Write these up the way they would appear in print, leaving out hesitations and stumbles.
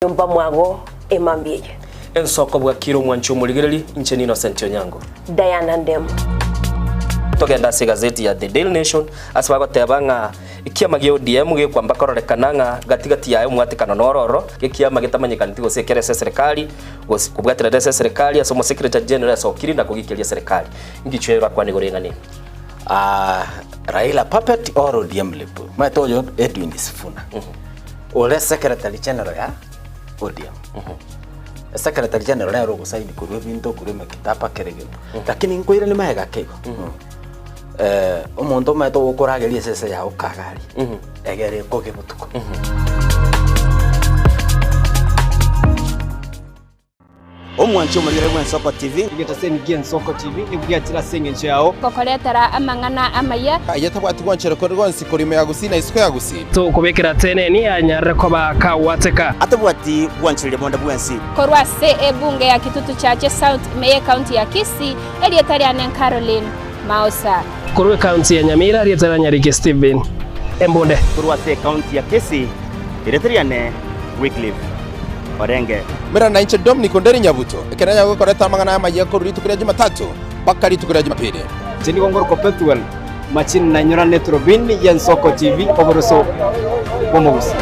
Nyomba mwago emambia eye. Ensoko bwakire omwanchi omorigereri, inche n'Innocent Onyango. Diana Ndemo. Togende ase egazeti ya The Daily Nation ase bagoteba ng'a ekiama gia ODM gekwamba kororekana ng'a gati gati yaye omwatekano noro ororo, ekiama getamanyekaneti gose ekere ase eserekari gose kobwaterera ase eserekari ase omosekretary general asokire na kogikeria eserekari. Ngichwe orakwane igoro eng'ana eye. Aah Raila puppet or ODM lip? Omanyete oyo Edwin Sifuna. Ore secretary general ya ODM. Secretary general nere ogosaini korwa ebinto korwa emekitaba kera egento. Lakini nkoiranie magega ake igo. Omonto omanyete ogokorageria esese yago kaga aria, egere ekoge botuko. Omwanchi omorigere bw'Ensoko TV. Egetaseni gi'Ensoko TV nigo giachire ase engencho yao. Gokoretera amang'ana amaya. Aye tabwati gwanchera konde gwonsi korwa ime ya Gusii na isiko ya Gusii. Tokobekera teneni anyarire koba kagwateka. Atabwati gwanchereria bonde bwensi. Korwa ase ebunge ya Kitutu Chache South ime y'ecounty ya Kisii, erieta riane Caroline Maosa. Korwa ecounty ya Nyamira, erieta ria Nyariki Stephen Embunde. Korwa ase ecounty ya Kisii, erieta riane Wycliffe Orenge. Merana nainche Dominic Onderi Nyabuto, ekero nanyare gokoreta amang'ana amayia korwa rituko ria Jumatatu mpaka rituko ria Jumapili. Inche nigo ngorokwa Pethuel Machini na inyorane Turubini y'Ensoko TV oboroso bw'omogusi.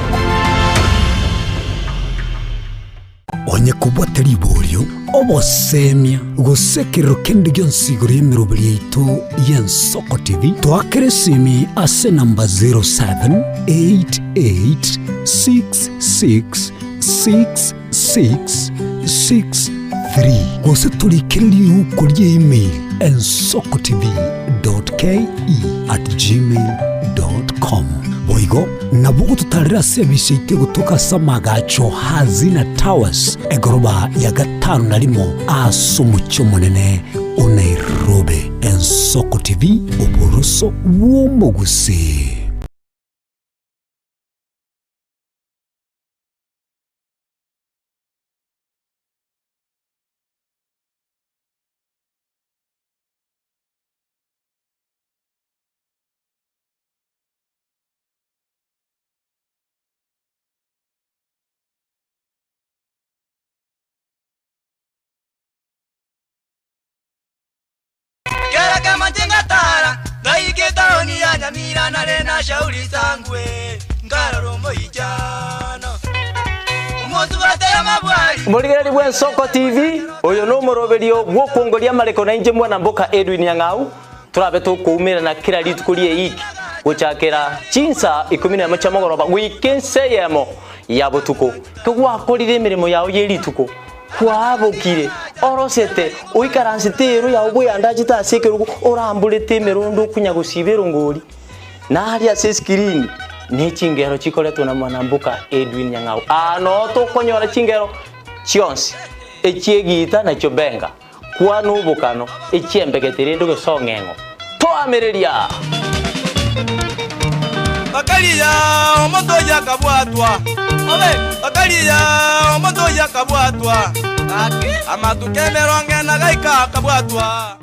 Onye kobwate riborio, obosemia, gose ekerero kende gionsi igoro y'emeroberi yaito y'Ensoko TV, toakere esimi ase enamba 078866 6663 gose torikere riuko rie email ensokotv.ke@gmail.com Boigo nabo ogototarera ase ebise yaito egotoka ase amagacho Hazina Towers egoroba ya gatano na rimo ase omochie omonene o Nairobi. Ensoko TV, oboroso bw'omogusii. Kera kemanche ngatara, ngaika etaoni ya Nyamira nare na Shauri Sangwe, nkarora omoichano. Omosubati amabwari. Omorigereria bw'Ensoko TV, oyo nomoroberio bw'okwongoria amareko na inche mwana mboka Edwin Nyang'au, torabe tokoumerana kera rituko ri'eiki gochakera chinsa ikomi nemo chia mogoroba goika ensa eyemo ya botuko. Kegwakorire emeremo yao ye rituko, Kwabokire, orosete, oikaransete eero yao bweyandachete ase ekerogo, oramborete emerondo okonya gosiba erongori, na aria ase esikirini ne chingero chikoretwa na mwanamboka Edwin Nyang'au. Aa noo tokonyora chingero chionsi, echi'egiita na chiobenga, kwana obokano, echi'embegete rende gose ong'eng'o. Toamereria! Bakaria omonto oyio akabwatwa, bakaria omonto oyio akabwatwa, amatuko emerongo ena gaika akabwatwa.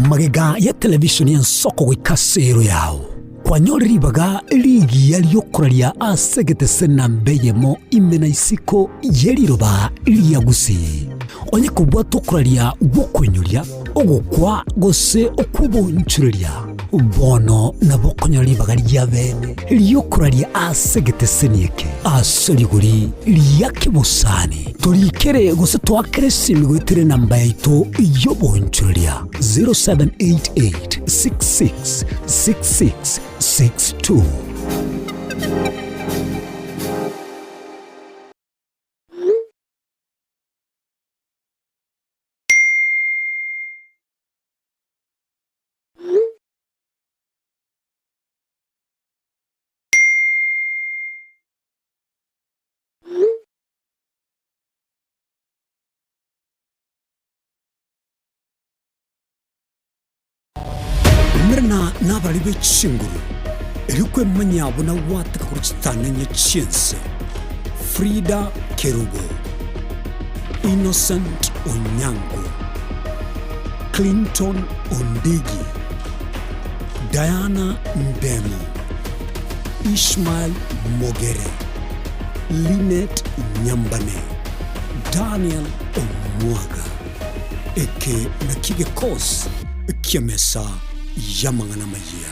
Magega ya televishoni y'ensoko goika ase ero yao, kwanyorire ribaga rigiya ri'okoraria ase egetese namba eyemo ime na isiko ye riroba ria Gusii. Onye kobwata okoraria gw'okoinyoria, ogokwa, gose okw'obonchoreria, bono nabo okonyora ribaga ria bene ri'okoraria ase egeteseni eke ase rigori ria kebosani. Torikere gose toakere esimi goetera enamba yaito y'obonchoreria 0788 66 66 62. Umerana nabari be chinguru, erio kwemanyia buna gwateka korwa chitanenye chi'ense. Frida Kerubo, Innocent Onyango, Clinton Ondigi, Diana Ndemo, Ishmael Mogere. Linet Nyambane, Daniel Omwaga. Eke nakio egekosi ki'emesa y'amang'ana amayia.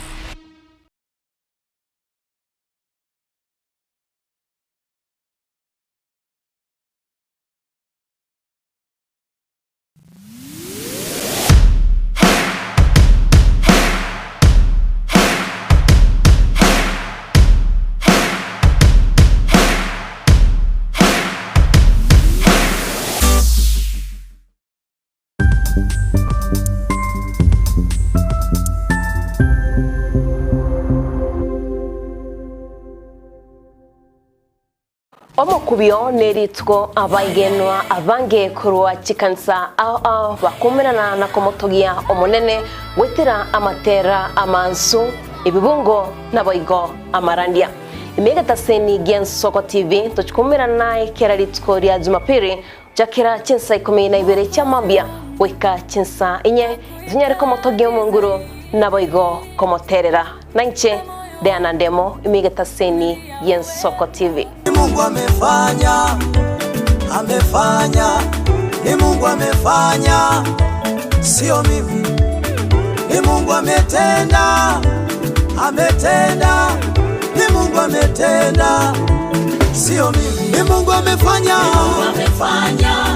Omokubio nerituko abaigenwa abange korwa chikanisa ao ao bakumerana na komotogia Omonene goetera amatera amansu, ebibungo naboigo amarandia. Ime egetaseni gi'Ensoko TV tochikumerana naye kera rituko ria Jumapili gochakera chinsa ikomi na ibere chia mambia goika chinsa inye, tonyare komotogia Omonguru naboigo komoterera. Nainche Diana Ndemo ime egetaseni gi'Ensoko TV. Ni Mungu amefanya, amefanya, ni Mungu amefanya, sio mimi. Ni Mungu ametenda, ametenda, ni Mungu ametenda, sio mimi. Ni Mungu amefanya,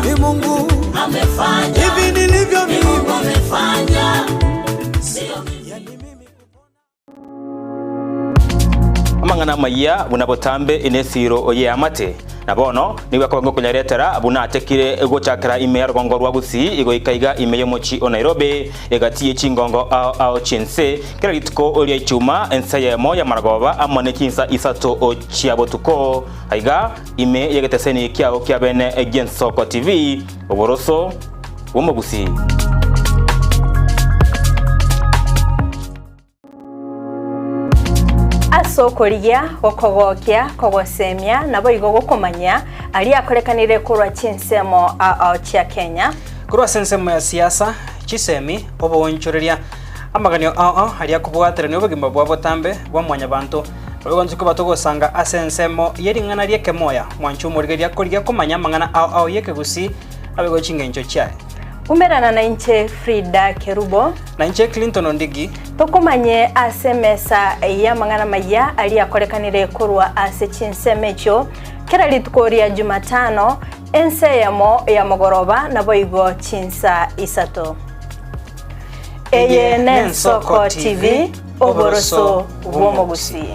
ni Mungu amefanya, hivi nilivyo mimi, Mungu amefanya, sio mimi. Amang'ana amayia buna botambe in'esiiro y'eamate, na bono nigo akoba ngokonyaretera buna atekire gochakera ime ya rogongo rwa Gusii igoika iga ime y'omochie o Nairobi, egati ye chingongo ao ao chi'ense, kera rituko ria Ichuma ensa eyemo y'amaragoba amo ne chinsa isato chia botuko, aiga ime y'egeteseni kiao kia bene gi'Ensoko TV, oboroso bw'omogusii. Ase okorigia, gokogokia, kogosemia, naboigo gokomanyia aria akorekanire korwa chinsemo ao ao chia Kenya. Korwa ase ensemo ya siasa, chisemi, oboonchoreria, amaganio ao ao aria akobwaterania obogima bwa botambe bwa mwanyabanto, naboigo intwe koba togosanga ase ensemo ye ring'ana ri'ekemoya, mwanche omorigereria korigia komanya amang'ana ao ao y'ekegusii naboigo chingencho chiaye. Umerana nainche Frida Kerubo. Nainche Clinton Ondigi. Tokomanye ase emesa y'amang'ana amayia aria akorekanire korwa ase chinsemo echio kera rituko ria Jumatano, ensa eyemo ya mogoroba naboigo chinsa isato. Eye n'Ensoko TV, oboroso bw'omogusii.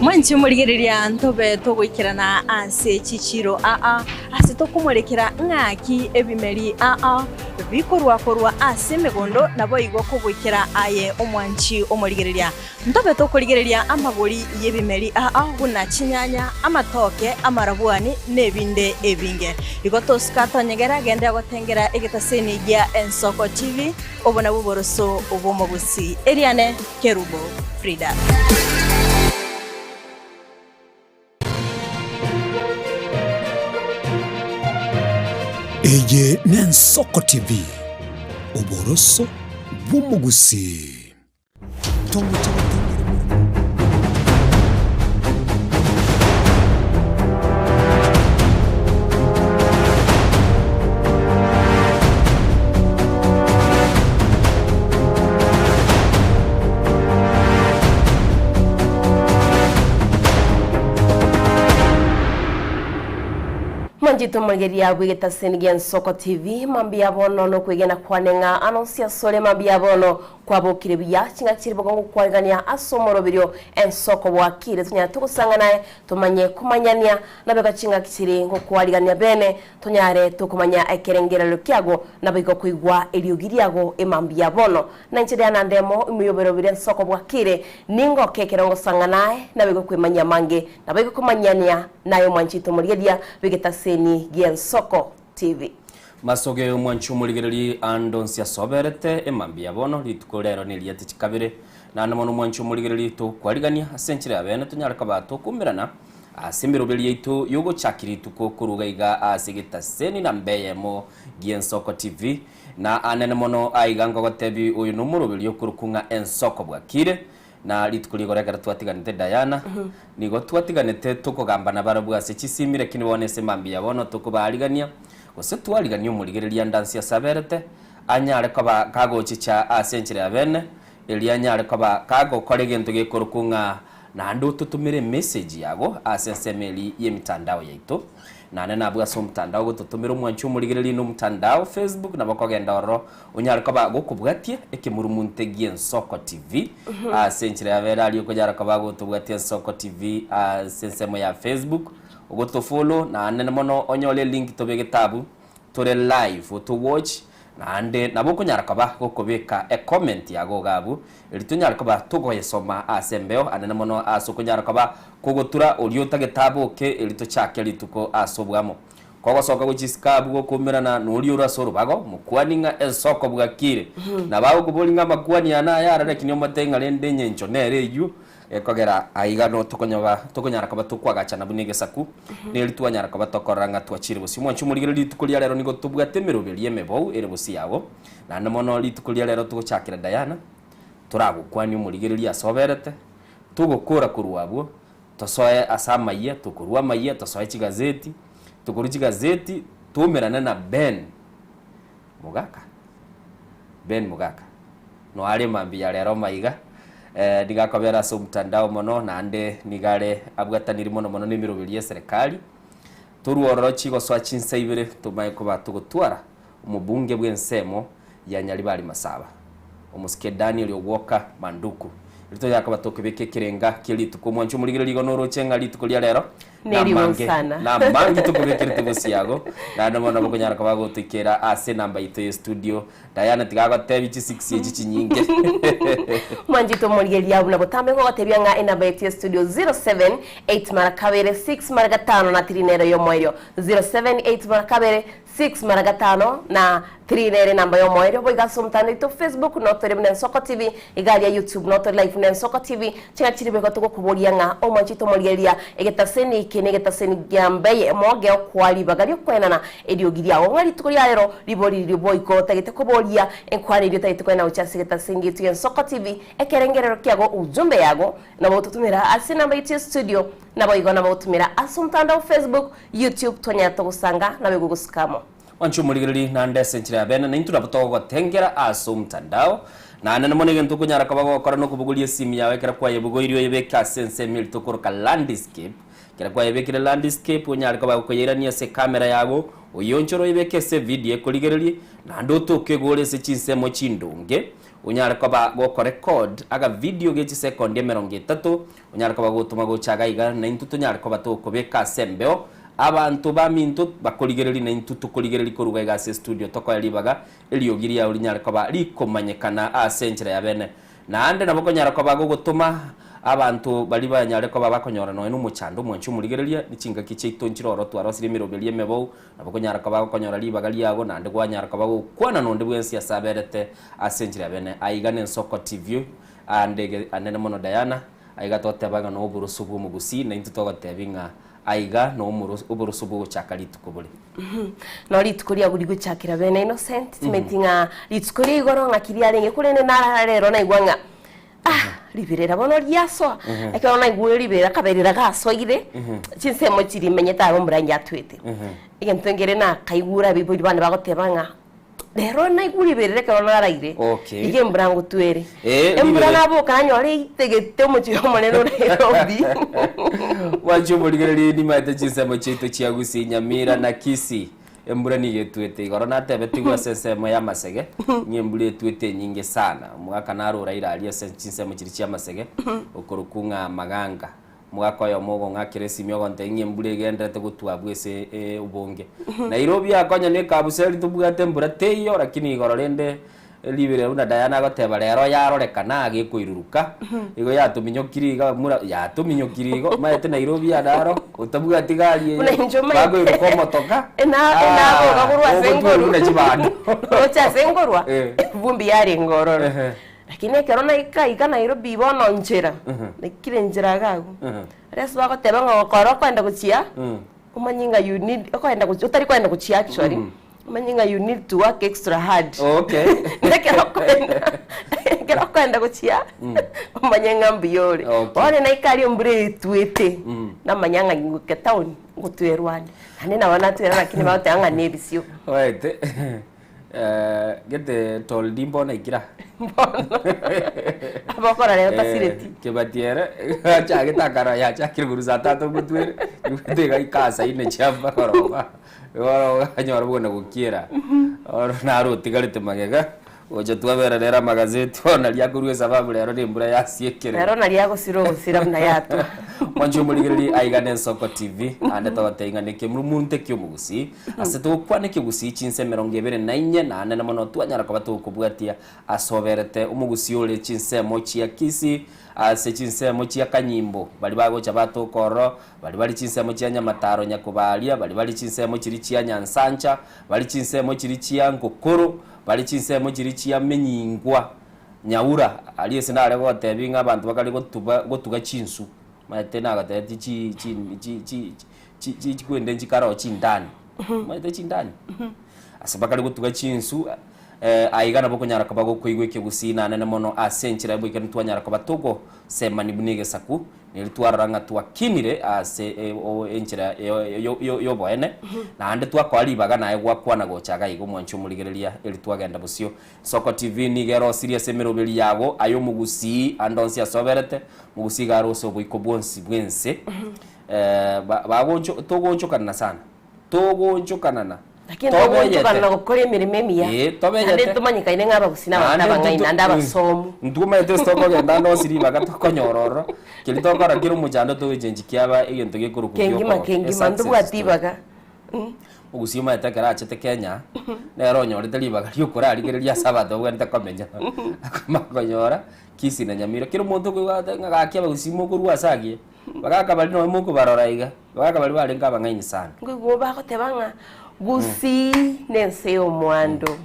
Mwanche morigereria ntobe togoikerana ase chichiiro aa, ase tokomorekera ng'aki ebimeri aa bikorwa korwa ase emegondo, naboigo kogoikera aye omwanchi omorigereria. Ntobe tokorigereria amagori y'ebimeri aa buna chinyanya, amatoke, amarabwani, nebinde ebinge. Igo tosuka tonyegera genda gotengera egetaseni gia Ensoko TV. Obo nabwo oboroso bw'omogusii. Eriane Kerubo Frida. Eye n'Ensoko TV, oboroso bw'omogusii. Togocha gotengera omorero. Mwanchete omorigereria bw'egetaseni gia Nsoko TV, mambia bono nokwegena kwane ng'a anonsi asore mambia bono Kwabokire buya ching'aki chire bokongu gokwarigania ase omoroberio ensoko bwakire tonyare togosanga naye tomanye komanyania nabeka ching'aki chire ngokwarigania bene tonyare tokomanya ekerengererio kiago naboigo koigwa eriogi riago emambia bono na inche Diana Ndemo imoyoberoberio ensoko bwakire ningoke ekero ngosanga naye naboigo kwemanyia amange naboigo komanyania naye omwanchete omorigeria bw'egetaseni gi'ensoko TV. Masoge omwanchi omorigereri ande onsi asoberete emambia bono rituko rero neriati chikabere. Naende mono omwanchi omorigereri tokwarigania ase enchera ya bene tonyare koba tokumerana ase emeroberi yaito yogochaki rituko koruga iga ase egetaseni namba eyemo gi'Ensoko TV. Na anene mono aiga ngogotebi oyo nomoroberio okorokwa ng'a ensoko bwakire na rituko rigoro ekero twatiganete Diana nigo twatiganete tokogamba nabarabwo ase chisimi lakini bono ase mambia bono tokobaarigania gose twarigania omorigereria ndansi ase aberete anyare koba kagochicha ase enchera ya bene erio anyare koba kagokora egento gekorokwa ng'a naende ototomere emessage yago ase ensemo eria y'emitandao yaito. Naende nabwo ase omotandao ogototomera omwanchi omorigereria na omotandao Facebook nabo okogenda ororo onyare koba gokobwatia ekemurumunte gi'Ensoko TV ase enchera yabere aria okonyara koba gotobwatia Ensoko TV ase ensemo ya Facebook ogotofollow naende mono onyore elink tobegete abwo tore live oto watch Naende nabo okonyara koba gokobeka ecomment yago iga abwo, erio tonyare koba togoyesoma ase embeo anene mono ase okonyara koba kogotura oria otagete aboke erio tochake rituko ase obwamo. Kogosoka gochia isiko abwo gokoumerana noria ore ase orobago, mokwani ng'a ensoko bwakire. Nabo agokoboria ng'a amakwani aya naya arare lakini omotebie ng'a rende enyencho nere eywo Gekogera aiga no tokonyoba tokonyara koba tokwagachana buna egesaku, neri twanyara koba tokorora ng'a twachire bosio. Mwanche omorigereria rituko ria rero nigo tobwate emeroberio emebou ere bosio yago, naende mono rituko ria rero togochakera Diana, toragokwanie omorigereria ase oberete, togokora korwa abwo, tosoe ase amayia, tokorwa amayia tosoe chigazeti, tokorwa chigazeti toumerane na Ben Mogaka, Ben Mogaka, noare mambia rero maiga, nigo akobera ase omtandao mono naende nigo are abwataniri mono mono na emeroberi y'eserekari. Torwe ororo chigosoa chinsa ibere tomaye koba togotwara omobunge bw'ensemo ya Nyaribari Masaba, omosike Daniel Ogwoka Manduku. Erio tonyare koba tokobeka ekerenga kie rituko. Omwancho omorigereria igo noroche ng'a rituko ria rero Nerigo namange sana. namange tokobekerete bosiago naende bono nabo okonyara koba gotoikera ase enamba yaito ye studio Diana tiga agotebi chi six echi chinyinge. Mwanchete omorigereria buna botambe ngogotebia ng'a enamba yaito ye studio 07 8 mara kabere 6 mara gatano na 3 nero y'omoerio 07 8 mara kabere 6 mara gatano na 3 nere enamba y'omoerio boigo ase omotandao oito Facebook notore buna Ensoko TV iga aria YouTube notore live buna Ensoko TV ching'aki chiria boigo togokoboria ng'a omwanchete omorigereria egetaseni eke negetaseni gia mbeye moge okoa ribaga ri'okoenana Eriogi riao ng'a rituko ria rero ribori riria boiko otagete koboria enkwana eria otagete koena gochia ase egetaseni getu gi'Ensoko TV, ekerengerero kiago, ujumbe yago, nabo ototumera ase enamba yaito ya studio, naboigo nabo ogotumera ase omotandao Facebook, YouTube, twanyara togosanga naboigo gosika amo. Mwanche omorigereria naende ase enchera ya bene, naintwe nabo togogotengera ase omotandao. Naende namo negento okonyara koba gogokora nokobogoria esimi yao ekero kwayebogoirie oyebeke ase ensemo eria tokoroka landscape, Ekero kwayebekire landscape onyare koba gokoyeirania ase ecamera yago, oyonchore oyebeke ase evideo ekorigererie, naende otoke igoro ase chinsemo chindonge, onyare koba gokorecord agavideo ge chisekondi emerongo etato, onyare koba gotoma gocha iga iga naintwe tonyare koba togokobeka ase embeo, abanto baminto bakorigererie naintwe tokorigererie korwa iga iga ase estudio tokoe ribaga eriogi riao rinyare koba rikomanyekana ase enchera ya bene. Naende nabo okonyara koba gogotoma abanto baria banyare koba bakonyora nonya nomochando omwanchi omorigereria, ne chingaki chiaito nchire ororo twarosirie emeroberio emebou, nabo okonyara koba gokonyora ribaga riago, naende kwanyara koba gokwana nonde bwensi ase aberete ase enchera ya bene. Aiga nensoko TV ande ege anene mono Diana, aiga toteba ng'a noboroso bw'omogusii, naintwe togotebi ng'a aiga no oboroso bw'ogochaka rituko bore. No rituko riago rigochakera bene Innocent, timanyeti ng'a rituko ria igoro ng'aki riarenge korende narara rero naigwa ng'a ah riberera bono riasoa. Ekero naigure riberera akaberera gasoire, chinsemo chiria menyete aro mbura inche atwete. Egento nkere nakaigure abaibori bane bagoteba ng'a rero naigure riberera ekero naraire, Okay. rigia embura ngotwere. Eh, Embura riberera. naboka nanyora eitegete omochie omonene o Nairobi. Mwanche omorigereria nimaete chinsemo chiaito chia Gusii, Nyamira na Kisii. Embura nigo etwete igoro natebetigwe ase ensemo ya amasege ng'a embura etwete enyinge sana. Omogaka naro oraire aria ase chinsemo chiria chia amasege okorokwa ng'a Maganga. Omogaka oyomo ogong'akera esimi ogontebia ng'a embura egenderete gotwa abwo ase obonge. Nairobi akonya na ekabusa eria tobwate embura teiyo lakini igoro rende ribere buna Diana agoteba rero yarorekana iga ekoiruruka, igo yatominyokirie iga buna yatominyokirie igo omanyete Nairobi ande aro otabwati gari eye Buna inche omanyete. bakoiruka omotoka Ena- enaboka korwa ase ogotwa engoru. buna chibando. Roche ase nkorwa, Eh. evumbi yarenge ororo. Ehe. Lakini ekero naika iga Nairobi bono nchera, naikire nchera iga agwo, aria ase bagoteba ng'a okora okoenda gochia, omanye ng'a you need okoenda gochia otari koenda gochia actually. Omanye ng'a you need to work extra hard. Okay. Ekero okoenda ekero okoenda gochia omanye ng'a mbuya ore. Okay. Bono naika aria embura etwete, Mm. namanya ng'a ngoika town ngotwerwa ande. Naende nabo natwera lakini bagoteba ng'a na ebisio. Oete eh, gete toldi mbono aikira. Abokora rero tasireti. Kibati ere achagete akara yachakire korwa saa tatu ngotwere igwete iga ika saa nne chia magoroba bono okanyora buna gokiera bono naro otigarete magega gocha twabera rero amagazeti bono nari akorwa esababu rero na embura yasiekire. Rero nari agosira ogosira buna yatwa. Mwanche omorigereria aiga na Ensoko TV naende togotebia ng'a nekemurumurunte kia omogusii ase togokwana ekegusii chinsa emerongo ebere na inye naende na mono twanyara koba togokobwatia ase oberete omogusii ore chinsemo chia Kisii ase chinsemo chia Kanyimbo baria bagocha batoka ororo baria bare chinsemo chia Nyamataro Nyakobaria baria bare chinsemo chiria chia Nyansancha bare chinsemo chiria chia Ngokoro bare chinsemo chiria chia Menyingwa Nyaura aria ase nare gotebia ng'a abanto bakare gotuba gotuga chinsu omanyete nagotebetie chi chi chi chi chi chi chikwende nchikare oo chindani omanyete chindani? Ase bakare gotuga chinsu aiga nabo okonyara koba gokoigwa ekegusii nanene mono ase enchera y'oboikeranu twanyara koba togosemani buna egesaku Neri twarora ng'a twakinire ase enchera y'oboene, naende twakoa ribaga naye gwakwana gocha iga iga omwanchi omorigereria eri twagenda bosio. Soko TV nigo erosirie ase emeroberi yago aye omogusii ande onsi ase oberete, omogusii iga arose oboiko bwonsi bw'ense. Togoonchokanana sana. Togoonchokanana. Lakini togoonchokanana gokora emeremo emiya. Ee, tobeyete. Naende ntomanyekaine ng'a abagusii na abanto abang'aini naende abasomu. Ntomanyete ase tokogenda ande onsi ribaga tokonyora ororo, keria tokora kere omochando togochenchi kiaba egento gekorokwa Kengima giokogokera. kengima Esuccess ntobwati story. ribaga. Omogusii omanyete ekero achete Kenya, nere onyorete ribaga ria okorarigereria ase abanto babwenerete komenya. Akamanya konyora Kisii na Nyamira, kera omonto okoigwa agoteba ng'a gaki abagusii mokorwa ase agiya. Bagaka baria nonya mokobarora iga, bagaka baria barenge abang'aini sana. Nkoigwa bagoteba ng'a Gusii nense y'omwando,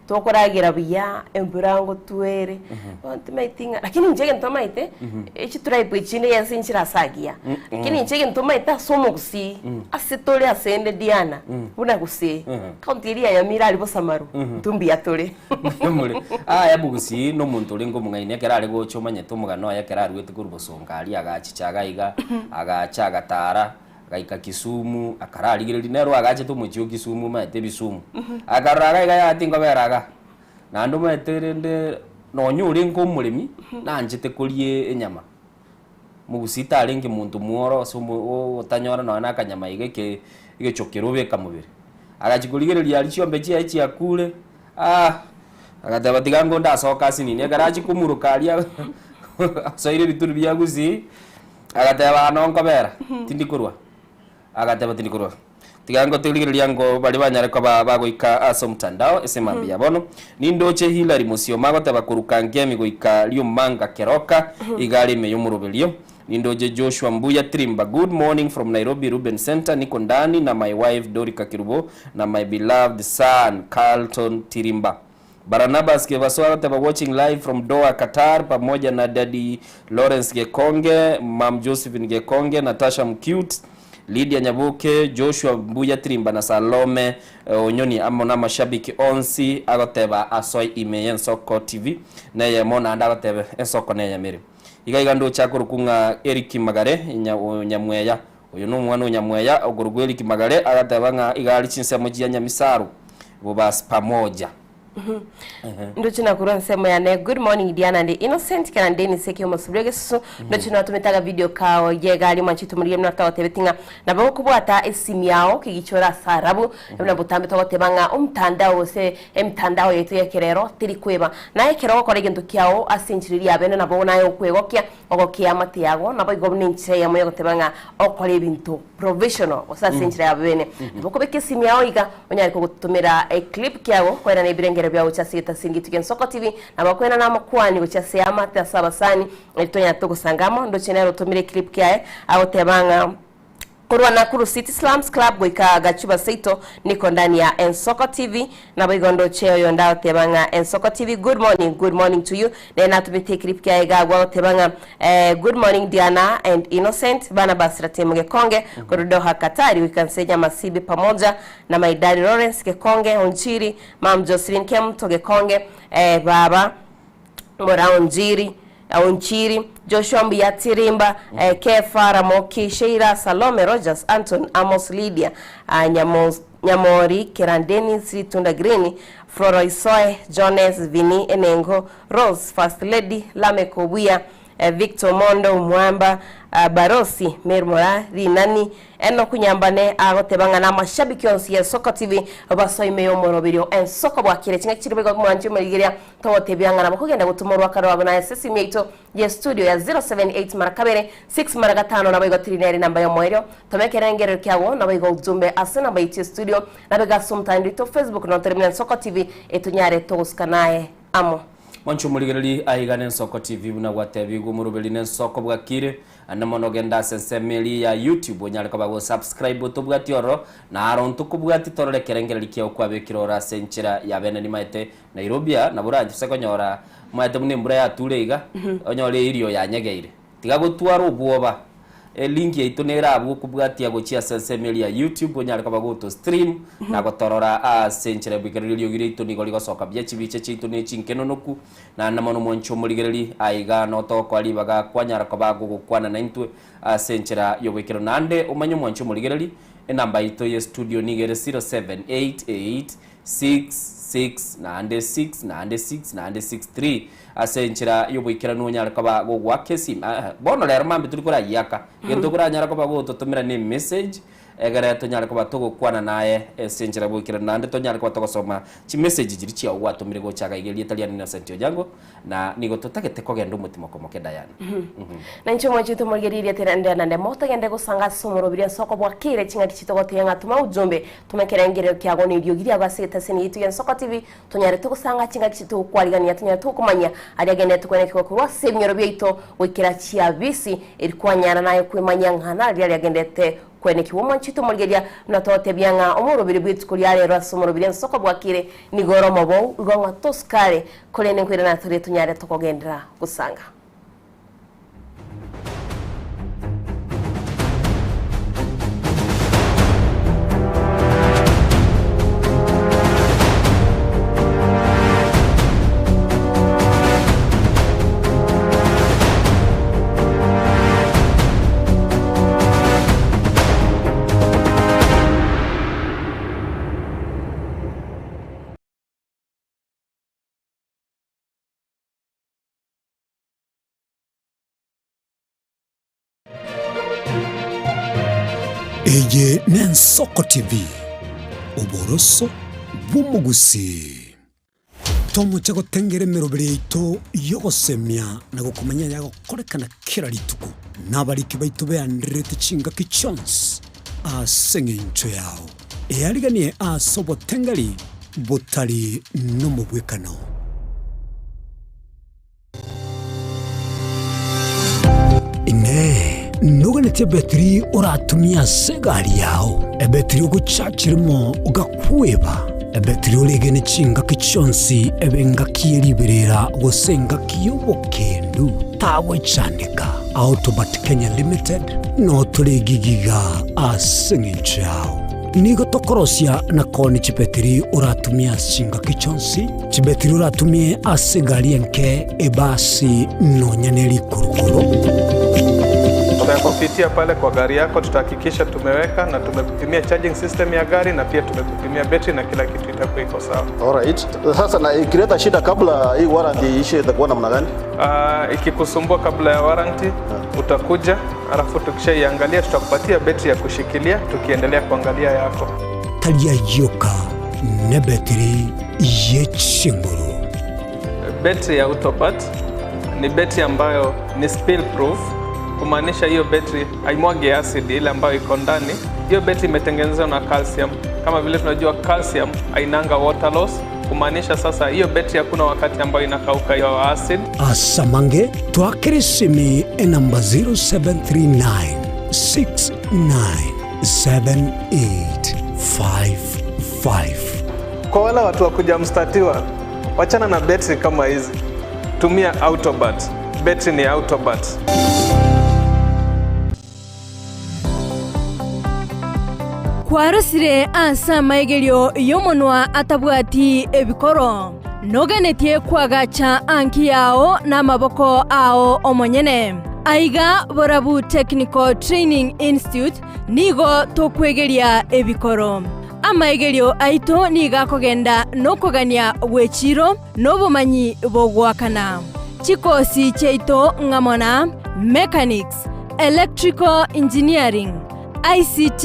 tokoragera buya, embura ngotwere, bono timaeti ng'a lakini inche egento maete, echitribe echinde yes nchire ase agiya, lakini inche egento maete ase omogusii, ase tore ase ende Diana, buna Gusii, county eria ya Nyamira aria Bosamaru, intwe mbuya tore. Mbuya more. Aya Bugusii nomonto orenge omong'aini ekero are gocha omanyete omogano oye ekero aruete korwa Bosongo aria agachicha iga iga, agacha agatara, agaika Kisumu, akararigereria nere oagachete omochie o Kisumu omanyete ebisumu. Akarora iga iga yaya tinkobera igaa. Naende omanyete rende nonya orenge omoremi, nanchete koria enyama. Omogusii tarenge monto mworo ase omo otanyora nonya na akanyama iga eke egechokero obeka mobere. Agachia korigereria aria chiombe chiaye chiakure, aah, agateba tiga ngonde asoke ase nini. Ekero achia komuroka aria asoire ebituri bia gusii, agateba aa noo nkobera, tindi korwa, agateba tindi korwa. Tiga ngotorigereria ngo baria banyare koba bagoika ase omotandao ase mambia ya bono. Nindoche Hillary Musioma agoteba korwa Kangemi goika Riomanga Keroka iga are ime y'omoroberio. Nindoche Joshua Mbuya Trimba good morning from Nairobi Ruben Center niko ndani na my wife Dorika Kirubo na my beloved son Carlton Tirimba. Barnabas Kebaso agoteba watching live from Doha Qatar pamoja na daddy Lawrence Gekonge, mum Josephine Gekonge, Natasha Mcute, Lydia Nyaboke, Joshua Mbuya Tirimba na Salome Onyoni amo namashabiki onsi agoteba asoe ime y'Ensoko TV neyemo naende agoteba Ensoko neyemere. Iga iga ndoche akorokwa ng'a Eric Magare Nyamweya oyo nomwana o Nyamweya okorokwa Eric Magare agateba ng'a iga are chinsemo chia Nyamisaro Bobasi pamoja. Ndoche nakorwa ensemo yane good morning Diana and Innocent kera Dennis eke omosubiri egesusu ndoche natomete aga video kao yegari mwanchi tumuririe muna togotebeti ng'a nabo gokobwata esimi yao kegichora ase arabu buna botambe togoteba ng'a omtandao gose emitandao yaito yekerero teri kweba naye ekero ogokora egento kiao ase enchera eria yabene nabo naye okwegokia ogokia amate yago naboigo buna enchera eyemo yogoteba ng'a okore ebinto Provisional, gose ase enchera ya bene. Nabo okobeka esimi yao iga, onyare kogotomera eclip kiago, koenana ebirengero biao gochia ase egetasini gietu kia Nsoko TV, nabo okoenana amakwani gochia ase eamate, ase abasani, erio tonyare togosanga amo. Ndoche nere otomire eclip kiaye, agoteba ng'a. Korwa Nakuru City Slums Club goika Gachuba Seito niko ndani ya Ensoko TV. Naboigo ndoche oyonde agoteba ng'a Ensoko TV good morning, good morning to you. Nere natomete eclip kiaye iga agwo agoteba ng'a eh, good morning Diana and Innocent, Barnabas Ratemo Gekonge, korwa Doha Qatar goika nse Nyamasibi pamoja na my daddy Lawrence Gekonge Onchiri, Mum Joseline Kemuto Gekonge, eh, baba Mora Onjiri, Onchiri, Joshua Mbuya Tirimba, eh, Kefa, Ramoki, Sheila, Salome, Rogers, Anton, Amos, Lydia, ah, Nyamo, Nyamori, Keran Dennis, Ritunda Green, Flora Isoe, Jones, Vini, Enengo, Rose, First Lady, Lameck Obuya, eh, Victor Mondo, Mwamba, ah, Barosi, Mary Mora, Rinani, Enock Nyambane agoteba ng'a namashabiki onsi y'Ensoko TV basoime y'omoroberio Ensoko bwakire ching'aki chire boigo mwanche omorigereria Togotebia ng'a nabo kogenda gotuma orwaka rwabo na ase esimi yaito ye studio ya 078 mara kabere 6 mara gatano naboigo tiri nere namba y'omoerio. Toma ekerengerero kiago naboigo ujumbe ase namba yaito ye studio naboigo ase omotandao oito Facebook notore buna Ensoko TV etonyare togosuka naye amo. Mwanche omorigereri aiga n'Ensoko TV buna gwatebigwe omoroberi n'Ensoko bwakire. Naende mono genda ase ensemo eria ya YouTube onyare koba go subscribe otobwati ororo na aro ntokobwati torore ekerengereri kiao kwabekire oro ase enchera ya bene nimaete Nairobi aa nabo oranchuse konyora omanyete buna embura yature iga, onyore eirio yanyegeire. Tiga gotwara obwoba, elink yaito nere abwo okobwatia gochia ase ensemo eria ya YouTube onyare koba goto stream na gotorora ase enchera ya eriogi riaito nigo rigosoka buya chibicha chiaito ne chinkenonoku naende mono mwanche omorigereri aiga notogokoa ribaga kwanyara koba gogokwana naintwe ase enchera yoboikeranu naende omanye omwanche omorigereri enamba yaito ye studio nigo ere 0788 6, 6, naende 6, naende 6, naende 6, 3, ase enchera y'oboikeranu onyare koba gogoaka esimi. Ah, bono rero mambia tori korayiaka, egento koranyare koba gototomera ne emessage, egere tonyare koba togokwana naye ase enchera y'oboikeranu, naende tonyare koba togosoma chimessage chiria chiao gwatomire gocha iga iga erieta riane Innocent Onyango, na nigo totagete kogenda omotimoko moke Diana. Na inche omwanchete omorigereria rieta riane naende motagende gosanga ase omorobiri ase okobua kera ching'aki chitogotebia ng'a toma ujumbe Toma ekerengerero kiago na eriogi riago ase egetaseni yaito y'Ensoko TV, tonyare togosanga chingaki chitogokwarigania, tonyare togokomanyia aria agenderete kwenekigwa korwa ase ebinyoro biaito goikera chiabisi, eri kwanyara naye kwemanyia ng'a nari aria agenderete kwenekigwa. Omwanchete omorigereria, buna togotebia ng'a omoroberi bw'etuko ria rero ase omoroberi Ensoko bwakire nigo ore omobou, igo ng'a tosukare, korende nkoirana tore tonyare tokogenderera gosanga. Eye n'Ensoko TV, oboroso bw'omogusii. Tomoche gotengera emeroberi yaito y'ogosemia na gokomanya ayagokorekana kera rituko, na abariki baito beandererete chingaki chionsi ase engencho yao. Eariganie ase obotengeri botari nomobwekano. Inee! Noganetie ebetiri oratumie ase egari yao, ebetiri ogochachera imo ogakweba, ebetiri oregene chingaki chionsi ebe engaki ye riberera gose engaki y'obokendu? Tagwechandeka. Autobat Kenya Limited noo tore egigiga ase eng'encho yao. Nigo tokorosia na koonia chibetiri oratumie ase chingaki chionsi, chibetiri oratumie ase egari enke, ebasi, nonya ne rikurukuru. Tutakupitia pale kwa gari yako, tutahakikisha tumeweka na tumekupimia charging system ya gari na pia tumekupimia betri na kila kitu itakuwa iko sawa. Alright. Sasa na ikileta shida kabla hii warranty iishe itakuwa namna gani? Ikikusumbua kabla ya warranty utakuja, alafu tukishaiangalia tutakupatia betri ya kushikilia tukiendelea kuangalia yako. Tari ayioka nebetiri ye chinguru. Betri ya Autopat ni betri ambayo ni spill proof, kumaanisha hiyo betri haimwagi acid ile ambayo iko ndani. Hiyo betri imetengenezwa na calcium. Kama vile tunajua calcium hainanga water loss, kumaanisha sasa hiyo betri hakuna wakati ambayo inakauka hiyo acid. Asamange twakere esimi enamba 0739 69. 7855. Kwa wale watu wa kujamstatiwa, wachana na betri kama hizi, tumia Autobat. Betri ni Autobat. Kwarosire ase amaigerio y'omonwa atabwati ebikoro, noganetie koagacha anki yao namaboko ao omonyene. Aiga Borabu Technical Training Institute nigo tokwegeria ebikoro. Amaigerio aito nigo akogenda nokogania gw'echiro na obomanyi bogoakana. Chikosi chiaito ng'amo na Mechanics, Electrical Engineering, ICT,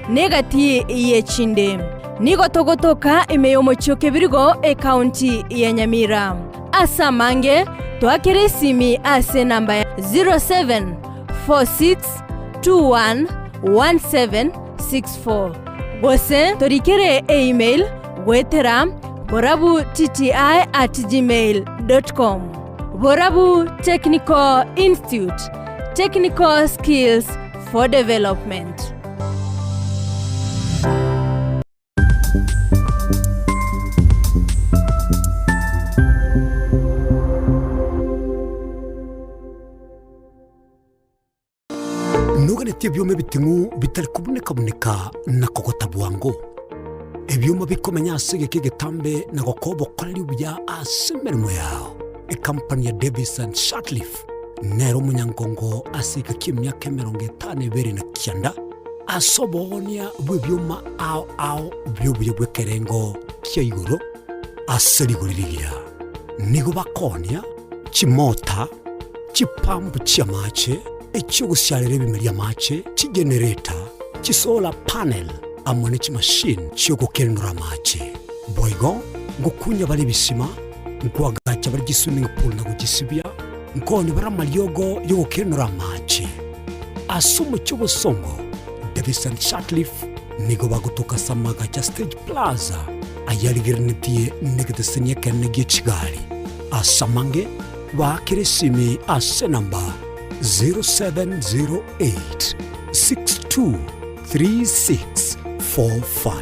na egati y'echinde. Nigo togotoka ime y'omochie o Kebirigo, ekaunti ya Nyamira. Ase amange, toakere esimi ase enamba ya 0746211764 gose torikere email goetera borabutti@gmail.com. Borabu Technical Institute, technical skills for development. Noganetie ebioma ebiting'u bitari kobuneka-buneka na kogota bwango, ebioma bikomenya ase egeka egetambe na gokoa obokoreri obuya ase emeremo yao. Ekampani ya Davis and Shirtliff nere omonyangongo ase egeka ki'emiaka 52 na kianda ase oboonia bw'ebioma ao ao bi'obuya bw'ekerengo kia igoro ase rigori rigiya. Nigo bakoonia chimota, chipampu chi'amache, echi'ogosiarera ebimeri amache, chigenereta, chisolar panel, amo ne chimashini chi'ogokenura amache. Boigo ngokunya bare ebisima, nkoagacha bare chiswimming pool na gochisibia, nkoonia bare amariogo y'ogokenura amache. Ase omochie obosongo, Davis and Sutcliffe nigo bagotoka ase amagacho a Stage Plaza ayarigereretie negeteseni ekenene gie chigari. Ase amange, baakere esimi ase enamba 0708 623645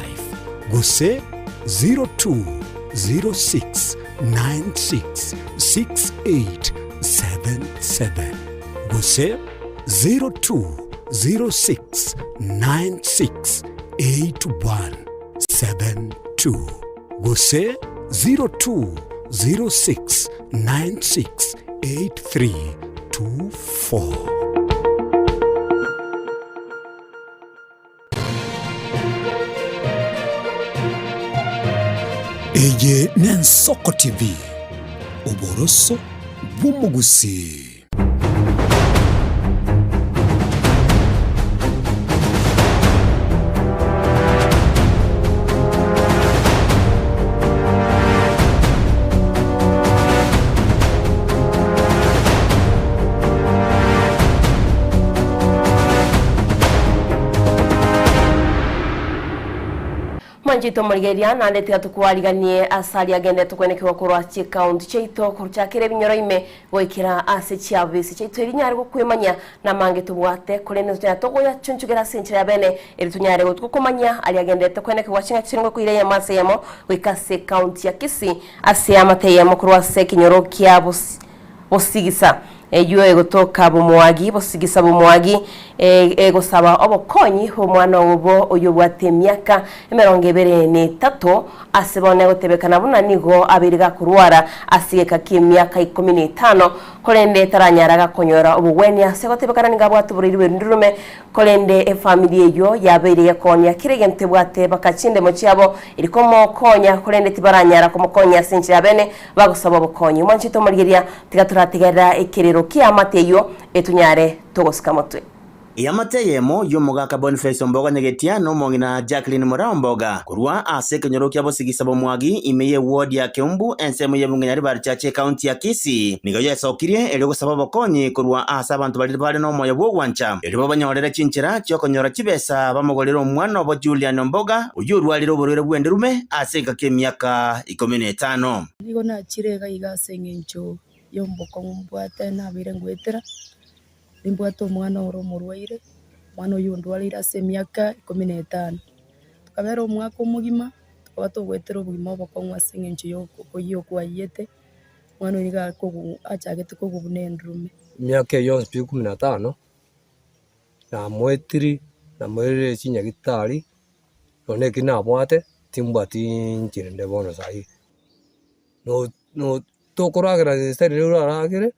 gose 0206 966877 gose 0206 968172 gose 0206 968324. Eye n'Ensoko TV, oboroso bw'omogusii. Mwanchete omorigereria, naende tiga tokwariganie ase aria agenderete kwenekigwa korwa chikaunti chiaito koruchakera ebinyoro ime goikera ase chiabisi chiaito erio nyare gokwemanyia namange tobwate korende tonyare togoyachunchugera ase enchera ya bene erio tonyare gokomanyia aria agenderete kwenekigwa chingaki chiria ngokoira eyemo ase eyemo goika ase ekaunti ya Kisii ase eamate eyemo korwa ase ekenyoro kia Bosigisa eyio egotoka Bomoagi, Bosigisa Bomoagi, egosaba obokonyi bw'omwana obo oyobwate emiaka 23 ase bono egotebekana buna nigo abeire gakorwara ase egeka ki'emiaka 15 korende taranyara gakonyora obogwenia ase egotebekana nigo abwate oborwaire bw'erindurume Korende efamiri eyio yabeire gekonya kera egento ebwate baka chindemo chiabo eri komokonya, korende tibaranyara komokonya ase enchera ya bene bagosaba obokonyi. Omwanchete omorigereria, tiga torategerera ekerero ki'eamate eyio etonyare togosika motwe. Eamate eyemo y'omogaka Boniface Omboga Nyagetia na omong'ina Jacqueline Moraa Omboga korwa ase ekenyoro kia Bosigisa Bomwagi ime ye ward ya Keumbu ensemo ye Bungenya Ribarchache ekaunti ya Kisii nigo yesokirie erio gosaba obokonyi korwa ase abanto baria bare nomoyo bw'ogwancha erio babanyorere chinchera chiokonyora chibesa bamogorere omwana obo Julian Omboga oyio orwarire oborwaire bw'enderume ase engaki emiaka 15. Nigo nachire iga iga ase eng'encho y'obokong'u mbwate nabeire ngoetera, nimbwate omwana ore omorwaire. Omwana oyio ondwareire ase emiaka ikomi na etano. Tokabera omwaka omogima, tokaba togoetera obogima obokong'u ase eng'encho ya okoyia okwo ayiete, omwana oyio nigo akogu achagete kogwa buna endurume. Emiaka eyio yonsi pi ikomi na tano, namoetiri, namoirire chinyagitari, nonya eki nabwate, timbwati nchera ende bono saii. No no tokoragera gese riria oraragere,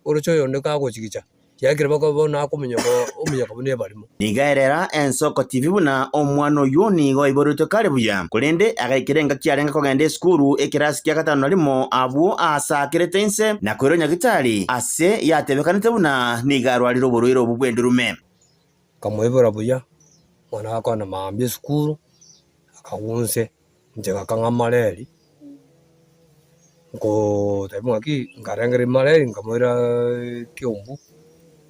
oroche oyonde kagochigicha, kiagera baka bono akominyoka ominyoka buna ebarimo. Nigaerera ensoko TV buna omwana oyio nigo aiboretwe kare buya, korende agaikera engaki arenge kogenda esukuru ekerasi kia gatano na rimo abwo aasakerete inse na koirwa nyagitari ase yatebekanete buna nigo arwarire oborwaire obwo bw'endurume. Nkamoibora buya, omwana gakogenda mambia esukuru, akagwa inse, inche ngakang'a amareri, nkotebiwa ng'aki, nkarengereria mareri nkamoira kiombu,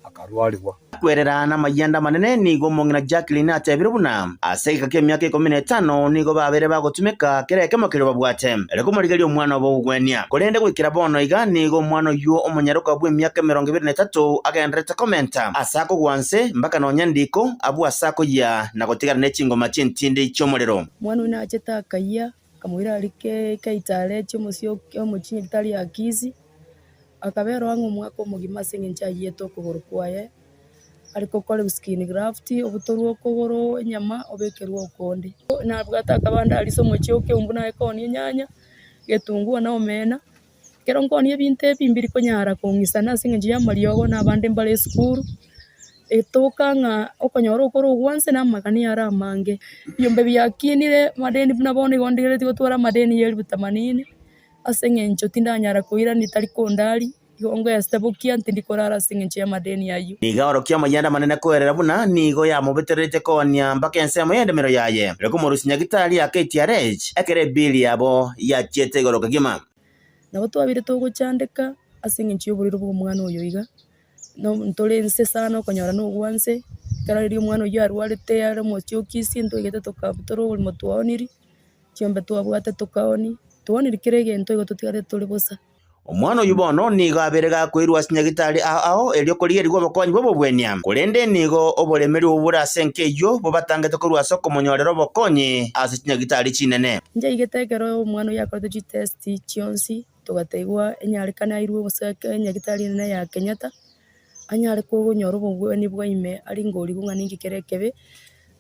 akarwarigwa. Kwerera namayianda amanene nigo omong'ina Jacqueline atebire buna ase egeka ki'emiaka ikomi na etano nigo babeire bagotumeka kera ekemo keria babwate ere komorigeria omwana obo ogogwenia. Korende goikera bono iga nigo omwana oyio omonyaroka bw'emiaka emerongo ebere na etato agendererete komenta ase akogwa nse mpaka nonya ndiko abwo ase akoyia na gotigara ne chingoma chi'entindi chi'omorero. Omwana oyio nachete akayia, akamoira aria keitarechi omosie omochie nyagetari ya Kisii, akaberwa ang'e omwaka omogima ase eng'encho ayiete okogoro kwaye, are gokorerwa skin graft, obutorwe okogoro enyama obekerwe okonde. Nabwate akabanda aria ase omochie o Keumbu naye koonia enyanya, egetunguo na omena, ekero nkoonia ebinto ebi mbiri konyara kong'isana ase eng'encho ya amariogo na abande mbare esukuru, etoka ng'a okonyora okore ogwanse na amagani are amange. Ebiombe biakinire amadeni buna bono igo ndigereretie gotwara amadeni ya elfu themanini, ase eng'encho tindanyara koirania tari kondaria, igo ngoesete bokia ntindi korara ase eng'encho ya amadeni ayio. Nigo aorokia amayanda amanene koerera buna nigo yamobetereretie koonia mpaka ensemo y'endemero yaye, erio komorusia nyagitari ya KTRH ekero ebill yabo yachiete igoro kegima. Nabo twabeire togochandeka ase eng'encho y'oborwaire bwa omwana oyo iga, ntore nse sana okonyora na ogwa nse, ekero riria omwana oyio arwarete are omochie o Kisii ntwaigete tokabutora oborimo twaonirie, chiombe twabwate tokaonia, twaonirie kera egento igo totigarete tore bosa. Omwana oyio bono nigo abeire gakoirwa ase nyagitari ao ao erio korigerigwa obokonyi bw'obobwenia, korende nigo oboremeri obwo bore ase enka eyio bobatangete korwa ase okomonyorera obokonyi ase chinyagitari chinene. Nchaigete ekero omwana oyio akorete chitest chionsi, togatebiwa enyarekane airwe gose enyagitari enene ya Kenyatta, anyare konyora obobweni bwa ime aringe origwe ng'a ninki kere ekebe,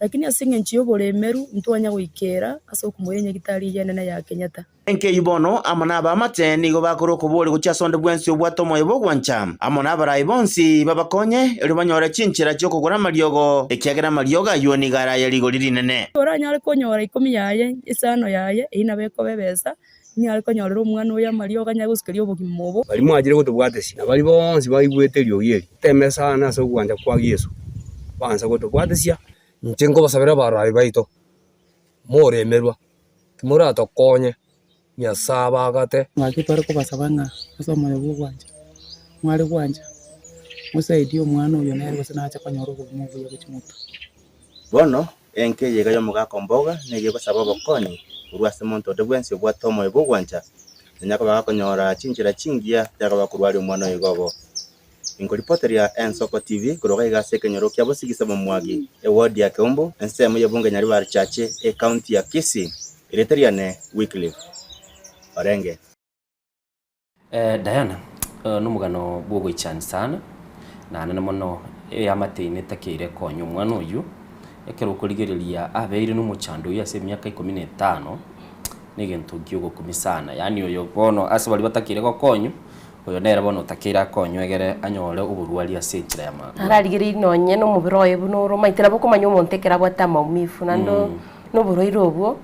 lakini ase eng'encho ya oboremeru ntwanya goikera ase okomoira enyagitari eyio enene ya Kenyatta. Enka eyio bono amo nabaamate nigo bakorwa okoboria gochia ase onde bwensi obwate omoyo bw'ogwancha, amo nabarai bonsi babakonye, erio banyore chinchera chi'okogora amariogo, ekiagera amariogo ayio nigo are aye rigori rinene. Oranyare konyora ikomi yaye, isano yaye, eyio nabo ekoba ebesa, Inyare konyorera omwana oyo amariogo anyare gosukeria obogima obo. Baria mwachire gotobwatesia, na baria bonsi baigwete eriogi eri, teme sana ase ogwancha kwa Yeso, bansa gotobwatesia. Inche nkobasabera abarai baito, moremerwa, timoratokonye, Nyasae abagate. Ng'aki tware kobasaba ng'a ase omoyo bw'ogwancha, mware gwancha, mosaidie omwana oyo nere gose nache konyora obogima obuya gochia motwe. Bono enka eye iga y'omogaka omboga neyio egosaba obokonyi korwa ase monto onde bwensi obwate omoyo bw'ogwancha, nonya koba gakonyora chinchera chingiya chiakoba korwaria omwana oyo iga obo. Inkoripoteria Ensoko TV korwa iga ase ekenyoro kia Bosigisa Bomwagi, eward ya Keumbu, ensemo y'ebunge Nyaribari Chache, ecounty ya Kisii, erieta riane Wycliffe Orenge. Eh, Diana, eh, nomogano bwogoichani sana, naende mono eamate eye netakeire konya omwana oyio, ekero okorigereria abeire nomochando oyio ase emiaka ikomi na etano, negento kiogokumia sana, yaani oyo bono ase baria batakeire gokonywa, oyo nere bono otakeire akonywe egere anyore oborwari ase enchera ya ma. Ararigereiri nonye na omobere oye buna ore, omanyete nabo okomanya omonto ekero abwate amaumivu naende na oborwaire obwo,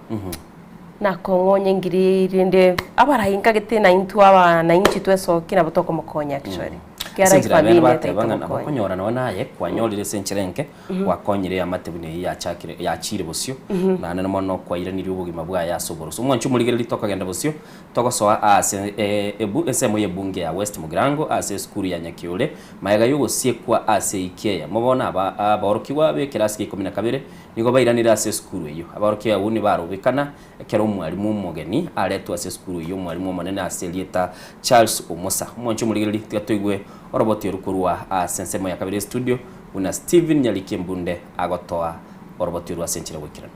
Nakong'onya engiri rende abarai nkagete naintwe aba nainche twesokia nabo tokomokonya actually. Ase Ekiagera enchera efamiri bene eye bateba ng'a nabo taitomokonya. okonyora nonya naye kwanyorire ase enchera enke gwakonyire eamate buna eyio yachakire yachire bosio naende mono kwairaniri obogima bwaye ase oboroso. Omwanchi omorigereria tokogenda bosio togosoa aase ebu ensemo y'ebunge ya West Mugirango ase esukuru ya Nyakiore magega y'ogosiekwa ase eiki eyemo bono aba aborokigwa b'ekerasi gia ikomi na kabere Nigo bairanire ase esukuru eyio. Abaorokia abwo nibarobekana ekero omwalimu omogeni aretwe ase esukuru eyio, omwalimu omonene ase erieta Charles Omosa. Omwanche omorigereria, tiga toigwe oroboti oru korwa ase ensemo ya kabere y'estudio. Buna Stephen Nyariki Embunde agotoa oroboti orwo ase enchera goikeranu.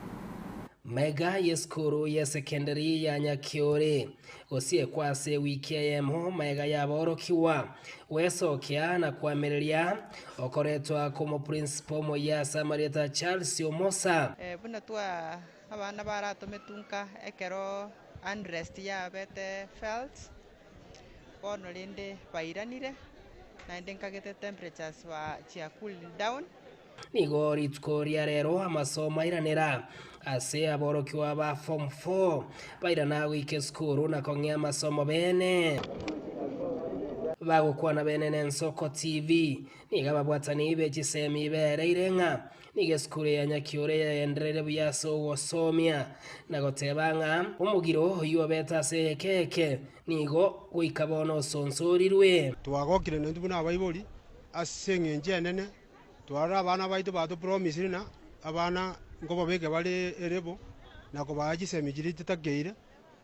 Mega y'esukuru y'esekendari ya Nyakiore, gosiekwa ase ewiki eyemo magega y'aborokigwa gwesokia na koamereria okoretwa kw'omoprincipo omoyia ase amarieta Charles Omosa. Buna twa abana baratometwe nka ekero unrest yabete felt, bono rende bairanire, naende nkagete temperatures ba chia cooled down. Nigo rituko ria rero amasomo airanera ase aborokigwa ba form four bairana goika esukuru na kong'ea amasomo bene. Bagokwana bene n'Ensoko TV, nigo ababwatani be chisemi beereire ng'a nigo esukuru ya Nyakiore yagendereire buya ase ogosomia na goteba ng'a omogiro oyio obete ase ekeke nigo goika bono osonsorirwe. Twagokire naintwe buna abaibori ase eng'encho enene Twarora abana baito batopromisire na abana nkobabeka bare erebo na kobaa chisemi chiria chitakeire,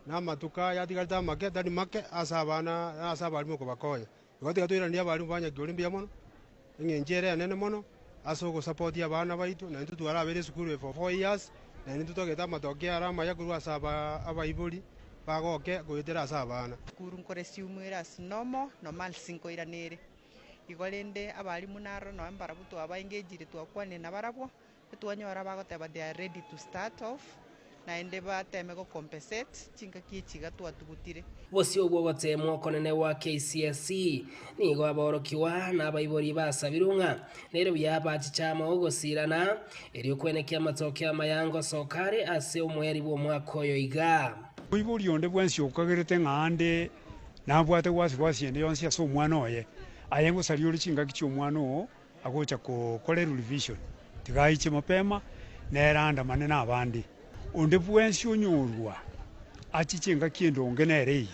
na amatuko aya atigarete amake tari make ase abana na ase abalimu kobakonya. Igo tiga toiranerie abalimu ba Nyakiore mbuya mono, eng'encho ere enene mono ase ogosapoti abana baito, na intwe twarabeire esukuru eye for 4 years, naende intwe twagete amatokeo aro amaya korwa ase aba abaibori bagoke goetera ase abana. Esukuru nkoresume ere as normal, normalcy nkoirana ere. Igo rende abalimu naroro nonye mbarabwo twabaengagire twakwanire nabarabwo, etwanyora bagoteba they are ready to start off, naende bateme go compensate chingaki echi iga twatugutire. Bosio bw'ogoteemwa okonene gwa KCSE, nigo aborokigwa na abaibori basabirwe ng'a nere buya bachiche amo gosirana, erio kwenekia amatokeo amaya ngosoka are ase omoeri bw'omwaka oyo iga. Moibori onde bwensi okagerete ng'a ande Nabwate gwasi-gwasi ende yonsi ase omwana oye, aye ngosaria ore chingaki chi'omwana oo agocha gokorerwa revision, tiga aiche mapema nere andamane nabande. Onde bwensi onyorwa achiche engaki endonge nere eye,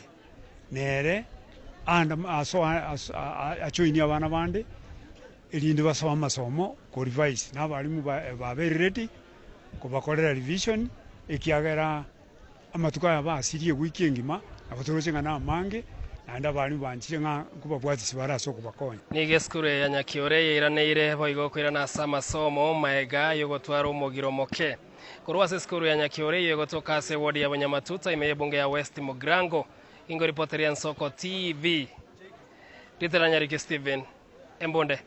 nere ajoinie abana bande, erinde basoe amasomo ko revise, na abalimu babeire ready kobakorera revision ekiagera. Amatuko aya basirie ewiki engima, nabo toroche ng'a namange, naende abalimu banchire ng'a nkobabwatisia bare ase okobakonya. Nigo esukuru eye ya Nyakiore yeiraneire boigo okoirana ase amasomo maega y'ogotwara omogiro omoke. Korwa ase esukuru ya Nyakiore eyio egotoka ase ewodi ya Bonyamatuta ime y'ebunge ya West Mugirango, ingoripoteria Ensoko TV. Ritera Nyariki Stephen, Embunde.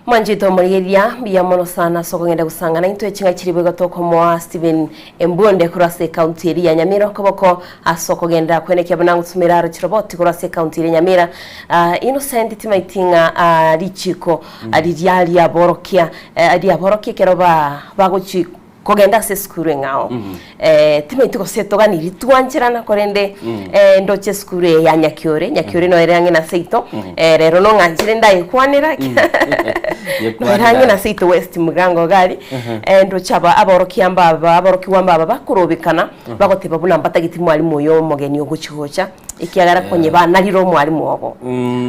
Mwanchete omorigereria, mbuya mono sana ase okogenda gosangana intwe ching'aki chiria boigo tokomoa Stephen Embunde korwa ase ecounty eria ya Nyamira okoboko ase okogenda kwenekia buna ngotumera aro chiroboti korwa ase ecounty eria ya Nyamira. Ah, Innocent timaiti ng'a ah, richiko ah, riria riaborokia eh, riaborokia ekero ba bagochi kogenda ase esukuru eng'ao. Eh, timaiti gose toganiri twancherana korende eh, ndoche esukuru eye ya Nyakiore, Nyakiore noyo ere ang'e na seito, eh, rero nong'anchire ndayekwanera noyo ere ang'e na seito West Mugirango iga aria, eh, ndoche aba aborokia mbaba aborokigwa mbaba bakorobekana bagoteba buna mbatageti mwalimu oyo omogeni ogochi gocha ekiagera konye banarire omwalimu obo.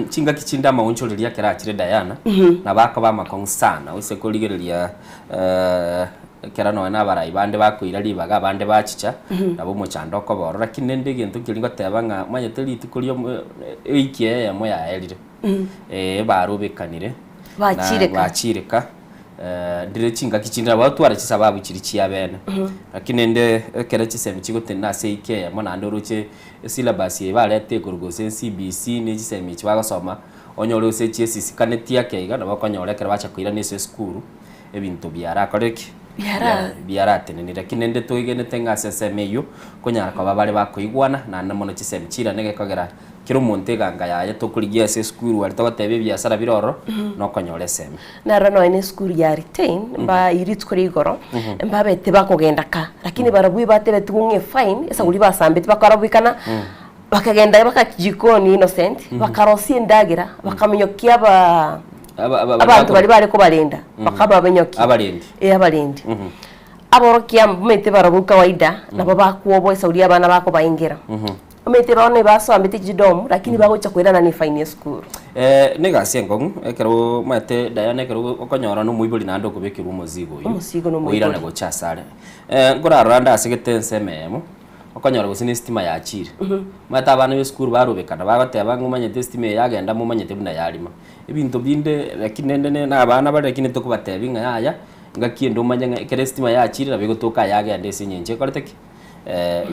Chingaki chinde amaonchoreria ekero achire Diana, nabo akoba amakong'u sana, gose korigereria Ekero nonya na abarai bande bakoira ribaga abande bachicha, nabo omochando okoba ororo. Lakini rende egento nkeria ngoteba ng'a omanyete rituko ria omo ewiki eyemo yaerire, barobekanire, na Bachireka. bachireka, ndire chingaki chinde nabo batwara chisababu chiria chia bene. Lakini rende ekero chisemi chigotenena ase ewiki eyemo naende oroche esyllabus eye bareta igoro gose CBC ne chisemi echi bagosoma, onyore gose chiesisikaneti ake iga, nabo okonyora ekero bacha koirana ase esukuru. ebinto biarakore ki? Biara- Biaratenenire. Lakini rende twegenete ng'a ase ensemo eyio, konyara koba bare bakoigwana, naende mono chisemi chirane gekogera kera omonto eganga yaye tokorigia ase esukuru aria togoteba ebiasara bire ororo, nokonyora esemi. Naro nonya na esukuru ya Retain, mba rituko ria igoro, mbabete bakogenda ka, lakini barabwo ebatebetigwe ng'a efine, esaguri basambeti bakarabuikana, Bakagenda baka jikoni Innocent, bakarosia endagera, bakaminyokia aba Aba- aba- abanto baria bare kobarenda, bakabaminyokia. Abarendi. Eh, abarendi. Aborokia mbamaete barobwo kawaida, nabo bakwoboa esauri abana bakobaingera. Omanyete bono ebasambete chidomu, lakini bagocha koirana ne efaini esukuru. Eh, negasi enkong'u ekero omanyete Diana ekero okonyora na omoibori naende okobekerwa omozigo oyio Omosigo na omoibori. oirane gocha asare. Eh, nkorarora nde asegete ensemo eyemo. Okonyora gose na estima yachire. Omanyete abana ba esukuru barobekana bagoteba ng'a omanyete estima eye yagenda momanyete buna yarima. Ebinto binde lakini rende ne na abana bare lakini tokobatebia ng'a yaya, ngaki ende omanye ng'a ekero estima yachire nabo egotoka yagenda ase eng'encho ekorete ki?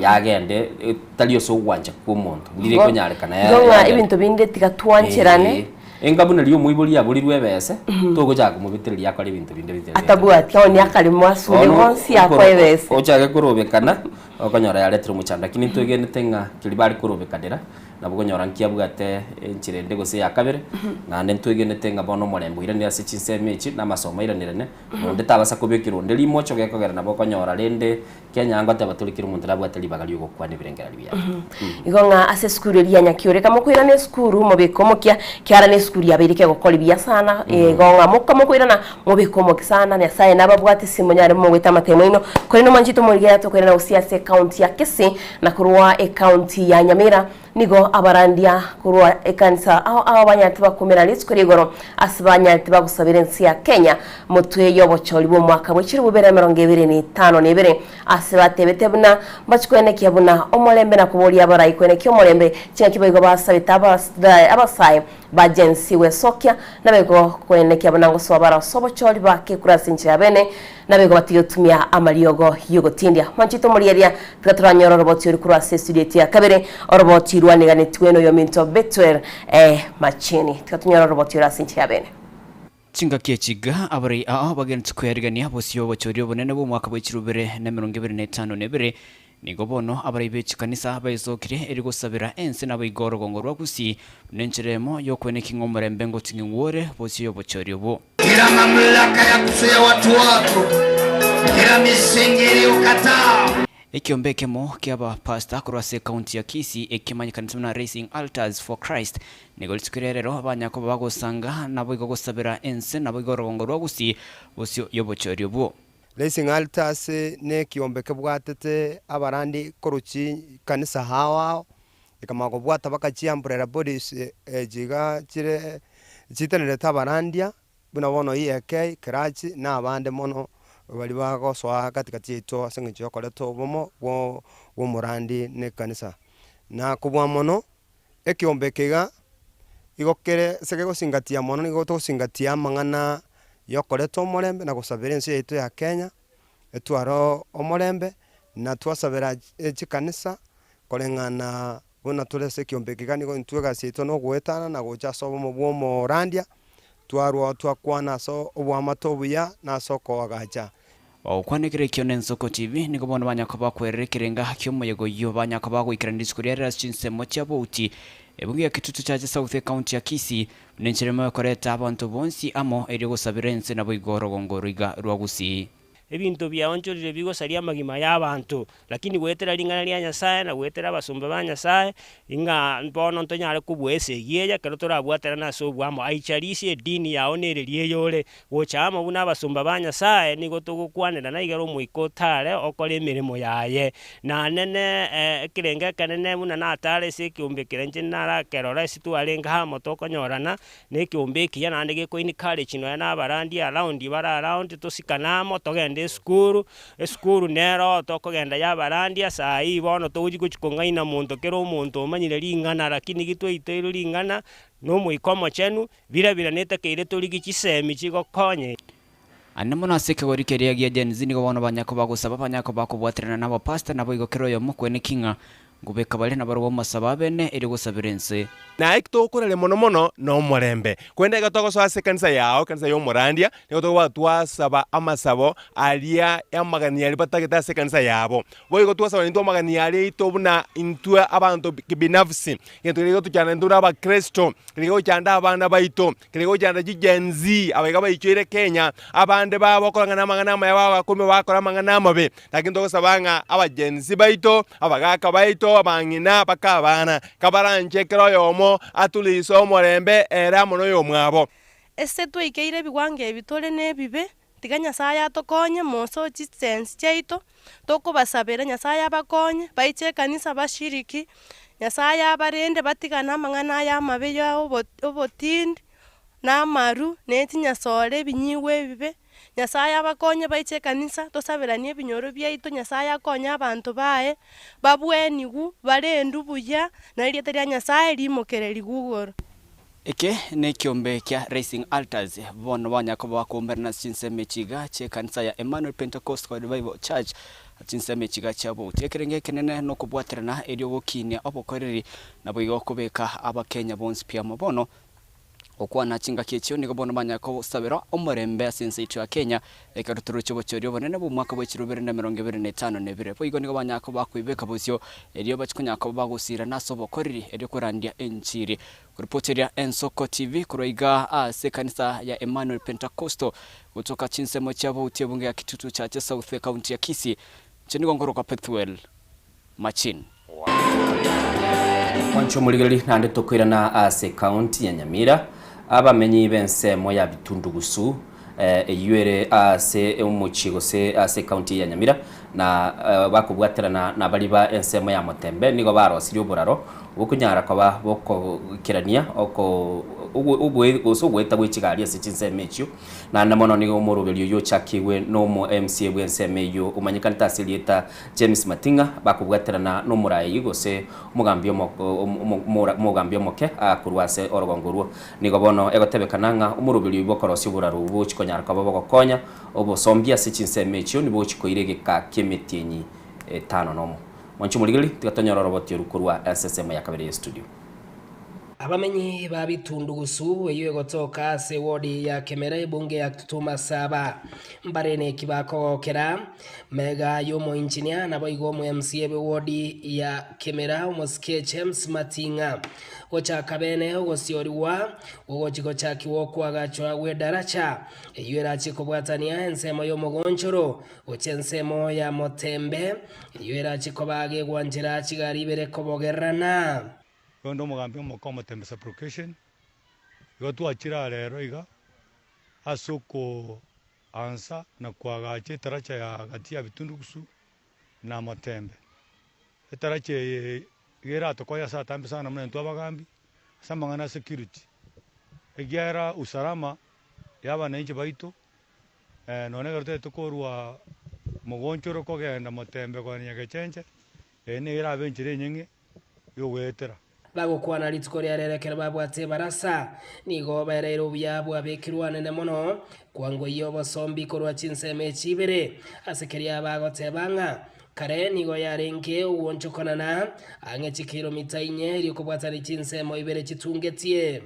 Yagende tari ase ogwancha kwa omonto, ndire ekonyarekana Igo ng'a yagenda. ebinto binde tiga twancherane. Enga buna riria omoibori aborirwe ebese, togochaka komobetereria akore ebinto binde bitari Atabwati, aonie akarimo asure Bono bonsi akoe ebese. Ochake korobekana, okonyora yaretire omochando. Lakini ntwegenete ng'a keria bare korobekanera, nabo okonyora nkiabwate enchera ende gose eya kabere, naende ntwegenete ng'a bono omorembe oiranire ase chinsemo echi, na amasomo airanirene, nonde tabasa kobekerwa onde rimocho gekogera nabo okonyora rende Kenya ngoteba tore kera omonto nabwate ribaga ri'ogokwana ebirengererio biaye. Igo ng'a ase esukuru eria ya Nyakiore kamokoirana esukuru mobeke omokia kiara na esukuru yabeire kegokora buya sana igo ng'a mokamokoirana mobeke omokia sana Nyasaye nababwate ase monyare mogoeta amatemo aino. Korende omwanchete omorigia tokoirana gose ase ecounty ya Kisii na korwa ecounty ya Nyamira Nigo abarandia korwa ekanisa ao ao banyarete bakumera rituko ria igoro ase banyarete bagosabera ense ya Kenya motwe y'obochori bw'omwaka bwe chilifu bibere 2052 ase batebete buna mbachi koenekia buna omorembe na koboria abarai koenekia omorembe chingaki boigo basabete abasae ba Gen Z gwesokia nabaigo koenekia buna ngosoa bare ase obochori bake kura ase enchera ya bene Naboigo batige gotumia amariogo y'ogotindia. Mwanchete omorieria, tiga toranyore oroboti oru korwa ase estudio yaito ya kabere, oroboti rwaneganetwe noyominto Bethuel Machini. Tiga tonyore oroboti oro ase enchera ya bene. Chingaki echi iga, abarai ao bagenderete kweyarigania bosio obochori obonene bw'omwaka bwe chilifu bibere na emerongo ebere na etano na ebere. Nigo bono abarai be chikanisa baesokire erio gosabera ense naboigo orogongo rwa Gusii buna enchera emo y'okwenekia ng'a omorembe ngoting'igwa ore bosio y'obochori obwo. Kila mamlaka ya kuzuia watu wako, kila misingi iliyokataa. Ekiombe ekemo ki'abapastor korwa ase ekaunti ya Kisii ekemanyekanete buna Raising Altars for Christ nigo rituko ria rero banyakoba bagosanga naboigo gosabera ense naboigo orogongo rwa Gusii bosio y'obochori obwo. Raising Altars nekiombe kebwatete abarandi korwa chikanisa ao ao, ekamanya kobwata baka chiumbrella bodies echi iga chire chitenerete abarandia, buna bono EAK, Clergy, na abande mono baria bagosoa katikati yaito ase eng'encho ya okoreta obomo bwo bwomorandi na ekanisa. Na kobua mono, ekiombe eke iga, igo kere ase kegosingatia mono nigo togosingatia amang'ana ya okoreta omorembe na gosabera ense yaito ya Kenya, etware omorembe, na twasabera chikanisa koreng'ana buna tore ase ekiombe eke iga nigo intwe egasi yaito na ogoetana na gocha ase obomo bwa omorandia, twarwao twakwana ase oboamate obuya na ase okoagacha. Ogokwana ekero ekio nensoko chibi, nigo bono banyakoba kwerera ekerenga ki'omoyega oyio, banyakoba goikerania rituko ria rero ase chinsemo chia bouti, ebunge ya Kitutu Church South ecounty ya Kisii, buna enchera emo yokoreta abanto bonsi amo erio gosabera ense naboigo orogongo oroiga rwa Gusii. Ebinto biaonchorire bigosaria amagima y'abanto, lakini goetera ring'ana ria Nyasae na goetera abasomba ba Nyasae, ng'a bono ntonyare kobua esegi eye ekero torabwaterane ase oboamo. Aicharisie edini yao nereria eyore gocha amo buna abasomba ba Nyasae, nigo togokwanerana igere Omoika otare okore emeremo yaye. Nanene ekerengo ekenene buna natare ase ekeombe keria inche narakerora ase twarenge amo tokonyorana, na ekeombe ekiya naende geko encourage nonya na abarandia around bare around tosikane amo togende esukuru, esukuru nero tokogenda ya abarandia saa hii bono togochi gochi kong'aina monto kera omonto omanyire ring'ana lakini gitwaitoirwe ring'ana na omoika omochenu, bira bira netakeire torigie chisemi chigokonye. Ande mono ase ekegori keria gia Gen Z nigo bono banyako bagosaba banyako bakobwaterana na abapastor naboigo kera oyomo kweneki ng'a ngobeka bare nabarobwo amasabo abene erio gosabera ense. Na eki togokoraria mono mono nomorembe. Korende ekero togosoa ase ekanisa yao, ekanisa y'omorandia, nigo tokoba twasaba amasabo aria y'amagani aria batagete ase ekanisa yabo. Boigo twasaba intwe amagani aria aito buna intwe abanto kibinafsi, egento keria gegotochanda intwe buna abakristo, keria kegochanda abana baito, Keria gochanda chi Gen Z, abaiga baichoire Kenya, abande babo okorang'ana amang'ana amaya babakumia bakora amang'ana amabe. Lakini togosaba ng'a aba Gen Z baito, abagaka baito, abang'ina mpaka abana, kabaranche kera oyomo atulise omorembe ere amo na oyomwabo. Ase twaikeire ebiwango ebi tore nebibe, tiga Nyasaye atokonye mosoe chisense chiaito, tokobasabera Nyasaye abakonye, baiche ekanisa bashiriki, Nyasaye abarende batigane amang'ana aya amabe ya obo obotindi, na amaru, ne chinyasore ebinyigwa ebibe. Nyasaye abakonye baiche ekanisa, tosaberanie ebinyoro biaito, Nyasaye akonye abanto baye, babweniwu, barendwu buya, na erieta ria Nyasaye rimokererigwe igoro. Eke nekiombe kia Rising Altars, bono banya koba bakoumberana ase chinsemo echi iga chi'ekanisa ya Emmanuel Pentecostal Revival Church, chinsemo echi iga chia Bouti. Ekerengo ekenene nokobwaterana erio gokinia obokoreri naboigo kobeka abakenya bonsi pi amo. Bono Gokwana chingaki echio nigo bono banyare kosabera omorembe ase ense yaito ya Kenya, ekero toroche obochori obonene bw'omwaka bwe chirubere na emerongo ebere na etano na ebere. Boigo nigo banyare koba bakoibeka bosio, erio bachie konyara koba bagosirana ase obokoreri, erio korandia enchiri. Koripoteria Ensoko TV korwa igaa ase ekanisa ya Emmanuel Pentecostal gotoka chinsemo chia Bouti ebunge ya Kitutu Chache South ecounty ya Kisii. Inche nigo nkorokwa Pethuel Machin. Mwanche omorigereria naende tokoirana ase ekaunti ya Nyamira, abamenyi b'ensemo ya Bitundugusu eyio ere ase omochie gose ase ekaunti ya Nyamira na bakobwaterana na baria ba ensemo ya Motembe nigo barosirie oboraro bokonyara koba bokoikerania oko gose ogoeta gwe chigari ase chinsemo echio. Naende mono nigo omoroberi oyio ochakigwe nomo MCA bw'ensemo eyio omanyekanete ase erieta James Mating'a bakobwaterana nomoraai gose omogambi omogambi omoke korwa ase orogongo orwo. Nigo bono egotebekana ng'a omoroberi oyio bw'okorosia oboraro obwo bogochia konyara koba bogokonya obosombi ase chinsemo echio nibogochia koira egeka ki'emetienyi etano nomo. Mwanche omorigereria, tiga tonyore oroboti oru korwa ase ensemo ya kabere y'estudio. Abamenyi ba Bitundugusu, eyio egotoka ase ewodi ya Kemera ebunge ya Kitutu Masaba, mbare neki bakogokera. Mega y'omoinjinia naboigo omo MCA b'ewodi ya Kemera omosike James Mating'a. Gochaka bene ogosiorigwa gogochi gochakigwa okoagachwa gw'edaracha eyio erache kobwatania ensemo y'omogonchoro gochia ensemo ya Motembe eyio erache koba gegwanchera chigari ibere kobogererana. Rende omogambi omoke omotembe supplication, igo twachire aa rero iga ase okoansa na koagacha etaracha ya gati ya Bitundugusu na Motembe. Etaracha eye iga eratokonye ase atambe sana buna intwe abagambi, ase amang'ana a security, ekiagera usalama ya abananchi baito nonya ekero totagete korwa mogonchoro kogenda Motembe kogenda Nyagechenche, eye nigo erabe enchera enyeng'e y'ogoetera. Bagokwana rituko ria rero ekero babwate ebarasa, nigo baereire obuya bwabekirwe anene mono, kwangoyia obosombi korwa chinsemo echi ibere, ase keria bagoteba ng'a kare nigo yarenge ogwonchokanana ang'e chikilomita inye erio kobwatania chinsemo ibere chitungetie.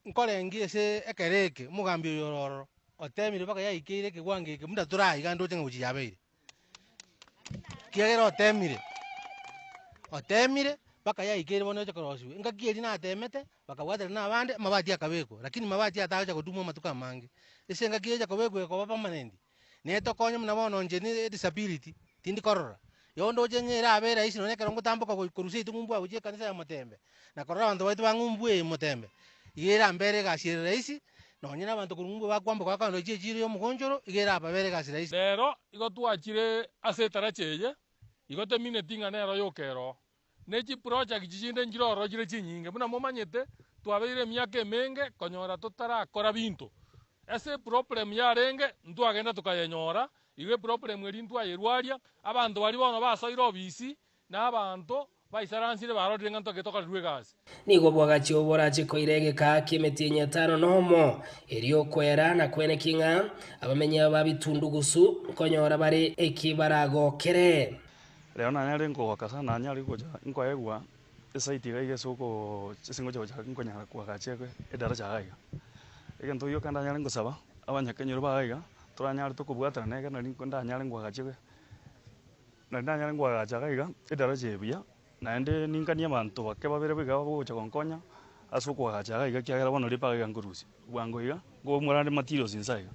Nkorengia ase ekero eke omogambi oyo ore ororo, otemire mpaka yaikeire ekewango eke buna toraiga ndoche ng'a gochia yabeire. Ekiagera otemire, otemire mpaka yaikeire bono eche korosiwa. Engaki eria natemete, bakabwaterana na abande, amabati akabekwa, lakini mabati atagocha kodumu amatuko amange. Ase engaki echa kobekwa ekoba permanent, netokonye buna bono inche ne edisability, tindi korora. Igo ndoche ng'a erabe rahisi nonye ekero ngotamboka goi korwa seito ng'umbu agochia ekanisa ya Motembe, na korora abanto baito ba ng'umbu eye Motembe, iga erambere egasi ere rahisi, nonye na abanto korwa ng'umbu bakwamboka bakogenda gochia echiro ya omogonchoro, iga erababere egasi rahisi. Rero igo twachire ase etaracha eye, igo temineti ng'a nero yoka ero. Ne chiproject chinde nchire ororo chire chinyinge. Buna momanyete, twabeire emiaka emenge konyora totarakora binto. Ase eproblem yarenge, ntwagenda tokayenyora, igo eproblem eria ntwayerwaria, abanto baria bono basoire obisi, na abanto baisaransire barorire ng'a ntwagete tokorerwa egasi. Nigo obwagachi obo borache koira egeka ki'emetienyi etano nomo, erio okwera na kweneki ng'a abamenyi aba ba bitundugusu nkonyora bare eki baragokere. Rero nanyare nkogoka sana nanyare gocha nkoegwa esite iga iga ase okoo ase ngocha gocha nkonyara koagacha edaracha iga iga. Egento gioka ndanyare ngosaba, abanyakenyoro ba iga iga, toranyare tokobwaterana iga nari ndanyare nkoagacha nari ndanyare nkoagacha iga iga edaracha eye buya, naende ninkanie abanto bake babere iga bagocha gonkonya ase okoagacha iga iga ekiagera bono ribaga iga nkorusia. Bwango iga, nkoumora ande materials inse iga.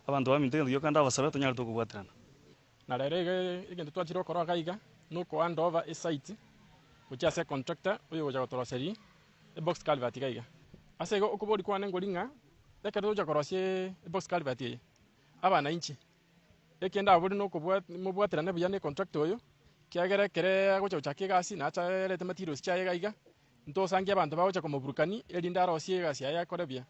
Abanto baminto egento gioka ndabasabe tonyare tokobwaterana. Na rero iga egento twachire gokora iga iga, noko hand over esite gochia ase econtractor oyogocha gotoroseria ebox culvert iga iga. Ase igo okobori kwane nkori ng'a, ekero togocha korosia ebox culvert eye, abananchi, ekende abwo bori nokobwa mobwaterane buya na econtractor oyo, ekiagera ekere agocha gochaka egasi nache arete materials chiaye iga iga, ntosangie abanto bagocha komoburukani erinde arosie egasi yaye akore buya.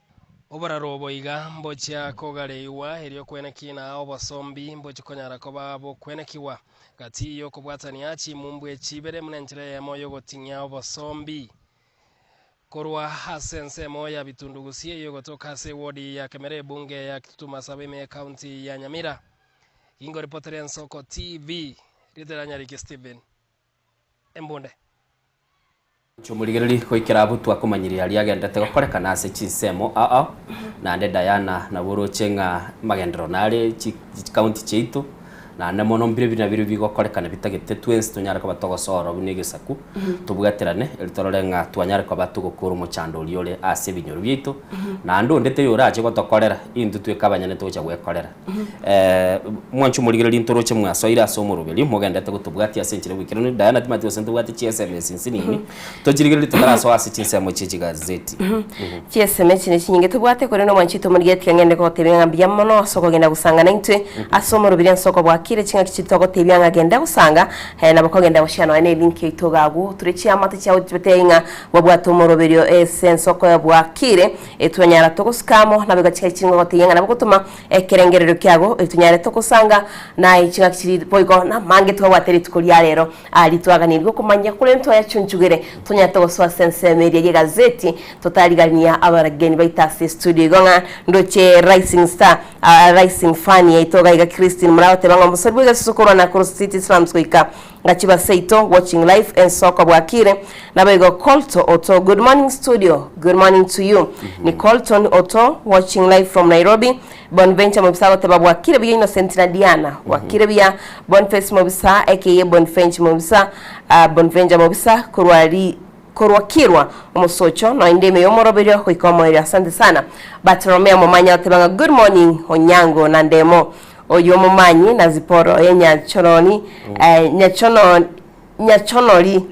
Oboraro obo iga mbochia kogareigwa, erio kweneki na obosombi mbochia konyara koba bokwenekigwa. Gati y'okobwatania chimumbu echi ibere buna enchera eyemo y'ogoting'ia obosombi. Korwa ase ensemo ya Bitundugusi eyogotoka ase ewodi ya Kemera ebunge ya Kitutu Masaba ime y'ecounty ya Nyamira. Gingoripotere Ensoko TV, rieta ria Nyariki Stephen Embunde. Inche omorigereria goikera abwo twakomanyirie aria agenderete gokorekana ase chinsemo ao ao, naende Diana nabwo oroche ng'a amagenderero nare chi chikaunti chiaito, naende mono mbire buna biria bigokorekana bitagete twensi tonyare koba togosoora buna egesaku, tobwaterane eri torore ng'a twanyare koba togokora omochando oria ore ase ebinyoro biaito, naende onde teiyo orache gotokorera, intwe tweka abanyene togocha gwekorera. Mwanche omorigereria ntoroche mwasoire ase omoroberio, mogenderete gotobwatia ase enchera y'oboikeranu. Diana timanyeti gose ntobwate chi sms nsinini, tochirigererie totarasoa ase chinsemo chie chigazeti. Chi sms ne chinyinge tobwate korende omwanchi oito omorigereria tiga ngende gogotebia ng'a mbuya mono ase okogenda gosanga naintwe ase omoroberio ase okobwakire ching'aki chiria togotebia ng'a genda gosanga nabo kogenda gochia nonya ne link yaito iga agwo oture chiamate chiago chibatebie ng'a babwate omoroberio ase ensoko ya bwakire Etwanyara togosuka amo nabo chingaki chiri ngogotebia ng'a nabo gotoma ekerengererio kiago etonyare togosanga naye chingaki chiri boigo namange twabwate rituko ria rero aa ritwaganeirie gokomanya korende twayachunchugere tonyare togosoa ase ensemo eria y'egazeti totarigania abarageni baito ase estudio igo ng'a ndoche rising star aa rising fan yaito iga iga Christine moragoteba ng'a omosori bw'egesusu korwa Nakuru city slums goika Ngachia seito watching live ensoko bwakire naboigo Colto Oto good morning studio good morning to you ni Colton Oto watching live from Nairobi Bonventure Mobisa agoteba bwakire buya Innocent na Diana bwakire buya Bonface Mobisa aka Bonfench Mobisa ah, Bonventure Mobisa korwa ri korwa Kirwa omosocho noende ime yomoroberio goika omoerio asante sana Bartolomeo Momanya agoteba ng'a good morning Onyango na Ndemo Oyio omomanyi na Ziporo oye Nyachononi, eh, Nyachono, Nyachonori,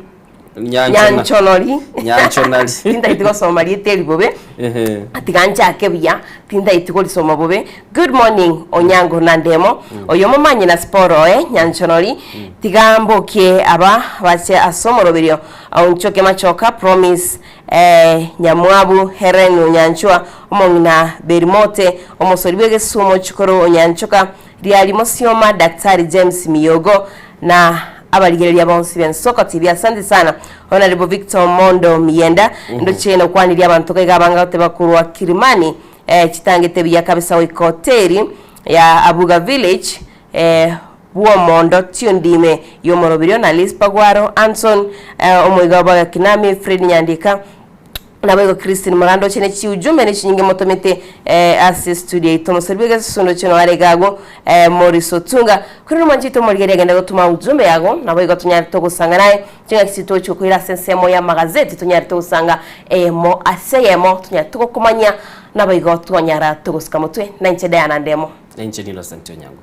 Nyanchonori. Nyanchonari. Tintaeti gosoma rieta eri bobe. Ehe. Tiga nchake buya, tintaeti korisoma bobe. Good morning, Onyango na Ndemo. Oyo omomanyi na Ziporo oye Nyanchonori. Tiga mbokie aba bache ase omoroberio. Onchoke Machoka, Promise, Eh, Nyamwabu, Helen Onyanchwa, omong'ina Berimote, omosori bw'egesumo Chikoro Onyanchoka, Riari Mosioma, Daktari James Miyogo, na abarigereria bonsi b'Ensoko TV. Asante sana. Honorable Victor Mondo Miyenda, ndoche nokwanirie abanto gaiga abange goteba korwa Kilimani, eh, chitangete buya kabisa goika hoteli ya Abuga Village, eh, bw'omondo tiondime y'omoroberio na Liz Pagwaro, Anson omoiga bwa Kinami, Fred Nyandika, naboigo Christine Morando oche ne chiujumbe ne chinyinge motomete ase studio yaito omosori bw'egesusu ndoche noare iga agwo Morris Otunga. Korende omwanchi oito omorigereria agende gotoma ujumbe yago naboigo tonyare togosanga naye chingaki chiria togochia koira ase ensemo y'amagazeti tonyare togosanga eyemo ase eyemo tonyare togokomanyia naboigo twanyara togosuka motwe na inche Diana Ndemo. Na inche Innocent Onyango.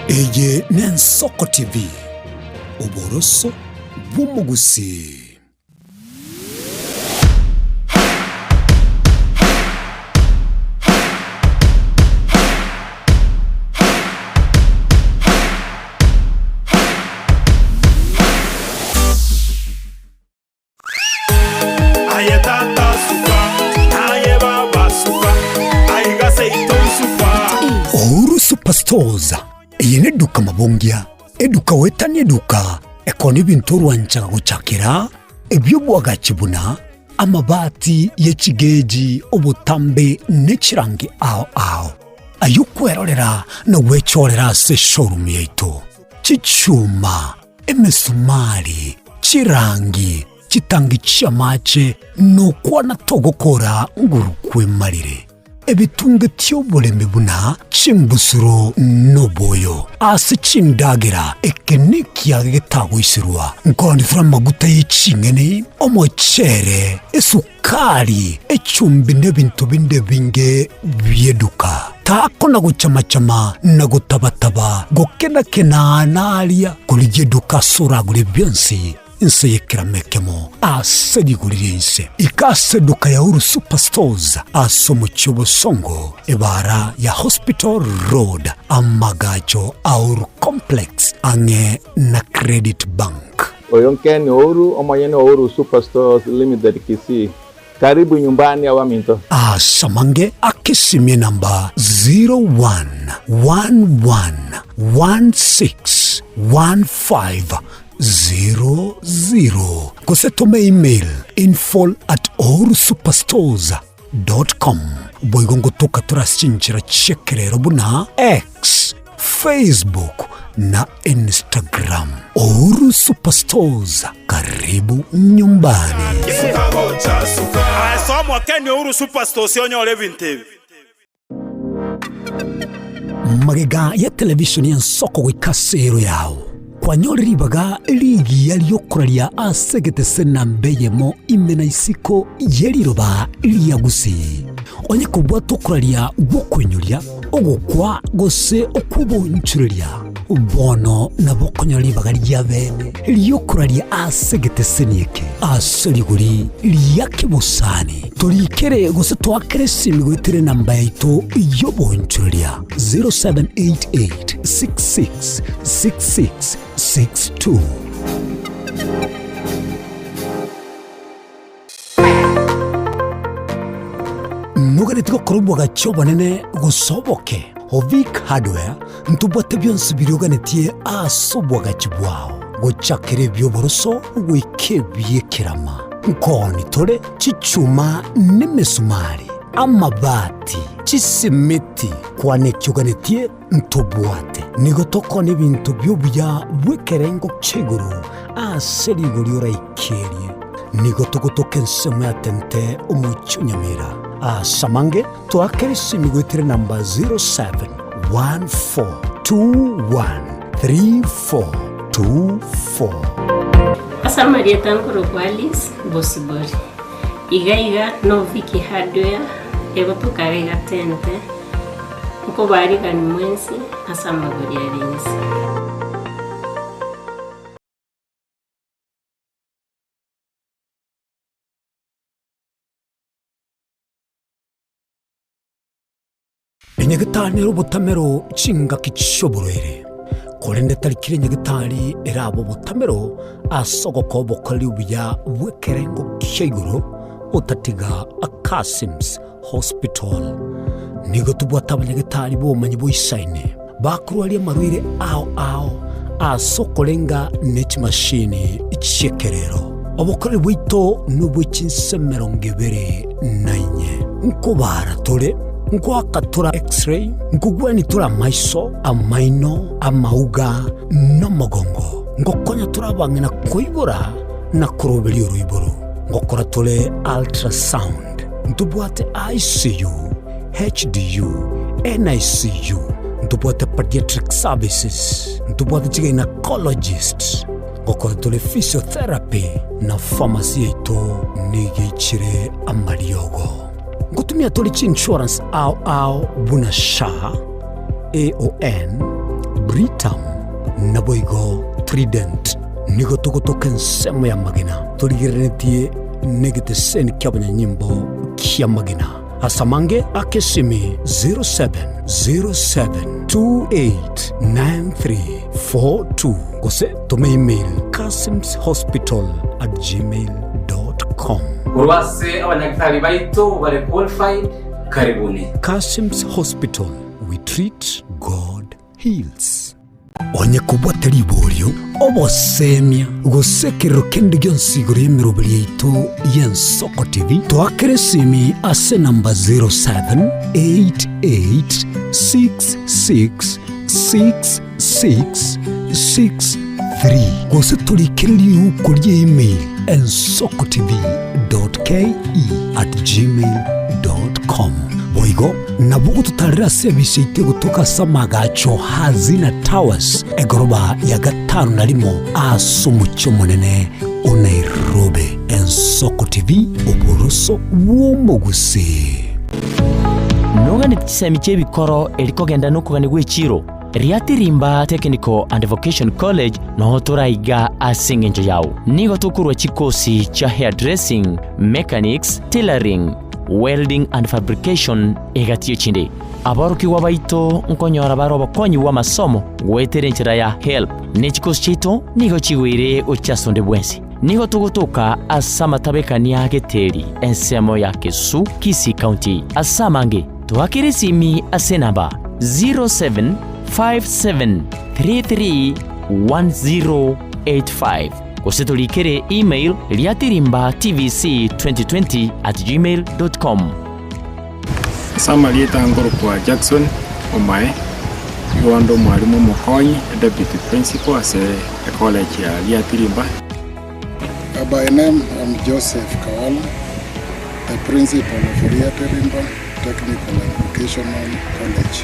Eye n'Ensoko TV, oboroso bw'omogusii. Aye tata suka, aye baba suka, aiga seito nsuka. Uhuru Superstores, eye neduka mabongia, eduka goetania eduka, ekona ebinto orwanchaga gochakera, ebi'obwagachi buna, amabati ye chigeji, obotambe ne chirangi ao ao. Ayio kwerorera na gwechorera ase eshowroom yaito. Chichuma, emesumari, chirangi, chitangi chi'amache, nokwana togokora nguru kwemarire. Ebitunge ti'oboremi buna chimbusuro noboyo ase chindagera, eke nekiage getagoiserwa, nkoonithera amaguta ye ching'eni, omochere, esukari, echumbi nebinto binde ebinge bi'eduka. Takona gochamachama na gotabataba, gokenakena na aria, korigia eduka ase oragure bionsi inse y'ekerama ekemo ase rigori ri'ense. Ika ase eduka ya Uhuru Superstores ase omochie o Bosongo, ebara ya Hospital Road, amagacho a Uhuru Complex ang'e na Credit Bank. Oyo Ken Ouru, omonyene o Uhuru Superstores Limited Kisii. Karibu nyumbani abaminto. Ase amange akesimie namba 0111161500 gose tome email info at uhurusuperstores dot com. Boigo ngotoka tore ase chinchera chi'ekerero buna X, Facebook na Instagram. Uhuru Superstores, karibu nyumbani. Aye soa Kenya Uhuru Superstores onyore ebinto ebi. Magega ya televishoni y'ensoko goika ase ero yao, kwanyorire ribaga rigiya ri'okoraria ase egetese namba eyemo ime na isiko ye riroba ria Gusii. Onye kobwata okoraria gw'okoinyoria, ogokwa gose okw'obonchoreria, bono nabo okonyora ribaga ria bene ri'okoraria ase egeteseni eke ase rigori ria kebosani. Torikere gose toakere esimi goetera enamba yaito y'obonchoreria 0788 66 66 62. Noganeti gokora obwagachi obonene gose oboke? Ovic Hardware ntobwate bionsi biria oganetie ase obwagachi bwao, gochakera ebi'oboroso goika ebi'ekerama. Nkooni tore chichuma nemesumari, amabati, chisimiti, kwana eki oganetie ntobwate. Nigo tokona ebinto bi'obuya bw'ekerengo kia igoro ase rigori oraikerie. Nigo togotoka ensemo ya Tente omochie o Nyamira. Ase amange toakere esimi goetera enamba 0714213424. Ase amarieta nkorokwa Alice Bosibori. Iga iga no Vicky Hardware egotoka iga Tente. Nkobarigani mwensi ase amagori are inse. Enyagitari nere obotamero chingaki chi'oborwaire, korende tari kera enyagitari erabe obotamero ase ogokoa obokoreri obuya bw'ekerengo kia igoro otatiga Akasim's Hospital. Nigo tobwate abanyagitari b'obomanyi boisaine bakorwaria amarwaire ao ao ase okorenga ne chimashini chi'ekerero. Obokoreri bwaito nobwe chinse 24. Nkobaara tore, nkoaka tore X-ray, nkogwenia tore amaiso, amaino, amauga, na omogongo. Ngokonya tore abang'ina koibora na koroberia oroiboro. Ngokora tore ultrasound. Ntobwate ICU, HDU, NICU, ntobwate pediatric services, ntobwate chigynecologist, ngokora tore physiotherapy na pharmacy yaito nigo eichire amariogo. Ngotumia tore chiinsurance ao ao buna SHA, AON, Britam naboigo Trident. Nigo togotoka ensemo y'amagena torigereretie negeteseni ki'abanyanyimbo ki'amagena. Ase amange ake esimi 0707289342 gose tome email kasimshospital@gmail.com. Korwa ase abanyagitari baito bare qualified, karibuni. Kasim's Hospital, we treat, God heals. Onye kobwate riborio, obosemia, gose ekerero kende gionsi igoro y'emeroberi yaito y'Ensoko TV, toakere esimi ase enamba 0788666663 gose torikere riuko ria email ensokotv.ke@gmail.com. Boigo Nabo gototarera ase ebise yaito egotoka ase amaagacho Hazina Towers, egoroba ya gatano na rimo ase omochie omonene o Nairobi. Ensoko TV, oboroso bw'omogusii. Noganeti chisemi chi'ebikoro eri kogenda nokogania gw'echiiro, Riatirimba Technical and Vocation College noo toraiga ase engencho yao. Nigo tokorua chikosi chia hairdressing, mechanics, tailoring, welding and fabrication egati y'echinde. Aborokigwa baito nkonyora bare obokonyi bw'amasomo goetera enchera ya HELB, ne chikosi chiaito nigo chigoire gochia ase onde bwensi. Nigo togotoka ase amatabekania a Geteri, ensemo ya Kesu, Kisii County. Ase amange, toakere esimi ase enamba 0757331085 gose torikere email riatirimbatvc2020@gmail.com. Ase amarieta nkorokwa Jackson Omae, nigo ande omwalimu omokonyi, deputy principal ase ecollege ya Riatirimba. By name I'm Joseph Kawala, the principal of Riatirimba Technical and Vocational College.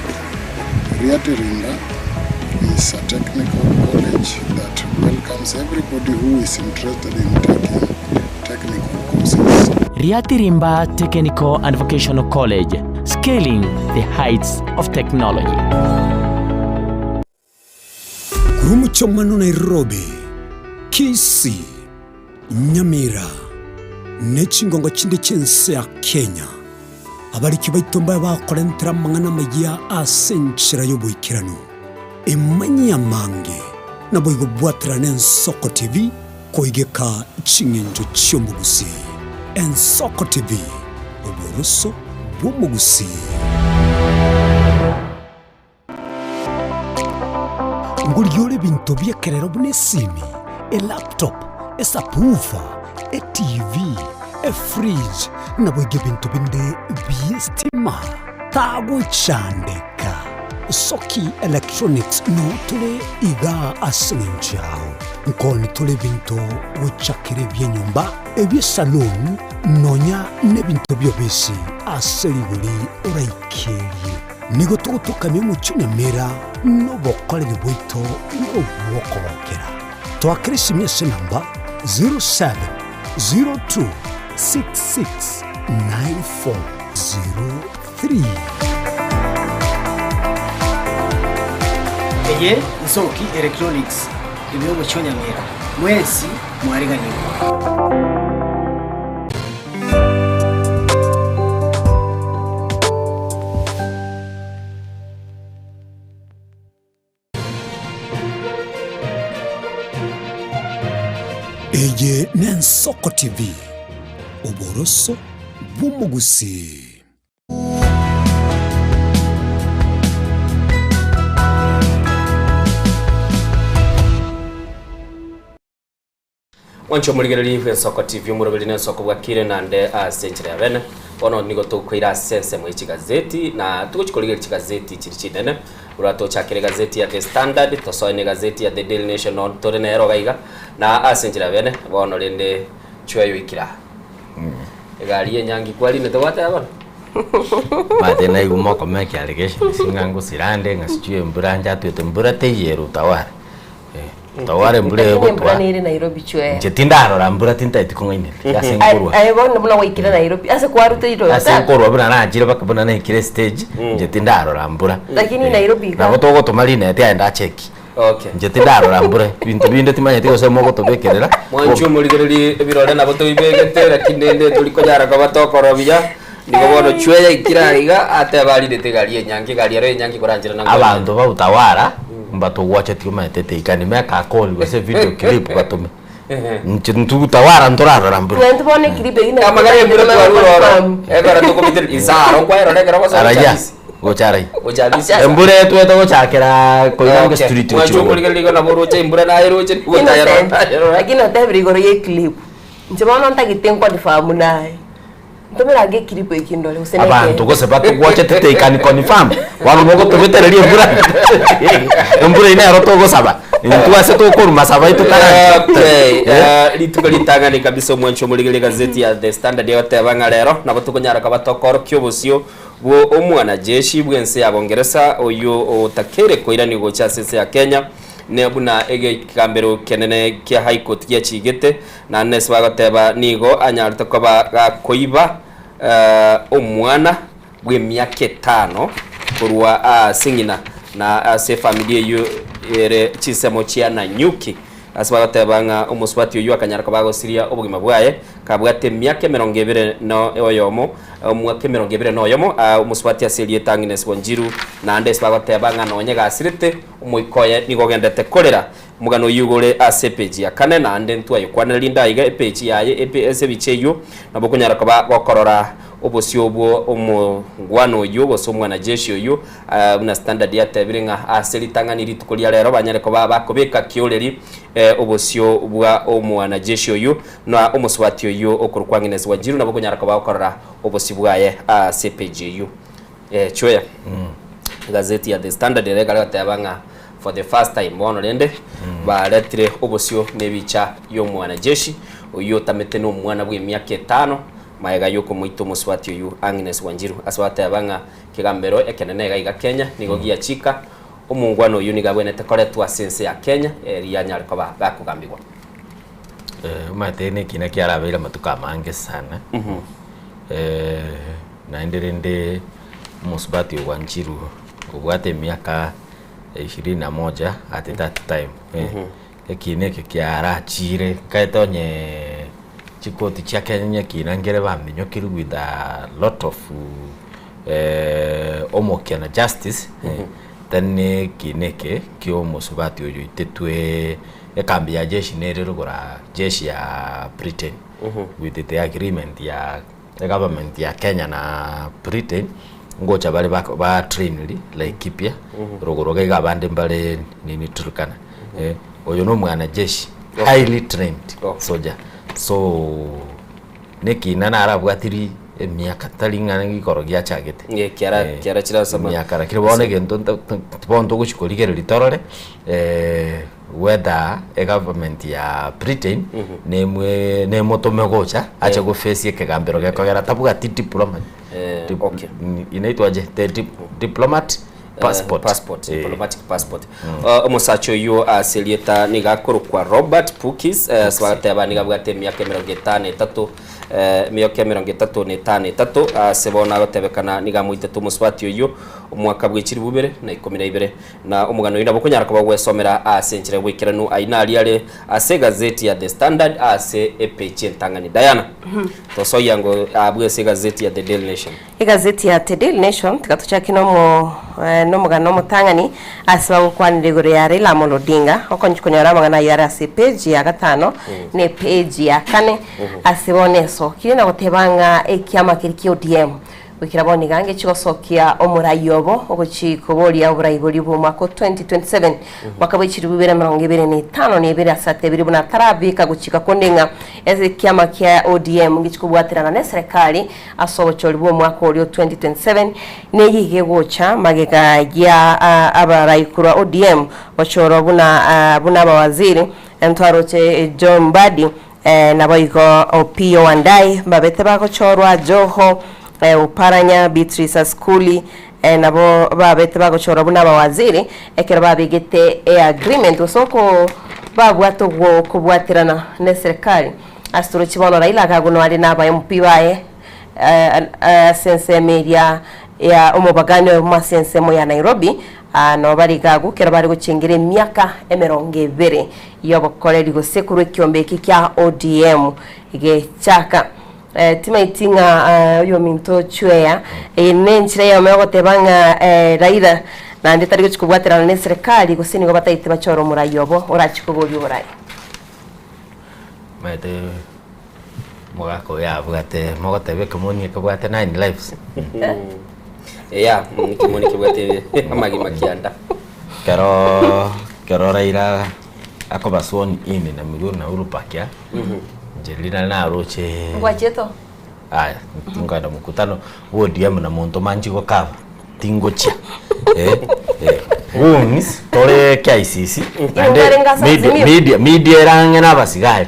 Riatirimba is a technical college that welcomes everybody who is interested in taking technical courses. Riatirimba Technical and Vocational College, scaling the heights of technology. Korwa omochie Nairobi, Kisii, Nyamira, ne chingongo chinde chi'ense ya Kenya, abariki baito mbabe bakorentera amang'ana amayia ase enchera y'oboikeranu. Emanyie amange, naboigo bwaterane Ensoko TV Koigeka ching'encho chi'omogusii. Ensoko TV, oboroso bw'omogusii. Ngorigia ore ebinto bi'ekerero buna esimi, elaptop, esubwoofer, etv, efridge, naboigo ebinto binde bi'estima. Tagochandeka. Soki Electronics noo tore igaa ase eng'encho yao. Nkoni tore ebinto gochakera ebi'enyomba, ebi'esaloon, nonya nebinto bi'obisi ase rigori oraikerie. Nigo togotokamia omochie Nyamira nobokoreri bwaito nobw'okogokera. Toakere esimi ase enamba 0702 669403. Eye Nsoki Electronics ime omochie o Nyamira. Mwensi mwariganigwe. Eye n'Ensoko TV, oboroso bw'omogusii. Mwanche omorigereria bw'Ensoko TV omoroberi na ensoko bwakire nande ase enchera ya bene. Bono nigo tokoira ase ensemo ye chigazeti na togochi korigereria chigazeti chiri chinene. Buna tochakere egazeti ya The Standard, tosoe na egazeti ya The Daily Nation nonye tore nero iga iga. Na ase enchera ya bene, bono rende chweyoikire aa. Egari y'enyangi kwarinete gwateba bono? Omanyete naigwa mokome ekiaregesheni ng'a ngosirande ng'a sijui embura nchatwete mbura teiyo ere utawala. Utawala embura Lakini embura egotwa nere Nairobi chwee. inche tindarora mbura tintaeti kong'ainereria ase nkorwa. Aye bono buna gwaikire Nairobi ase kwaruteirwe Ase nkorwa buna nachire mpaka buna naikire estage inche tindarora mbura. Lakini Nairobi iga. Nabo togotoma rineti aye ndacheki. Okay. Inche tindarora mbura binto binde timanyeti gose mogotobekerera. Mwanche omorigererie ebirore nabo toibegete lakini rende tori konyara koba tokorora buya. Nigo bono chwe yaikire aiga atebe arinete egari enyangi egari ero enyangi koranchera na Abanto ba utawala mbatogwacheti omanyete teikani make a call gose video clip batome. Inche intwe utawala ntorarora mbura. Intwe bono eclip eyio nayo Amang'ana embura twarure oro ekero tokobitera isaro nkwaerora ekero ogosoa Araiya chabisi. gocha araiya. Gocha abisi. Embura etwete gochakera Koinange Street Mwanche gochia igoro. omorigereria igo nabo oroche embura naye eroche nigo Innocent, otayerora. lakini otebire igoro ye eclip. Inche bono ntagete nconfirm naye. Ntomera ange eclip eke ndore gose Abanto nekeene. gose batogwachete they can confirm bono mogotobetereria embura embura eyio nero togosaba intwe ase tokorwa masabo aito Okay, rituko ritang'ani kabisa omwancho omorigereria egazeti ya The Standard egoteba ng'a rero nabo tokonyara koba tokorokia obosio bwo omwanajeshi bw'ense ya Bongeresa oyio otakeire koiraniwa gocha ase ense ya Kenya ne buna egekambero kenene kia High Court giachigete Naende ase bagoteba nigo anyarete koba gakoiba omwana. bw'emiaka etano korwa ase ng'ina na ase efamiri eyio ere chinsemo chia Nanyuki. Ase bagoteba ng'a omosubati oyio akanyara koba agosiria obogima bwaye kabwate emiaka emerongo ebere na oyomo, omwaka emerongo ebere na oyomo, omosubati ase erieta Agnes Wanjiru, naende ase bagoteba ng'a nonye gasirete, omoika oye nigo ogendete korera. Omogano oyio igo ore ase epeji ya kane, naende ntwayokwanera rinde aiga epeji yaye epe ase ebicha eyio, nabo okonyara koba gokorora obosio obwo omongwana oyio gose omwanajeshi oyio, buna Standard yatebire ng'a ase ritang'ani rituko ria rero banyare koba bakobeka kioreri obosio bwa omwanajeshi oyio na omosubati oyio okorokwa Agnes Wanjiru nabo okonyara koba gokorora obosio bwaye ase epeji eyio. Chweya egazeti ya The Standard ere ekare goteba ng'a for the first time bono rende baretire obosio na ebicha y'omwanajeshi oyio otamete na omwana bw'emiaka etano magega y'okomoita omosubati oyio Agnes Wanjiru ase bateba ng'a kegambero ekenene iga iga Kenya nigo giachika omongwana oyio nigo abwenerete koretwa ase ense ya Kenya erio anyare koba gakogambigwa. Omanyete nekina kiarabeire amatuko amange sana. Naende rende omosubati o Wanjiru obwate emiaka ishirini na moja at that time ekiina eke kiarachire nkaete onye chikoti chia Kenya ekina nkere baminyokire with a lot of omokia na justice then ekiina eke kia omosubati oyo oitetwe ekambi ya jeshi nere rogoro jeshi ya Britain with the agreement ya Egovernment ya Kenya na Britain ngocha bare bako ba trainiri Laikipia rogoro iga iga abande mbare nini Turkana eh, oyo na omwanajeshi highly trained soldier so nekina narabwatiri emiaka tari ng'a igoro giachagete Nge kiara Eh, kiara chirasoma emiaka lakini bono egento nta- nta- bono togochi korigereria torore Whether egovernment ya Britain nemwe nemotome gocha ache go face ekegambero gekogera tabwati diplomat Eh, okay. inaitwa aje the dip, diplomat passport passport Eh. diplomatic passport Omosacha oyio ase erieta nigo akorokwa Robert Pukis eh, ase bagateba nigo abwate emiaka emerongo etano etato eh, emiaka emerongo etato na etano etato ase bono agotebekana nigo amoitete omosubati oyio omwaka bwe chilifu ibere na ikomi na ibere Na omogano oyio nabo okonyara koba gwesomera ase enchera y'oboikeranu ayio naria are ase egazeti ya The Standard ase epeji entang'ani. Diana, tosoyia ngo abwo ase egazeti ya The Daily Nation. Egazeti ya The Daily Nation tiga tochake nomo nomogano omotang'ani ase bagokwanera igoro ya Raila Amolo Odinga okonchi konyora amang'ana ayio are ase epeji ya gatano na epeji ya kane ase bono esokire na goteba ng'a ekiama keria kia ODM Goikera bono iga ngechi gosokia omorai obo ogochi koboria oborai boria bw'omwaka o 2027, mwaka bwe chilifu ibere emerongo ebere na etano na ebere ase atebirie buna atarabeka gochika konde ng'a ase ekiama kia ODM ngechi kobwaterana neserekari ase obochori bw'omwaka oria o 2027 neye iga egocha magega ya abarai korwa ODM gochorwa buna buna abawaziri ntwaroche John Mbadi Naboigo Opiyo Wandayi mbabete bagochorwa, Joho, Oparanya, Beatrice Askuli nabo babete bagochorwa buna abawaziri ekero babegete eagreement gose oko babwate okobwaterana neserikari. Ase torochi bono Raila akagunwa are na aba MP baye ase ensemo eria ya omobagani oyomo ase ensemo ya Nairobi nabo bare iga agwo ekero bare gochengera emiaka emerongo ebere y'obokoreri gose korwa ekiombe eke kia ODM gechaka. Timaeti ng'a oyominto Chweya eye nenchera eyemo yogoteba ng'a Raila naende tari gochia kobwaterana ne eserekari gose nigo bataete bachore omorai obo orachie koboria oborai. Omanyete omogaka oyo abwate mogoteba ekemoni ekebwate nine lives. Eya, ekemoni kebwate amagima kianda. Ekero ekero Raila akoba sworn in na Migori na Uhuru Park aa, inche riria nare naroche Ngwachete oo? aya tinkoenda mkutano bwa ODM na monto manchi gokaba, tingochia eh, eh. Goons tore KICC naende Igo ase media Azimio? media media ere ang'e na abasigari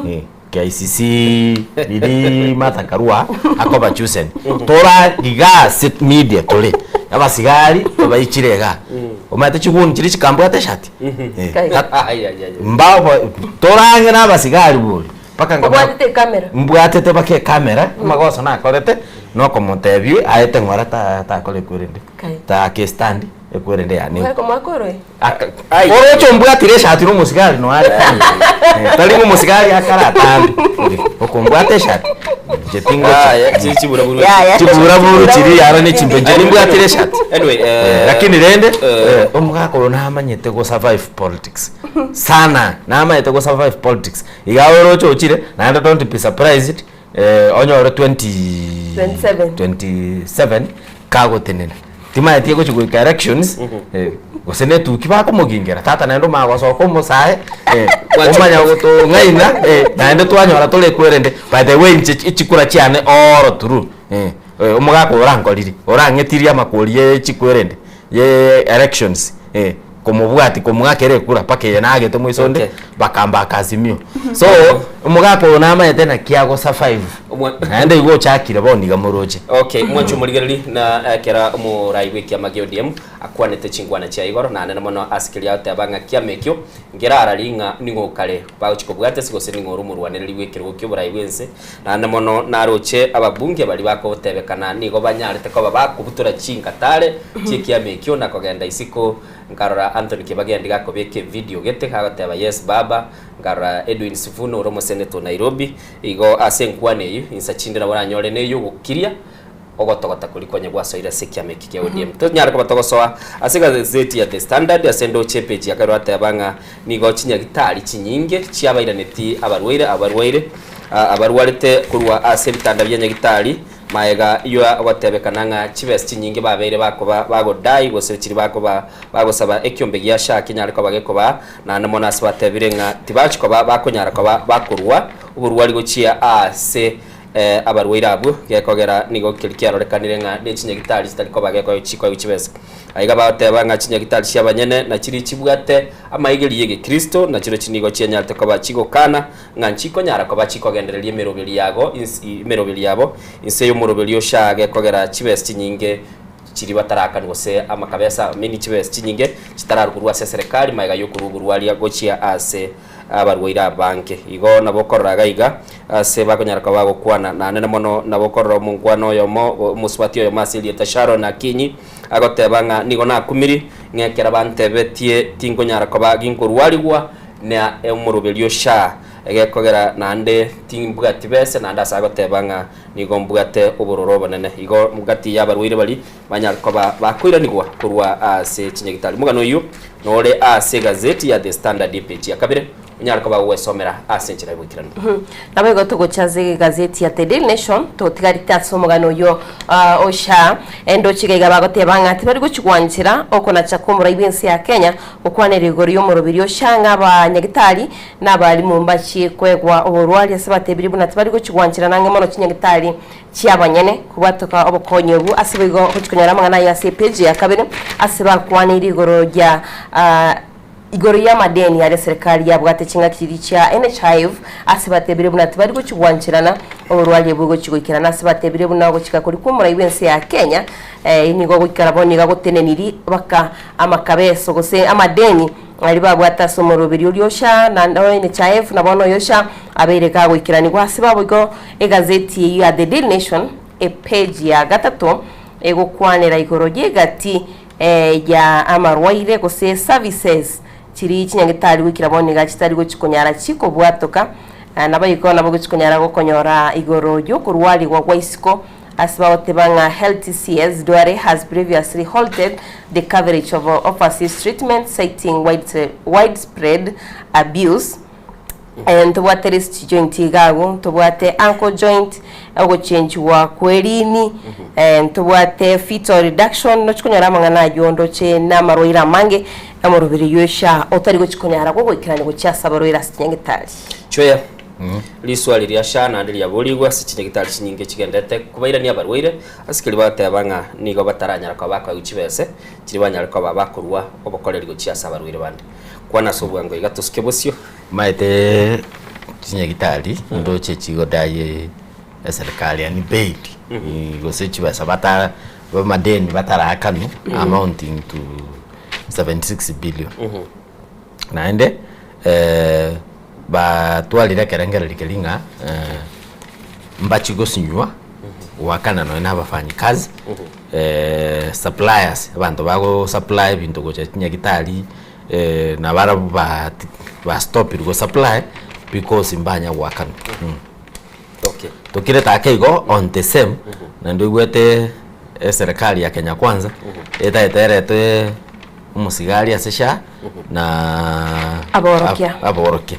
eh. KICC riria Martha Karua akoba chosen tora iga ase media tore abasigari babaichire igaa omanyete chiguni chiria chikambwata eshati Eh, mbao torang'e na abasigari bori mpaka nkamanya Obwatete ekamera. mbwatete mpaka ekamera amagoso nakorete. Nokomotebia aete ng'ora ta takora ekwerende. Kai. Taaka estand ekwerende yane. Mwako mwakoro eh? Oroche ombwatire eshati na omosigari noyo are kando. Eh, tari ng'a omosigari akare atambe. Okombwata eshati, inche tingocha. Ah, yeah, chi- chiburaburu. Yeah, yeah. Chiburaburu chiri yaro ne chimbe inche nimbwatire eshati. Anyway, eh, Eh, lakini rende eh, omogaka oyo namanyete go survive politics sana namanyete go survive politics iga oroche ochire naende don't be surprised eh, onyore 20 27. 27 kagotenena timanyeti egochi goika elections eh, gose na etuki bakomogingera tata naende omanya gosoka omosae eh, omanya gotong'aina eh, naende twanyora tore ekwerende by the way inche chi- chikura chiane all through eh, eh, omogaka orankorire orang'etirie amakori ya chikwerende ye elections eh, komobwati komwakera ekura mpaka eye nagete moiso onde bakambaka Azimio so omogaka oyo namanyete naki ago survive naende igo ochakire bono iga moroche. Okay, mwanche omorigereri na ekera omorai bw'ekiama gia ODM akwanete chinkwana chia igoro naende na mono ase keria agoteba ng'a kiama ekio nkerarari ng'a ning'o okare bagochia kobwata ase gose ning'o ore omorwanereri bw'ekerogo ki'oborai bw'ense naende mono naroche ababunge baria bakotebekana nigo banyarete koba bakobutora chingatare chi'ekiama ekio na kogenda isiko Nkarora Anthony Kibagendi gakobeka evidio gete gagoteba yes baba, nkarora Edwin Sifuna ore omoseneto o Nairobi, igo ase enkwana eyio insa chinde nabo oranyore neyogokiria ogotogota koria konya gwasoire ase ekiama eke kia ODM. Tonyare koba togosoa ase egazeti ya The Standard ase endoche epage ya kabere bateba ng'a nigo chinyagitari chinyinge chiabairaneti abarwaire abarwaire abarwarete korwa ase ebitanda bia nyagitari Magega ya ogotebekana ng'a chibesa chinyinge babeire bakoba bagodai gose chiri bakoba bagosaba ekiombe gia SHA kenyare koba gekobaa, naende mono ase batebire ng'a tibachi koba bakonyara koba bakorua oborwari gochia aase abarwaire abwo, gekogera nigo keria kiarorekanire ng'a nechinyagitari chitari koba chikoegwa chibesa. Aiga bagoteba ng'a chinyagitari chi'abanyene nachiri chibwate amaegeri y'egekristo, nachirochio nigo chianyarete koba chigokana ng'a nchikonyara koba chikogendereria emeroberi yago emeroberi yabo inse y'omoroberi o SHA gekogera chibesa chinyinge chiria batarakanwa gose amakabesa meaning chibesa chinyinge chitararugurwa ase eserekari magega y'okorwa oborwaria gochia ase abarwaire abange. Igo nabo okorora iga iga ase bakonyara koba bagokwana naende mono nabo okorora omonkwana oyomo omosubati oyomo ase erieta Sharon Akinyi agoteba ng'a nigo nakumiri ng'a ekero bantebetie tinkonyara koba ginkorwarigwa Na omoroberio sha egekogera naende timbwati bese, naende ase agoteba ng'a nigo mbwate obororo obonene. Igo gati y'abarwaire baria banyare koba bakoiranigwa korwa ase chinyagitari. Omogano oyio nore ase egazeti ya The Standard epeji ya kabere, onyare koba gogwesomera ase enchera y'oboikeranu. Naboigo togocha ase egazeti ya The Daily Nation, totigarete ase omogano oyio o SHA. Endoche iga iga bagoteba ng'a tibari gochigwanchera okonacha kw'omorai bw'ense ya Kenya Gokwanera igoro y'omorobiri o SHA ng'a abanyagitari na abalimu mbachie koegwa oborwari ase batebirie buna tibari gochigwancherana ang'e mono chinyagitari chi'abanyene kobwatoka obokonyi obwo ase boigo gochia konyora amang'ana aye ase epeji ya kabere ase bakwaneire igoro ya igoro y'amadeni aria eserekari yabwate ching'aki chiria chia NHIF ase batebirie buna tibari gochigwancherana oborwari obwo gochia goikerana ase batebirie buna ogochika koria kw'omorai bw'ense ya Kenya nigo goikera bono iga goteneniri baka amakabeso gose amadeni aria babwate ase omoroberi oria o SHA na o NHIF na bono oyo SHA abeire kagoikeranigwa ase baboigo egazeti eyio ya The Daily Nation epage ya gatato egokwanera igoro y'egati ya amarwaire gose services chiri chinyagitari goikera bono iga chitari gochi konyara chikobwatoka naboigo nabo gochi konyara gokonyora igoro y'okorwarigwa gwa isiko Ase bagoteba ng'a HealthCS Duale has previously halted the coverage of overseas treatment citing widespread abuse. Ntobwate wrist joint iga agwo, ntobwate ankle joint, ogochenchigwa kw'erini, ntobwate fetal reduction, nochi konyora amang'ana ayio ndoche na amarwaire amange amoroberi oyio SHA otari gochi konyara gogoikerania gochia ase abarwaire ase chinyagitari. Chweya. Riswali ria SHA naende riaborigwe ase chinyagitari chinyinge chigenderete kobairania abarwaire ase keria bagateba ng'a nigo bataranyara koba bakoegwa chibese chiria banyare koba bakorua obokoreri gochia ase abarwaire bande. Kwana ase obwango iga tosuke bosio. Maete chinyagitari ndoche chigodai eserikari yaani bail gose chibesa bata amadeni bataraakanu amounting to 76 billion. Naende batwarire ekerengererio keria ng'a mbachie gosinywa. Goakana nonya na abafanyikazi, suppliers, abanto bago supply ebinto gocha chinyagitari nabarabwo ba bastopirwe go supply because mbanya goakanwa. Okay. Tokirete ake igo on the same, naende oigwete eserekari ya Kenya Kwanza etagete erete omosigari ase SHA na Aborokia. aborokia.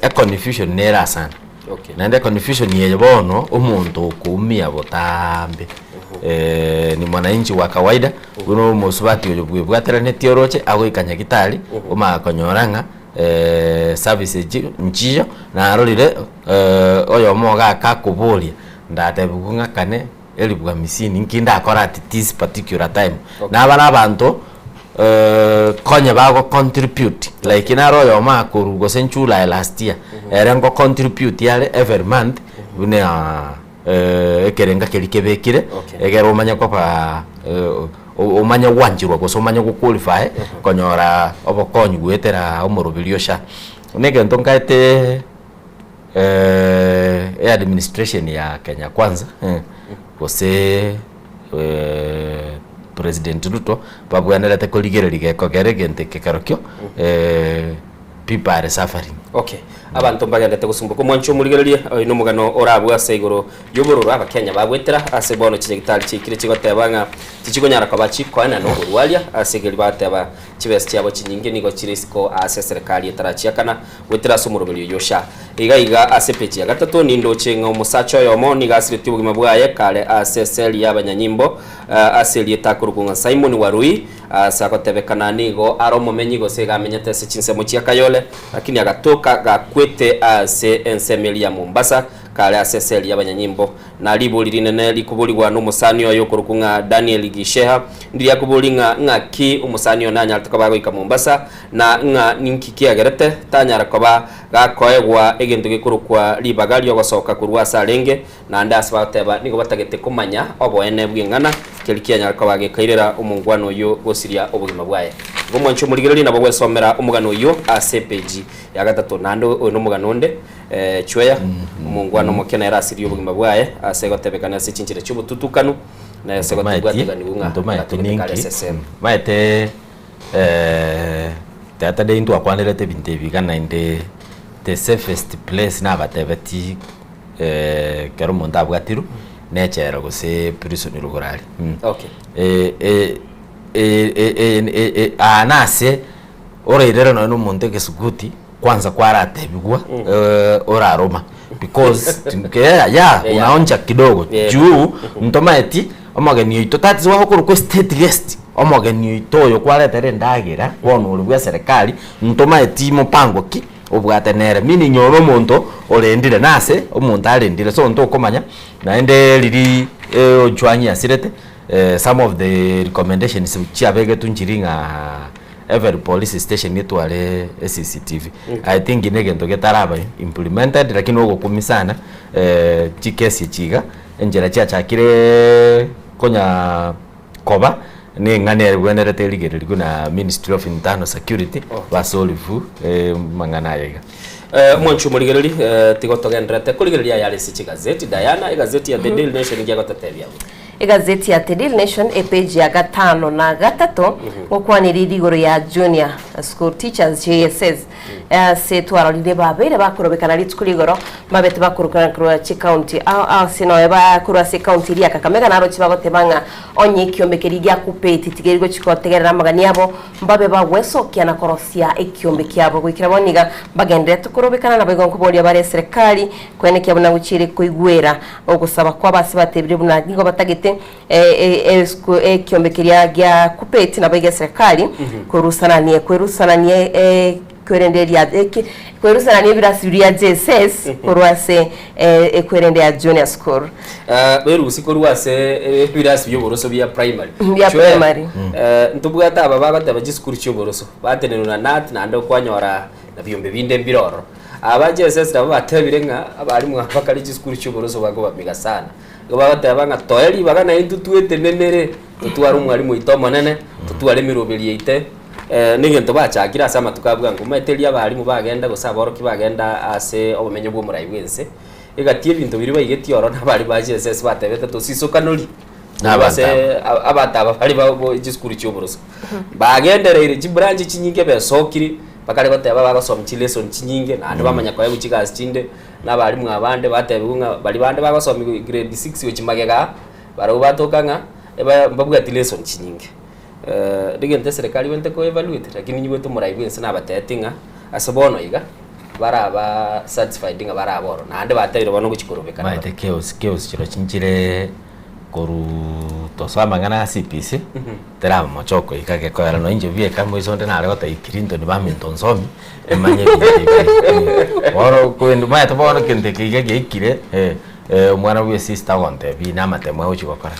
Econfusion nere asana. Okay. Naende econfusion eye bono omonto okoumia botambe ni mwananchi wa kawaida buna omosubati oyo bwebwateranetie oroche agoika nyagitari omanye konyora ng'a service echi nchiyo narorire oyomo iga akakoboria ndatebiwe ng'akane elifu hamsini nki ndakore at this particular time. Nabare abanto konye bago contribute like naro oyomo akorwa gose July last year ere ngo contribute are every month buna ekerenga keria kebekire egere omanye koba omanye gwancherwa gose omanye go qualify konyora obokonyi goetera omoroberi o SHA. Buna egento nkaete eadministration ya Kenya Kwanza gose President Ruto babwenerete korigereria gekogera egento eke kerokio people are suffering. Okay, abanto mbagenderete gosumboka omwancho omorigererie, oyo nomogano orabue ase igoro y'obororo Abakenya bagwetera ase bono chinyagitari chiaikire chigoteba ng'a tichikonyara koba chikoenana oborwaria ase egeri bateba chibesa chiabo chinyinge nigo chire isiko ase eserekari etarachiakana goetera ase omoroberi oyio SHA. Iga iga ase epeji ya gatato nindoche ng'a omosacha oyomo nigo asiretie obogima bwaye kare ase eseli y'abanyanyimbo ase erieta akorokwa ng'a Simon Warui Ase agotebekana nigo are omomenyi gose iga amenyete ase chinsemo chia Kayole, lakini agatoka gakwete ase ensemo eria ya Mombasa, kare ase eseri y'abanyanyimbo. Na ribori rinene rikoborigwa nomosani oye okorokwa ng'a Daniel Gisheha, ndiria akobori ng'a ng'aki omosani oyo nanyarete koba agoika Mombasa, na ng'a ninki kiagerete tanyara koba gakoegwa egento gekorokwa ribaga riogosoka korwa ase arenge, Naende ase bagoteba nigo batagete komanya oboene bw'eng'ana, keria kianyara koba gekairera omongwana oyio gosiria obogima bwaye. Igo mwanche omorigererie nabo gwesomera omogano oyio ase epeji ya gatato. Naende oyo nomogano onde, Chweya, omongwana omoke nere asirie obogima bwaye ase gotebekana ase chinchera chi'obotutukanu, na ase gotebwateganigwa ng'a Ntomaeti agatugete kare ninki? ase esemo. Maete tata day ntwakwanerete ebinto ebi iga naende the safest place nabatebetie ekero omonto abwatirwe na echela gose prison rogoro aria. Okay. Aa nase orairere nonye na omonto egesuguti kwanza kwaratebigwa oraroma because yeah yeah unaonja kidogo juu ntomaeti omogeni oito that is why okorokwa estate guest omogeni oito oyo kwaretera endagera bono ore bwa eserekari ntomaeti mopango ki. Obwate nere, meaning ore omonto orendire nase omonto arendire so ntokomanya naende riria Ojwang'i asirete some of the recommendations chiabegetwe nchiri ng'a every police station etware eCCTV. I think na egento getaraba implemented lakini ogokumia sana chikesi echi iga enchera chiachakire konya koba neng'ana ebwenerete erigererigwe na Ministry of Internal Security basolve amang'ana aya iga. Mwanche omorigereri, tiga togendererete korigereria ayare ase chigazeti. Diana, egazeti ya The Daily Nation inki egototebia abwo? Egazeti ya The Daily Nation epage ya gatano na gatato ngokwanera igoro ya Junior School Teachers JSS ase twarorire babeire bakorobekana rituko rigoro mbabete bakorokana korwa chicounty ao ao ase noe bakorwa ase ecounty eria ya Kakamega naroche bagoteba ng'a Onye ekiombe keria giakupeti tikeri gochia gotegerera amagani abo, mbabe bagwesokia na korosia ekiombe kiabo. Goikera bono iga mbagendererete korobekana, naboigo nkoboria bare eserekari koenekia buna gochiire koigwera ogosaba kwabo ase batebire buna nigo batagete ekiombe keria giakupeti naboigo eserekari korusananie kwerusananie Kwerende eria eki kwerusanania ebirasi biria JSS korwa ase ekwerende ya junior school. Berusi korwa ase ebirasi bi'oboroso bia primary. Bia Chwea, primary. Ntobwate aba bagoteba chisukuru chi'oboroso, batenenwa na KNUT naende okwanyora na biombe binde mbire ororo. Aba JSS nabo batebire ng'a abalimu aba bakare chisukuru chi'oboroso bakobamiga sana. Igo bagoteba ng'a toe ribaga naintwe twetenenere, totware omwalimu oito omonene, totware emeroberi yaito. Negento bachakire ase amatuko a bwango. Omanyete erio abalimu bagenda gose aborokia bagenda ase obomenyo bw'omorai bw'ense, Egati ebinto biria baigetie ororo nabare ba GSS batebete tosisokanori Nabanto ase abanto aba bare ba bo chisukuru chia oboroso. Bagendereire chibranch chinyinge besokire bakare goteba bagosoma chilesson chinyinge naende bamanya koegwa chigasi chinde na abalimu abande batebiwa ng'a baria bande bagosomigwa grade six gochia magega aa, barabwo batoka ng'a eba mbabwati lesson chinyinge. Rigento eserekari ebwenerete ko evaluate lakini ninyigwete omorai bwense nabatebetie ng'a ase bono iga baraba satisfied ng'a barabe ororo naende batebire bono gochia korobekana Omanyete chaos chaos chiro chinchire korwa tosoa amang'ana a CBC teraba mochoko iga gekoera nonye inche bieka moiso onde nare gotebia Clinton baminto nsomi emanye ebinto ebi bono korende omanyete bono egento eke iga giaikire omwana bwa esista agontebia na amatemo agochi gokora.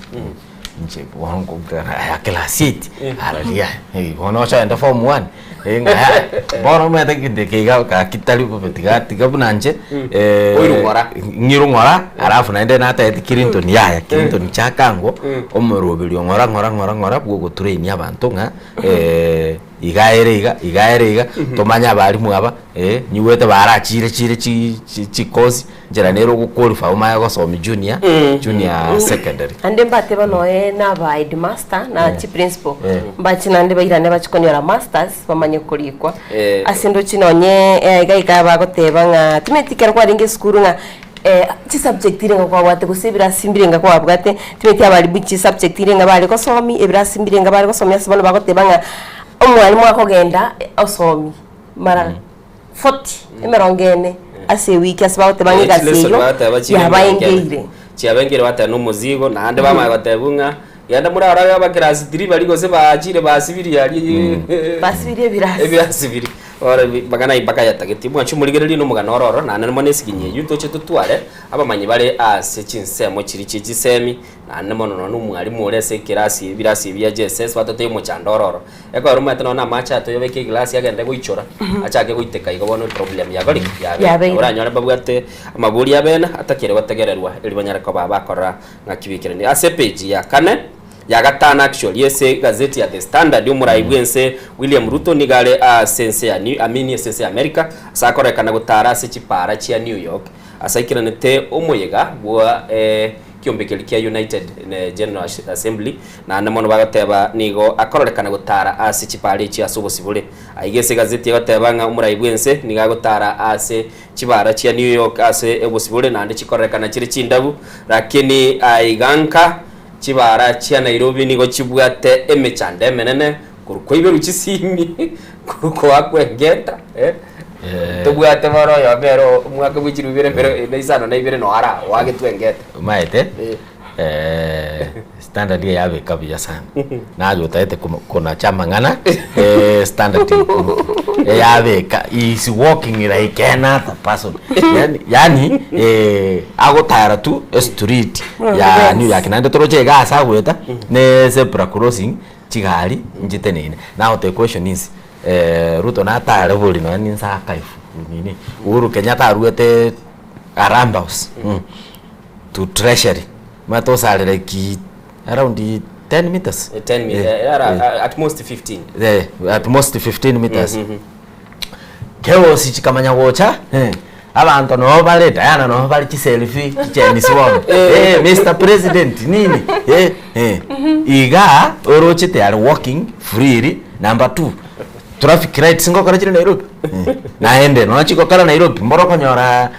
Inche bono nkobwera aya class eight araria aya bono ochoende form one ng'a yaya bono omanyete egento eke iga gaki tari bobe tiga tiga buna inche Oirwe ng'ora. ng'irwe ng'ora alafu naende natebeti Clinton yaya Clinton chaka ango omoroberio ng'ora ng'ora ng'ora ng'ora bwa ogotrain abanto ng'a iga ere iga iga ere iga tomanye abalimu aba nyigwete barachire chire chi chi chikosi. Enchera nere ogoqualify omanye gosomia junior, junior secondary. Naende mbateba noe na aba headmaster na Eh. chi principal Eh. mbache naende bairane bache konyora masters bamanye korikwa Eh. ase ndoche nonye eh, iga iga bagoteba ng'a timanyeti ekero kwarenge esukuru ng'a eh, chisubject irenga kwabwate gose ebirasi mbirenga kwabwate timanyeti abalimu chisubject irenga bare gosomia ebirasi mbirenga bare gosomia ase bono bagoteba ng'a omwalimu akogenda osomi mara 40, emerongo ene, ase ewiki ase bagoteba ng'a egasi Chileso eyio bateba chire yabaengeire. Chiabengeire bateba na omozigo, naende bamanya gotebwa ng'a genda morarore abakirasi three baria gose baachire basibirie aria Basibirie ebirasi. ebirasi biria. Bono amang'ana ayio mpaka ayatageti. Mwanche omorigererie na omogano oro oro, naende mono esiginyi eyio toche totware abamanyi bare ase chinsemo chiria chie chisemi, naende mono nonya na omwalimu ore ase ekerasi ebirasi ebi bia JSS batotebie omochando oro oro. Ekero omanyete nonya na amache atoyo obeke eglasi agende goichora, achake goiteka igo bono eproblem yabo riki yabeire. Yabeire. Oranyore mbabwate amabori abene atakeri gotegererwa erio banyare koba bakorora ng'aki bikerani. Ase epage ya kane, ya gatano actually ase egazeti ya The Standard omorai bwense William Ruto nigo are ase ense ya New I mean ase ense ya America ase akorekana gotara ase chipara chia New York ase aikeranete omoyega bwa ekiombe keria kia United General Assembly Naende mono bagoteba, Nigo akororekana gotara ase chipaara echio ase obosibore. Aiga ase egazeti egoteba ng'a omorai bw'ense nigo agotara ase chibaara chia New York ase obosibore naende chikororekana chire chindabu, lakini aiga nka chibaara chia Nairobi nigo chibwate emechando emenene korwa koiberwa chisimi, korwa koakwa engeta, eh, tobwate bono oyomo ere omwaka bwe chilifu ibere mbere na isano na ibere noara oagetwe engeta. Omanyete. Standard eye yabeka buya sana naye otagete konacha amang'ana standard eyabeka he is walking like another person yaani yaani agotara tu estreet ya New York naende toroche iga ase agoeta ne zebra crossing chigari nchiteneine. Now the question is Ruto natare bori nonya ninse archive nini Uhuru Kenyatta aruete Harambee House to treasury omanyete osarire ki around 10 meters 10 mi- Eh, eh, ara- eh. at most 15 Eh, at most 15 meters chaos chikamanya gocha eh, abanto noo bare Diana noo bare chiselfie chichenisi bono eh, Mr President nini eh, eh. Iga orochete are walking freely number two traffic lights ngokora chire Nairobi eh. Naende nonya chigokora Nairobi mboro okonyora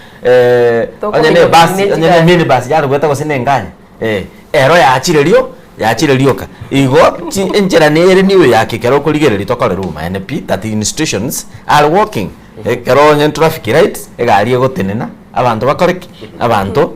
onye ne ebasi onye ne eminibus yarwete gose ne engari eh, ero yachire rio yachire rioka. Igo chi enchera nere nigo yake ekero okorigereria tokorera obomaene pi that institutions are working. Ekero onye traffic lights egari egotenena abanto bakore ki? Abanto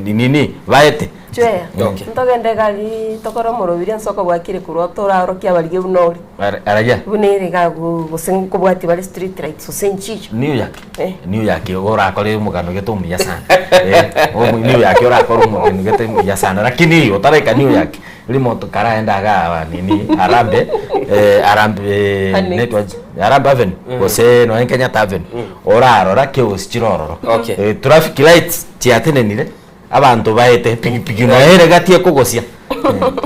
nini baete. Chweya, Okay. ntogende egari tokore omorobiri ense okobwakire korwa toraorokie abarigia buna ore. Are- Aragia Buna ere iga abwo gose nkobwatia bare street lights gose nchicho. New York Eh. New York igo orakore omogano gete omuya sana eh, omo- New York orakore omogano gete omuya sana lakini otaraika New York rimo karaende igaa nini Harambee eh, Harambee Annex. netwa Harambee Avenue gose nonye Kenyatta Avenue orarora chaos chire ororo Okay. Eh, traffic lights chiatenenire Abanto baete epigipigi nonya ere gati ekogosia.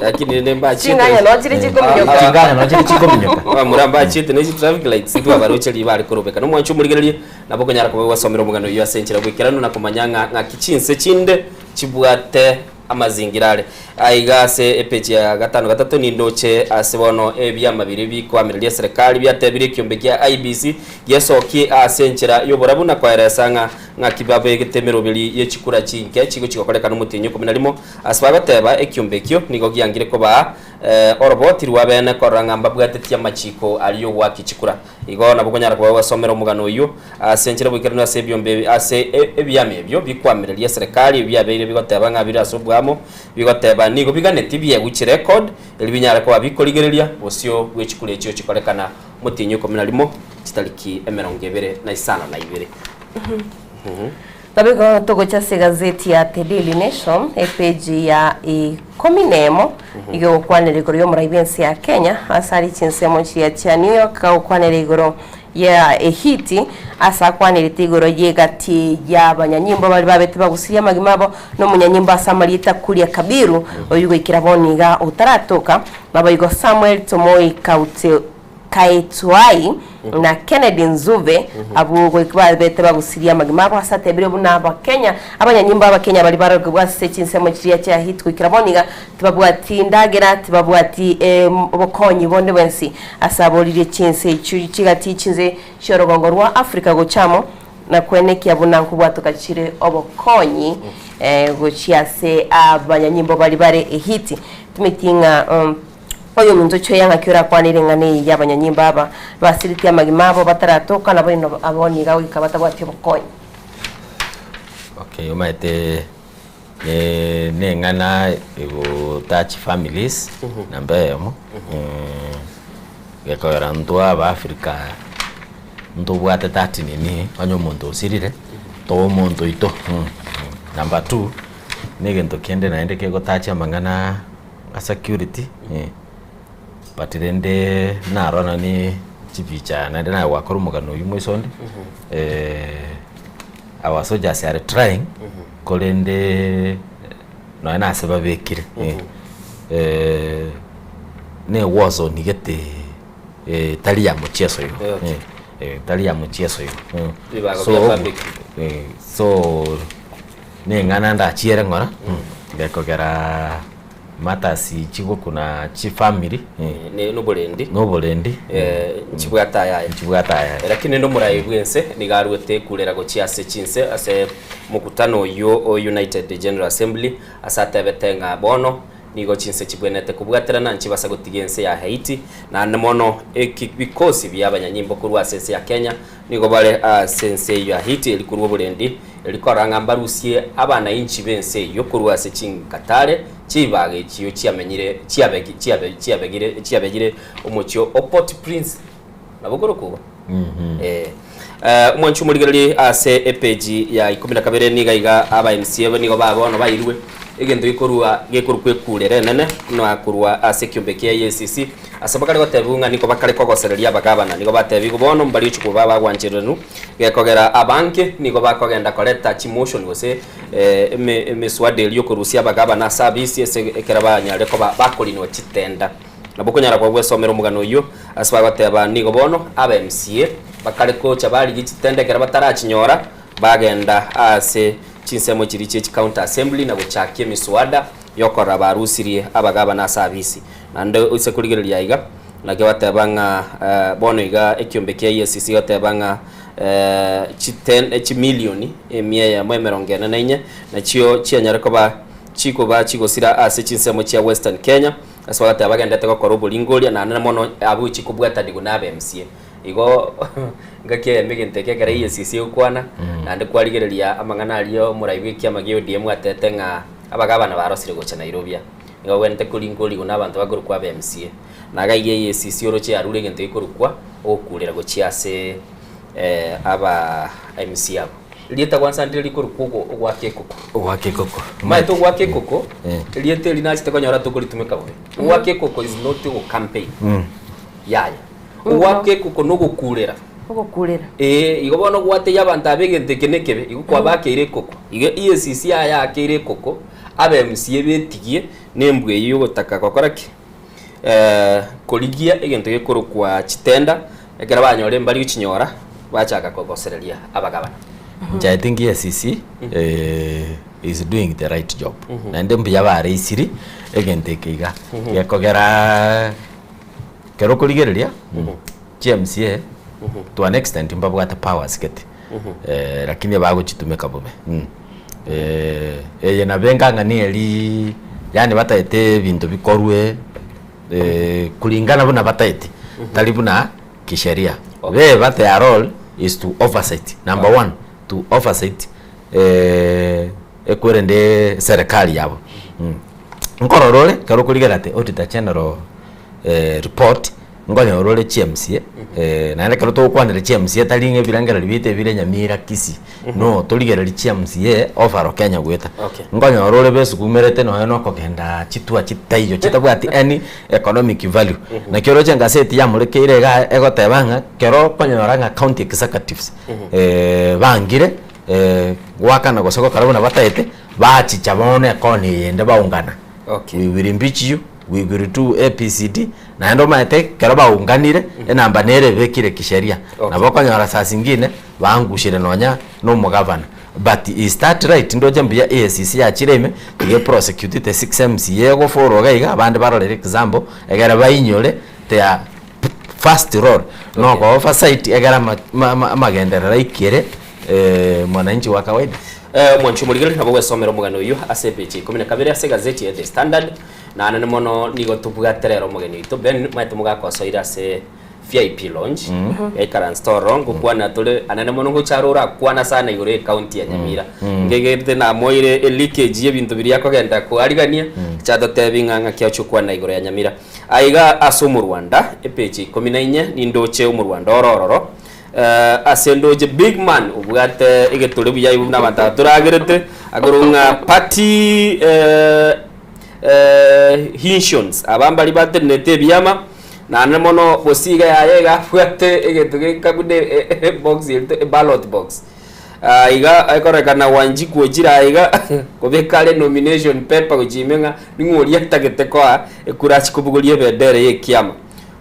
Lakini rende mbachiete. Ching'anya no chire chikominyoka. Ching'anya no chire chikominyoka. Abamura mbachiete ne chitraffic lights ntwabaroche riria bare korobeka. Nomwanchi omorigererie nabo okonyara koba gwasomera omogano oyio ase enchera bw'ekeranu na komanya ng'a ng'aki chinse chinde chibwate amazingira are. Aiga ase epeji ya gatano gatato nindoche ase bono ebiama biria bikoamireria eserekari biatebirie ekiombe kia IEBC gesokie ase enchera y'oborabu na koeresa ng'a ng'aki babegete emeroberi ye chikura chinke chigochi gokorekana omotienyi o ikomi na rimo ase bagoteba ekiombe ekio nigo giangire kobaa oroboti rwa bene korora ng'a mbabwatetie amachiko aria y'ogoakia chikura. Igo nabo okonyara koba gwasomera omogano oyio ase enchera boikeranu ase ebiombe ebi ase ebiama ebio bikwamireria eserekari ebio biabeire bigoteba ng'a bire ase oboamo, bigoteba nigo biganetie biegwe chirecord erio binyare koba bikorigereria bosio bwe chikura echio chikorekana omotienyi o ikomi na rimo chitariki emerongo ebere na isano na ibere. Nabo igo togocha ase egazeti ya The Daily Nation, epeji ya ikomi na emo, igo egokwanera igoro y'omorai bw'ense ya Kenya ase aria chinsemo chiria chia New York agokwanera igoro ya ehiti ase akwanerete igoro y'egati y'abanyanyimbo baria babete bagusirie amagima abo na omonyanyimbo ase amarieta Kuria Kabiru oyio goikera bono iga otaratoka naboigo Samuel Tomoi Kaute Kaetuai na Kennedy Nzuve abwo goika babete bagusirie amagima abo ase atebire buna Abakenya abanyanyimbo Abakenya baria barokigwe ase chinsemo chiria chia Hit goikera bono iga tibabwati ndagera tibabwati obokonyi bonde bwensi ase aboririe chinse echio chigati chinse chi'orogongo rwa Africa gocha amo na kwenekia buna nkobwatoka chire obokonyi gochia ase abanyanyimbo baria bare Hit. Timeti ng'a Oyominto chweya ng'aki orakwane ring'ana eri y'abanyanyimbo aba basiritie amagima abo bataratoka, nabo ino abo nigo goika batabwati obokonyi. Okay, omanyete ne neng'ana egotouch families namba eyemo, gekogera intwe aba Africa ntobwate that nini onye omonto osirire toa omonto oito. Number two, na egento kende naende kegotouch amang'ana. A security eh, but rende narora nani chipicha naende naye gwakora omogano oywo moiso onde our soldiers are trying korende nonya na ase babekire na ewar zone gete tari ya mchezo igo tari ya mchezo igo Ebibago so bia babekire. so. Neng'ana ndachiere ng'ora, gekogera matters chigokuna chifamiri Ne noborendi. noborendi Nchibwate ayaye. Nchibwate ayaye. Lakini rende omorai bw'ense nigo aruete ekurera gochia ase chinse ase mokutano oyio o United General Assembly ase atebete ng'a bono nigo chinse chibwenerete kobwaterana nchibasa gotiga ense ya Haiti naende mono eki bikosi bia abanyanyimbo korwa ase ense ya Kenya nigo bare ase ense eyio ya Haiti eri korwa oborendi Erio korora ng'a mbarusie abanainchi b'ense eyio korwa ase chingatare chi'ebibaga echio chiamenyire chiabegi chiabe chiabegire chiabegire omochie o Port-Prince. Nabo okorokwa igo? Eh. Eh, omwanchi omorigererie ase epeji ya ikomi na kabere niga iga aba MCA nigo ba bono bairwe egento gekorwa gekorokwa ekurera enene na korwa ase ekiombe kia EACC ase bakare gotebiwa ng'a nigo bakare kogosereria abagabana nigo batebigwe bono mbari ochia koba abagwanchereranu Gekogera abange nigo bakogenda koreta chimotion gose emeswada eria yokorusia abagabana ase abisi ase ekero banyarire koba bakorinwa chitenda. Nabo okonyara koba gwesomera omogano oyio ase bagoteba nigo bono aba MCA bakare gocha barigia chitenda ekero batarachinyora bagenda ase chinsemo chiria chie chicounty assembly na gochakia emiswada yokorora barusirie abagabana ase abisi. Naende oise korigereria aiga, naki bateba ng'a bono iga ekiombe kia EACC goteba ng'a chiten chimilioni emia eyemo emerongo ene na inye nachio chianyare koba chikoba chigosira ase chinsemo chia Western Kenya, ase bagateba bagenderete gokora oboringoria naende mono abwo chikobwatanigwa na aba MCA. Igo ngaki eyemo egento eke ekero EACC egokwana, naende kwarigereria amang'ana aria omorai bwa ekiama gia ODM atete ng'a abagabana barosire gocha Nairobia. Nigo ogwenerete koringorigwa nabanto bakorokwa aba MCA. Na iga iga EACC oroche yarure egento gekorokwa ogokurera gochia ase aba MCA abwo. Erieta kwanza ndire rikorokwa ogo ogoaka ekoko. Ogoaka ekoko. Omanyete ogoaka ekoko, erieta eri nachete konyora tokoritumeka bobe. Ogoaka ekoko is not ogo campaign. Yaya. Ogoaka ekoko nogokurera. Ogokurera. Ee, igo bono gwatebia abanto aba egento eke nekebe, igo kwabakeire ekoko. Igo EACC yaya yakeire ekoko. Abe MCA betigie na embwa eyio yogotaka gokora ki? Korigia egento gekorokwa chitenda, ekero banyora mbari gochinyora, bachaka kogosereria abagabana. Inche I think EACC is doing the right job. Naende mbuya bareisiri egento eke iga. Gekogera kero okorigereria chi MCA to an extent mbabwate powers gete lakini bagochitumeka bobe. Eye nabo engang'ani eria yaani bataete ebinto bikorwe kulingana buna bataete tari buna kisheria. Beba their role is to oversight number one to oversight ekwerende serikali yabo. Nkorora ore ekero okorigereria ati auditor general report nkonyora ore chi MCA naende ekero togokwanera chi MCA tari ng'a ebirengererio biaito ebire Nyamira Kisii no torigererie chi MCA overall Kenya goeta. Nkonyora ore besukumerete nonya na okogenda chitua chitaiyo chitabwati any economic value. Naki oroche engaseti yamorekeire igaa egoteba ng'a kero okonyora ng'a county executives bangire goakana gose gokora buna bataete, bachicha bono ekona eyende baungana. We will impeach you, we will do ABCD, naende omanyete ekero baunganire enamba nere ebekire kisheria. Nabo okonyora saa zingine baangushire nonya na omogavana. But is that right? Ndoche mbuya EACC yachire ime tiga eprosecutite 6 MCA egoforwa iga iga abande barorere example egere bainyore their first role noko oversight egere ama ama amagenderero aikere mwananchi wa kawaida. Omwanchi omorigereria nabo gwesomera omogano oyio ase epeji ya ikomi na kabere ase egazeti ya The Standard. Naende ne mono nigo tobwate rero omogeni oito Ben omanyete omogaka osoire ase VIP lounge yaikaranste ororo ngokwana tore anene mono ngocha are orakwana sana igoro ye county ya Nyamira. Ngegerete namoire eleakage y'ebinto biria akogenda koarigania chatotebi ng'a ng'aki ache okwana igoro ya Nyamira. Aiga ase omorwanda epeji ya ikomi na inye nindoche omorwanda oro ororo Ase ndoche big man obwate egetore buya igo buna abanto aba toragerete akorwa ng'a party hinsions aba mbari batenenete ebiama naende mono gose iga yaye iga abwate egento geka buna ebox erito eballot box. Iga ekororekana Wanjiku ochire aye iga kobeka are nomination paper gochia ime ng'a ning'o oria atagete koa ekura achie kobogoria ebendera ya ekiama.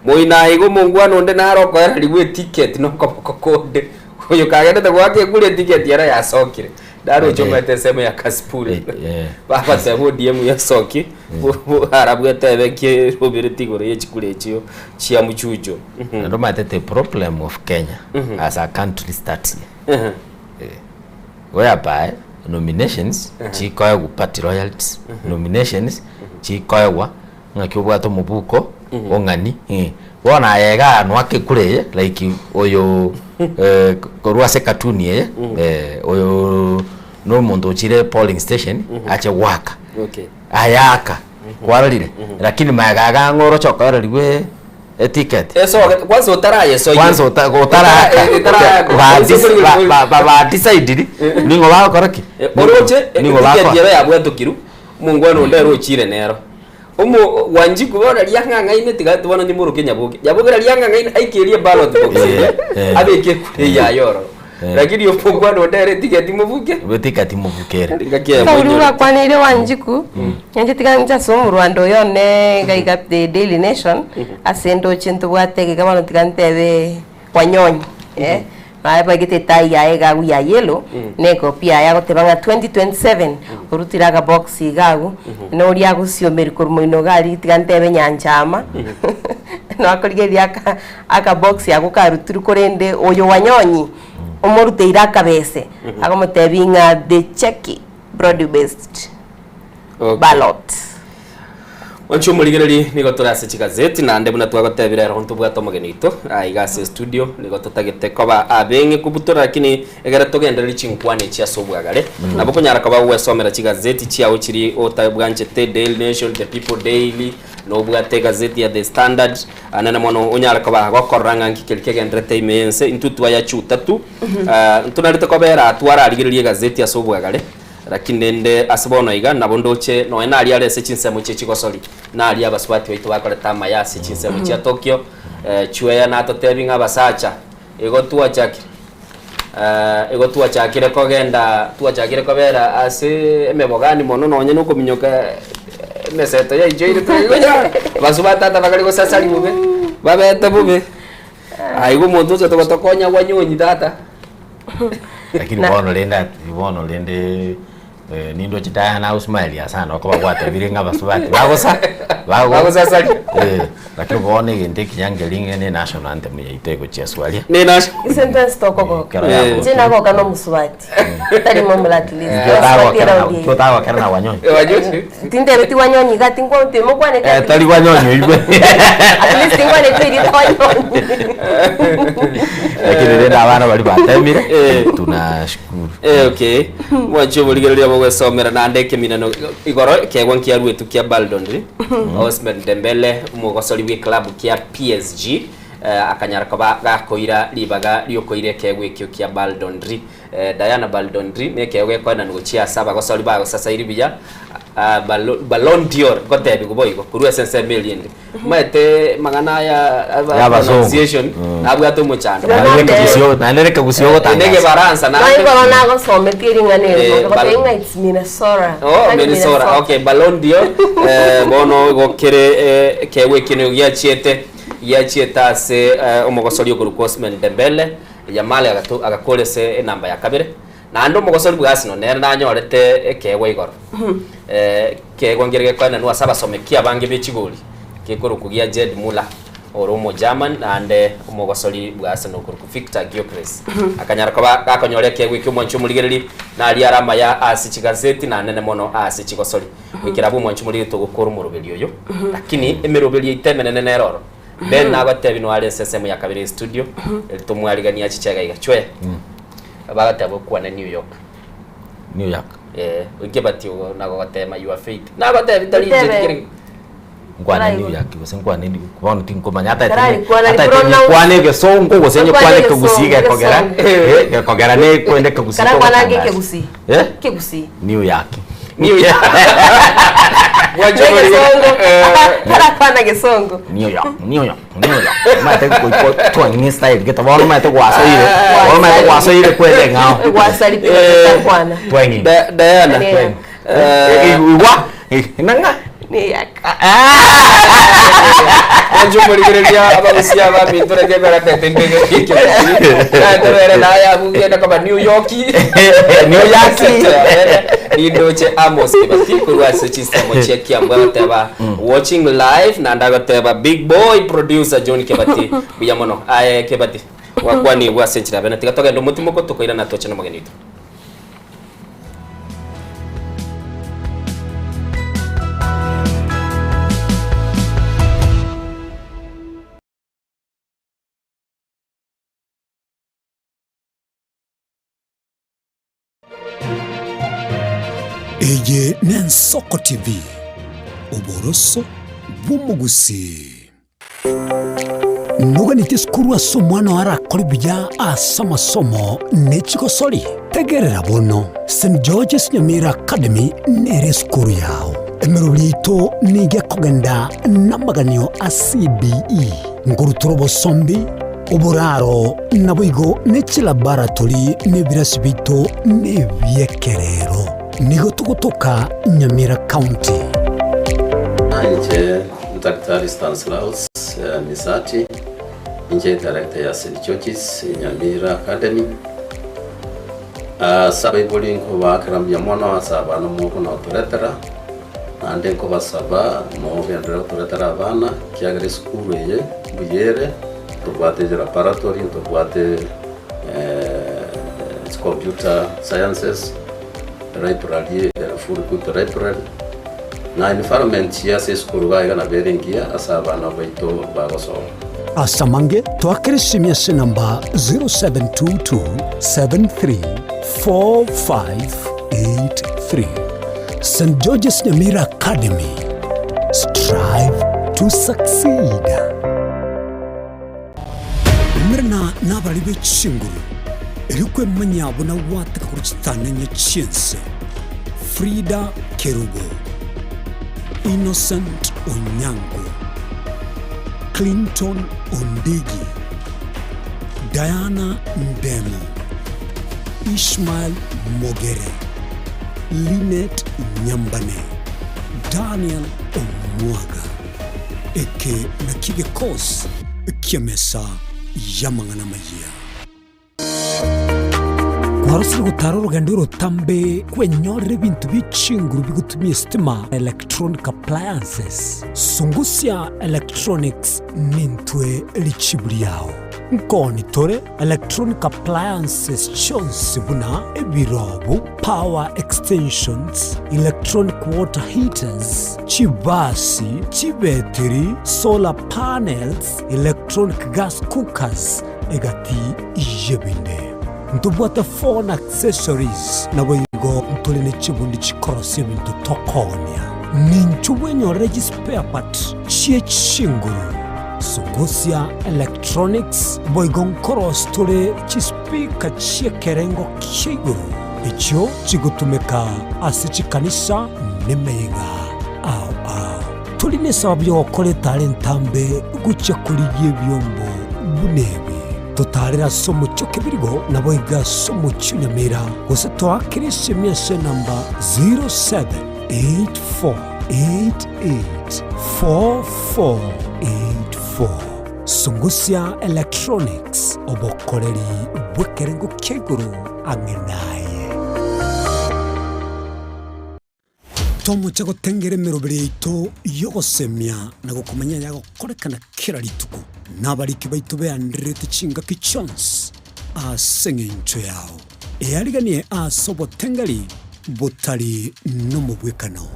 Moino aye iga omongwana onde nare okoererigwa eticket nokoboko konde, oyo kagendete goaka ekura eticket ero yasokire. Naroche omanyete ensemo ya Kasipul, babateba ODM yasoki, arabwo etebe ki erobereti igoro ye chikura echio chia Mchujo. Naende omanyete the problem of Kenya as a country starts here. Whereby nominations chikoegwa party loyalties, nominations chikoegwa Ng'aki obwate omobuko ong'ani eh. Bono aye igaa noake ekura eye like oyo korwa ase ekatuni eye oyo na omonto ochire polling station ache goaka Okay. aye aka kwarorire lakini magega iga ang'e oroche okoererigwe eticket Esoge kwanza otarayesoyia. kwanza ota- otaraka Etarayaka. badisaidiri ning'o bagokora ki Oroche Ning'o eticket bakoa ero yabwatokirwe omongwana onde ere ochire nero. Omo Wanjiku bono riria ang'ang'aine tiga bono nimoroke Nyaboke. Nyaboke riria ang'ang'aine aikerie ballot box eria Eh, eh. abeke ekura eyaye ororo. Eh. Lakini omongwana onde ere tigeti mobuke. Tigeti mobukere. Engaki eyemo Kauri inyore. gwakwaneire Wanjiku, inche tiga nche ase omorwando oyo one iga iga The Daily Nation, ase ndoche ntobwate iga bono tiga ntebe Wanyonyi eh, Abegete etai yaye iga agwo ya yellow, na ekopia yaye agoteba ng'a 2027, orutire akabox iga agwo, na oria agosiomeria korwa moino iga aria tiga ntebe nyanchama, nakorigereria aka akabox ako karutirwe korende oyo Wanyonyi, omoruteire akabese, agomotebia ng'a the cheque broad based ballot. Mwanche omorigereria, nigo tore ase chigazeti, naende buna twagotebire ero ntobwate omogeni oito aiga ase estudio, nigo totagete koba abeng'e kobutora lakini egere togendererie chinkwana echi ase obwagare. Nabo okonyara koba ogwesomera chigazeti chiao chiria otabwanchete, Daily Nation, The People Daily, nobwate egazeti ya The Standard, anene mono onyare koba gokorora ng'a nki keria kegenderete ime y'ense. Intwe twaya chutatu, ntonarete kobera aa twararigereria egazeti ase obwagare. Lakini rende ase bono iga nabo ndoche nonya naria are ase chinsemo chie chigosori, naria abasubati baito bakorete amaya ase chinsemo chia Tokyo, Chweya natotebi ng'a abasacha, igo twachakire. Eh, igo twachakire kogenda twachakire kobera ase emebogani mono nonye na okominyoka emeseto yaichoire twaigonyora basu ba tata bakare gosasari bobe, babete bobe, aye igo omonto ocha togotokonya gwanyonyi tata. Lakini bono rende ati bono rende eh, nindoche Diana agosmilia sana okoba gwatebire ng'a abasubati bagosa bago Bagosasaria. eh, lakini bono egento ekiya nkeri ng'a ne national anthem yaito egochia swaria Ne national. Ise ntwensi tokogoka. Kero yagoka. Inche nagoka na omusubati. Tari momura at least. Inki Abasubati otagokera na eround inki eye. otagokera na wanyonyi Wanyonyi. Tintebeti wanyonyi iga tinkwa timokwaneti Eh, at tari least. wanyonyi oigwe At least tinkwaneti erieta wanyonyi. lakini rende abana baria batemire Eh. tunashukuru Eh, okay mwanche oborigereria bogwesomera naende ekeminano igoro ekegwa nkiaruetwe kia Ballon d'Or Ousmane Dembele omogosori bwe club kia PSG eh, akanyara koba gakoira ribaga riokoira ekegwa ekio kia Ballon d'Or eh, Diana Ballon d'Or na ekegwa gekoenanwa gochia ase abagosori bagosasairi buya ah, Ballon d'Or ngotebiwa boigo korwa ase ensemo eria ende Omanyete amang'ana aya aba Y'abasongo. pronunciation Mm. nabwate omochando. Naende reka gusio- naende reka gusio ogotangaza. Ene egebaransa Nonye naende. korwa nagosometie ring'ana eri, Eh, gotebi bal- ng'a it's Minnesota. Oh, Tari Minnesota. Okay, Ballon d'Or. Eh, bono igo kere eh, ekeegwa ekio nigo giachiete giachiete ase eh, omogosori okorokwa Ousmane Dembele Yamal agato agakora ase enamba ya kabere naende omogosori bwa Arsenal nere nanyorete ekeegwa igoro Ekeegwa nkere gekoenanwa ase abasomeki abange be chigori, gekorokwa gia Gerd Muller, ore Omogerman naende omogosori bwa Arsenal okorokwa Viktor Gyokeres. Akanyara koba gakonyora ekeegwa ekio omwanchi omorigereri, naria are amaya ase chigazeti na anene mono ase chigosori. Goikera abwo omwanchi omorigereri togokora omoroberi oyo, lakini emeroberi yaito emenene nere oro. Ben nagotebia noyo are ase ensemo ya kabere estudio, eri tomwariganie achiche iga iga. Chwee, bagateba okwane New York. New York. Eh, oike bati ogo nagogotema your faith. Nagotebi tari inche Otebe. tikere Nkwane Taraigwa. New York gose nkwane New- bono tinkomanya ata Tararikwana, ata ripronounce. nyekwane egesongo gose Okwane nyekwane egesongo, ekegusii gekogera egesongo. eh, gekogera nekwende ekegusii Kara kwanange kogotangaza. ekegusii. Eh? Ekegusii. New York. New York. Mwancho Negesongo. morigereria. Eh, Kara kwana gesongo. New York, New York. Omanyete goika twang'ina estyle gete bono omanyete gwasoire bono omanyete gwasoire kwenda eng'ao Gwasari pi takwana. Twang'ina Diana New York. igwa nang'a New York. Mwancho morigereria abagusia abaminto reke baratete ndege natebere naye abugende koba New York New York. Nindoche Amos Kibaki korwa ase chinsemo chia Kiambu agoteba watching live naende agoteba big boy producer John Kibati buya mono aye Kibati gwakwanigwe ase enchera bene tiga togende omotimoko tokoirana toche na omogeni oito. Eye n'Ensoko TV, oboroso bw'omogusii. Noganeti esukuru ase omwana oo arakore buya ase amasomo ne chigosori? Tegerera bono, St George's Nyamira Academy nere esukuru yao. Emeroberi yaito nigo ekogenda namaganio a CBE, nkorutora obosombi, Oboraro naboigo ne chilaboratory na ebirasi biaito nebi'ekerero. Nigo togotoka Nyamira County. Inche Daktari Stanislaus Misati, inche director ya St George's Nyamira Academy. Ase abaibori nkobaakera mbuya mono ase abana mokonotoretera, naende nkobasaba mogenderere gotoretera abana, ekiagera esukuru eye mbuya ere. Ntobwate laboratory, ntobwate computer sciences, library, full equipped library, na environment ase esukuru iga iga nabo ere engiya ase abana baito bagosoma. Ase amange, toakere esimi ase enamba 0722734583. St George's Nyamira Academy, strive to succeed. Umerana nabari be chinguru, erio kwemanya buna gwateka korwa chitanenye chi'ense. Frida Kerubo, Innocent Onyango, Clinton Ondigi, Diana Ndemo. Ishmael Mogere, Linet Nyambane, Daniel Omwaga. Eke nakio egekosi ki'emesa y'amang'ana amayia. Kwarosire gotara orogendo orotambe kwenyorera ebinto bie chinguru bigotumia esitima, electronic appliances. Sungusia Electronics nintwe richibu riao. Nkoni tore electronic appliances chionsi buna ebirobu, power extensions, electronic water heaters, chibasi, chibetiri, solar panels, electronic gas cookers, egati y'ebinde. Ntobwate phone accessories, naboigo ntore ne chibundi chikorosia ebinto tokoonia. Ninchu bwenyorere chispare part chie chinguru, Sungusia Electronics, boigo nkorosia tore chispeaker chi'ekerengo kia igoro echio chigotumeka ase chikanisa nemeyega ao ao. Tori nesababu y'ogokora etara entambe gochia korigia ebiombo buna ebi. Totaarere ase omochie o Kebirigo, naboigo ase omochie o Nyamira, gose toakere esemi ase enamba 0784884484. Sungusia Electronics, obokoreri bw'ekerengo kia igoro ang'e naye. Tomoche gotengera emeroberi yaito y'ogosemia na gokomanya ayagokorekana kera rituko, na abariki baito beandererete chingaki chionsi ase engencho yao. Eariganie ase obotengeri botari nomobwekano.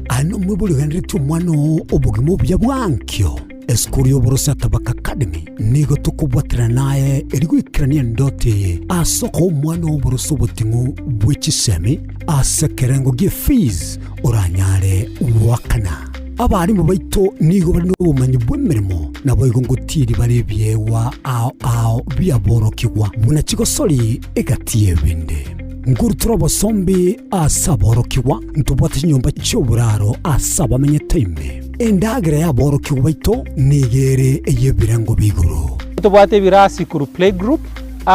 Aye nomwibori ogenderetie omwana oo obogima obuya bwa ankio. Esukuru y'oboroso ya Tabaka Academy nigo tokobwaterana naye eri goikerania endoto eye ase okoa omwana oo oboroso oboting'u bwe chisemi ase ekerengo gie fees oranyare goakana. Abarimu baito nigo bare nobomanyi bw'emeremo naboigo ngotiiri bare ebiegwa ao ao biaborokigwa buna chigosori egati y'ebinde. Nkorutora obosombi ase aborokigwa, ntobwate chinyomba chi'oboraro ase abamenyete ime. Endagera y'aborokigwa baito nigo ere ey'ebirengo b'igoro. Tobwate ebirasi korwa playgroup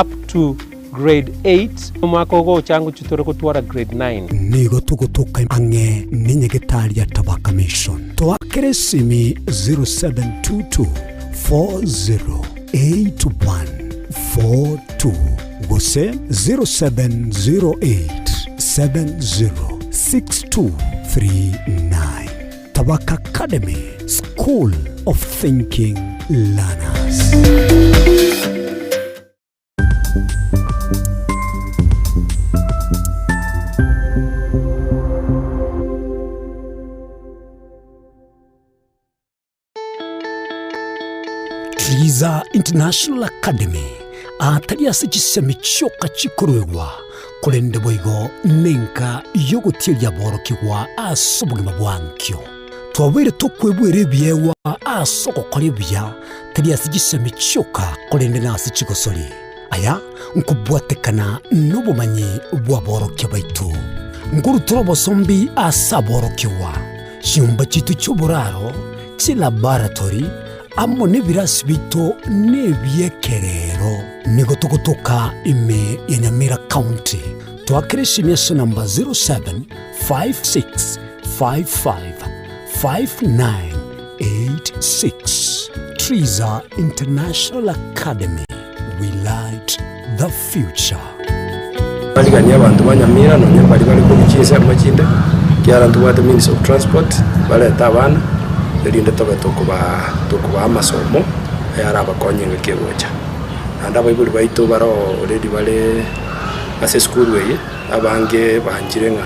up to grade 8, omwaka ogocha ngochia tore gotwara grade 9. Nigo togotoka ang'e nenyagetari ya Tabaka Mission. Toakere esimi 0722 408142 gose 0708 706239. Tabaka Academy, School of Thinking Learners. Triza International Academy atari ase chisemi chioka chikoruegwa, korende boigo nenka y'ogotieria aborokigwa ase obogima bwa ankio. Twabeire tokwebwera ebiegwa ase ogokora ebuya, tari ase chisemi chioka, korende nase chigosori. Aya nkobwatekana nobomanyi bw'aborokia baito. Nkorutora obosombi ase aborokigwa, chinyomba chiaito chi'oboraro, chilaboratory, amo nebirasi biaito nebi'ekerero. Nigo togotoka ime ya Nyamira County. Toakere esimi ase namba 0756555986. Triza International Academy, we light the future. Bariganie abanto ba Nyamira nonya baria bare korwa chinsemo chinde, ekiagera ntobwate means of transport, barete abana, erinde tobe tokobaa tokobaa amasomo ayarabakonye engaki egocha. Naende abaibori baito bare already bare ase esukuru eye, abange banchire ng'a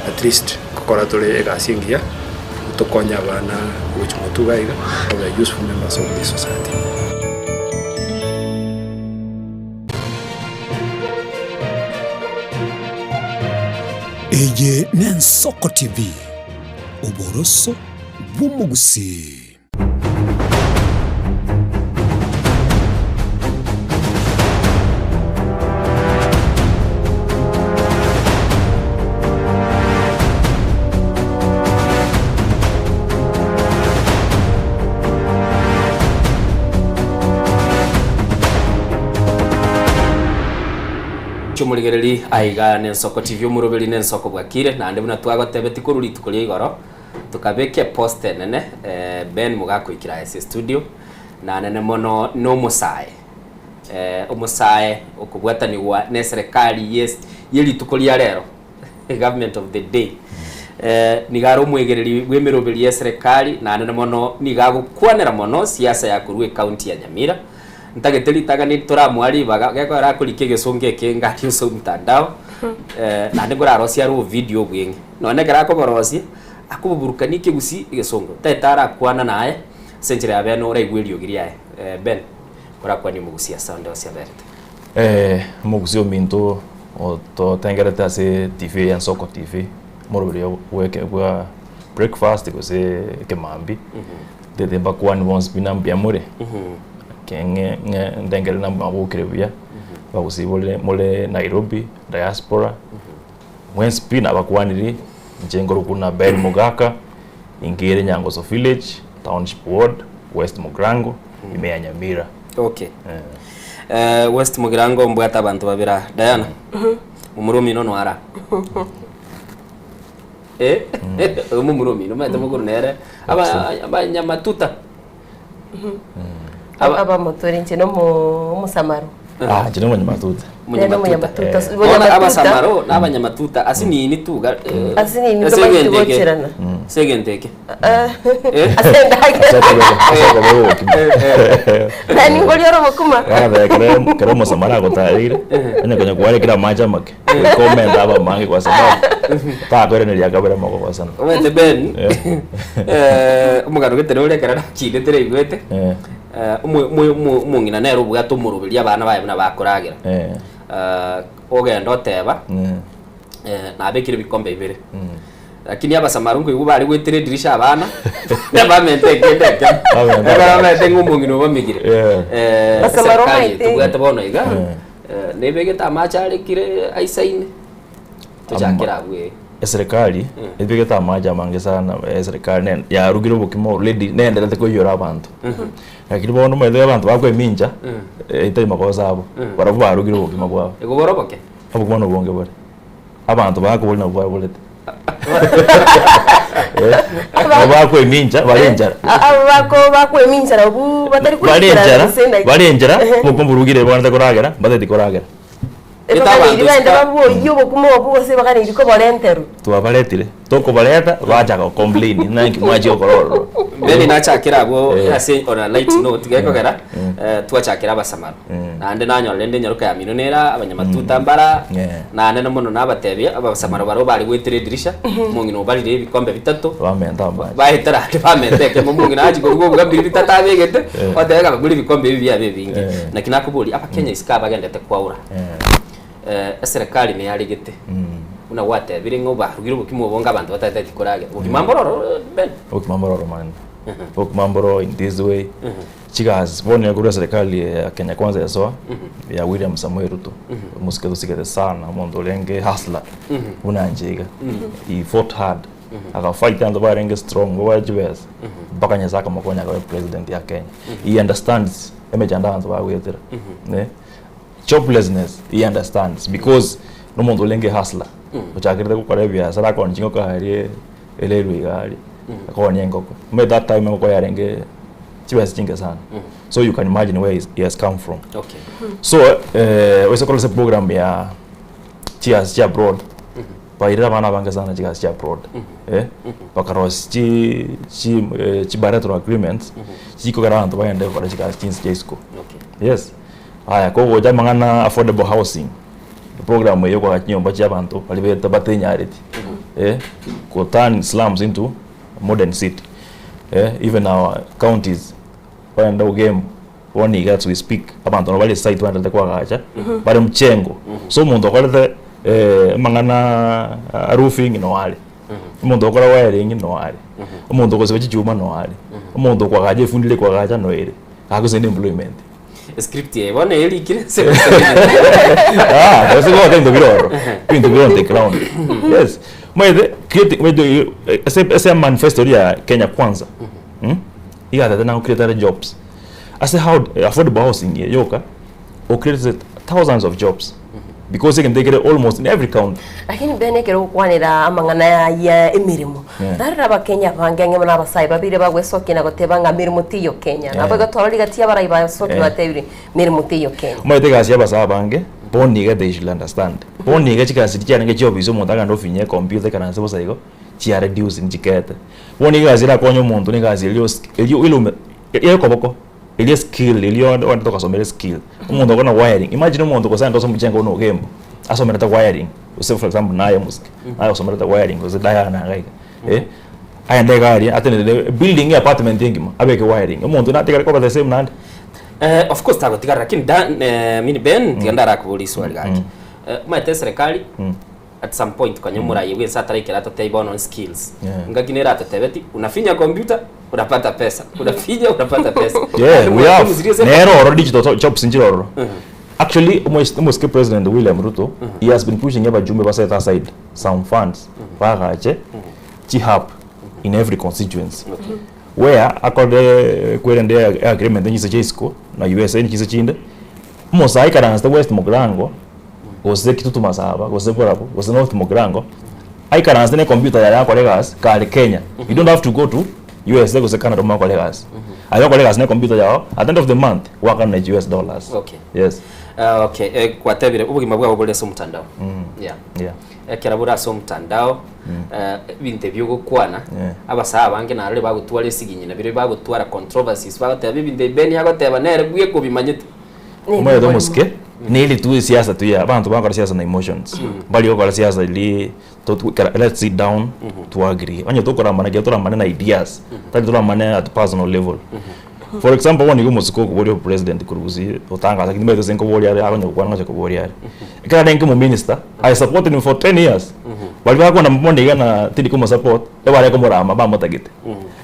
at least nkokora tore egasi engiya, tokonye abana gochia motwe iga iga, babe useful members of this society. Eye n'Ensoko TV, oboroso bw'omogusii. Omochie omorigereri aiga nensoko TV omoroberi nensoko bwakire naende buna twagotebeti korwa rituko ria igoro tokabeka epost enene eh, Ben mogakoikera ase studio nanene mono nomosae eh, omosae okobwatanigwa neserekari yes yerituko ria rero government of the day eh, nigo are omwegereri bw'emeroberi y'eserekari naende mono nigo agokwanera mono siasa ya korwa ecounty ya Nyamira Ntagete ritang'ani toramoa ribaga, gekogera akorika egesongo eke ngari ase omotandao, eh, naende nkorarosie are obovideo obweng'e. Nonye ekero akoborosia, akoboburukania ekegusii egesongo. Ntagete arakwana naye, ase enchera ya bene oraigwe eriogi riaye. Eh, Ben, korakwanie omogusii ase onde onsi aberete. Eh, omogusii ominto ototengerete ase TV eye Ensoko TV, omoroberi bweke bwa breakfast gose ekemambi. Ntete mbakwani bonsi pi na mbuya more, ke ng'e ng'e ndengere na mwabokire buya, abagusii bore more Nairobi, diaspora, mwensi pi nabakwaniri, inche nkorokwa buna Ben Mogaka, inkere Nyangoso village, township ward, West Mugirango, ime ya Nyamira. Okay. Eh, West Mugirango mbwate abanto babere aa. Diana, omorwa omino noara. Eh, oyo momura omino omanyete mokoro nere aba abanyamatuta. Aba- Abamotore inche nomo omosamaro. Ah, inche nomonyamatuta. Nere omonyamatuta. Eh. Bono Bono abasamaro na abanyamatuta ase nini tu ga- eh, Ase nini ase tomaeti egento eke. gocherana. Ase egento eke. Eh? Ase endagera. Ase okobeka- ase okobeka obokima. Nani ngori ore obokima? Gathaya kere kere omosamaro agotareire, onye konya kwarekire amache amake. Komenta abamange kwa sababu takoiraneria akabere mogogosana. Omanyete Ben, Eh. eh, omogano gete nore ekero nakindete naigwete, Eh. eh, omo- omo- omo- omong'ina nere obwate omoroberio abana baye buna bakoragera. Eh. Eh, ogenda oteba, Eh. eh, nabekire ebikombe bibere. Lakini abasamaru nkoigwa bare goetera edirisha abana, bamente ekende ekemo. Bamenta Ekero bamaete ng'a omong'ina obamigire. Yeah. Eh, Basamaru eserikali omanyete. tobwate bono iga, Eh, nebegete amache arekire aisaine, tochakere abwo eh. Eserikali ebegete amache amange sana eserikali ne yarugire obokima already nenderete koiyora abanto. Lakini bono omanyete abanto bakoemincha etari makosa abo, barabwo barugire obokima bwabo. Igo bore oboke? Obokima nobonge bore, abanto bakoboria nabwo baborete. Nabo bakoemincha bare enchara. Abo bako bakoemincha nabwo batari Bare koikera enchara, gose ndaki. bare enchara, Ehe. obokima borugire bwanete koragera, mbatageti koragera. Ebakaneiri baende baboyie obokima obwo gose bakaneiri koborenterwa. Twabaretire, tokobareta bachaka gocomplain ng'a inki mwachia gokora ororo. Beni nachakera abwo ase on a light note gekogera eh, twachakera abasamaro naende nanyora rende enyaroka ya mino nera abanyamatuta mbara naende na mono nabatebia abasamaro barabwo bare goetera edirisha omong'ina obarire ebikombe bitato Bamenta amache. baetera ande bamenta ekemo omong'ina achia koruga obuga mbiri bitato abegete oteba ng'a bagure ebikombe ebi biabe ebinge. Naki nakoboria abakenya isiko abagendete kwaura eserekari neyaregete buna gwatebire ng'a obarugire obokima obonge abanto batateti koragera obokima mbororo Ben? Obokima mbororo man. Obokima mboro in this way. Chigasi bono nigo korwa eserikali ya Kenya Kwanza yasoa ya William Samoei Ruto omosike tosigete sana omonto orenge hustler buna inche iga he fought hard agafight abanto barenge strong babwate chibesa mpaka Nyasaye akamokonya akaba president ya Kenya he understands emechando abanto bagoetera ne joblessness he understands because nomonto orenge hustler ochakerete gokora ebiasara akoonia chingoko aria ererwe iga aria akoonia engoko omanyete that time engoko yarenge chibesa chinke sana so you can imagine where he has come from Okay. so eh, oise korora ase program ya chigasi chia abroad bairire abana abange sana chigasi chia abroad eh, bakarosia chi chi eh, chi bilateral agreements chikogera abanto bagende gokora chigasi chinse chia isiko Okay. yes aya kogocha amang'ana affordable housing program eye yokoagacha chinyomba chia abanto baria beta batenyareti eh, go turn slums into modern city eh, even our counties bagenda kogame bono iga as we speak abanto nabo bare site baenderete koagacha bare mchengo so omonto okorete eh, amang'ana a roofing no are omonto okora wiring no are omonto ogosiba chichuma no are omonto okoagacha efundi ere koagacha no ere agosenda employment. Script eye bono erikire ase Ah, ase gocha ebinto bire ororo. Ebinto bire on the ground. Yes. Omanyete create omanyete ase ase manifesto eria ya Kenya Kwanza. Mm? Iga atete na create are jobs. Ase how affordable housing eye yoka, o create thousands of jobs. Because egento ekere almost in every county. Lakini Ben ekero ogokwanera amang'ana ya emeremo, Yeah. tarora abakenya abange ang'e buna abasae babere bagwesokia na goteba ng'a meremo teiyo Kenya. Yeah. Nabo igo twarora rigati abarai basoki Yeah. batebire meremo teiyo Kenya. Omanyete egasi ya abasae abange, bono iga they should understand. Bono iga chigasi chiarenge chiofisi omonto agende ofinye ecomputer ekaranse bosa igo, chia reduce nchikete. Bono egasi erakonye omonto na egasi eria os eria oilome eria okoboko. Eria skill eria onde onde togasomera eskill, omonto okona wiring, imagine omonto gose aende ase omochengo buna Ogembo, asomerete wiring, gose for example naye omosike, naye osomerete wiring gose Diana iga iga, eh, aende iga aria atenenere building apartment engima abeke wiring, omonto natigare koba the same naende. Eh, of course tagotigara lakini Dan, eh, mini Ben tiga ndarakoborie riswali gaki. Eh, omanyete eserekari at some point konya omoraia bwensi ataraikera atotebie bono skills. Yeah. Ngaki nere atotebeti unafinya computer unapata pesa, unafinya unapata pesa. Yeah, we have. Muziri ase- Nero oro digital jobs nchire ororo. Actually, omosike President William Ruto, he has been pushing abajumbe ba set aside some funds bagache chi hub in every constituency. Where akore kwerende agreement nyise chia isiko na USA nyise chinde. Omosae aikaranse West Mugirango gose Kitutu Masaba gose Borabu gose North Mugirango aikaranse ne computer yaye akore egasi kare Kenya. You don't have to go to USA gose Canada omanye gokora egasi. Aye okore egasi ne computer yago at the end of the month gwakana US dollars. Okay. Yes. Ah, okay eh, kwatebire obogima bwabo bore ase omotandao yeah. Yeah. Ekero bore ase omotandao eh, ebinto ebi ogokwana Yeah. abasae abange narore bagotwara esiginyi nabire bagotwara controversies bagoteba ebinto ebi Ben agoteba nere bweka obimanyete Omanyete omosike, neri tu esiasa tu ya abanto bagokora siasa na emotions. Mbari gokora siasa ri kera let's sit down to agree. Onye tokoramana ekero toramane na ideas, tari toramane at personal level. For example, bono iga omosike okoboria obopresident korwa gusii otangasa lakini nimanyete gose nkoboria are akonya gokwana ngocha koboria are. Ekero arenge omominister, I supported him for 10 years. Baria bakona bono iga na tindi komosupport, ebare komorama bamotagete.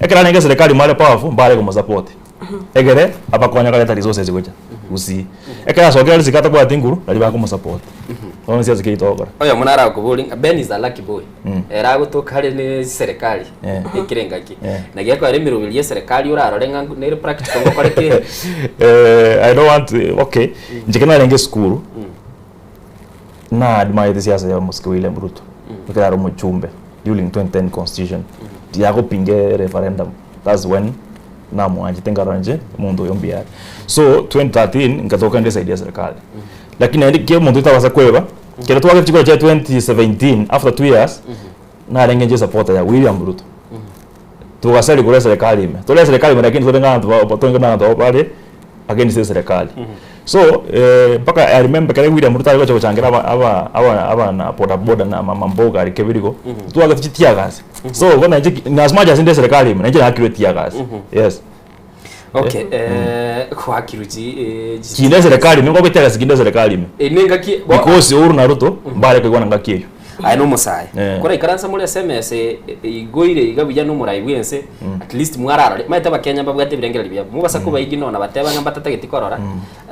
Ekero arenge eserekari mware powerful, mbare komosupport. Egere abakonya koreta resources gocha gusii. Ekero asokire are isiko atabwati nguru, nario bakomosupport. Bono siasa keri togokora. Oyomo narakoborie ng'a Ben is a lucky boy. Ere agotoka are ne serikali Eh. ekere engaki. Eh. Naki ekero emeroberi ya eserekari orarore ng'a nere practical ngokore ki ere. Eh, I don't want to, okay. Inche ekero narenge esukuru, na admirete siasa ya omosike William Ruto, ekero are omochumbe during 2010 constitution, tiyagopinga referendum, that's when namwanchete nkarora inche omonto oyo mbuya are. So 2013 nkatoka inde eside ya serikali. Lakini naende ki omonto otabasa kweba, ekero twagete chikura chia 2017 after 2 years, narenge inche esupporter ya William Ruto. Togasari korwa eserekari ime, tore eserekari ime lakini tore ng'a abanto ba tore ng'a abanto bare against eserekari. So mpaka I remember ekero William Ruto are gocha gochangera aba aba aba abana boda boda na mama mboga aria kebirigo, twagete chitear gas. So bono inche in as much as inde eserekari ime, nainche nakirwe tear gas. Yes. Okay, eh, gwakirwe chi eh, chi- Kinde eserekari ime, ngobe tear gas kinde eserekari ime. Eh, nengaki bo- Because Uhuru na Ruto, mbare koigwana ngaki eywo. Aye nomosae Eh. koraikaransa more ase emesa e- e- igoire iga buya nomorai bwense at least mwararore maete abakenya mbabwate ebirengererio biabo mobasa kobaigina ona bateba ng'a mbatatageti korora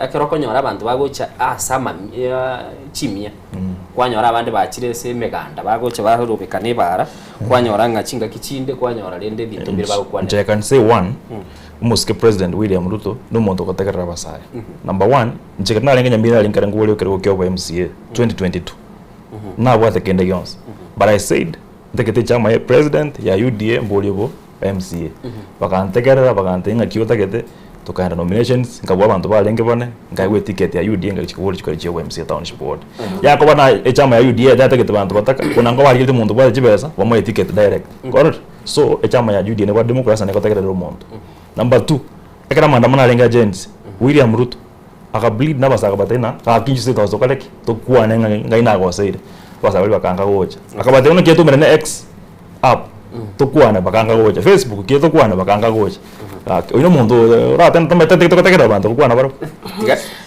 ekero okonyora abanto bagocha ase amamia chimia kwanyora abande bachire ase emeganda bagocha barobekana ebara kwanyora ng'a chingaki chinde kwanyora rende ebinto mbire bagokwanera Nche I can say one, omosike President William Ruto nomonto ogotegerera abasae. Number one, inche ekero narenge Nyamira narenge nkare nkoboria ekerogo kia obo MCA 2022. Nabwate kende gionsi. But I said, ntagete echama ya president ya UDA mborie bo MCA. Bagantegerera bagantebia ng'aki otagete, tokaenda nominations, nkabua abanto barenge bane, nkaegwa eticket ya UDA ngachia koboria chikura chia obo MCA township ward. Yakoba na echama ya UDA yatagete banto bataka, buna nko barigetie omonto obwate chibesa, bamoe eticket direct. Kwarorire? So, echama ya UDA nebwate democracy naende egotegerera omonto. Number two, ekero amaandamano arenge a Gen Z, William Ruto, Aka plead na abasae akabatebia ng'a gaki inche sitogosa tokore ki? Tokwane ng'a ng'ai nagoseire. Abasae baria bakaanga gocha. Akabatebia buna ki tomerane X app, tokwane bakaanga gocha, Facebook ki tokwane bakaanga gocha. Gaki oyio na omonto oratende tomaete togotegerera abanto gokwana barobwo.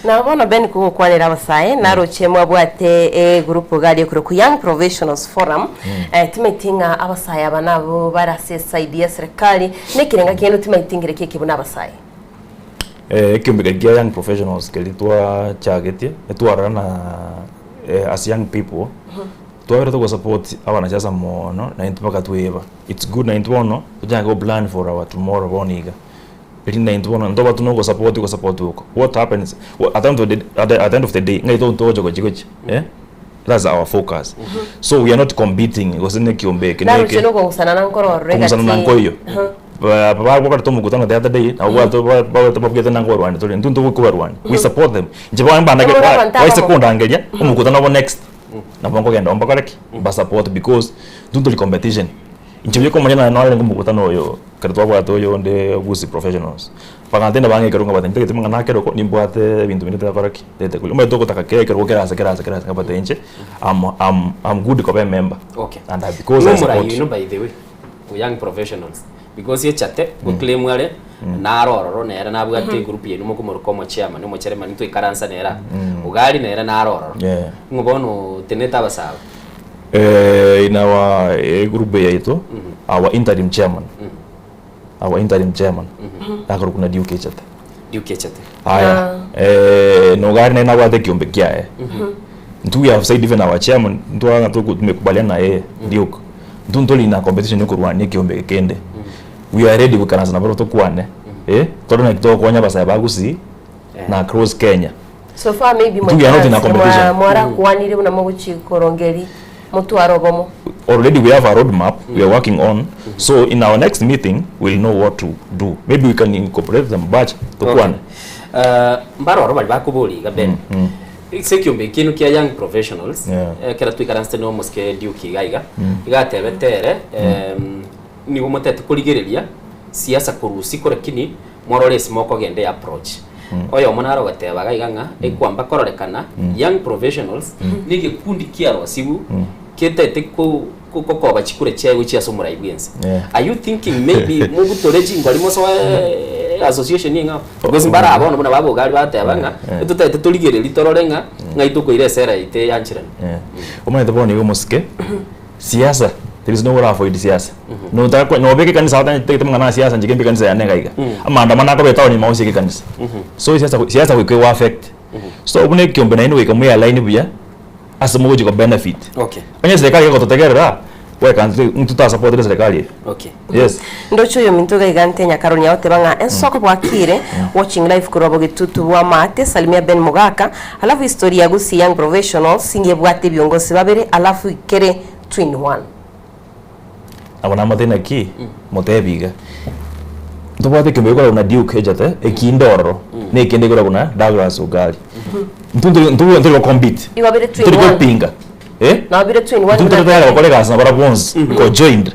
Na bono Ben kogokwanera abasae naroche mwabwate egroup iga aria ekorokwa Young Professionals Forum eh, timaeti ng'a abasae aba nabo bare ase eside ya serikali na ekerenga kende timaeti ngereki eke buna abasae. Ekeombe keria kia young professionals keria twachagetie, etwarora na as young people, twabere togosupport abanasiasa mono naintwe mpaka tweba. It's good naintwe bono tochake go plan for our tomorrow bono iga. Erinde intwe bono ntoba tuna ogosapoti ogosapoti oko. What happens at the end of the at the at the end of the day ng'ai togocha gochia gochia eh? That's our focus. So we are not competing gose na ekiombe eke na Naroche eke. na okong'usana nkororore Kong'usana egati. nkoiyo. Ba bagokorete omokutano the other day, nabo bwate ba- babwate babwate nang'o barwane tore, intwe ntogokobarwania. We support them. Inche bono mbandage Omoro abanto baise abamo. kondangeria, omokutano obo next, nabo nkogenda oo mbakore ki? Mbasupport because intwe ntori competition. Inche buya komanya naye narenge omokutano oyo, ekero twabwate oyonde Gusii Professionals, bagantebia bang'e ekerogo nkabatebia ntagete amang'ana ake ekerogo nimbwate ebinto binde ntakora ki? Ntagete koria. Omanyete ogotaka kera ekerogo kera ase kera ase kera ase nkabatebia inche, am am am good koba emember Okay. and I because I Ng'o support. omorai oino by the way o young professionals because echate goclaim are naro ororo nere nabwate egroup yaino mokomoroka omochairman omochairman ntoikaransa nere aa Ugari nere naro ororo Yeah. ng'o bono otenete abasaaba Eh, in our group yaito our interim chairman our interim chairman akorokwa na Duke Echate Duke Echate aya eh, nogari naye nabwate ekiombe kiaye Intwe we have said even our chairman ntwanga tumekubaliana na yeye Duke intwe ntori na competition yokorwania ekiombe eke kende we are ready goikaransa nabarobwo tokwane eh, tore naki togokonya abasae ba Gusii na across Kenya. So far maybe Intwe we are not in a competition. mwarakwanire buna mogochia korongeri motware obomo. Already we have a road map we are working on so in our next meeting we'll know what to do maybe we can incorporate them bache tokwane. Okay. Mbaro oro bari bakoboria iga Ben ase ekiombe ekienu kia young professionals Yeah. ekero twaikaransete na omosike Duke iga iga iga atebete ere nigo motete korigereria siasa korwa isiko lakini Morore ase mokogenda eapproach. Oyomo nare ogoteba iga iga ng'a ekwamba kororekana young professionals na egekundi kiarosiwu ketaete ko ko gokoba chikura chiaye gochia ase omorai bwense. Yeah. Are you thinking maybe mogutore chingori mosoe association eng'ao? Because mbare bono buna babogari bateba ng'a Yeah. etotaete torigereria torore ng'a ng'ai tokoira esera yaito eyancherane. Yeah. Omanyete bono iga omosike, siasa, there is no way ora avoid siasa. Notaka ko nobeka ekanisa otanyete amang'ana a siasa inche kembe ekanisa yane iga iga. Amaandamano akoba etown ime osieke ekanisa. So siasa siasa goika ego affect. So buna ekiombe naende goika moye align buya ase mogochia ko benefit. Okay. Onye serikali egototegerera, why can't intwe tasapotire serikali eye? Okay. Yes. Ndoche oyominto iga iga nte Nyakaronia agoteba ng'a ensoko bwakire watching live korwa bogetutu bwa maate salimia Ben Mogaka alafu history ya Gusii Young Professionals ingebwate ebiongozi babere alafu ikere twin one. Abo namate naki, motebi iga, ntobwate ekeombe gekoragwa na Duke echate, ekinde ororo, na ekende gekoragwa na Douglas Ogari. Intwe ntori ntori ntori gocompete, Igo bire twin ntori one. gopinga, eh? Nabo bire twin one Intwe buna ntori tayari gokora egasi na barabwo bonsi, ko joined.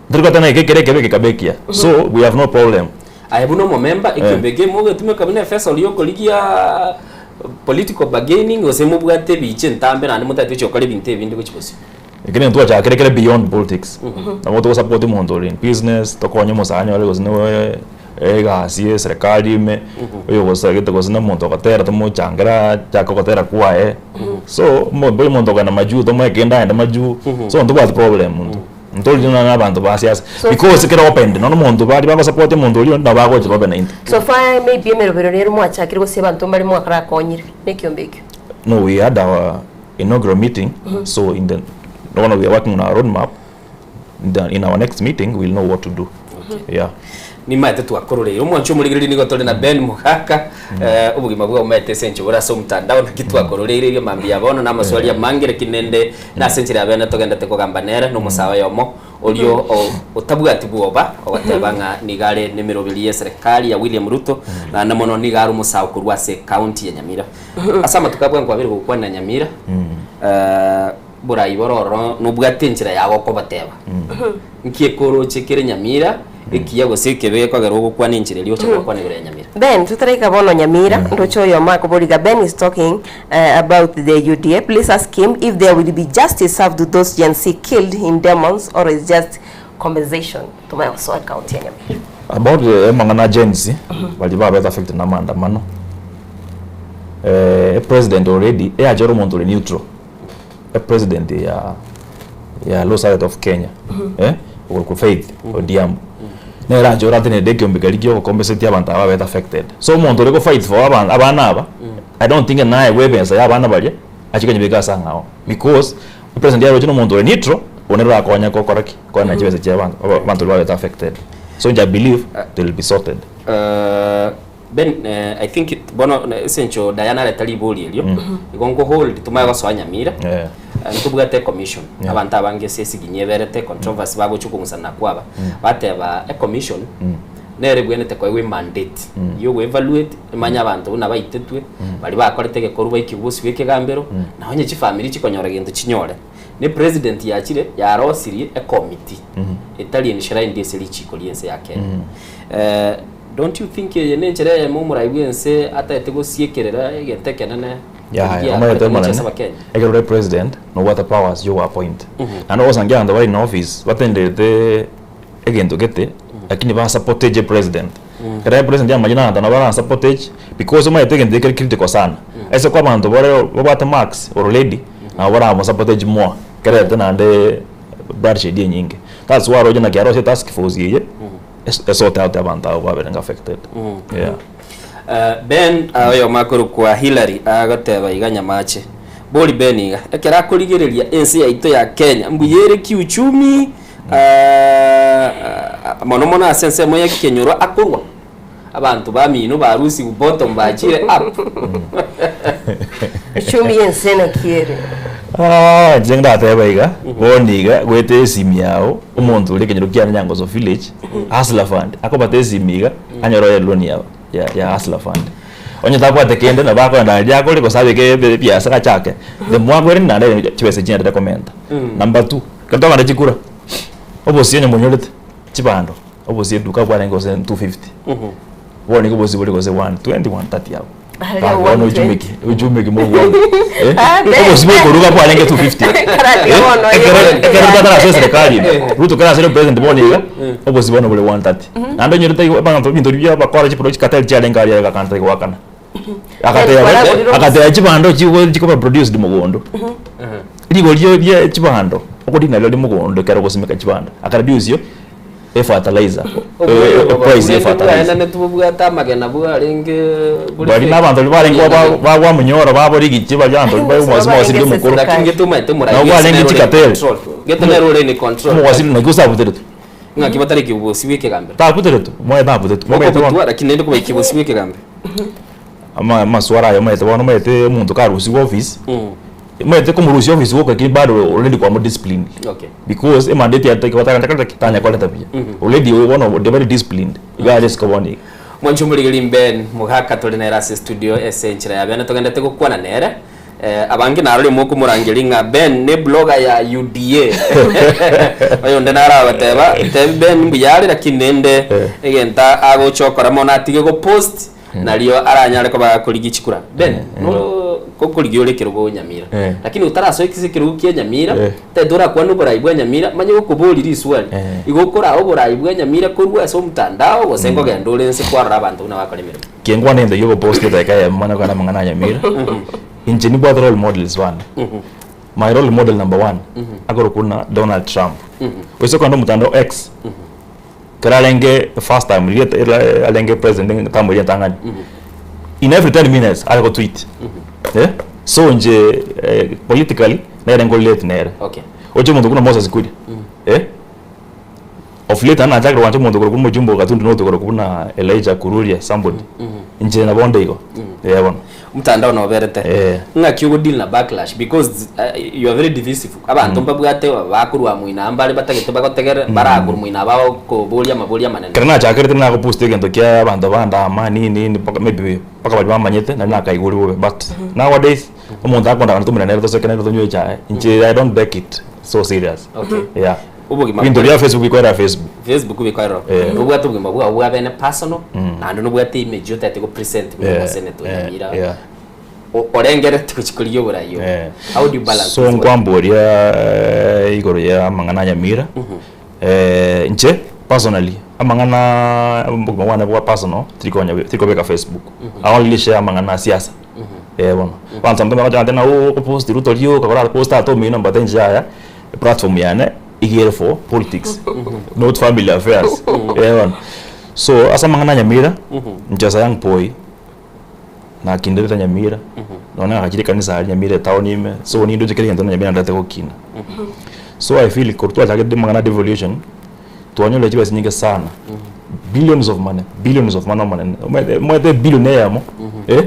Ntori goteba ng'a eke ekere ekebe kekabe ekiya. So, we have no problem. Aye buna omomemba, ekiombe eke mogetumeka buna efesori yokorigia political bargaining gose mobwate ebicha entambe naende motagete gochia gokora ebinto ebinde gochia bosio. Eke negento twachakire kere beyond politics. Nabo togosupport omonto ore in business, tokonye omosani ore gose noe egasi ya eserekari ime, oyogosagete gose na omonto ogotera tomochangere achake ogotera kwaye. So, omo bono omonto okogenda majuu tomoe kende aende majuu, so ntobwati problem intwe. Ntori nonya na abanto ba siasa, So because kere opened, nonya omonto baria bagosupport omonto oria onde nabo bagocha babe naintwe. So far maybe emerobero nere mwachakire gose abanto mbare mwakarakonyire na ekiombe ekio. No, we had our inaugural meeting so in the bono we are working on our road map in, the, in our next meeting we'll know what to do yeah Nimaete twakororeire omwancho omorigereria nigo tore na Ben Mogaka eh, obogima bwao omaete ase enchera ore ase omotandao naki twakororeire erio mambia bono na amaswali amange lakini nende nase enchera ya bene togendete kogamba nere na omosae oyomo orio o- otabwati bwoba ogoteba ng'a nigo are nemeroberi ya eserekari ya William Ruto naende mono nigo are omosae okorwa ase ecounty ya Nyamira Ase amatuko abwo nkwabire gokwana Nyamira, borai bore ororo nobwate enchera ya gokobateba. Nki ekoroche kere Nyamira, ekiya gose ekebe gekogera ogokwana enchera eria oche gokwana igoro ya Nyamira? Ben, totaraika bono Nyamira, ndoche oyomo akobori iga Ben is talking about the UDA, please ask him if there will be justice served to those Gen Z killed in demons or is just compensation. Tomanye gosoa ecounty ya Nyamira. About amang'ana a Gen Z, baria babete affected na amaandamano, eh, epresident already eyachore omonto ore neutral, epresident ya ya Law Society of Kenya, eh, okorokwa Faith Odhiambo, nere achore atenenete ekiombe keria kia ogocompensate abanto aba babete affected. So omonto ore go fight for aba abana aba, I don't think naegwe ebesa ya abana baria, achie konyebeka ase ang'ao because epresident yaroche na omonto ore neutral, obo nere orakonye gokora ki? Koenana chibesa chia abanto aba abanto baria babete affected. So inche I believe they will be sorted. Ben, I think bono ase encho Diana areta ribori erio, igo nko hold tomanye gosoa Nyamira, ntobwate ecommission, abanto abange ase esiginyi eberete controversy bagochia okong'usana kwaba, bateba ecommission nere ebwenerete koegwa emandate ya ogo evaluate emanye abanto buna baitetwe, baria bakorete egekoru baikigwe bosio bwa ekegambero, na onye chifamiri chikonyora gento chinyore. Ne president yachire yarosirie ecommittee etari enshrined ase richiko ria ense ya Kenya. Don't you think eye nenchera eyemo omorai bwense ataete gosiekerera egento ekenene Yaya, kia omanyete akorete gochia omonene, ase abakenya? ekero ore president nobwate powers ya ogoappoint. Naende ogosangia abanto bare in office batenderete egento gete lakini basapoteche president. Ekero aye president amanyire abanto nabo barasapoteche because omanyete egento ekere critical sana. Ase kwa abanto bare babwate marks already nabo baramosapoteche more kerete naende bloodshed enyinge. That's why oroche naki arosie task force eye. Esote out abanto abwo baberenge affected. Yeah. Ben oyomo akorokwa Hillary agoteba iga Nyamache, Bori Ben iga, ekero akorigereria ense yaito ya Kenya mbuya ere kiuchumi mono mono ase ensemo ya ekenyoro akorwa abanto bamino barusigwe bottom bachire up. Uchumi y'ense naki ere? Ah, inche ndateba iga, bono iga, goeta esimi yao, omonto oria ekenyoro kiane Nyangoso village, Hustler Fund, akobata esimi iga, anyore oye loan ya ya ya Hustler Fund. Onye tabwate kende nabo akoenda aria akore gose abeke ebe ebiasara achake, the more akwerende naende chibesa chinyarete komenta. Number two, ekero twakanda chikura, obosie onye monyorete, chibando, obosie eduka bwarenge gose 250, bono nigo obosie bore gose 120, 130 abwo. Aria Baka bono 120. ochumeke, ochumeke mobwango. Eh, Ah, be- obosie bokoruga bwarenge 250. Karatiga Eh, bono ekero ye- ekero tatarasoa eserikali ime, Ruto kero asire president bono iga, obosie bono bore 130. Naende onyorete igo abanto ebinto biria bakora chiproduce chikatari chiarenge aria egakanta igoakana. Agateba Baragorire obosie. agateba chibando chigo chikoba produced mogondo. Rigori rio rie chibando, okorina riria mogondo ekero ogosimeka chibando, akareduce efertilizer, price ya efertilizer. Obwaenanetwe bobwate amagena bwarenge bore Bari na abanto baria barenge ba- bagwamunyora baborigichie baria abanto baria omwasimo mwasirire omokoro. Lakini getumaete omorai Nabo bwense barenge nere ore in chikateri. control. Gete nere ore in control. Omowasiri naki osabuteretwe? Ng'aki batariki obosi bwa ekegambero? Tabuteretwe, moyo tabutetwe. Momaete bono. Okobutwa lakini naende kobaiki obosi bwa ekegambero. Ama amaswara aya omanyete bono omanyete omonto karusigwe office, omanyete komorusia office gwoka lakini bado already kwamo disciplined. Okay. Because emandate yaye tari ki tanya koreta buya. Already bono they very disciplined, iga are isiko bono iga. Mwanche omorigeri Ben Mogaka tore nere ase estudio ase enchera ya bene togendete gokwana nere. Eh, abange narore mokomorangeria ng'a Ben ne blogger ya UDA. Oyonde naro agoteba, tebi Ben mbuya are lakini rende egento agocha okora mono atige gopost nario aranyare koba gakorigia chikura. Ben, no kokorigia ore ekerogo Nyamira. Lakini otarasoa ase ekerogo kia Nyamira, tari torakwane oborai bwa Nyamira, manye gokoboria riswali. Igo okoraa oborai bwa Nyamira korwa ase omotandao gose nkogenda ore nse kwarora abanto buna bakora emeremo. Kengwana egento gia ogopost edageka eyemo manya kogenda amang'ana a Nyamira, inche nibwate role models bane. My role model number one, akorokwa buna Donald Trump. Oise kogenda omotandao X, ekero arenge first time riria ere arenge president term eria entang'ani, in every 10 minutes are gotweet, eh, so inche politically nere nkorelate nere. Okay. Oche omonto buna Moses Kuria, eh, of late naende nachakire gwancha omonto okorokwa omojumbe o Gatundu North okorokwa buna Elijah Kururia somebody, inche nabo onde igo, eh bono. Omotandao noberete. Eh. Ng'aki ogodeal na backlash because you are very divisive. Abanto mbabwate bakorwa moino aa mbare batagete bagotegere mbarakorwa moino aa bakoboria amaborio amanene. Ekero nachakerete nagopost egento kia abanto bandama nini nini mpaka maybe mpaka baria bamanyete naende nakaigure bobe but nowadays omonto akonda natomera nere toseke nere tonywe echae inche I don't take it so serious. Okay. Yeah. Obogima Ebinto bia Facebook bikoera Facebook. Facebook bikoera Eh. nobwate obogima bwao bwa bene personal naende nobwate image otagete go present buna Eh, omoseneta o eh, Nyamira yeah. O- orengereti gochia korigia oborai obo. Eh. How do you balance So this one? nkwamboria eh, igoro ya amang'ana a Nyamira eh, inche personally amang'ana obogima bwane bwa personal tirikonya tirikobeka Facebook. I only share amang'ana a siasa. Eh bono. Abanto sometimes bagocha bantebia ng'a oh okopost Ruto rioka korapost ase omino mbate inche yaya platform yane iga ere for politics not family affairs eh bono. So ase amang'ana a Nyamira inche as a young boy nakinderete Nyamira nonya nagachire ekanisa aria Nyamira etown ime so nindoche kera egento Nyamira ndete gokina. So I feel korwa twachagete amang'ana a devolution twanyora chibesa chinyinge sana. Billions of money, billions of money omonene. Omanyete omanyete ebillion eyemo, eh,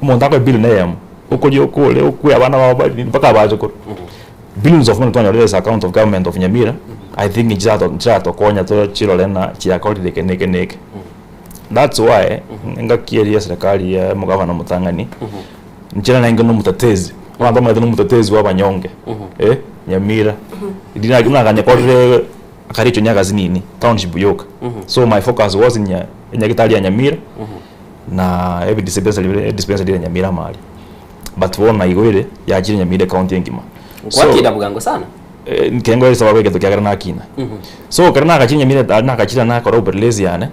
omonto akoe billion eyemo, okoria okore okwe abana bao barie mpaka abachokoro. Billions of money twanyorire as account of government of Nyamira, I think nchirato nchiratokonya tochirore ng'a chiakorire eke na eke na eke. That's why, engaki eria eserekari ya omogavana omotang'ani, Inche narenge nomotetezi, abanto bamaete nomotetezi bw'abanyonge, eh, Nyamira. Riria naki nakanyekorire akaricho nyagasi nini, township yoka. So my focus was in enyagitari ya Nyamira, na every dispensary bire dispensary ere Nyamira amo aria. But bono igo ere, yachire Nyamira ecounty engima. So, Gwakina bwango sana. eh, kengo esababu egento kiagera nakina. So ekero nagachire Nyamira nagachire nakora upelelezi yane,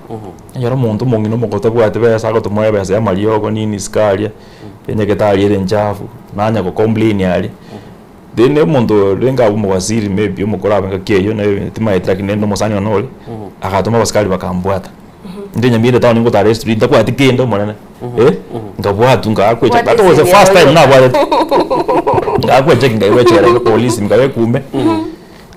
Ekero omonto omong'ina omogotu abwate besa agotomoa ebesa ya amariogo nini isiko aria, enyagetari ere enchafu, nanya go complain aria, then omonto orenge abwo omowaziri maybe omokoro abe engaki eywo naye timaeti lakini nende omosani one ore, agatoma abasikari bakambwata. Inde Nyamira etown ngotara estreet ntabwati kende omonene, eh, nkabwatwa ngaakwa eche that was the first time nabwatete, ngaakwa echeki nkairwa echela iga polisi nkabe ekume.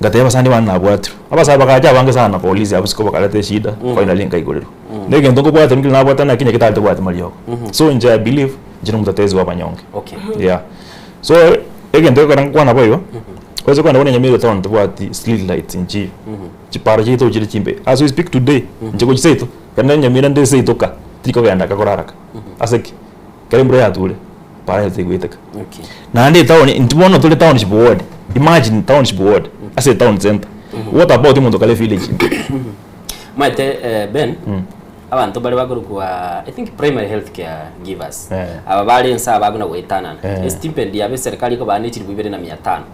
Ngatebia abasani bane nabwatirwe. Abasae bagacha abange sana polisi abwo isiko bakareta eshida, finally nkaigorerwa. Na egento nkobwate nkeri nabwate naki onye getari tobwati mariogo. So inche I believe, inche nomotetezi bwa abanyonge. Okay. Yeah. So, egento gekogera nkokwana boigo, ase kogenda buna Nyamira town tobwati street lights nchiyo, chipara chiaito chire chimbe. As we speak today, inche gochia seito, ekero nde Nyamira nde seito ka, tirikogenda ka korara ka. Ase ki? Ekero embura yature, para eye tegoeteka. Okay. Naende etown, intwe bono tore township ward, imagine township ward ase etown centre, what about omonto okare village ime? Omanyete eh, Ben, abanto mbare bakorokwa I think primary health care givers. Aba bare inse aba buna goetanana. Estipend yabo eserikari ekobaa ne chilifu ibere na mia tano.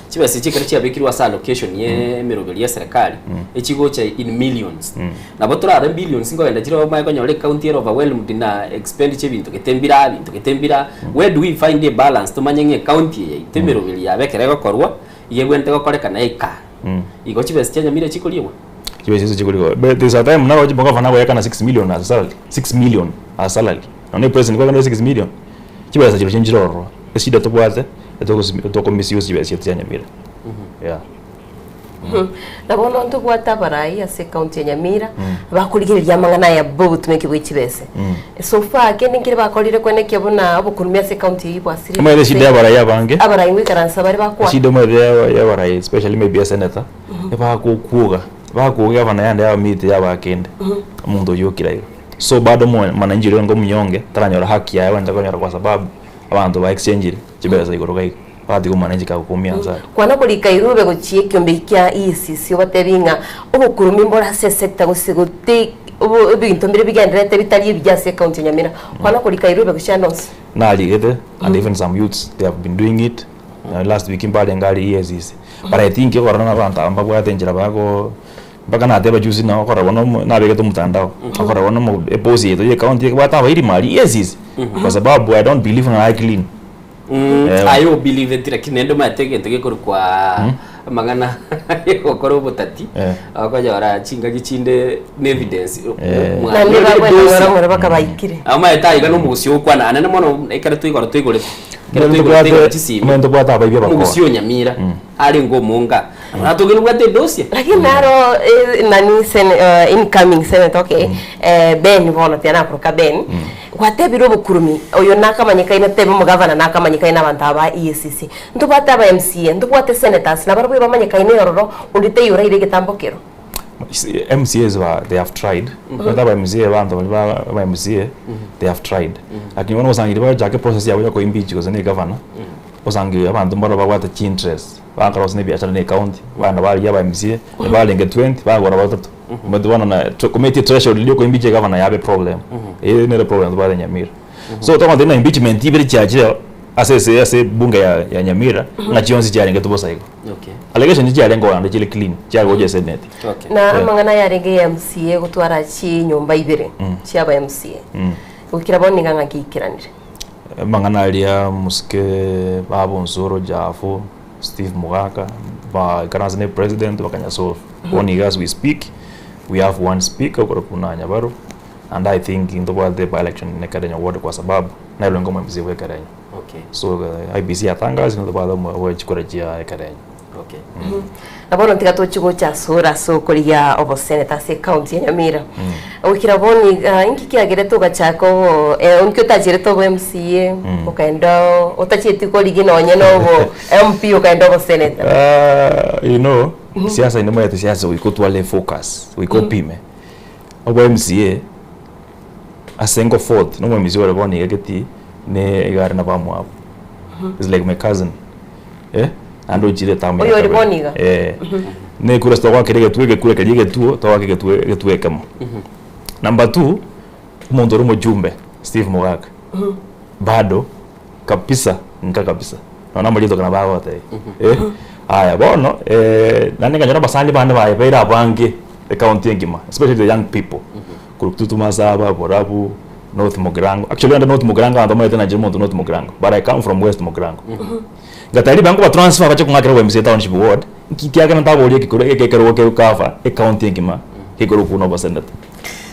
Chibesa echi ekero chiabekirwe ase allocation ye emeroberi ya eserikari, echigocha in millions. Nabo torarore billions nkogenda chire omanye konyora ecounty ere overwhelmed na expenditure ebinto gete mbira, ebinto gete mbira. Where do we find a balance tomanye ng'a ecounty eye yaito emeroberi yabo ekero egokorwa, iga ebwenerete gokorekana eka. Igo chibesa chia Nyamira chikoriegwa? Chibesa echi chikoriegwa. But there's a time naroche omogavana agoekana 6 million as a salary, 6 million as a salary. Nonya epresident kwagenda 6 million, chibesa chirochio nchire ororo. Eshida tobwate, etoko misuse chibesa chiaito chia Nyamira. Yeah. Na bono ntobwate abarai ase ecounty ya Nyamira bakorigereria amang'ana aya bogotumeki bwe chibese. So far kende nkere bakorire koenekia buna obokurumi ase ecounty eyio bwasirire Omanyete eshida ya abarai abange, abarai ngoikaransa bare bakwana. eshida omanyete ya abarai especially maybe esenator, ebagokwoga, bagokwoga egavana yande yabamiti yabaa kende, omonto oyio okira igo. So bado mwananchi oria onge omunyonge taranyora haki yaye agwenerete konyora kwa sababu abanto ba exchangire chibesa igoro iga iga. Bagatiga omwananchi kagokumia inse aria. Kwana korika irube gochia ekiombe kia EACC obatebi ng'a obokurumi mbore ase esector gose gote obo ebinto mbire bigendererete bitari ebiya ase ecounty ya Nyamira. Kwana korika irube gochia ande onsi. Narigete and even some youths they have been doing it last week mbarenge aria EACC but I think okorora ng'a abanto aba mbabwate enchera bago mpaka nateba juzi nabo okorora bono omo nabegete omotandao okorora bono omo eboss yaito ya ecounty ekebwate abairi mari EACC kwa sababu I don't believe ng'a naye clean. Mm, aye obiliveti lakini naende omanyete egento gekorokwa amang'ana gokora obotati Eh. okonyora chingaki chinde na evidence Eh. Naende bagwetagora ng'ora bakabaikire. Omanyete aiga na omogusii ogokwana anene mono ekero twaigoro twaigorete ekero Omanyete twaigoro twaigora tobwate- chisimi omanyete tobwate abaibi abakora. omogusii o Nyamira arenge omonga natogende obwate edosia Lakini naro eh, nani sen, incoming senator okay eh, Ben bono tiga nakoroka Ben Gwatebire obokurumi, oyo nakamanyekaine tebe omogavana nakamanyekaine abanto aba ba EACC. Ntobwate aba MCA, ntobwate senators, nabarabwo ebamanyekaine ororo, onde taiyo oraire egetambo kero. MCAs ba they have tried mm aba MCA abanto baria ba aba MCA they have tried lakini bono osangereria bachake process yabo ya koimpeach gose na egavana osange abanto mbaro babwate chiinterest bakora gose na ebiashara na ecounty abande barigia aba MCA barenge 20 bagora batato Omanyete bono na committee threshold riria okoimpeacha egavana yabe problem eye nere problem tobwate Nyamira. So togoteba ng'a impeachment ibere chiachire ase ase ase ebunge ya ya Nyamira ng'a chionsi chiarenge bosa igo. Okay. Allegation chiarenge orande chire clean chiagocha eseneti. Okay. Na Yeah. amang'ana ayarenge ya MCA gotwara chinyomba ibere chiaba MCA. Gokira bono niga ng'aki aikeranire. Amang'ana aria mosike baba Osoro Jafo Steve Mogaka baikaranse na epresident bakanya solve. Bono iga as we speak we have one speaker okorokwa buna Nyabaro and I think ntobwate by election in Ekerenyo ward kwa sababu nere orengo omo MCA bwa Ekerenyo. Okay. So IEBC yatangasire ntobwate omo bwe chikura chia Ekerenyo. Okay. Na bono tiga tochie gocha asore ase okorigia oboseneta ase ecounty ya Nyamira. Goikera bono iga inki kiagerete ogachaka obo eh, inki otacherete obo MCA, okaenda otachieti korigia nonye na obo MP okaenda oboseneta? Ah, you know, siasa inde omanyete siasa goika otware efocus, goika opime. Obo MCA, ase nko fourth, na omo MCA ore bono iga geti, ne iga are na bamwabo. Is like my cousin. Eh, naende ochire etamu ya Oyo ori kabere. bono iga? Eh. Ne ekura ase togoakera egetuo egekura keria egetuo, togoaka egetuo egetuo ekemo. Number two, omonto ore omochumbe, Steve Mogaka, bado kabisa nka kabisa, nonya amarieta nabo agotebia. Eh, aya bono naende nkanyora abasani bande babeire abange ecounty engima, especially the young people, korwa Kitutu Masaba, Borabu, North Mugirango, actually ande North Mugirango abanto bamaete nanche omonto North Mugirango, but I come from West Mugirango. Ngateba ribaga nkobatransfer bache kong'akera obo MCA township ward, nki kiagera ntaborie ekekoro eke ekerogo kegocover ecounty engima kekorokwa buna oboseneta.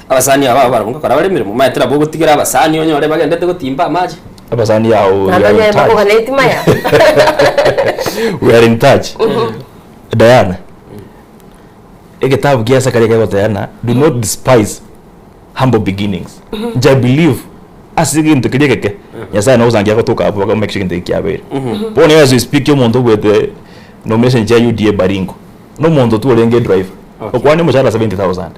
Abasani aba barabwo ngokora bare emeremo, omanyete nabo ogotigera abasani onyore bagendete gotimba amache. Abasani abo we Naende are in onye touch. bakoganeti maya. We are in touch. Diana, egetabu kia Zakaria kegoteba ng'a do not despise humble beginnings. Inche I believe ase egento keria egeke, Nyasaye nogosangia agotoka abwo mpaka make sure egento eke kiabeire. Bono as we speak omonto obwete nomination chia UDA Baringo, na omonto tu orenge edriver, okwania omoshahara 70,000,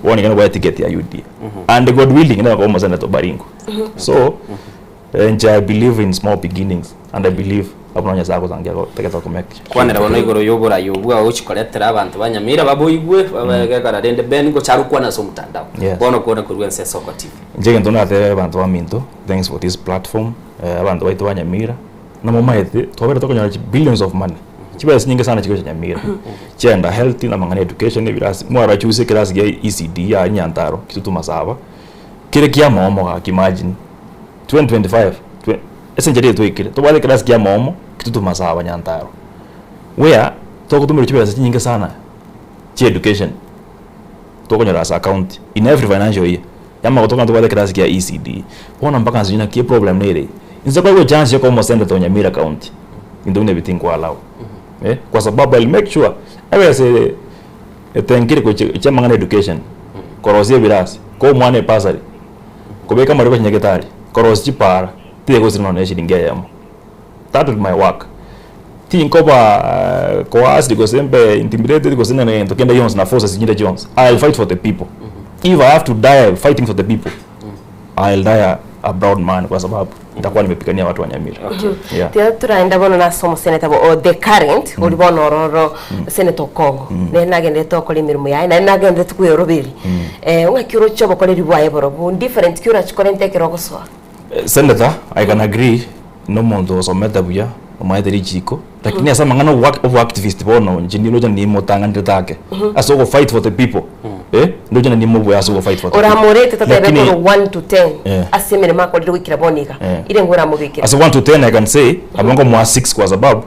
bono iga nobwate ticket ya UDA. And God willing nere okoba omosenator o Baringo. So, inche I believe in small beginnings and I believe abwo nabo Nyasaye agosangia agotagete go make sure. Kwanera bono igoro y'oborai obwo agochi koretera abanto ba Nyamira baboigwe, babe rende Ben ngocha are gokwana ase omotandao. Yes. Bono kwana korwa ense Esoko TV. Inche egento natebe abanto baminto, thanks for this platform, abanto baito ba Nyamira, namomaete twabere tokonyora chi billions of money, chibesa chinyinge sana chigocha Nyamira, chiaenda health, na amang'ana ya education, ebirasi, mwarora chusa ekerasi gia ECD ya Nyantaro, Kitutu Masaba, kere kiamomo gaki imagine, 2025, twe ase enchera eye twaikire, tobwate ekerasi kia momo, Kitutu Masaba Nyantaro, where togotumerwa chibesa chinyinge sana chia education. Tokonyora ase account in every financial year yamanya gotoka tobwate ekerasi kia ECD bono mpaka nsinye naki eproblem nere eye inse koegwa echance yokoba omosenator o Nyamira county binto buna ebi tinkoallow eh kwa sababu I'll make sure ebesa ere etenkire gochia gochia amang'ana ya education korosia ebirasi koa omwana ebursary kobeka amariko chinyagetari korosia chipara tigosira nonya ne eshiringi eyemo. That will be my work. Tinkoba coerced gose mbe intimidated gose nene gento kende gionsi na forces chinde chionsi. I'll fight for the people. If I have to die fighting for the people, I'll die a, a proud man kwa sababu nitakuwa nimepigania watu wa Nyamira. Okay. Yeah. Tiga toraenda bono nase omoseneta bo o the current ori bono ororo Senator Okongo nere nagenderete gokora emeremo yaye naende nagenderete kweoroberia eh ng'aki oroche obokoreri bwaye borobwo different ki orachikore inte ekero ogosoa Senator, I can agree nomonto osomete buya, omanyete richiko, lakini ase amang'ana obwa oboactivist bono inche ndoche nimotang'anerete ake ase ogo fight for the people eh, ndoche naende nimobue ase ogo fight for the people. Oramorete totebe Lakini korwa 1 to 10 Eh. ase emeremo akorire goikera bono iga Eh. ire ng'o oramobekere ase 1 to 10 I can say nabo nkomoa 6 kwa sababu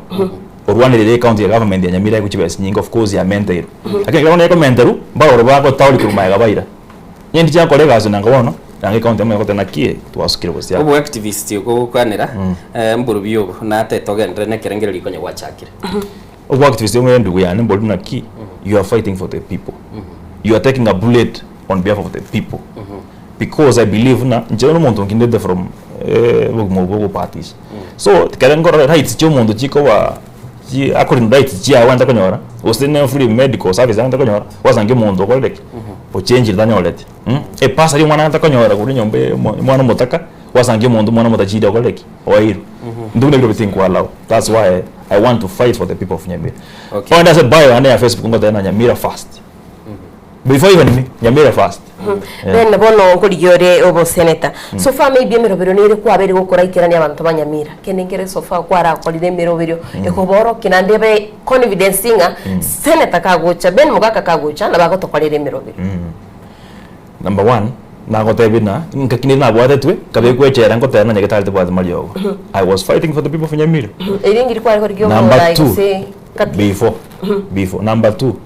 orwanerire ecounty ya government ya Nyamira ego chibesa chinyinge of course yamenteirwe. Lakini ekero bono ekomenterwa, mbaroro bagotaori korwa magega baira. Inche ndiche gokora egasi nanga bono, nanga ecounty yamanya goteba naki eh, twasukire gose aa. Obo activist okogokwanera mborobio obo natete ogenderere na ekerengererio konya gwachakire. Obo activist obo endugu yane mbori naki, you are fighting for the people. You are taking a bullet on behalf of the people. Because I believe ng'a inche na omonto nkindete from obogima obo bwa ogobatisha. So ekero nkorora rights chia omonto chikoba chi according to rights chiaye ogende konyora, gose ne free medical service agende konyora, gwasangia omonto okorire ki? Ochenchire tanyoreti Ebursary omwana agende konyora korwa enyomba eye omwana omotaka, gwasangia omonto omwana omotachiri okorire ki? Oeirwe. Intwe buna ebiro tinkoallow, that's why I want to fight for the people of Nyamira. Okay. Onde ase bio yane ya Facebook ngoteba ng'a Nyamira first. Before even me, Nyamira first. Yeah. Then bono nkorigia ore oboseneta so far maybe emeroberio nere kwabeire gokoraikerania abanto ba Nyamira kende nkere so far kwarakorire emeroberio ekoborokia naende ebe confidence ng'a senator kagocha Ben Mogaka kagocha nabo agotokorera emeroberio. Number one, nagotebia ng'a ngaki nere nabwatetwe, nkabekwa echela ngoteba ng'a nyagetari tebwati mariogo. I was fighting for the people of Nyamira. Erio engiri kware korigia Number omorai two, gose kati before, before. Number two,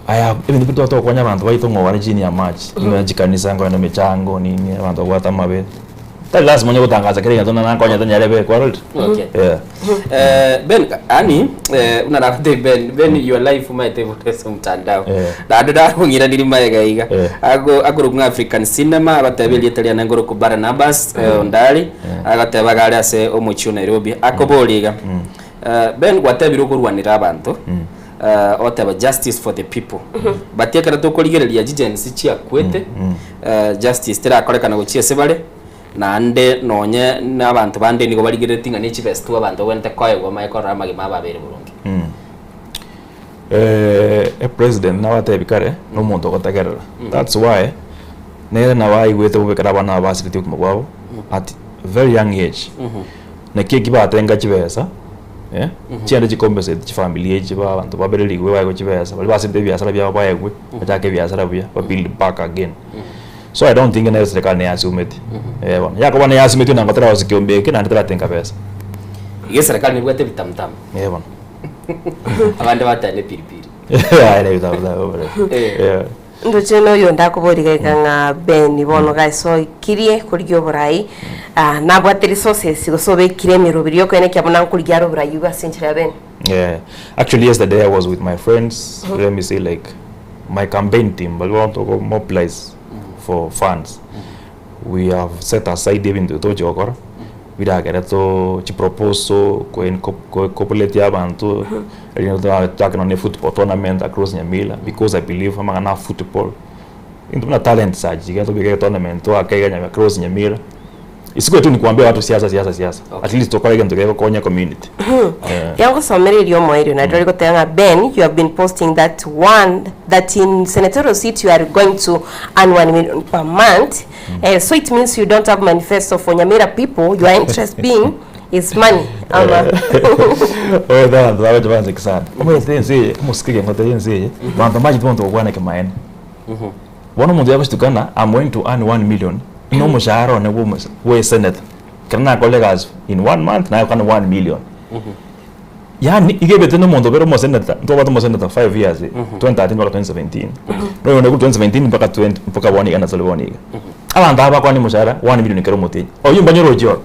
aya ebinto bire twatokonya abanto baito ng'a obare chini ya amache, buna chikanisa nkoenda emechango nini, abanto babwate amabe. Tari lasima onye gotangaza kera egento ng'a nankonyete nyarebe kwarorire? Okay. Yeah. Eh, Ben, ani eh, buna nagotebi Ben, Ben your life omanyete buna ase omotandao. Eh. Naende narong'iraniri magega iga. Eh. Ago akorokwa ng'a African Cinema agoteba erieta riane nkorokwa Barnabas eh, Ondari agoteba iga are ase omochie o Nairobi. Akoboria iga. Eh, Ben gwatebire okorwanera abanto. Eh, oteba justice for the people. But ekero tokorigereria chigency chiakwete eh, justice terakorekana gochia ase bare. Naende nonye nabanto bande nigo barigereretie ng'a nechibesa tu abanto bagwenerete koegwa bamanye korora amagima abo abeire boronge. Eh, epresident nabatebi kare na omonto ogotegerera that's why nere nabo aigwete bobe ekero abana aba basiretie obogima bwabo at very young age naki eki batenga chibesa eh, chiende chicompensate chifamiri echi ba abanto babererigwe baegwe chibesa baria basirete ebiasara biabo baegwe bachake ebiasara buya ba build back again. So I don't think nere serikali neyasumeti. Eh bono. Yakoba neyasumeti nanga tera gose kiombe eke naende teratenga besa. Iga eserekari nebwate ebitamutamu. Eh bono. Abande bateba ne piripiri. Aye ne ebitamutamu bore. Eh. Yeah. Ndoche na oyonde akobori gaiga ng'a Ben bono gaesokirie korigia oborai ah, nabwate resources gose obekire emeroberi yokoenekia buna nkorigia are oborai obwo ase enchera ya Ben. Yeah. Actually yesterday I was with my friends, let me say like my campaign team baria bono toko mobilize for funds. We have set aside ebinto togochia gokora biragere to chiproposal koincorporate abanto erinde tochake nonye football tournament across Nyamira because I believe amang'ana a football into buna talent search iga tobeke etournament toake iga Nyamira across Nyamira. Isiko tu ni kuambia watu siasa siasa siasa. At least tokore egento gegokonya community. Eh. Tiga ngosomere erio omoerio naende ore goteba ng'a Ben you have been posting that one that in senatorial seat you are going to earn 1 million per month eh, so it means you don't have manifesto for Nyamira people your interest being is money ama Oyo abanto bagocha banseki sana. Omanyete ense eye, omosike egengote ya ense eye, banto mbachete monto gokwana ekemanene. Bono omonto yagochitukana I'm going to earn 1 million buna omoshahara one bwa omosa bwa esenator ekero nakorire egasi in one month nagokana 1 million. Yaani iga ebete na omonto obere omosenator ntobwate omosenator 5 years 2013 mpaka 2017 noyo onde korwa 2017 mpaka 20 mpaka bono iga nasore bono iga. Abanto aba bakwane omoshahara 1 million kera omotienyi, oyio mbanyorochi oro.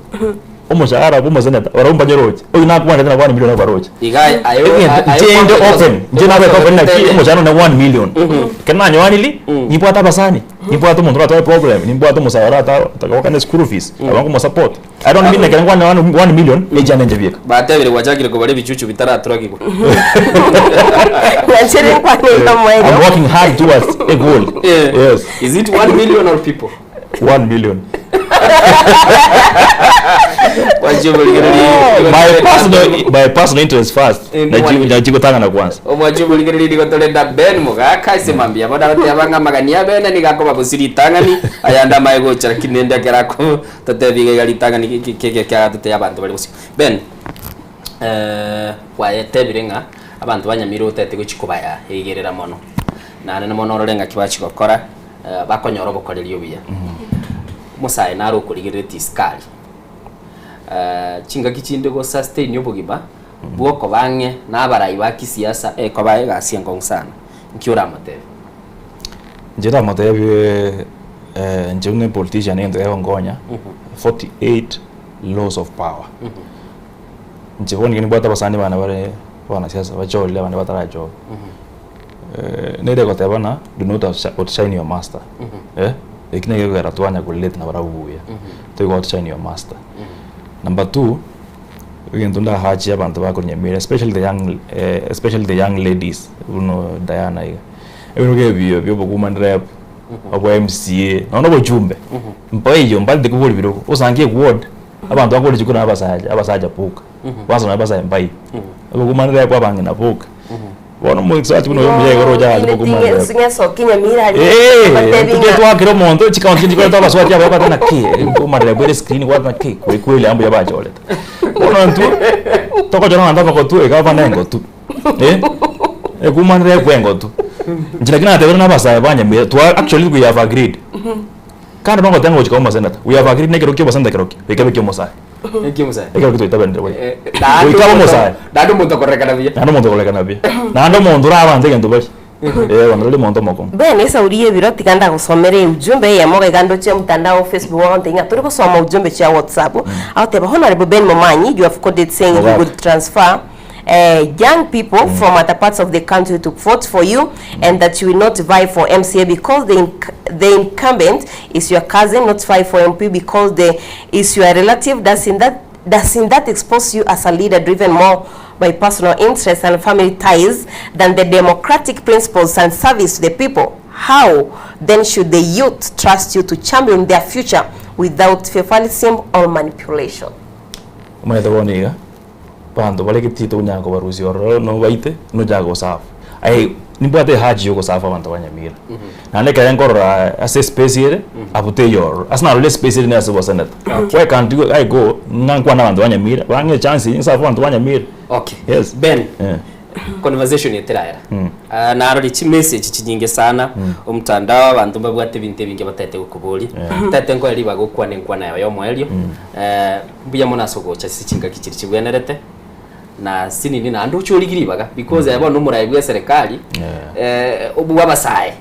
Omoshahara bwa omoseneta barabwo mbanyoroche, oyio nakwanete na 1 million abaroche. Iga aye Egento aye nche inde open, nche nabete open naki omoshahara one 1 million. Ekero nanyoaniri, nimbwate abasani, nimbwate omonto oratware problem, nimbwate omosae orata otagokana eschool fees, nabo nkomosupport. I don't mean ekero nkwane 1 million, nechiane inche bieka. Batebire gwachakire kobara ebichuchu bitaraturagigwa. Nanchere nkwane iga omoerio. I'm working hard towards a goal. Yeah. Yes. Is it 1 million or people? 1 million. My personal, my personal interest first. Nachigotang'ana kwanza. Omwachuburigereria nigo torenda Ben mogaka ase mambia bono agoteba ng'a amagani a bene nigo akoba gose ritang'ani ayande amaye gocha lakini rende ekero ako totebia iga iga ritang'ani ki- ki- ki- kiagatotebia abanto bare bosio. Ben kwayetebire ng'a abanto ba Nyamira otete gochia kobaya igerera mono naende mono orore ng'aki bachia gokora bakonyora obokoreri obuya. Omosae nare okorigereretie isiko aria, chingaki chinde go sustain obogima bw'okoba ang'e na abarai ba kisiasa ekoba egasi enkong'u sana. Nki oramotebie? Inche ndamotebie inche buna epolitician egento kegonkonya, 48 laws of power. Inche bono nigo nimbwate abasani bane bare abanasiasa bachorire abande batarachorwa. Nere egoteba ng'a do not outshine your master, eh, eki nakio gekogera twanya korelate nabarabwo buya, toigo outshine your master. Number two, egento ndahachie abanto bakonyemera especially the young especially the young ladies buna Diana iga, ebirogo ebi bia obowoman rep, obwa MCA, nonya na obochumbe, mpaiyo mbarete kobori birogo, osange eward, abanto bakore chikura na abasacha, abasacha boka, kwanza nonya abasae mbaiyo, obowoman rep abang'ina boka. Bono omosacha buna oyo omuya igoro ocha ase bokuma Inwe rep. ting'esokia Nyamira aria Eh, batebi tike ng'a twakera omonto chikaunti chinde chikoreta abaswati aba babwate naki omarere bwere screen gwata naki kweli kweli aa mbuya bachorete. Bono intwe togochora abanto abagotu iga abana engotu eh, ekumanera ekwe engotu. Inche naki natebire na abasae ba Nyamira twa actually we have agreed. Kando na ogoteba ng'a gochia koba omoseneta, we have agreed na ekero kia oboseneta kerokio, gekabe kia omosae. Eki omosae. Ekero gitoitaberire boigo. Naende Goika abe omonto- omosae. Naende omonto okorekana buya. Naende omonto okorekana buya. Naende omonto orabanche egento baria. Eh, bono rori omonto omokong'u. Ben esauri y'ebiro tiga ndagosomere ujumbe eyemo iga ndoche omtandao Facebook ogontebia ng'a tori gosoma ujumbe chia WhatsApp agoteba Honourable Ben Momanyi you have quoted saying you Mogaka. will transfer eh, young people from other parts of the country to vote for you and that you will not vie for MCA because the, inc the incumbent is your cousin, not vie for MP because the is your relative. Doesn't that, doesn't that expose you as a leader driven more by personal interests and family ties than the democratic principles and service to the people? How then should the youth trust you to champion their future without favoritism or manipulation? Omanyete bono iga, abanto bare getiito onyara kobarusia ororo nobaite, nochake gosafu. Aye nimbwate ehaji ya ogosafu abanto ba Nyamira. Naende ekero nkorora ase espace ere, abwo teiyo ororo. Ase narorire espace ere nase oboseneta. Why can't you I go ng'a nkwane abanto ba Nyamira, bang'e echance eyio nsafe abanto ba Nyamira. Okay. Yes. Ben, Eh. conversation eye terayera. Mm. Ah, narorire chimessage chinyinge sana omotandao abanto mbabwate ebinto ebinge batagete gokoboria. Yeah. Ntagete nkoe ribaga okwane enkwana yao ya omoerio. Eh, mbuya mono ase ogocha ase chingaki chiria chibwenerete na sinini naende oche origie ribaga because aye bono omorai bwa eserekari eh, obwo abasae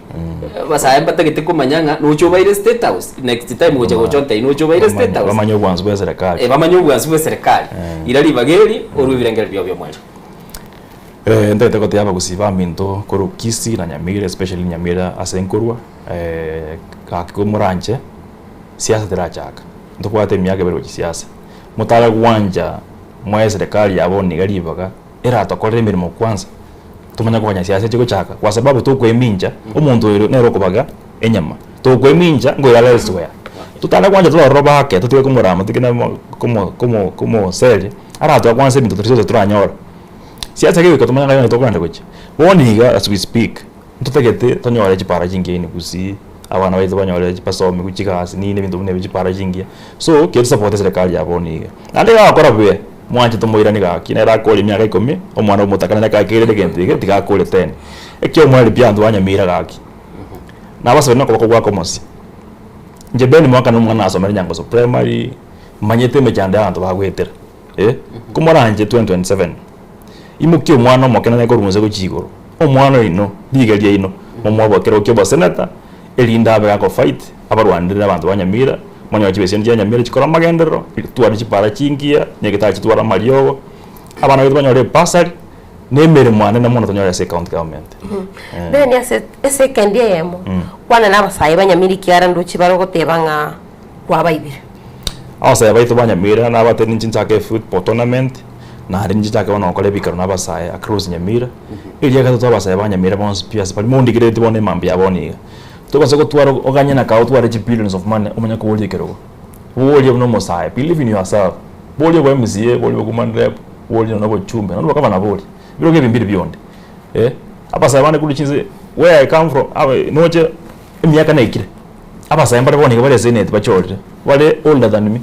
abasae mbatagete komanya ng'a noche obaire state house next time gocha gocha ontebie noche obaire state house Bamanye obwansu bwa eserekari. Eh, bamanye obwansu bwa eserekari ira ribaga eri orwe ebirengererio biao bia omoerio. Eh, ntagete gotebia abagusii baminto korwa Kisii na Nyamira especially Nyamira ase nkorwa eh, gaki komoranche siasa terachaka, ntobwate emiaka ebere gochia siasa, motare gwancha moe eserekari ya bono iga ribaga eratokorere emeremo kwanza tomanye koganya siasa eche gochaka kwa sababu tokoemincha omonto oyo nere okobaga enyama, tokoemincha ngoirara elsewhere. Totare gwancha tore ororo bake totige komorama totige namo komo komo komoseria aratoe kwanza ebinto toria gose toranyora. Siasa kegoika tomanye ng'a tokogenda gochia. Bono iga as we speak, ntotagete tonyore chipara chingiya in Gusii, abana baito banyore basomigwe chigasi nini ebinto buna ebio chipara chingiya. So, keri tosapote eserekari ya bono iga. Naende iga agokora buya, mwanche tomoiranie gaki, nere akore emiaka ikomi, omwana omotaka nere kakeire egento eke, tiga akore ten. Ekiomoreri pi abanto ba Nyamira gaki, nabasabire na okoboko gwako mosie. Inche Ben Mwaka na omwana nasomere Nyangoso Primary, manyete emechando ya abanto bagoetera. Eh, komoranche 2027, imokia omwana omoke nonye korwa inse gochia igoro, omwana oino, riga riaino, momoe ekerogo kia oboseneta, erinde abe gakofight, abarwanere abanto ba Nyamira, monyore chibeseni chia Nyamira chikore amagenderero, tware chipara chingiya, nyagetari chitware amariogo, abana baito banyore ebursary, na emeremo anene mono tonyore ase ecounty government. Eh. Then ase esekendi eyemo, Mm. kwana na abasae ba Nyamira ekiagera ndoche bare goteba ng'a kwabaibire. Abasae baito ba Nyamira nabatebie ninche nchake efootball tournament, naende ninche nchake bono gokora ebikaro na abasae across Nyamira, eria gatato abasae ba Nyamira bonsi pi ase baria mondigerereti bono emambia ya bono iga, tobasa gotwara oganye na kago otware chibillions of money omanye koboria ekerogo. Boria buna omosae, believe in yourself, boria obo MCA, boria obo woman rep, boria nonya obochumbe, nonya obogavana boria, ebirogo ebi mbiri bionde eh. Abasae bande korwa chinse where I come from abe noche emiaka naikire. Abasae mbare bono iga bare eseneti bachorire, bare older than me,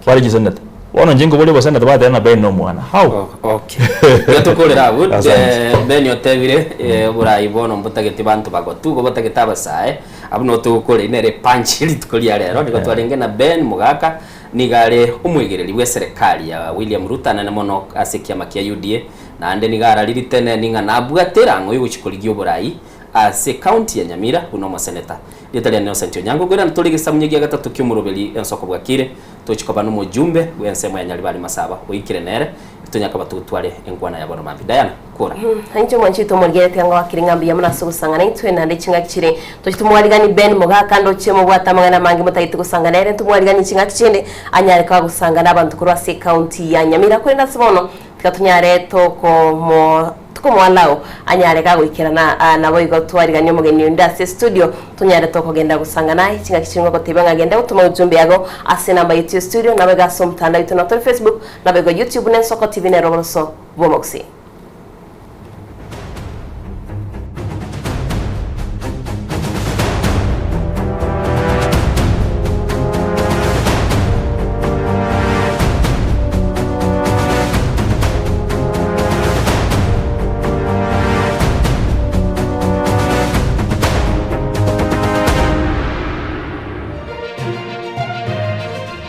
bare chiseneta. Bono inche nkoboria oboseneta bateba ng'a Ben nomwana, how? Okay. Iga tokorera abwo, Asante. eh, Ben otebire eh, oborai bono mbotageti banto bagotu, igo botagete abasae, abwo nabo togokora ere nere epunch rituko ria rero, nigo twarenge na Ben Mogaka, nigo are omoigereri bw'eserekari ya William Ruto anene mono ase ekiama kia UDA, naende nigo araririte neni ng'a nabwate erang'o yogochia korigia oborai Ase ecounty ya Nyamira buna omoseneta. Rieta riane Innocent Onyango Ngoirana tore egesamunye gia gatato ki'omoroberi ensoko bwakire tochi koba nomojumbe bw'ensemo ya Nyaribari Masaba oikire nere tonyaka batotware enkwana ya bono mambia. Diana, kora. Inche omwanchi oito omorigereti anga wakire ng'a mbuya mono ase ogosang'ana intwe naende ching'aki chire tochi tomwarigani Ben Mogaka ndoche mobwate amang'ana amange motagete gosangana ere ntomwariganie ching'aki chinde anyare koba gosangana abanto korwa ase ecounty ya Nyamira korende ase bono Tiga tonyare tokomo tokomoallow anyare gagoikerana naboigo twariganie omogeni onde ase estudio tonyare tokogenda gosanga naye chingaki chire ngogotebia ng'a genda gotoma ujumbe yago ase enamba yetu ya studio naboigo ase omotandao oito notore Facebook naboigo YouTube na Ensoko TV nero oboroso bw'omogusii.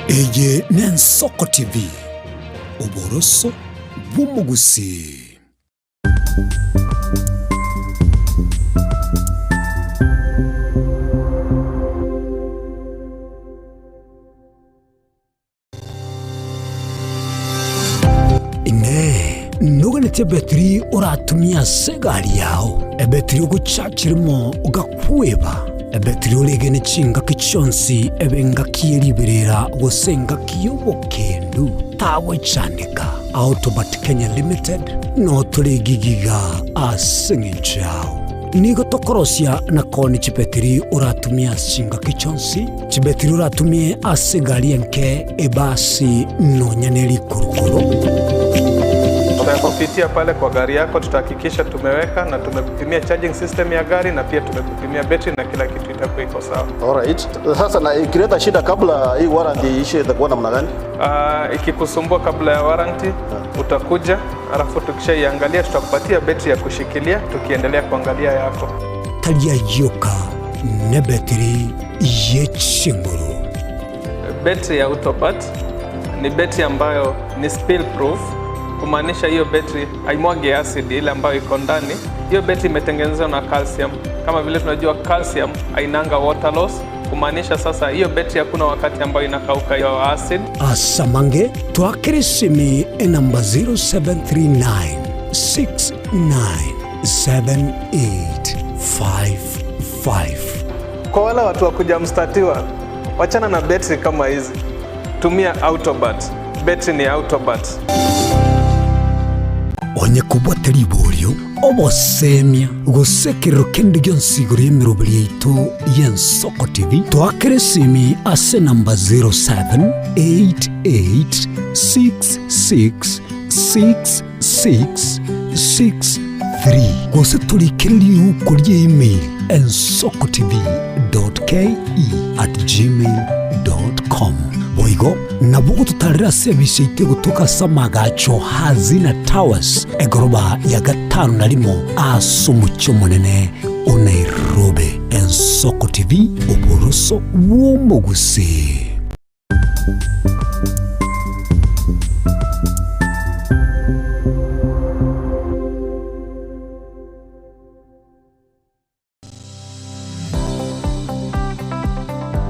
Eye n'Ensoko TV, oboroso bw'omogusii. Inee! Noganetie ebetiri oratumie ase egari yao, ebetiri ogochachirimo ogakweba, ebetiri oregene chingaki chionsi ebe engaki ye riberera gose engaki y'obokendu? Tagwechandeka. Autobat Kenya Limited notore egigiga ase engencho yao. Nigo tokorosia na koonia chibetiri oratumie ase chingaki chionsi, chibetiri oratumie ase egari enke, ebasi, nonya ne rikurukuru. Tutakupitia pale kwa gari yako, tutahakikisha tumeweka na tumekupimia charging system ya gari na pia tumekupimia betri na kila kitu itakuwa iko sawa. Alright. Sasa na ikileta shida kabla hii warranty iishe itakuwa namna gani? Uh, ikikusumbua kabla ya warranty utakuja, alafu tukishaiangalia tutakupatia betri ya kushikilia tukiendelea kuangalia yako. Tari ayio ka nebetiri ye chinguru. Betri ya Autopat ni betri ambayo ni spill proof, kumaanisha hiyo betri haimwagi acid ile ambayo iko ndani. Hiyo betri imetengenezwa na calcium. Kama vile tunajua calcium hainanga water loss, kumaanisha sasa hiyo betri hakuna wakati ambayo inakauka hiyo acid. Asamange twakere esimi enamba 0739 697855. Kwa wale watu wa kuja mstatiwa, wachana na betri kama hizi, tumia Autobat. Betri ni Autobat. Onye kobwate riborio, obosemia, gose ekerero kende gionsi igoro y'emeroberi yaito y'Ensoko TV, toakere esimi ase enamba 0788666663 gose torikere riuko rie email ensokotv.ke@gmail.com. Boigo nabo ogototarera ase ebisio yaito egotoka ase amagacho Hazina Towers, egoroba ya gatano na rimo ase omochie omonene o Nairobi. Ensoko TV, oboroso bw'omogusii.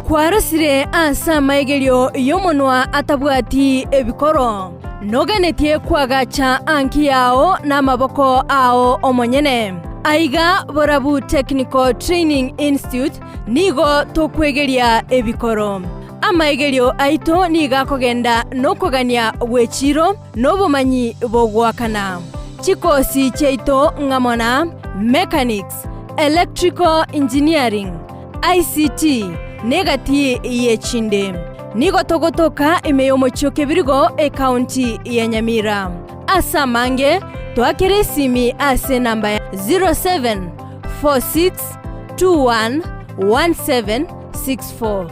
Kwarosire ase amaigerio y'omonwa atabwati ebikoro, noganetie koagacha anki yao namaboko ao omonyene. Aiga Borabu Technical Training Institute nigo tokwegeria ebikoro. Amaigerio aito nigo akogenda nokogania gw'echiro nobomanyi bogoakana. Chikosi chiaito ng'amo na Mechanics, Electrical Engineering, ICT, na egati y'echinde. Nigo togotoka ime y'omochie o Kebirigo, ekaunti ya Nyamira. Ase amange, toakere esimi ase enamba ya 0746211764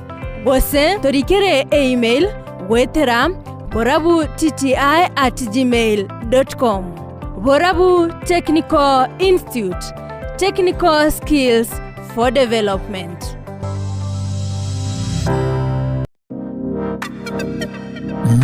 gose torikere eemail goetera borabutti at gmail dot com. Borabu Technical Institute, technical skills for development.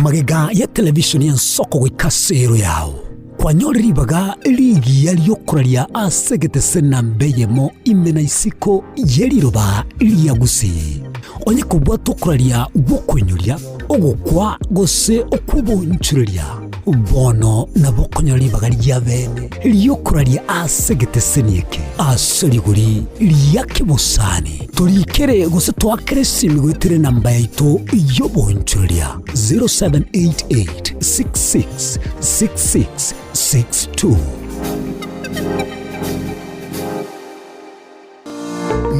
Magega ya televishoni y'ensoko goika ase ero yao, kwanyorire ribaga rigiya ri'okoraria ase egetese namba eyemo ime na isiko ye riroba ria Gusii. Onye kobwate okoraria gw'okoinyoria, ogokwa gose okw'obonchoreria, bono nabo okonyora ribaga ri'abeene ri'okoraria ase egeteseni eke ase rigori ria kebosani. Torikere gose toakere esimi goetera enamba yaito y'obonchoreria 0788 66 66 62.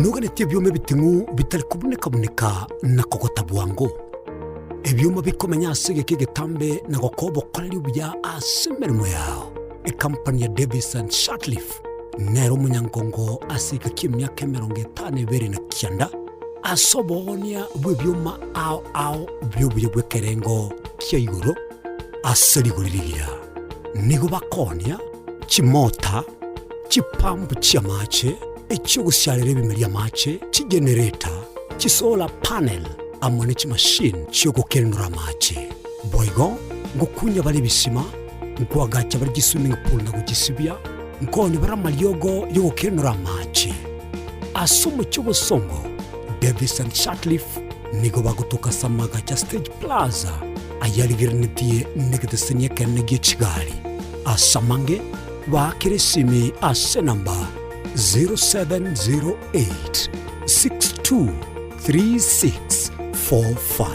Noganetie ebioma ebiting'u bitari kobuneka-buneka na kogota bwango, ebioma bikomenya ase egeka egetambe na gokoa obokoreri obuya ase emeremo yao. Ekampani ya Davis and Shirtliff nere omonyangongo ase egeka ki'emiaka 52 na kianda ase oboonia bw'ebioma ao ao bi'obuya bw'ekerengo kia igoro ase rigori rigiya. Nigo bakoonia chimota, chipampu chi'amache, echi'ogosiarera ebimeri amache, chigenereta, chisolar panel, amo ne chimashini chi'ogokenenora amache. Boigo ngokunya bare ebisima, nkoagacha bare chiswimming pool na gochisibia, nkoonia bare amariogo y'ogokenenora amache. Ase omochie obosongo, Davis and Shirtliff nigo bagotoka ase amagacho a Stage Plaza. Ayarigereretie negeteseni ekenene gie chigari. Ase amange baakere esimi ase enamba 0708 623645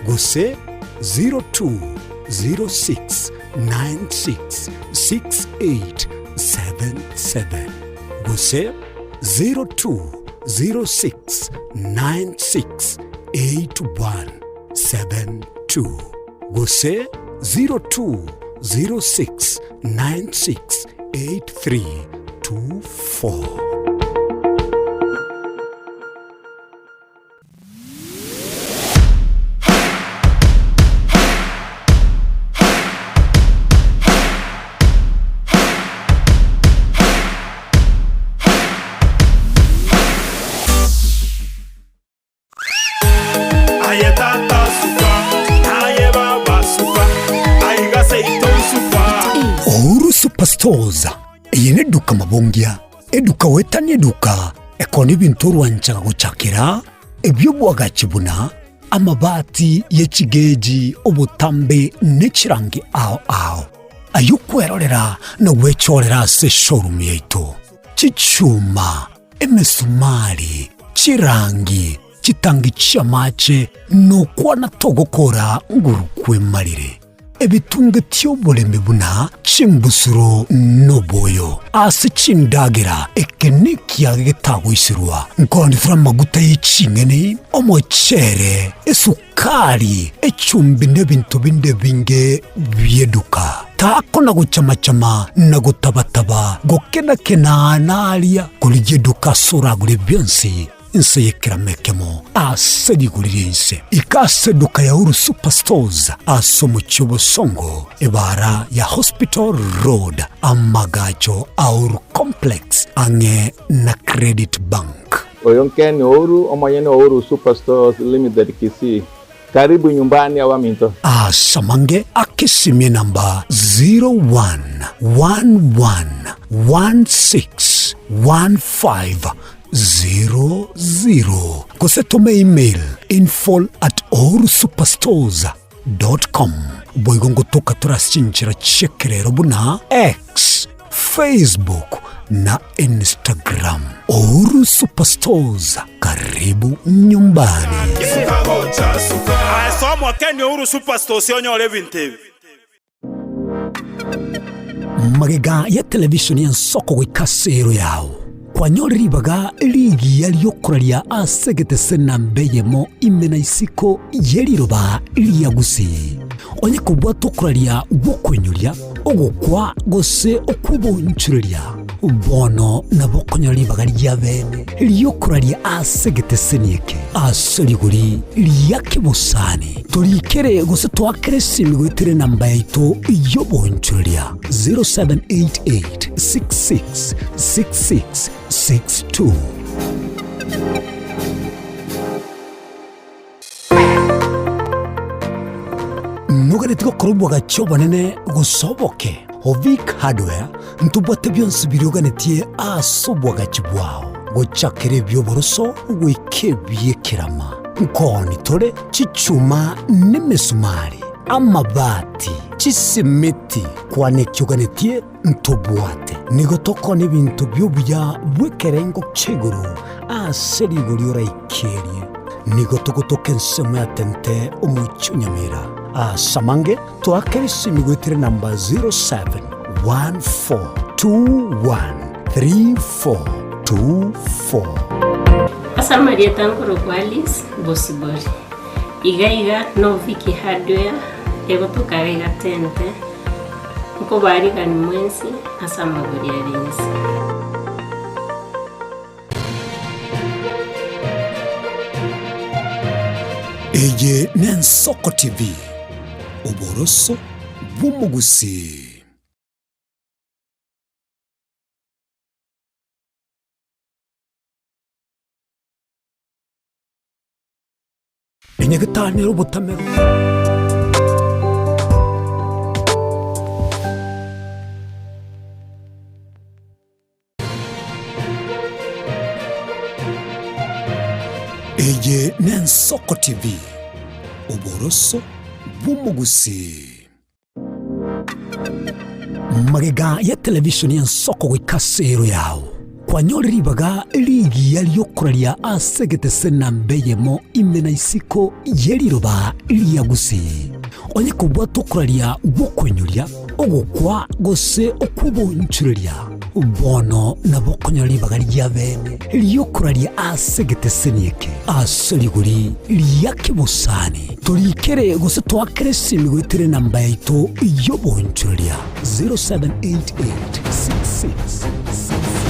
gose 0206 966877 gose 0206 968172 gose 0206 968324. Aye tata suka, aye baba suka, aiga seito suka. Uhuru Superstores eye neduka mabongia, eduka goetania eduka ekona ebinto orwanchaga gochakera ebi'obwagachi buna amabati ye chigeji, obotambe ne chirangi ao ao. Ayio kwerorera na gwechorera ase eshowroom yaito. Chichuma, emesumari, chirangi, chitangi chi'amache, nokwana togokora nguru kwemarire. Ebitunge ti'oboremi buna chimbusuro noboyo ase chindagera, eke nekiage getagoiserwa. Nkoonetera amaguta ye ching'eni, omochere, esukari, echumbi na ebinto binde ebinge bi'eduka. Takona gochama-chama na gotaba-taba, gokena-kena naria, korigia eduka ase oragure bionsi. Inse y'ekerama ekemo ase rigori ri'ense. Ika ase eduka ya Uhuru Superstores ase omochie obosongo, ebaara ya Hospital Road, amagacho a Uhuru Complex ang'e na Credit Bank. Oyo Ken Uhuru, omonyene o Uhuru Superstores Limited Kisii. Karibu nyumbani abaminto. Ase amange akesimie namba 0111161500 gose tome email info at uhurusuperstores dot com. Boigo ngotoka tore ase chinchera chi'ekerero buna X, Facebook na Instagram. Uhuru Superstores, karibu nyumbani. Aye soa Ken Uhuru Superstores onyore ebinto ebi. Magega ya televishoni y'ensoko goika ase ero yao, kwanyore ribaga rigiya ri'okoraria ase egetese namba eyemo ime na isiko ye riroba ria Gusii. Onye kobwata okoraria gw'okoinyoria, ogokwa gose okw'obonchoreria, bono nabo okonyora ribaga ria bene ri'okoraria ase egeteseni eke ase rigori ria kebosani. Torikere gose toakere esimi goetera enamba yaito y'obonchoreria 0788 66 66 62. Noganeti gokora obwagachi obonene gose oboke? Ovic Hardware ntobwate bionsi biria oganetie ase obwagachi bwao, gochakera ebi'oboroso goika ebi'ekerama. Nkooni tore chichuma nemesumari, amabati, chisimiti, kwana eki oganetie ntobwate. Nigo tokoonia ebinto bi'obuya bw'ekerengo kia igoro ase rigori oraikerie. Nigo togotoka ensemo ya Tente omochie o Nyamira. Ase amange toakere esimi goetera enamba 0714213424. Ase amarieta nkorokwa Alice Bosibori. Iga iga no Vicky Hardware egotoka iga Tente. Nkobarigani mwensi ase amagori are inse. Eye n'Ensoko TV, oboroso bw'omogusii. Enyagetari nere obotamero. Eye n'Ensoko TV, oboroso. bw'omogusii. Magega ya television y'ensoko goika ase ero yao, kwanyore ribaga rigiya ri'okoraria ase egetese namba eyemo ime na isiko ye riroba ria Gusii. Onye kobwate okoraria gw'okoinyoria, ogokwa gose okw'obonchoreria, bono nabo okonyora ribaga ria bene ri'okoraria ase egeteseni eke ase rigori ria kebosani. Torikere gose toakere esimi goetera enamba yaito y'obonchoreria 0788 66 66.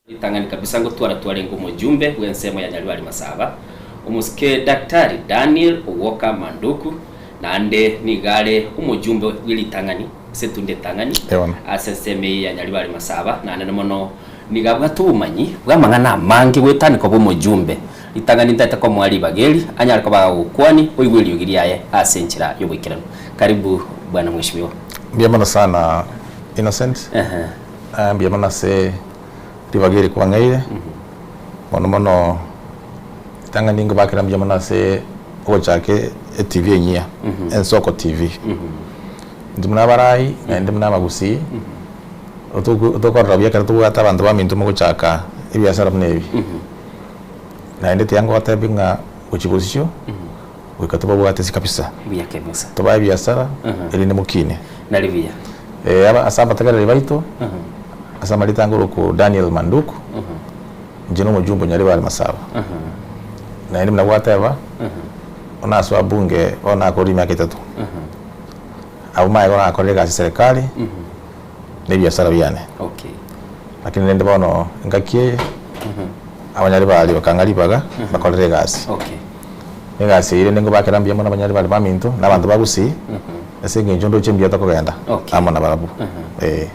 Ritang'ani kabisa ngotwara twarenge omojumbe bw'ensemo ya Nyaribari Masaba, omosike Daktari Daniel Owoka Manduku, naende nigo are omojumbe bw'eritang'ani ase etundo etang'ani ase ensemo eye ya Nyaribari Masaba, naende mono nigo abwate obomanyi bw'amang'ana amange goetania koba omojumbe. Ritang'ani ntaete komoa ribaga eri anyare koba agogokwani oigwe eriogi riaye ase enchera y'oboikeranu. Karibu bwana mheshimiwa. Mbuya mono sana Innocent. Mbuya mono ase ribaga eri kwang'eire, mono mono ritang'ani nkobakera mbuya mono ase ogochaka etv enyia, Ensoko TV. Intwe buna abarai naende buna abagusii, otokorora buya ekero tobwate abanto baminto mogochaka ebiasara buna ebi. Naende tiga ngotebie ng'a gochia bosio, goika tobabwate ase kabisa. Buya kabisa. Tobae ebiasara, erinde mokine. Nari buya. Eh, aba ase abategereri baito, ase amarieta angorokwo Daniel Manduku, inche na omojumbe o Nyaribari Masaba. Naende buna gwateba, buna asoa bunge bono nakorire emiaka etato. Abwo magega nakorire egasi serikali, na ebiasara biane. Okay. Lakini rende bono engaki eye, abanyaribari bakang'a ribaga, bakorere egasi. Okay. Egasi eyio rende nkobakera mbuya mono abanyaribari baminto, na abanto ba Gusii, ase eng'encho ndoche mbuya tokogenda amo nabarabwo, eh.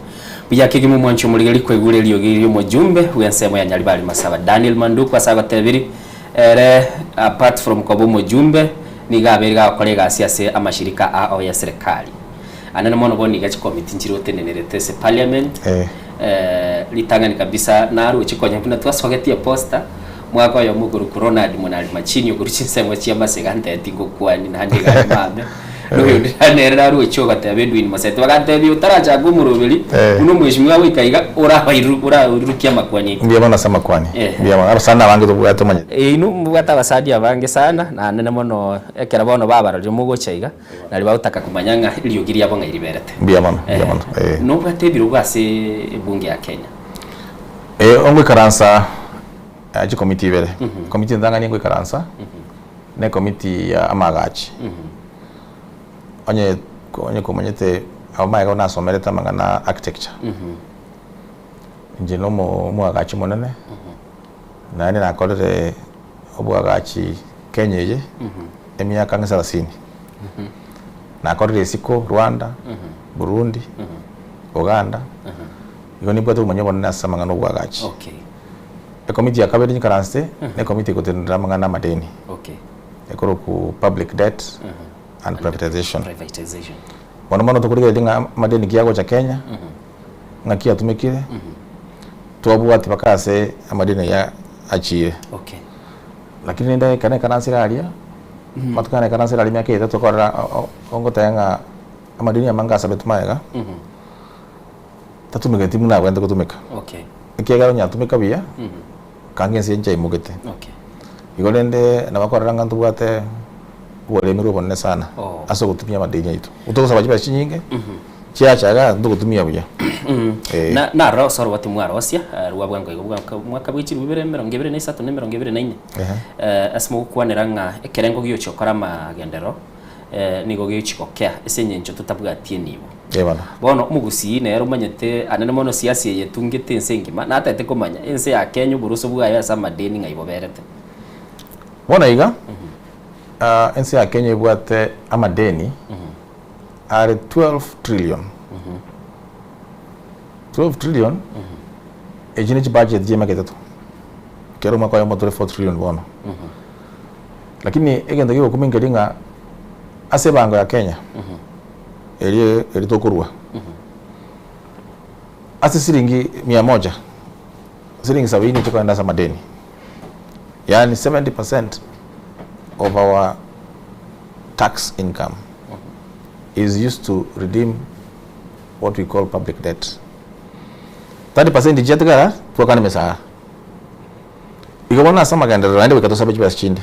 Buya kegima omwanchi omorigeri kwaigure eriogi ri'omojumbe bw'ensemo ya Nyaribari Masaba Daniel Manduku ase agotebiri ere apart from koba omojumbe nigo abeire gagokora egasi ase amashirika ao ya serikali. Anene mono bono iga chikomiti nchire otenenerete ase parliament ritang'ani kabisa naroche konya buna twasogetie eposta mwaka oyomo okorokwa Ronald Monari Machini okorwa chinsemo chia Masega ntebeti ngokwani naende iga are mame na oyonde nere naroche ogoteba Edwin Moseti bagantebia otarachaka omoroberi buna omweshimiwa goika iga orabairu orairurukia amakwani aito. Mbuya mono ase amakwani, mbuya mono. Abasani abange tobwate omanyete. Inwe mbwate abasani abange sana naende mono ekero bono babarorire mogocha iga. Nario bagotaka komanya ng'a eriogi riabo ng'ai riberete. Mbuya mono, mbuya mono, eh. Nobwate ebirogo ase ebunge ya Kenya? Eh, ongoikaransa chikomiti ibere. Ekomiti entang'ani engoikaransa, na ekomiti ya amaagachi. Onye onye komanyete abwo magega nasomerete amang'ana architecture. Inche na omo omoagachi omonene, naende nakorire oboagachi Kenya eye. Emiaka ang'e sarasini. Nakorire isiko Rwanda, Burundi, Uganda, igo nimbwate obomanyi obonene ase amang'ana obwagachi. Okay. Ekomiti ya kabere nyikaransete, ne ekomiti egotenenera amang'ana amadeni. Okay. Ekorokwa Public Debt and Privatization. Privatization. Mono mono tokorigereria ng'a amadeni ki agocha Kenya, ng'aki atumekire, twabwati mpaka ase amadeni ayio achiire. Okay. Lakini rende ekero naikaransire aria, amatuko aya naikaransire aria emiaka etato korora ogoteba ng'a amadini amange asabetwe magega, tatumegeti buna abwenerete gotumeka. Okay. Ekiagera onye atumeka buya, kanga ense nchaimogete. Okay. Igo rende nabo okorora ng'a ntobwate oboremerwa obonene sana Oh. ase ogotumia amadini aito. Togosaba chibesa chinyinge, chiacha igaa ntogotumia buya. Eh. Na narora ase oroboti mwarosia rwa bwango igo bwa omwaka bwe chilifu ibere emerongo ebere na isato na emerongo ebere na ine ase mogokwanera ng'a ekerengo giochia gokora amagenderero nigo gegochia gokea ase eng'encho totabwati enibo. Eh bono. Bono omogusii nere omanyete anene mono siasa eye etungete ense engima natagete komanya ense ya Kenya oboroso bwaye ase amadeni ng'ai boberete. Bono iga, ense ya Kenya ebwate amadeni are 12 trillion. 12 trillion. Echi ne chibudget chia emiaka etato, kera omwaka oyomo tore 4 trillion bono. Lakini egento kegokumia nkeri ng'a ase ebango ya Kenya, eria eri tokorwa, ase siringi mia moja, siringi sabini chikoenda ase amadeni, yaani 70% of our tax income is used to redeem what we call public debt. 30% chiatigara twakane emesara. Igo bono ase amagenderero naende goika tosabe chibesa chinde.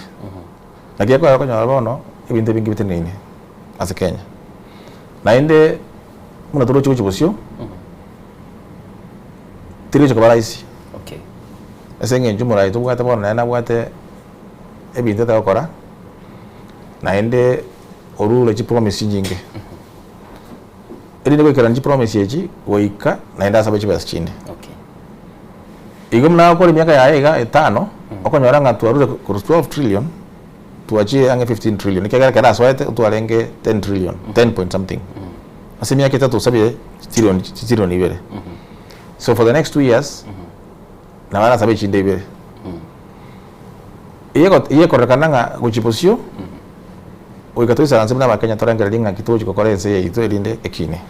Naki ekogera okonyora bono ebinto ebinge biteneine ase Kenya. Naende buna toroche gochia bosio, teri gochia koba rahisi. Okay. Ase eng'encho omorai tobwate bono naende nabwate ebinto atagokora, naende orure chipromise chinyinge. Erinde goikerania chipromise echi goika naende asabe chibesa chinde. Igo buna agokora emiaka yaye iga etano, okonyora ng'a twarure korwa 12 trillion twachire ang'e 15 trillion ekiagera ekero asoete otwarenge 10 trillion, 10 point something. Ase emiaka etato osabire chitrillion chitrillion ibere. So for the next 2 years, nabo arasabe echinde ibere. Eyeko eyekororekana ng'a gochia bosio, goika toisaranse buna abakenya torengererie ng'aki togochia gokora ense yaito erinde ekine.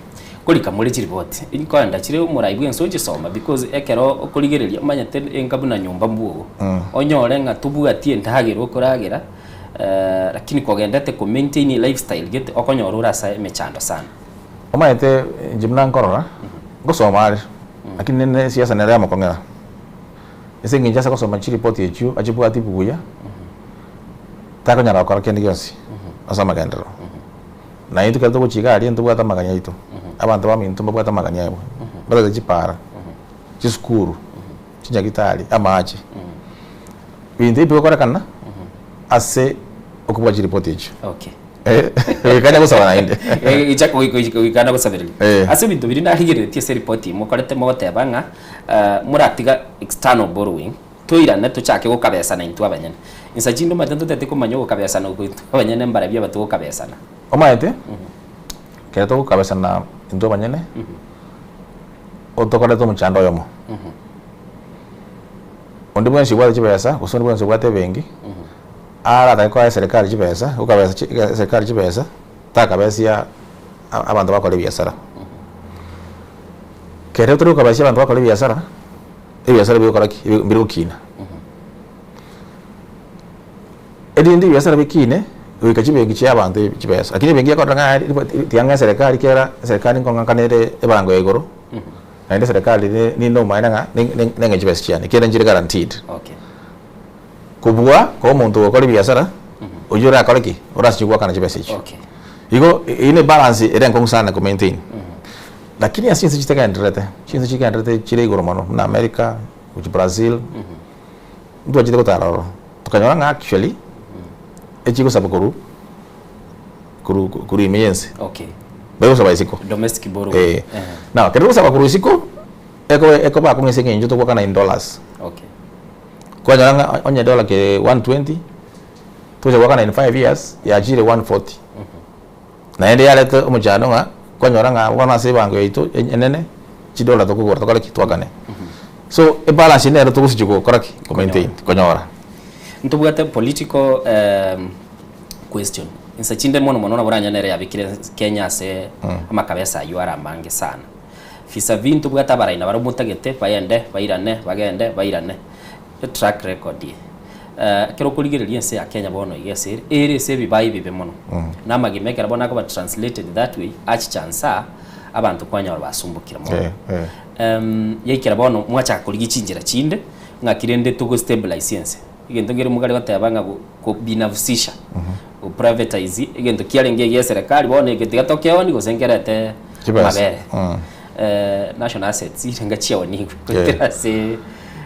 Korika more chiripoti, nkoenda chire omorai bwensi ochisoma because ekero okorigereria omanyete enka buna nyomba mbwogo, onyore ng'a tobwati endagera okoragera lakini kogendete ko maintain lifestyle gete okonyora ore ase emechando sana. Omanyete inche buna nkorora, ngosoma are, lakini nene esiasa nere yamokong'era. Ase eng'encho ase gosoma chiripoti echio achibwati buya, takonyara gokora kende gionsi ase amagenderero. Na intwe ekero togochia iga aria ntobwate amagani aito, abanto baminto mbabwate amagani abo, mbatagete chipara, chisukuru, chinyagitari, amache. Binto ebi bigokorekana ase okobua chiripoti echio. Okay. Goikana gosaba naende. Gocha goikana gosabereria. Eh. Ase ebinto biria narigereretie ase eripoti mokorete mogoteba ng'a moratiga external borrowing toirane tochake gokabesana intwe abanyene. Insa chinde omanyete ntotete komanya ogokabesana okwo intwe abanyene mbarabio aba togokabesana. Omanyete, ekero togokabesana intwe abanyene, otokorete omochando oyomo. Onde bwensi obwate chibesa, gose onde bwensi obwate ebenki, aratake koa eserekari chibesa, gokabesa chi eserekari chibesa, takabesia abanto bakore ebiasara. Kere tori gokabesia abanto bakore ebiasara, ebiasara bigokora ki? Biri gokina. Erinde ebiasara bikine, goika chibenki chia abanto chibesa, lakini ebenki ekorora ng'a tiga ng'a eserekari ekiagera eserekari nkong'akana ere ebango ya igoro, naende eserekari ninde omomaene ng'a neng'e chibesa chiane, ekiagera nchire guaranteed. Kobua koba omonto ogokora ebiasara, oyio orakore ki? Orasiche goakana chibesa echio. Igo eyio ne ebalance ere enkong'u sana ko maintain. Lakini ase chinse chitagendererete, chinse chigendererete chire igoro mono buna America, gochia Brazil, ntwachete gotara ororo, tokanyora ng'a actually, echigosaba korwa korwa korwa ime ya ense. Okay. Bagosaba isiko. Domestic borrowing. Eh. Now, ekero ogosaba korwa isiko, ekoba ekoba akong'u ase eng'encho togoakana in dollars. Okay. Kwanyora ng'a onye dollar kere 120, togocha goakana in 5 years, yachire 140. Naende yareta omochando ng'a, kwanyora ng'a bono ase ebango yaito enene, chidollar tokogora tokore ki? Twakane. So, ebalance nero togosichia gokora ki? Ko maintain, konyora. Ntobwate political question, inse chinde mono mono nabo oranyore nere yabekire Kenya ase amakabesa aywo are amange sana. Vis-a-vis ntobwate abarayi nabarabwo motagete baende bairane bagende bairane, etrack record eye. Ekero okorigereria ense ya Kenya bono iga ase ere, ere ase ebibae ebibe mono. Na amagima ekero bono akoba translated that way, achicha nsa, abanto kwanyora basumbokire mono. Yaikera bono mwachaka korigia chinchera chinde, ng'aki rende togo stabilize ense. Egento nkere mogare goteba ng'a kobinafsisha, go privatize egento kiarenge egia eserekari bono eke tiga tokeoni gose nkerete Chibesa. amabere. National assets irenga chiaonigwe goetera ase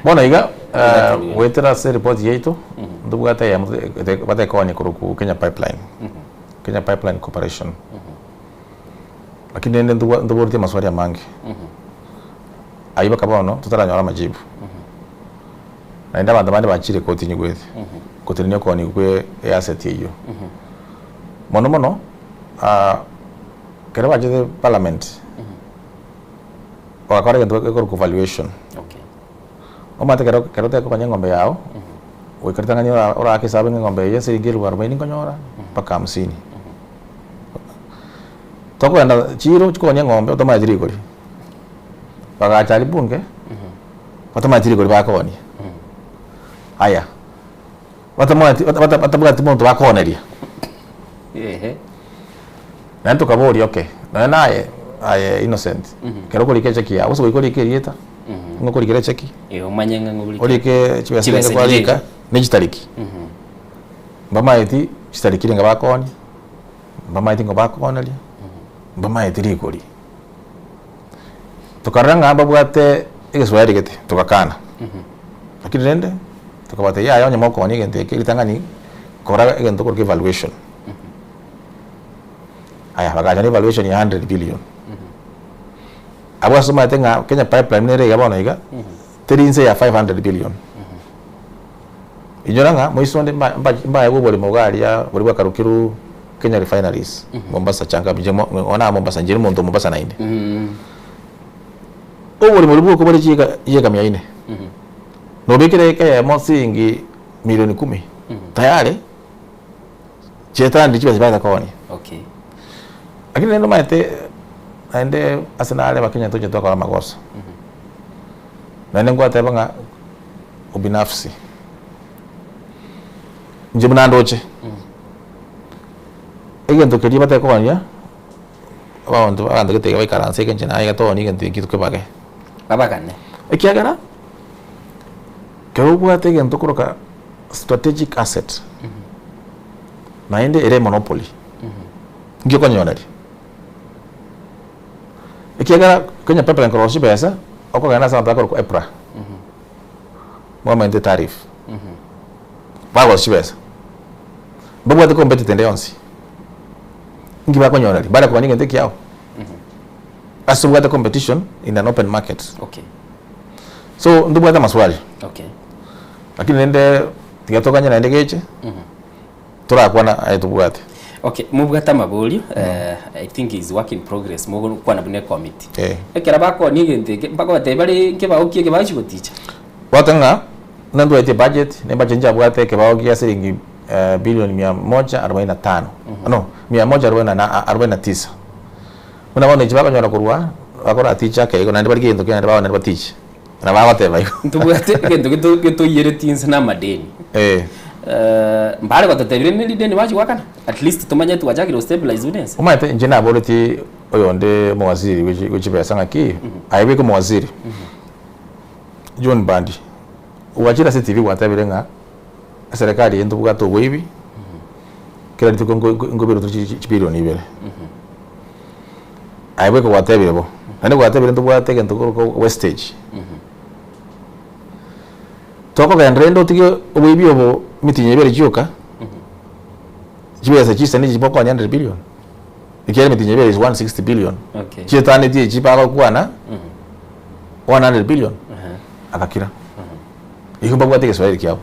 Bono iga, goetera ase eripoti yaito, ntobwate eyemo batekonya korokwa Kenya Pipeline, Kenya Pipeline Corporation. Lakini rende ntoboretie amaswali amange, aywo mpaka bono totaranyora amajibu. Naende abanto bande bachire kotini gwete, kotenenia okoonigwa kwe easset eyio. Mono mono, ekero bachete parliament, bagakora egento gekorokwa valuation. Okay. Omanyete kero kero otekokonya eng'ombe yago, goika ritang'ani ora oraake esabu ng'a eng'ombe eye siringi elfu arobaini nkonyora, mpaka hamsini. Tokogenda chiro chikonya eng'ombe otomanyeti rigori, bagacha aria bunge, batomanyeti rigori bakonia. Aya, batamwati bata bata batabwati monto bakooneria. Ehe. Naende tokaboria okay, nonya naye aye Innocent, ekero okorika echeki yago, gose goika orike erieta, ng'a okorikera echeki, Eh, omanye ng'a ng'o orike. orike chibesa Chibesa renge kwarika, chirenga. ne chitariki. Mbamaeti chitariki renge bakoonia, mbamaeti ng'o bakooneria, mbamaeti rigori. Tokarora ng'a mbabwate egeswahili gete, togakana. Lakini rende, tokabatebia yaya onye mokoonia egento eke ritang'ani, kora egento okorokwa evaluation. Aya, bagacha na evaluation ya 100 billion. Abwo ase omanyete ng'a Kenya Pipeline nere iga bono iga, teri inse ya 500 billion. Inyora ng'a moiso onde mba- mba- mbaegwe oboremo iga aria boria bwakarokirwe Kenya Refineries, Mombasa Changamwe, inche mo- ona Mombasa, inche nomonto o Mombasa naende. Oboremo boria bwoka bore chieka chieka mia ine, nobekire eka eyemo siringi milioni kumi, tayari chietandi chibesa chibaete koonia. Okay. Lakini rende omanyete naende ase nare abakenya toche twakora amagoso. Naende ngwateba ng'a ubinafsi, inche buna ndoche, egento keria batari koonia, abanto abanto gete iga baikaranse iga inche naye iga toonie egento eki tokebage. Babagane. Ekiagera, ekero obwate egento okoroka strategic asset, naende ere emonopoly, nki okonyoneria? Ekiagera Kenya Pipeline korosia chibesa, okogenda ase abanto bakorokwa EPRA, mwamaete tariff, bagosia chibesa, mbabwate competitor ende yonsi, nki bakonyoneria? Mbare koonia egento ekiao? Ase obwate competition in an open market. Okay. So ntobwate amaswali. Okay. Lakini rende tiga toganye naende geche, torakwana aye tobwate. Okay, mobwate amaborio, eh, I think is work in progress, mogokwana buna ecommittee. Eh. Ekero bakonia egento eke, mpaka obatebie bare nkebao ki eke bagochi goticha? Bwate ng'a buna ntwaetie budget, ne budget nchabwate ekebao gia siringi bilioni mia moja arobaini na tano, no, mia moja arobaini na arobaini na tisa. Buna bono inche bakonyora korwa, bakoratiche ake igo naende barigie egento kiane naende naende batiche. Na bagoteba igo. Ntobwate egento geto getoiyeretie inse na amadeni. Eh. Mbare gototebia rende rideni bachi goakana? At least tomanye twachakire gostabilize buna ense. Omanyete inche naboretie oyonde omowaziri bwe chi bwe chibesa ng'aki, aye bweka omowaziri, John Mbadi, gwachire ase etibi gwatebire ng'a eserekari eye ntobwate oboibi, kera rituko nko nko nkoberwa tore chi chibilioni ibere. Aye bweka gwatebire bo, naende gwatebire ntobwate egento korokwa wastage. Tokogenda rende otige oboibi obo emitinyi ebere chioka, chibesa chisani echi bokonya 100 billion, ekiagera emitinyi ebere is 160 billion, Okay. chietanetie echi bagokwana 100 billion, agakira. Igo mbabwate egeswahili kiabo.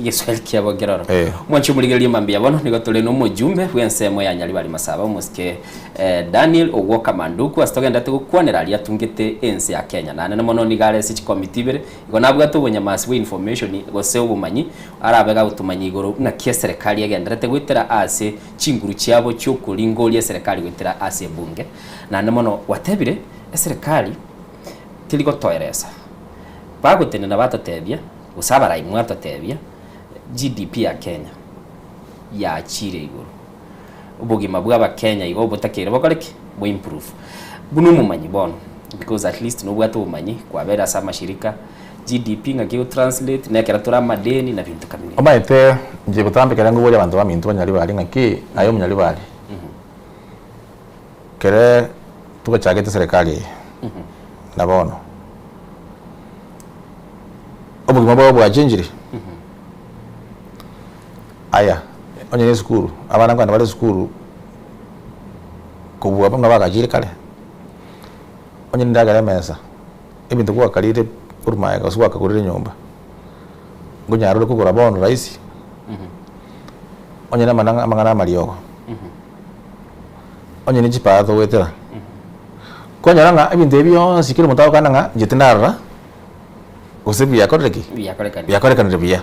Egeswahili kiabo nkeroro. Eh. Omwanchi omorigereria mambia bono nigo tore nomojumbe bw'ensemo ya Nyaribari Masaba omosike eh, Daniel Ogwoka Manduku ase togenderete gokwanera aria atungete ense ya Kenya. Naende mono nigo are ase chikomiti ibere igo nabwate obonyamasi bwa information gose obomanyi arabe gagotomanya igoro ng'aki eserekari egenderete goetera ase chinguru chiabo chiokoringoria eserekari goetera ase ebunge. Naende mono gwatebire eserekari teri gotoeresa bagotenena batotebia gose abarai mwatotebia GDP ya Kenya yachire igoro, obogima bwa abakenya igo botakeire bokore ki? Bo improve. Buna omomanyi bono, because at least nobwate obomanyi kwabera ase amashirika, GDP ng'aki ego translate, na ekero tore amadeni na binto kama ebio. Omanyete inche botambe ekero nkoboria abanto baminto banyaribari ng'aki aye omonyaribari, kere togachagete eserekari eye na bono, obogima bwabo bwachenchire? Aya, onye na esukuru, abana nkogenda bare esukuru kobua buna bagachire kare, onye nendagera emesa, ebinto gwakarire korwa magega gose gwakagorire nyomba, nkonyara ore kogora bono rahisi, onye na amang'ana amang'ana amariogo, onye ne chipara togoetera, kwanyora ng'a ebinto ebi bionsi kera omonto agokana ng'a inche tindarora. Gose biakorire ki? Biakorekanire. Biakorekanire buya.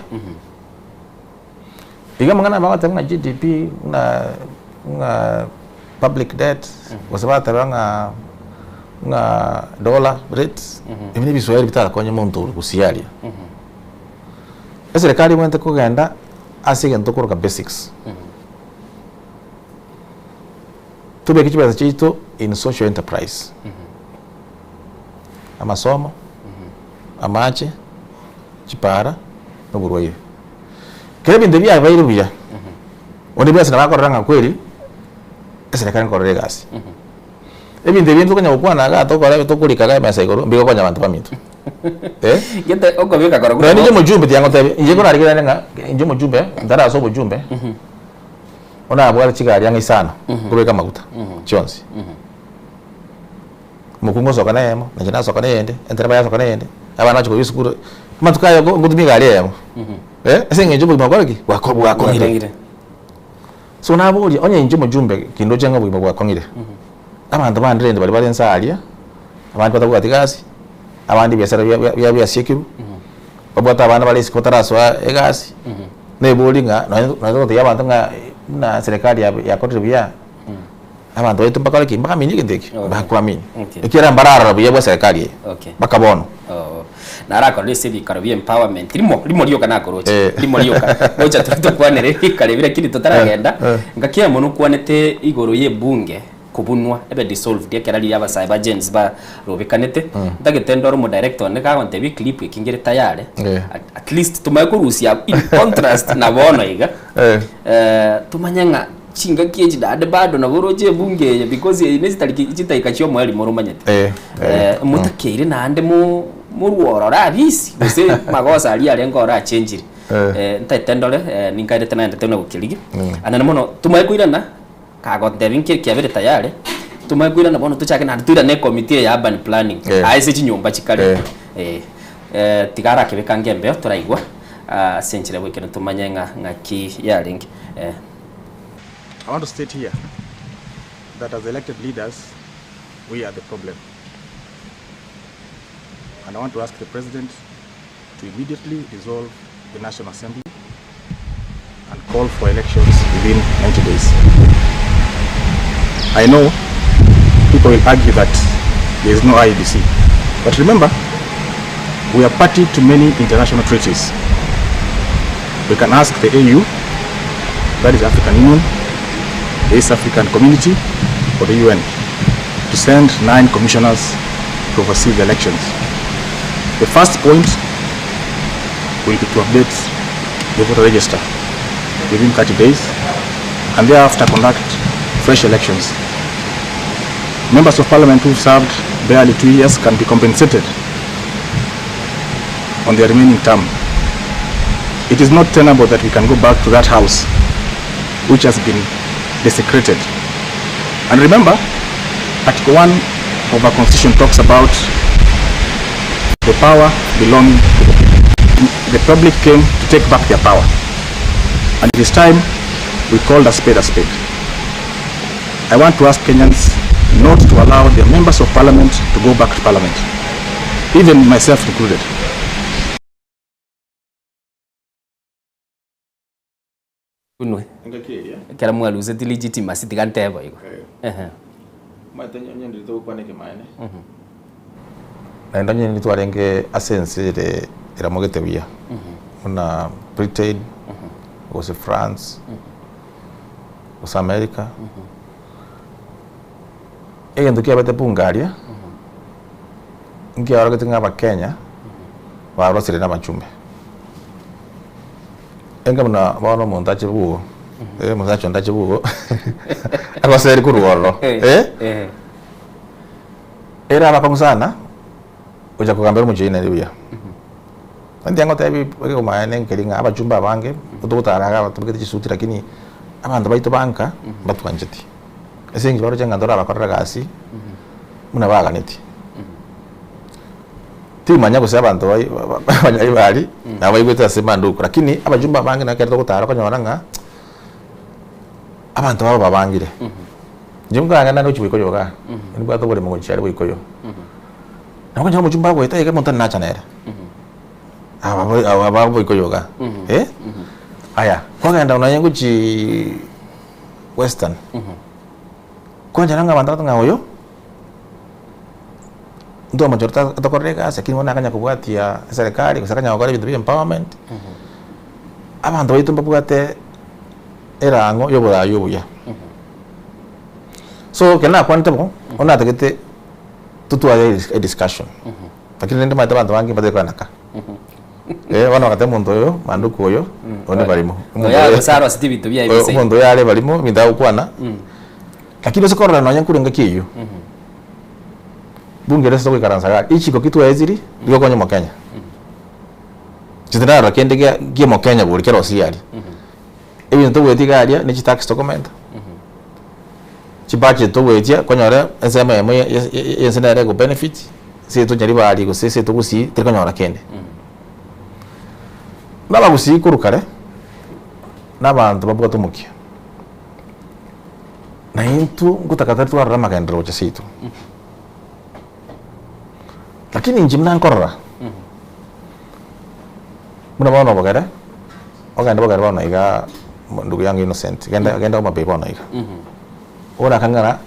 Iga amang'ana aya bagoteba ng'a GDP, ng'a ng'a public debt, gose bateba ng'a ng'a dollar rates, ebi na ebiswahili bitarakonye omonto ore gusii aria. Eserekari ebwenerete kogenda ase egento tokoroka basics. Tobeke chibesa chiaito in social enterprise, amasomo, amache, chipara, na oborwaire. Kera ebinto ebi biabeire buya, onde bwensi nabo akorora ng'a kweri, eserekari nkorora egasi. Ebinto ebi tokonya gokwana igaa tokora tokorika igaa emesa igoro, mbigokonya abanto baminto. Eh? Gete okobeka korokwo Nonya ninche omojumbe tiangotebia, inche korarigeranie ng'a inche omojumbe, ntarase obojumbe, bono nabwate chigari ang'e isano, nkobeka amaguta, chionsi. Omokungu osoka na eyemo, na inche nasoka na eyende, entereba yasoka na eyende, abana bachia korwa esukuru, amatuko aya nko nkotumia egari eyemo, eh, ase eng'encho obogima bwakore ki? Bwako bwakong'ire. So naboria, onye inche omojumbe kindoche ng'a obogima bwakong'ire, abanto bande rende baria bare nse aria, abande batabwati gasi, abande ebiasara bia bia bia biasiekirwe, babwate abana bare isiko batarasoa egasi, neboria ng'a nonye nonye togotebia abanto ng'a buna serikali yabe yakorire buya, abanto baito mbakore ki? Mbamini egento ekio, mbakwamini. Okay. Ekiagera mbararora buya bwa serikali eye, Okay. mpaka bono. Oo. Narakorire ase ebikaro bia empowerment rimo rimo rioka nakoroche rimo rioka gocha tore tokwanere ebikaro ebi lakini totaragenda ngaki eye mono okwanete igoro ya ebunge kobunwa ebe dissolved ekero riria abasae ba Gen Z barobekanete ntagete ndore omodirector one kagontebia eclip eki nkere tayare at least tomanye korusia in contrast na bono iga tomanye ng'a Chingaki echi naende bado nabo oroche ebunge eye because eye ne chitariki chidakika chia omoerio more omanyete. Motakeire naende mo morworore abisi gose magoso aria arenge ore achenchire. Ntaete ndore ninkairete naendete buna gokerigia. Naende mono tomanye koirana kagontebia nki kiabere tayari, tomanye koirana bono tochake naende toirane ecommittee eye ya urban planning aye ase chinyomba chikare. Tiga arakebeka ange embeo toraigwa ase enchera ya boikeranu tomanye ng'a ng'aki yarenge. I want to state here that as elected leaders, we are the problem. And I want to ask the President to immediately dissolve the National Assembly and call for elections within 90 days. I know people will argue that there is no IEBC. But remember, we are party to many international treaties. We can ask the AU, that is African Union, the East African Community, or the UN, to send nine commissioners to oversee the elections. The first point will be to update the voter register within 30 days and thereafter conduct fresh elections. Members of parliament who served barely two years can be compensated on their remaining term. It is not tenable that we can go back to that house which has been desecrated. And remember, Article 1 of our constitution talks about the power belonging to the people. The public came to take back their power. And it is time we called a spade a spade. I want to ask Kenyans not to allow their members of parliament to go back to parliament, even myself included. Unwe. Engaki eria. Ekero mwaruseti legitimacy tiga ntebe igo. Ehe. Omanyete onye ndiri togokwana ekemaene. Naende onye ndiri twarenge ase ense ere eramogete buya, buna Britain, gose France, gose America, egento kiabete bunge aria, nkiaorogete ng'a abakenya barosire na abachumbe. Enga buna bono omonto ache bugo, eh, omosacha onde ache bugo, agoseri korwa ororo, eh, ere abakong'u sana, gocha kogambera omochie oino nere buya. Inche ngotebi ekegomaene nkeri ng'a abachumbe abange, togotara iga tobegete chisuti lakini abanto baito ba nka mbatwancheti. Ase eng'encho baroche ng'a ntorabakorera egasi buna baganetie. Timanya gose abanto bai abanyaribari nabo baigwete ase emanduku lakini abachumbe abange nabo ekero togotara okonyora ng'a abanto babo babangire. Inche nkaragenda gochia boikoyo igaa, nibwate oboremo gochia aria boikoyo, nabo okonyora omochumbe agoeta iga omonto nacha nere. Aba bo- aba baboikoyoga eh aya kwagenda nonye ngochi western kwanchera ng'a abanto ng'a oyo ntwamochorete atokorere egasi lakini bono akanya kobwatia eserekari gose akanya gokora ebinto bia empowerment abanto baito mbabwate erang'o ya oborai obuya. So ekero nakwanete bo, bono natagete totware ediscussion. Lakini rende omanyete abanto bange mbatari kogenda ka. Eh, bono bagateba omonto oyo, manduku oyo, onde barimo. Omonto Oyo oyo- gose arosete ebinto biaye oyo- bosa igo. Omonto oyo are barimo, ebinto agokwana, lakini ase korora nonye nkure engaki eyio, bunge ere ase togoikaransa iga, richiko ki twaetiri, rigokonya omokenya. Inche tindarora kende gia kia omokenya bori kerosirie aria. Ebinto togoetia iga aria, ne chitax tokomenta, chibudget togoetia, okonyora ensemo eyemo ya ya ya ense nere ego benefit, ase tonyaribari gose ase togusii terikonyora kende. Buna abagusii korwa kare, na abanto babwate omokia, na intwe ngotaka tari twarora amagenderero gocha seito. Lakini inche buna nkorora, buna bono obogere, ogende bogere bono igaa ndugu yangu Innocent, genda genda Homa Bay bono iga. Orakang'ara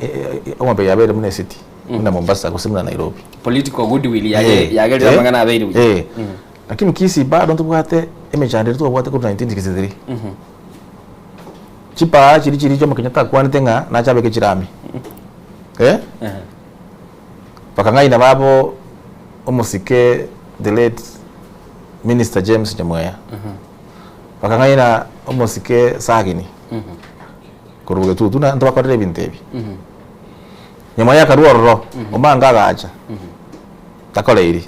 Homa Bay yabeire buna ecity, buna Mombasa gose buna Nairobi. Political goodwill yaye yagerire amang'ana abeire buya. Eh, lakini Kisii bado ntobwate emechando eria twabwate korwa 1963. Chipaa chiria chiria Jomo Kenyatta akwanete ng'a nache abeke chirami. Eh? Bakang'aina babo omosike the late Minister James Nyamweya. Bakang'aina omosike Sagini korwa Bogetutu na ntobakorere ebinto ebi. Nyamweya akarwa ororo, Omanga agacha, takoreiri.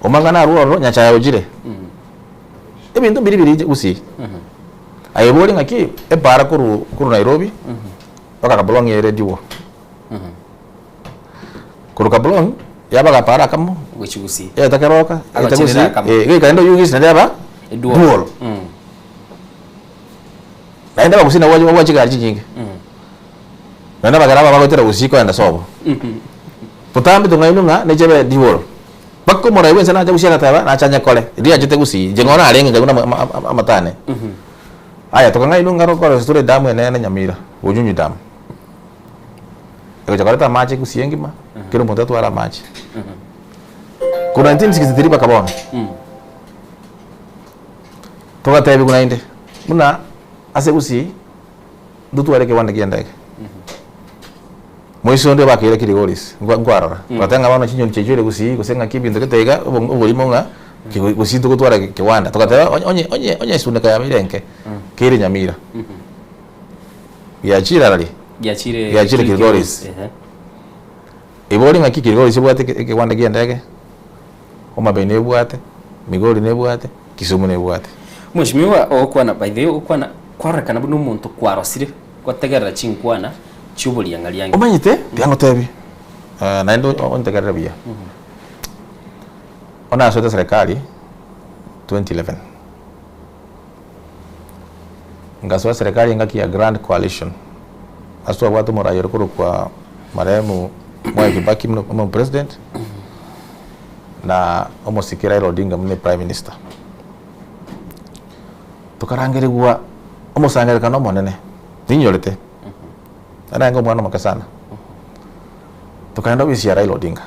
Omanga narwa ororo, Nyachae ochire. Ebinto mbiri biri Gusii. Aye bori ng'aki, epara korwa korwa Nairobi, mpaka Kaplong ere dual. Korwa Kaplong, yaba agapara akamo, Gochia Gusii. yaeta Keroka, yaeta Agachirera Gusii, akamo. eh, goika naende oyio Gusii naende yaba Edual. dual. Naende abagusii nabo babwate chigari chinyinge. Naende abagere aba bagoetera Gusii kogenda sobo. Botambe tong'ainwe ng'a nechebe dual. Mpaka omorai bwense nacha Gusii agateba, nacha nyekore, riria achete Gusii, inche ng'o narenge nkaigwa na ama- ama- amatane. Aya tokang'ainwa ng'a rokore tore edamu enene Nyamira, Bonyunyu dam. Egocha koreta amache Gusii engima, kera omonto atware amache. Korwa 1963 mpaka bono, togatebiwa naende, buna ase Gusii, ntotware ekewanda kia endege. Moiso onde bakeira Kilgoris, nkwa nkwarora, bagateba ng'a bono chinyoni chiachoire Gusii gose ng'aki ebinto gete iga, obo oborimo ng'a ki Gusii togotwara kewanda. Togateba onye onye onye onye esuneka yabeire enke, keire Nyamira. Giachire arari? Giachire Giachire Kilgoris. Ehe. Ibori ng'aki Kilgoris ebwate eke ekewanda kia endege, Homa Bay nebwate, Migori nebwate, Kisumu nebwate. Mheshimiwa ogokwana by the way ogokwana kwarorekana buna omonto kwarosire gotegerera chinkwana chi'oboriang'ari ange. Omanyete, tiga ngotebi, naende ontegerere buya. Bono nasoete serikali 2011, ngasoa serikali engaki ya grand coalition, ase twabwate omorai ore korokwa marehemu Mwai Kibaki buna omopresident, na omosike Raila Odinga buna eprime minister. Tokarangerigwa omosangererekano omonene, ninyorete, narenge omwana omoke sana, tokaenda ofisi ya Raila Odinga,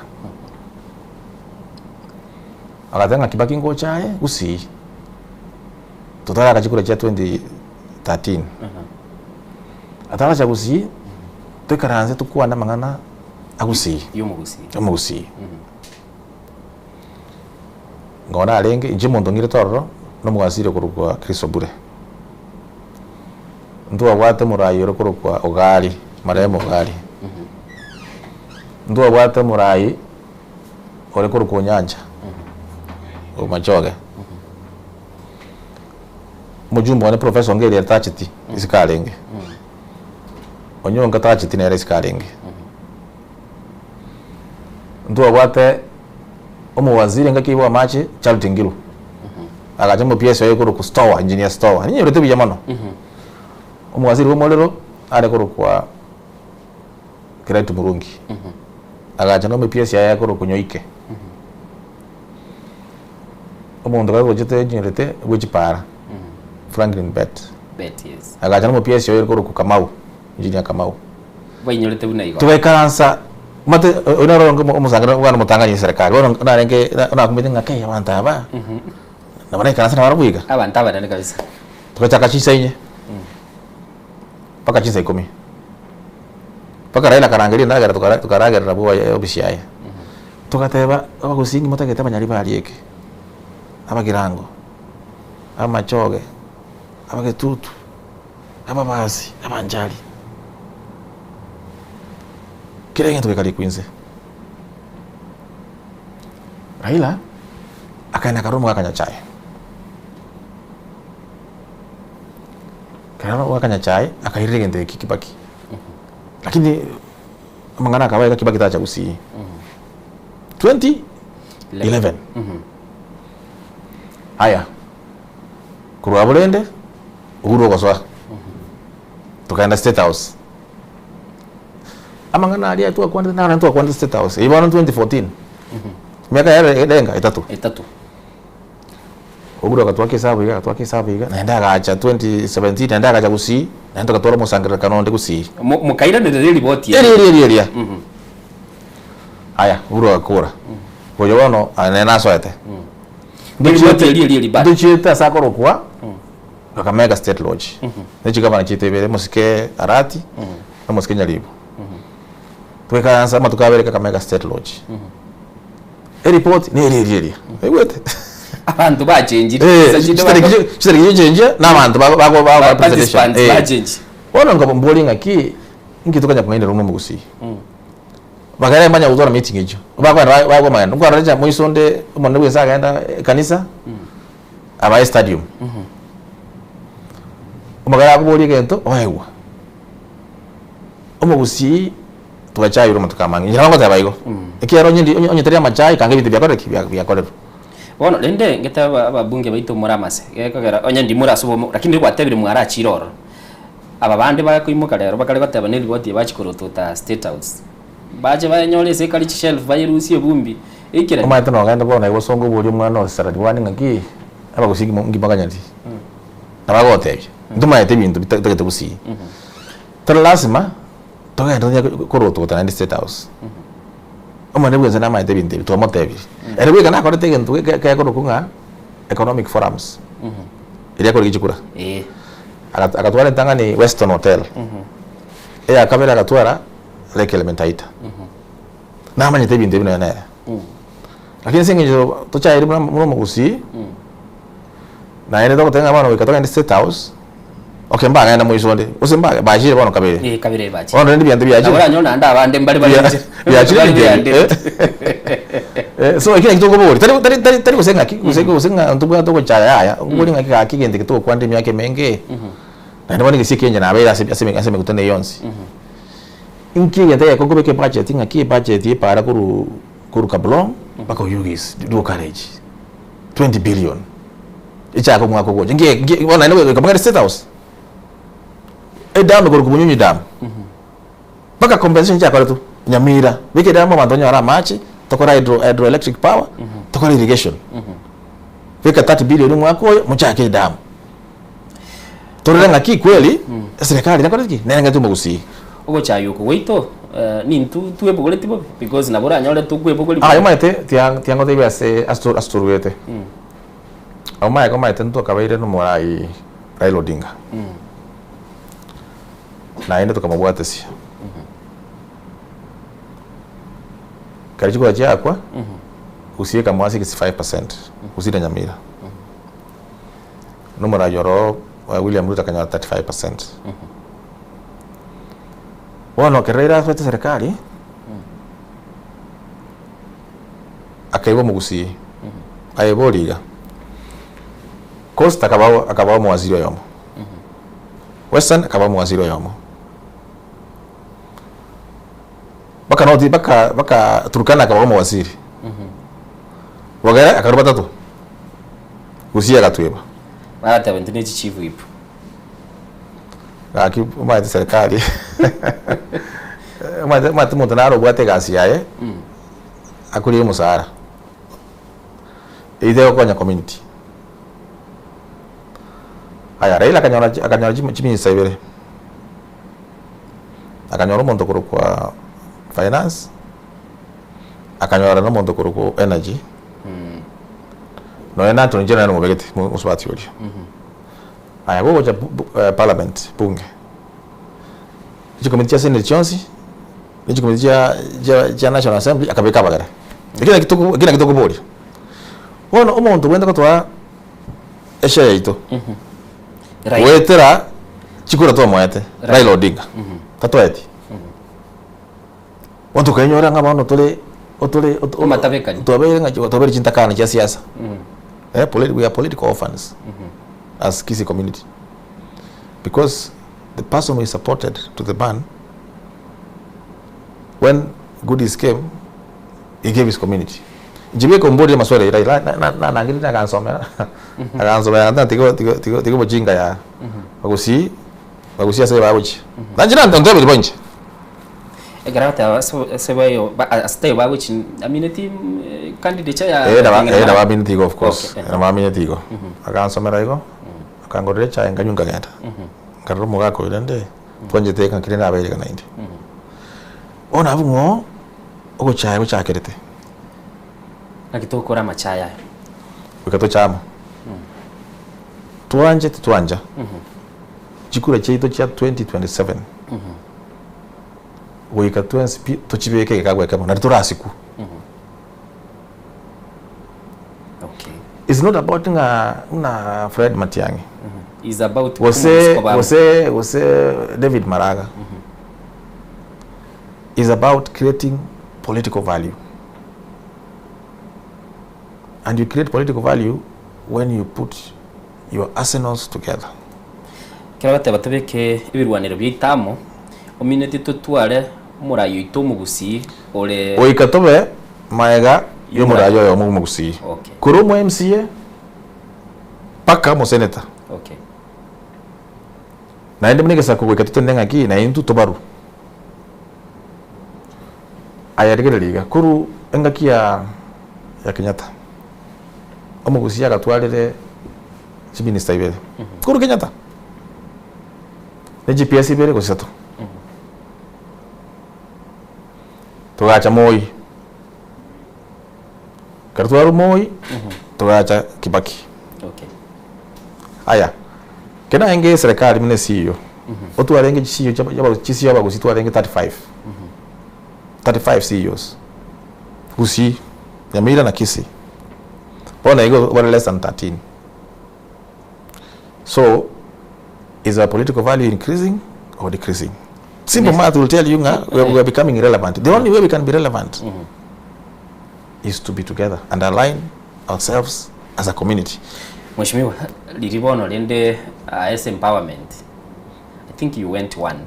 agateba ng'a Kibaki ngocha aye Gusii, totaraka chikura chia 2013, ataracha Gusii, toikaranse tokwane amang'ana a Gusii, Yomogusii. Ng'o narenge, inche omonto ng'irete ororo, na omogwasiri okorokwa Chris Obure. Ntwabwate omorai ore okorokwa Ogari, marehemu Ogari. Ntwabwate omorai ore korokwa Onyancha, o Machoge. Omojumbe one Professor Ongeri ere tacheti, isiko arenge. Onyonka tacheti nere isiko arenge. Ntwabwate omowaziri engaki bwa amache Charity Ngilu, agacha omo PS oye korokwa Stower, Engineer Stower, ninyorete buya mono. Omowaziri bwa omorero are korokwa Kiraitu Murungi, agacha na omo PS aye akorokwa Nyoike. Omonto kare gochete enyorete bwe chipara, Franklin Bett. Bet, yes. Agacha na omopiesi oye korokwa Kamau, Engineer Kamau. Bainyorete buna igo. Togaikaransa, omanyete oyio naro oronge omosangerero bwana omotang'ani eserekari, bono narenge nakumete ng'a kai abanto aba, nabo naikaranse nabarabwo iga. Abanto abanene kabisa. Togachaka chinsa inye, mpaka chinsa ikomi. Mpaka Raila akarangeria endagera tokara tokaragerera bwoye ofisi yaye. Togateba abagusii inki motagete abanyaribari eke, abagirango, abamachoge, abagetutu, ababasi, abanchari. Kera egento gekarikwa inse. Raila akaenda akarora omogaka Nyachae. Ekero omogaka Nyachae akairera egento eki Kibaki. Lakini amang'ana akaba iga Kibaki tacha Gusii. 2011. Aya, korwa abwo rende, Uhuru ogosoa, tokaenda State House. Amang'ana aria twakwanete naro twakwanete State House, eyio bono 2014, emiaka yare erenga etato. Etato. Uhuru agatwaka esabu iga, agatwaka esabu iga, naende agacha 2017 naende agacha Gusii, naende togatwara omosangererekano onde Gusii. Mokairanereria eriboti eria? Eria eria eria. Aya, Uhuru agakora. Oyo bono aye nere nasoete. Eriboti eria eria eria bado. Ntochiete ase akorokwa Kakamega State Lodge. Ne chigavana chiaito ibere, omosike Arati na omosike Nyaribo. Togaikaransa amatuko abere Kakamega State Lodge. Eripoti nere eria eria. Oigwete? Abanto bachenchire. Eh, Chinsa chinde chitariki chitariki chichenchia na abanto bago bago bago Ba- presentation. participants Eh. bachenchi. Bono nkoboria ng'aki, inki tokanya kong'ainera buna omogusii? Bagere mbanya gotwara meeting echio, bakogenda ba- bagwa amagena, nkwarora richa moiso onde omonene bwense agenda ekanisa, abae estadium. Omogere akoboria egento, oegwa. Omogusii twachairwe amatuko amange, inche nabo ngoteba igo, ekiagera onye ndi onye tari amachai kanga ebinto biakorire ki? Biakorerwe. Bono rende ngete aba ababunge baito more amase, gekogera onye ndimore ase obomo, lakini riria gwatebire mwarachire ororo. Aba bande bakoimoka rero bakare goteba ne ripoti eye bachia korotota state house. Bache bayenyore ase ekari chishelf bayerusie ebumbi eikerane. Omanyete nogenda bono aye gosonga oborie omwana o sarani bwane ng'aki abagusii ngimo ngimo ganyati nabagotebia ntomaete ebinto bitagete gusii tari lasima togende tonya korotota naende state house omonene bwense namaete ebinto ebi twamotebirie ere bweka nakorete egento gekorokwa ng'a economic forums eria akorigia chikura. Agatwara entang'ani Weston Hotel, eya kabere agatwara Lake Elementaita. Namanyete ebinto ebi nonya nere. Lakini ase eng'encho tochairi buna buna omogusii, naende togoteba ng'a bono goika togende State House, okay mbagenda moiso onde, gose mba bachire bono kabere. Eh, kabere bachire. Bono rende ebinto biachire. Nabo oranyore naende abande mbare bare inche. Biachire Bare ebinto ebi. biandete. Eh, so ekio nakio tokoboria, tari tari tari tari gose ng'aki, gose gose ng'a ntobwate ogochaya yaya, okobori ng'aki gaki egento eke togokwanera emiaka emenge, naende bono egesio ekenche nabeire ase ase ase emekutano eye yonsi. Inki egento egeke okobeka ebudget ng'aki ebudget ya epaara korwa korwa Kaplong mpaka Oyugis, Luo College, 20 billion, echake omwaka ogocha, nki nki bono naende goika mogende State House, edamu ekorokwa Munyunyu Dam. Mpaka compensation chiakoretwe Nyamira, beka edamu abanto banyore amache, tokore hydro hydroelectric power, tokore irrigation. Beka 30 billion omwaka oyo, mochake edamu. Torore ng'aki kweli, eserekari nekorete ki? Nerengete omogusii. Ogochaywa oko gwaito nintwe twebogoretie bobe because nabo oranyore tokwebogoria Aye omanyete tiga tiga ngotebie ase ase ase toruete. Omaye omanyete ntwakabeire na omorai Raila Odinga. Naende tokamobwatesia. Ekero chikura chiakwa, Gusii ekamoa 65%, Gusii na Nyamira. Na omoraia oro William Ruto akanyora 35%. Bono ekero Raila asoete eserekari, akaigwa omogusii, aye bori iga, Coast akaba akaba omowaziri oyomo. Western akaba omowaziri oyomo. Mpaka North mpaka mpaka Turkana akaba omowaziri. Bogere akarwa batato. Gusii agatweba. Bagateba intwe ne chichief whip. Gaki omanyete serikali omanyete omanyete omonto nare obwate egasi yaye akoria omosaara. Eyio tegokonya community. Aya Raila akanyora akanyora chiminista ibere, akanyora omonto okorokwa finance, akanyora na omonto okorokwa energy, nonya na Anthony General nomobegete mosubati oria. Aya gogocha parliament bunge, chikomiti chia senate chionsi, ne chikomiti chia chia chia national assembly akabeka abagere. Ekio naki toko ekio naki tokoboria. Bono omonto obwenerete gotoa eshare yaito, goetera chikura twamoete, Raila Odinga, tatoeti. Bono tokainyora ng'a bono tore otore ot- Amatabekani. twabeire ng'a twabeire chintakana chia siasa. Eh, politi we are political orphans as Kisii community because the person we supported to the man when goodies came he gave his community. Inche bweka omborire amaswali aye Raila na- na- nanangire akansomera akansomera agantebia tiga tiga tiga tiga obochinga yaa bagusii bagusii ase bagochia. Nainche nantebirie bo inche. Ekero agoteba ase ase bayo ba ase taiyo bagochi amineti candidature ya Eh, naba Ng'ina eh, Mara. nabaamineti igo of course, Okay, eh. nabaamineti igo. Akansomera igo, akangorera echae nkanywa nkagenda. Nkarora omogaka oyo rende, twanchete ng'a kere nabeire iga naende. Bono abwo ng'o ogochaya gochakerete. Naki tokora amachaya aya? Goika toche amo. Twanche titwancha, chikura chiaito chia 2027, goika twensi pi tochibeke egekabu ekemo nari torasikwe. Okay. It's not about ng'a buna Fred Matiang'i Is about gose kumosiko babo. gose gose David Maraga. Is about creating political value. And you create political value when you put your arsenals together. Ekero agateba tobeke ebirwanero biaito amo, omineti totware omorai oito omogusii ore. Goika tobe maega y'omorai oyomo bw'omogusii, Okay. korwa omo MCA mpaka omoseneta. Okay. Naende buna egesaku goika totenene ng'aki naintwe tobarwe. Aya rigereria iga, korwa engaki ya ya Kenyatta, omogusii agatwarire chiminista ibere, korwa Kenyatta, ne GPS ibere gose isato. Togacha Moi, ekero twarwa Moi, togacha Kibaki. Okay. Aya, ekero narenge eserekari buna eCEO, otwarenge chiCEO chia aba chiCEO abagusii twarenge 35, 35 CEOs, Gusii, Nyamira na Kisii. Bono igo bare less than 13. So, is our political value increasing or decreasing? Simple math will tell you ng'a we are, we are becoming irrelevant. The only way we can be relevant is to be together and align ourselves as a community. Mheshimiwa, riria bono rende as empowerment, I think you went one.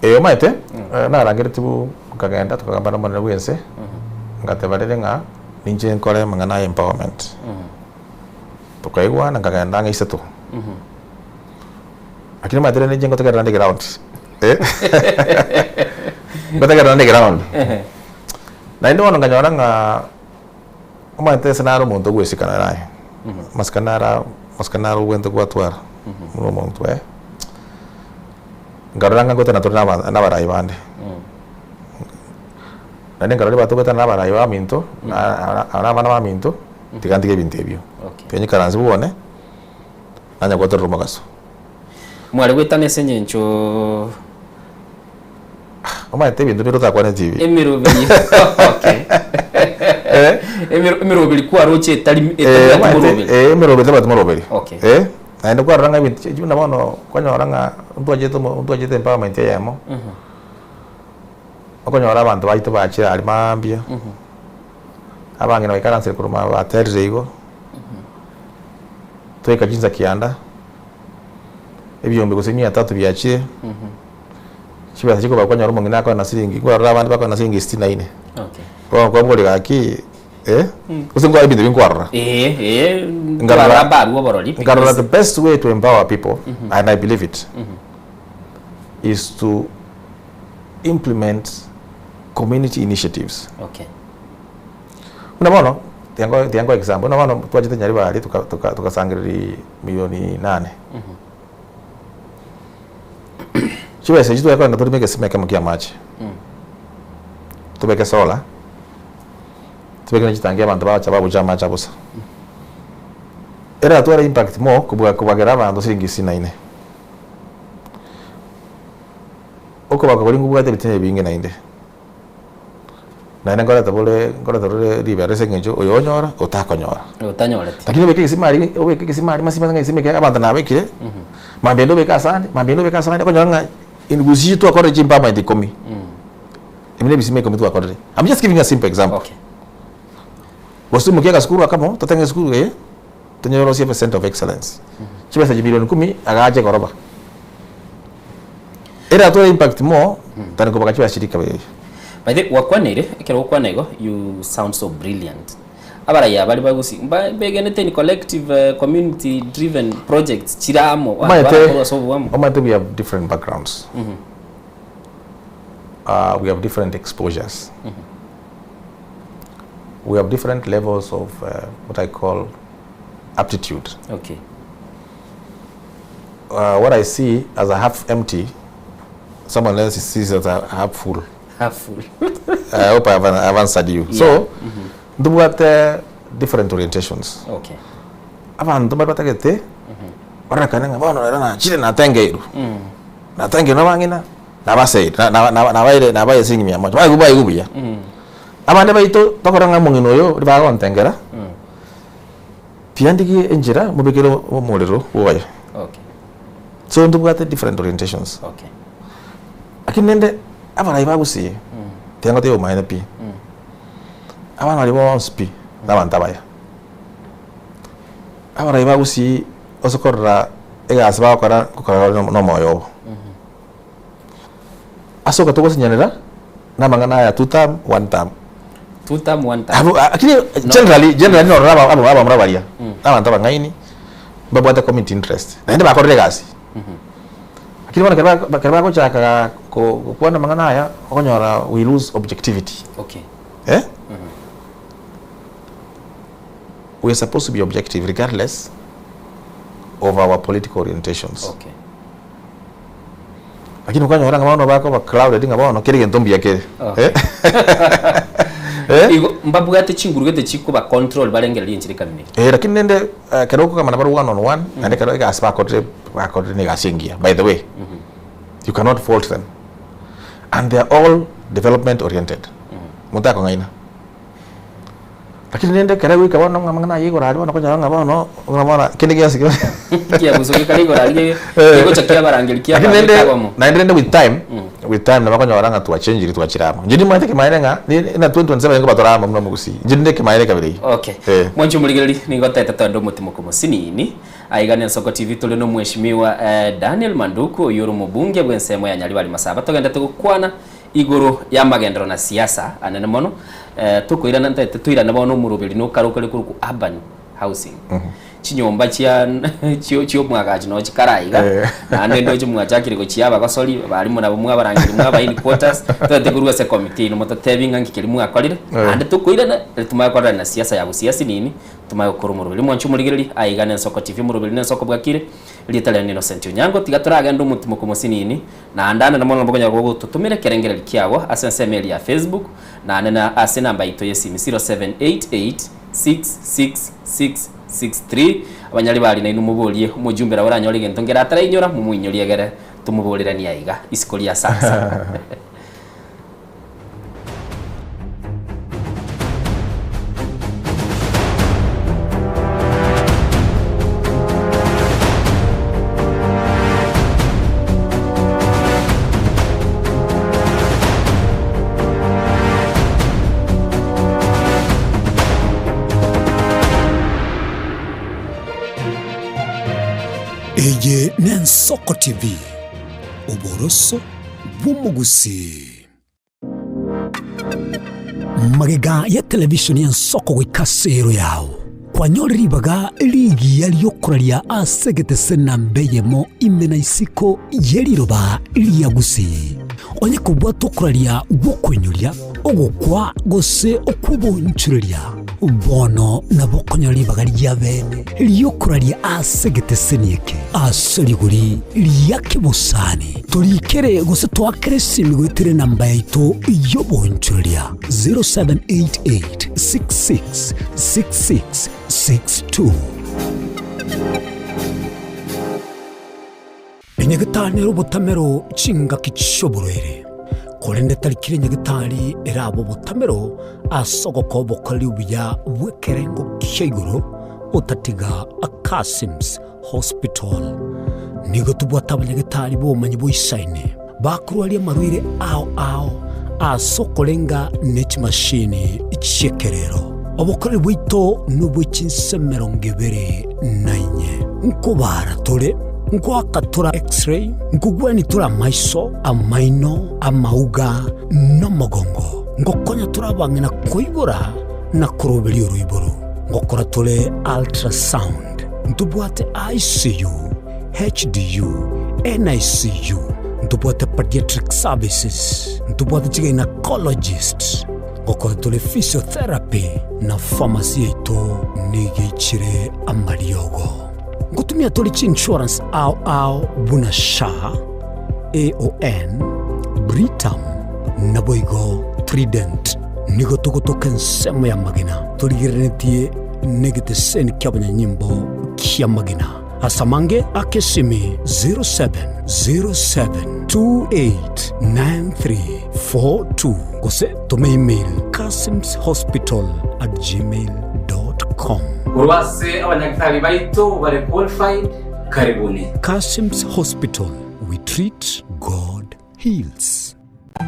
Eh, omanyete, eh, narangeretie bu nkagenda tokagamba na omonene bwense, ngateba rere ng'a ninche nkore amang'ana aya empowerment. Tokaigwana nkagenda ang'e isato. Lakini omanyete rende inche ngotegerera nde ground. Eh, ngotegerera nde ground. Naende bono nkanyora ng'a omanyete ase nare omonto ogwesikana naye, amasikani naro amasikani naro obwenerete gwatwara buna omonto eh. Nkarora ng'a ngotana tore na abarai bande, naende nkarora ribaga togotana na abarai baminto, na abana baminto, tiga ntige ebinto ebio. Tiga nyikaranse bwane, nanye gwatorera omogaso. Mware goetana ase eng'encho. Omanyete ebinto bire otakwane TV. Emeroberi okay. Emeroberi kwaroche etari Eh, etabwati omanyete, moroberi. eh, emeroberi tabwati moroberi. Okay. Eh, naende kwarora ng'a ebinto buna bono kwanyora ng'a ntwachete omo ntwachete empowerment eyemo, okonyora abanto baito bachire aria mambia, abang'ina baikaransire korwa ma baterire igo, twaika chinsa kianda, ebiombe gose mia tatu biachire, chibesa chikoba kwanyora omong'ina akoe na siringi, kwarora abande bakoe na siringi sitini na ine. Okay. Bono kwaboria gaki eh, gose nkware ebinto ebi nkwarora. Eh, eh, Nkarora- kwarora mbarwa oborori Nkarora because- the best way to empower people, and I believe it, is to implement community initiatives. Okay. Buna bono, Tiga nkoe tiga nkoe example, buna bono twachete Nyaribari toka toka togasangereria milioni nane. Chibesa echio tware kogenda torime egesima ekemo kia amache, tobeke solar, tobeke na chitangi abanto bagocha babucha amache abosa. Eratware impact more kobua kobagera abanto siringi isini na ine. Okobaka koria nkobwate ebitina ebinge naende. Naende nkoreta bore nkoreta rore ribero ase eng'encho oyo onyora otakonyora. Otanyoreti. Lakini obeke egesima aria obeke egesima aria masima ng'a egesima eke abanto nabekire, mambia ende obeke asande, mambia ende obeke asande, okonyora ng'a in gusii twakorire chiempowerment ikomi, ebi na ebisima ikomi twakorire. I'm just giving a simple example. Okay. Gose toimokie agasukuru akamo, totenge esukuru eye, tonyorosie ebe centre of excellence. Chibesa chimilioni kumi, agache egoroba. Eratware impact more than kobaka chibesa chiria kabere erio. By the way, gwakwaneire, ekero ogokwana igo, you sound so brilliant. Abaraiyo aba baria bagosi mba mbegenete in collective eh, community driven projects chire amo, abanto Omanyete, barakorwa ase oboamo. omanyete we have different backgrounds. Uh, we have different exposures. We have different levels of uh, what I call aptitude. Okay. Uh, what I see as a half empty, someone else sees as a half full. Half full. I hope I have, I've answered you. Yeah. So, Mm -hmm. ntobwate different orientations. Okay. Abanto mbare batagete barorekane ng'a bono rero nachire natengeirwe. Natengeirwe na abang'ina, nabaseire, na- na- na- nabaire nabaire siringi mia moja. Baigwe baigwe buya. Abande baito tokora ng'a omong'ina oyo ribaga gontengera, Tiandigie enchera mobekere omorero bwoye. Okay. So ntobwate different orientations. Okay. Lakini rende abarai ba Gusii tiga ngotebi obomaene pi. Abana baria bonsi pi na abanto abaya. Abarai ba Gusii ase korora egasi bagokora nkokora bare na omoyo obo. Ase oka togosinyanera na amang'ana aya two term, one term. Two term, one term. Abwo ah, lakini No. generally generally norora aba aba abamura baria Mm. na abanto abang'aini mbabwate community interest naende bakorire egasi lakini bono ekero ba ekero bagochaka ko gokwana amang'ana aya okonyora we lose objectivity Okay. eh we are supposed to be objective regardless of our political orientations Okay. Lakini okanyora ng'a bono bakoba crowded ng'a bono kera egento mbuya kere. Okay. Eh? Igo mbabwate chinguru gete chikoba control barengererie enchera ekamimiri. Eh, lakini rende eh, ekero okogamba nabo one on one naende ekero egasi bakorire bakorire na egasi engiya by the way you cannot fault them and they are all development oriented monto akong'aina Lakini rende ekero egoika bono ng'a amang'ana aya igoro aria bono okonyora ng'a bono, ng'a bono kende gionsi kebe Kiabuso gekare igoro aria Eh. gegocha kiabarangeri Lakini rende kiababeka abamo. naende rende with time, with time nabo okonyora ng'a twachenjiri twachire amo. Inche nimanyete ekemanyererio ng'a ni na 2027 nkoba amo buna omogusii. Inche ninde ekemanyererio kabere eyio. Okay. Eh. Mwanche omorigereri, nigo totagete toende omotimoko mosinini. Aiga n'Ensoko TV tore n'omweshimiwa eh, Daniel Manduku oyio ore omobunge bw'ensemo ya Nyaribari Masaba. Togendete gokwana Igoro y'amagenderero na siasa anene mono, tokoirana ntaete toirane bono omoroberi nokare okare korokwa urban housing. Chinyomba chia chio chi'omwagachi noo chikare aiga, naende ndoche mwachakire gochia abagosori, abalimu nabo mwabarangeri mwaba in quarters, toete korwa ase committee yaino mototebi ng'a nki keria mwakorire, naende tokoirana ere tomanye kororana na siasa ya gusii asinini, tomanye gokora omoroberi. Mwanche omorigereria, aiga na Ensoko TV, omoroberi na Ensoko bwakire, erieta riane ni Innocent Onyango, tiga toragende omotimoko mosinini. Naende ande namo nabo okonyara gototomera ekerengererio kiago ase ensemo eria ya Facebook, naende na ase enamba yaito y'esimi 0788666663. Abanyari baria nainwe moborie omojumbe nabo oranyore egento nkere atarainyora, momoinyorie egere tomoboreranie aiga isiko ria sasa. Eye n'Ensoko TV, oboroso bw'omogusii. Magega ya televisheni y'ensoko goika ase ero yao, kwanyore ribaga rigiya ri'okoraria ase egetese namba eyemo ime na isiko ye riroba ria Gusii. Onye kobwate okoraria gw'okoinyoria, ogokwa gose okw'obonchoreria. Bono nabo okonyora ribaga ria bene ri'okoraria ase egeteseni eke ase rigori ria kebosani. Torikere gose toakere esimi goetera enamba yaito y'oboonchoreria 0788 66 66 62. Enyagetari nere obotamero chingaki chi'oborwaire, korende tari kera enyagetari erabe obotamero ase ogokoa obokoreri obuya bw'ekerengo kia igoro otatiga Kasims Hospital. Nigo tobwate abanyagetari b'obomanyi boisaine bakorwaria amarwaire ao ao ase okorenga ne chimashini chi'ekerero. Obokoreri bwaito nobwe chinse emerongo ebere na inye. Nkobaara tore, nkoaka tore X-ray, nkogwenia tore amaiso, amaino, amauga, na omogongo. Ngokonya tore abang'ina koibora na koroberia oroiboro. Ngokora tore ultrasound. Ntobwate ICU, HDU, NICU. Ntobwate pediatric services. Ntobwate chigynecologist. Ngokora tore physiotherapy na pharmacy yaito nigo eichire amariogo. Ngotumia tore chiinsurance ao ao buna SHA, AON, Britam naboigo Trident. Nigo togotoka ensemo y'amagena torigereretie negeteseni ki'abanyanyimbo ki'amagena. Ase amange ake esimi 0707289342 gose toma email kasimshospital@gmail.com. Korwa ase abanyagitari baito bare qualified, karibuni. Kasim's Hospital, we treat, God heals.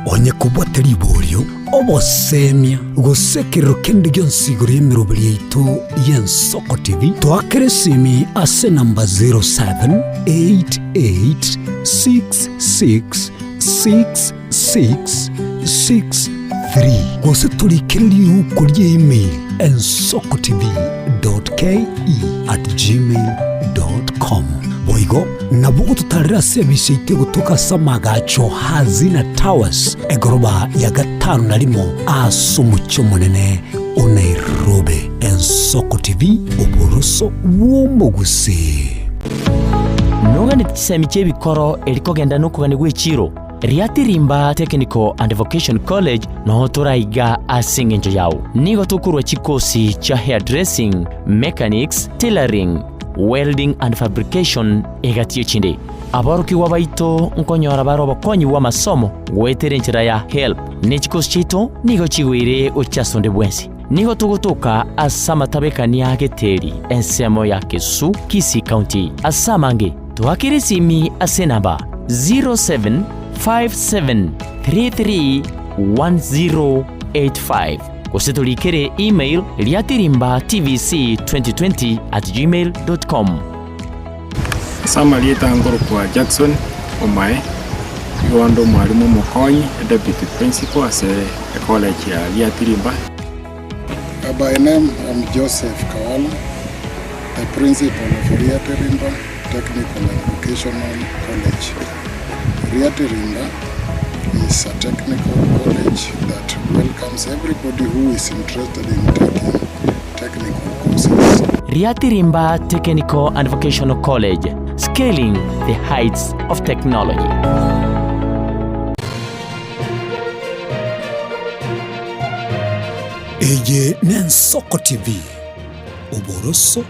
Onye kobwate riborio, obosemia, gose ekerero kende gionsi igoro y'emeroberi yaito y'Ensoko TV, toakere esimi ase enamba 0788666663 gose torikere riuko ria email ensokotv.ke@gmail.com. Boigo nabo ogototarera ase ebise yaito egotoka ase amagacho Hazina Towers, egoroba ya gatano na rimo ase omochie omonene o Nairobi. Ensoko TV, oboroso bw'omogusii. Noganeti chisemi chi'ebikoro eri kogenda nokogania gw'echiro, Riatirimba Technical and Vocation College noo toraiga ase engencho yao. Nigo tokorua chikosi chia hairdressing, mechanics, tailoring, welding and fabrication egati y'echinde. Aborokigwa baito nkonyora bare obokonyi bw'amasomo goetera enchera ya HELB, ne chikosi chiaito nigo chigoire gochia ase onde bwensi. Nigo togotoka ase amatabekania a Geteri, ensemo ya Kesu, Kisii County. Ase amange, toakere esimi ase enamba 0757331085 gose torikere email riatirimbatvc2020@gmail.com. Ase amarieta nkorokwa Jackson Omae, igo ande omwalimu omokonyi, deputy principal ase ecollege ya Riatirimba. By name I'm Joseph Kawala, the principal of Riatirimba Technical and Vocational College. Riatirimba is a technical college that welcomes everybody who is interested in taking technical courses. Riatirimba Technical and Vocational College, scaling the heights of technology. Eye n'Ensoko TV, oboroso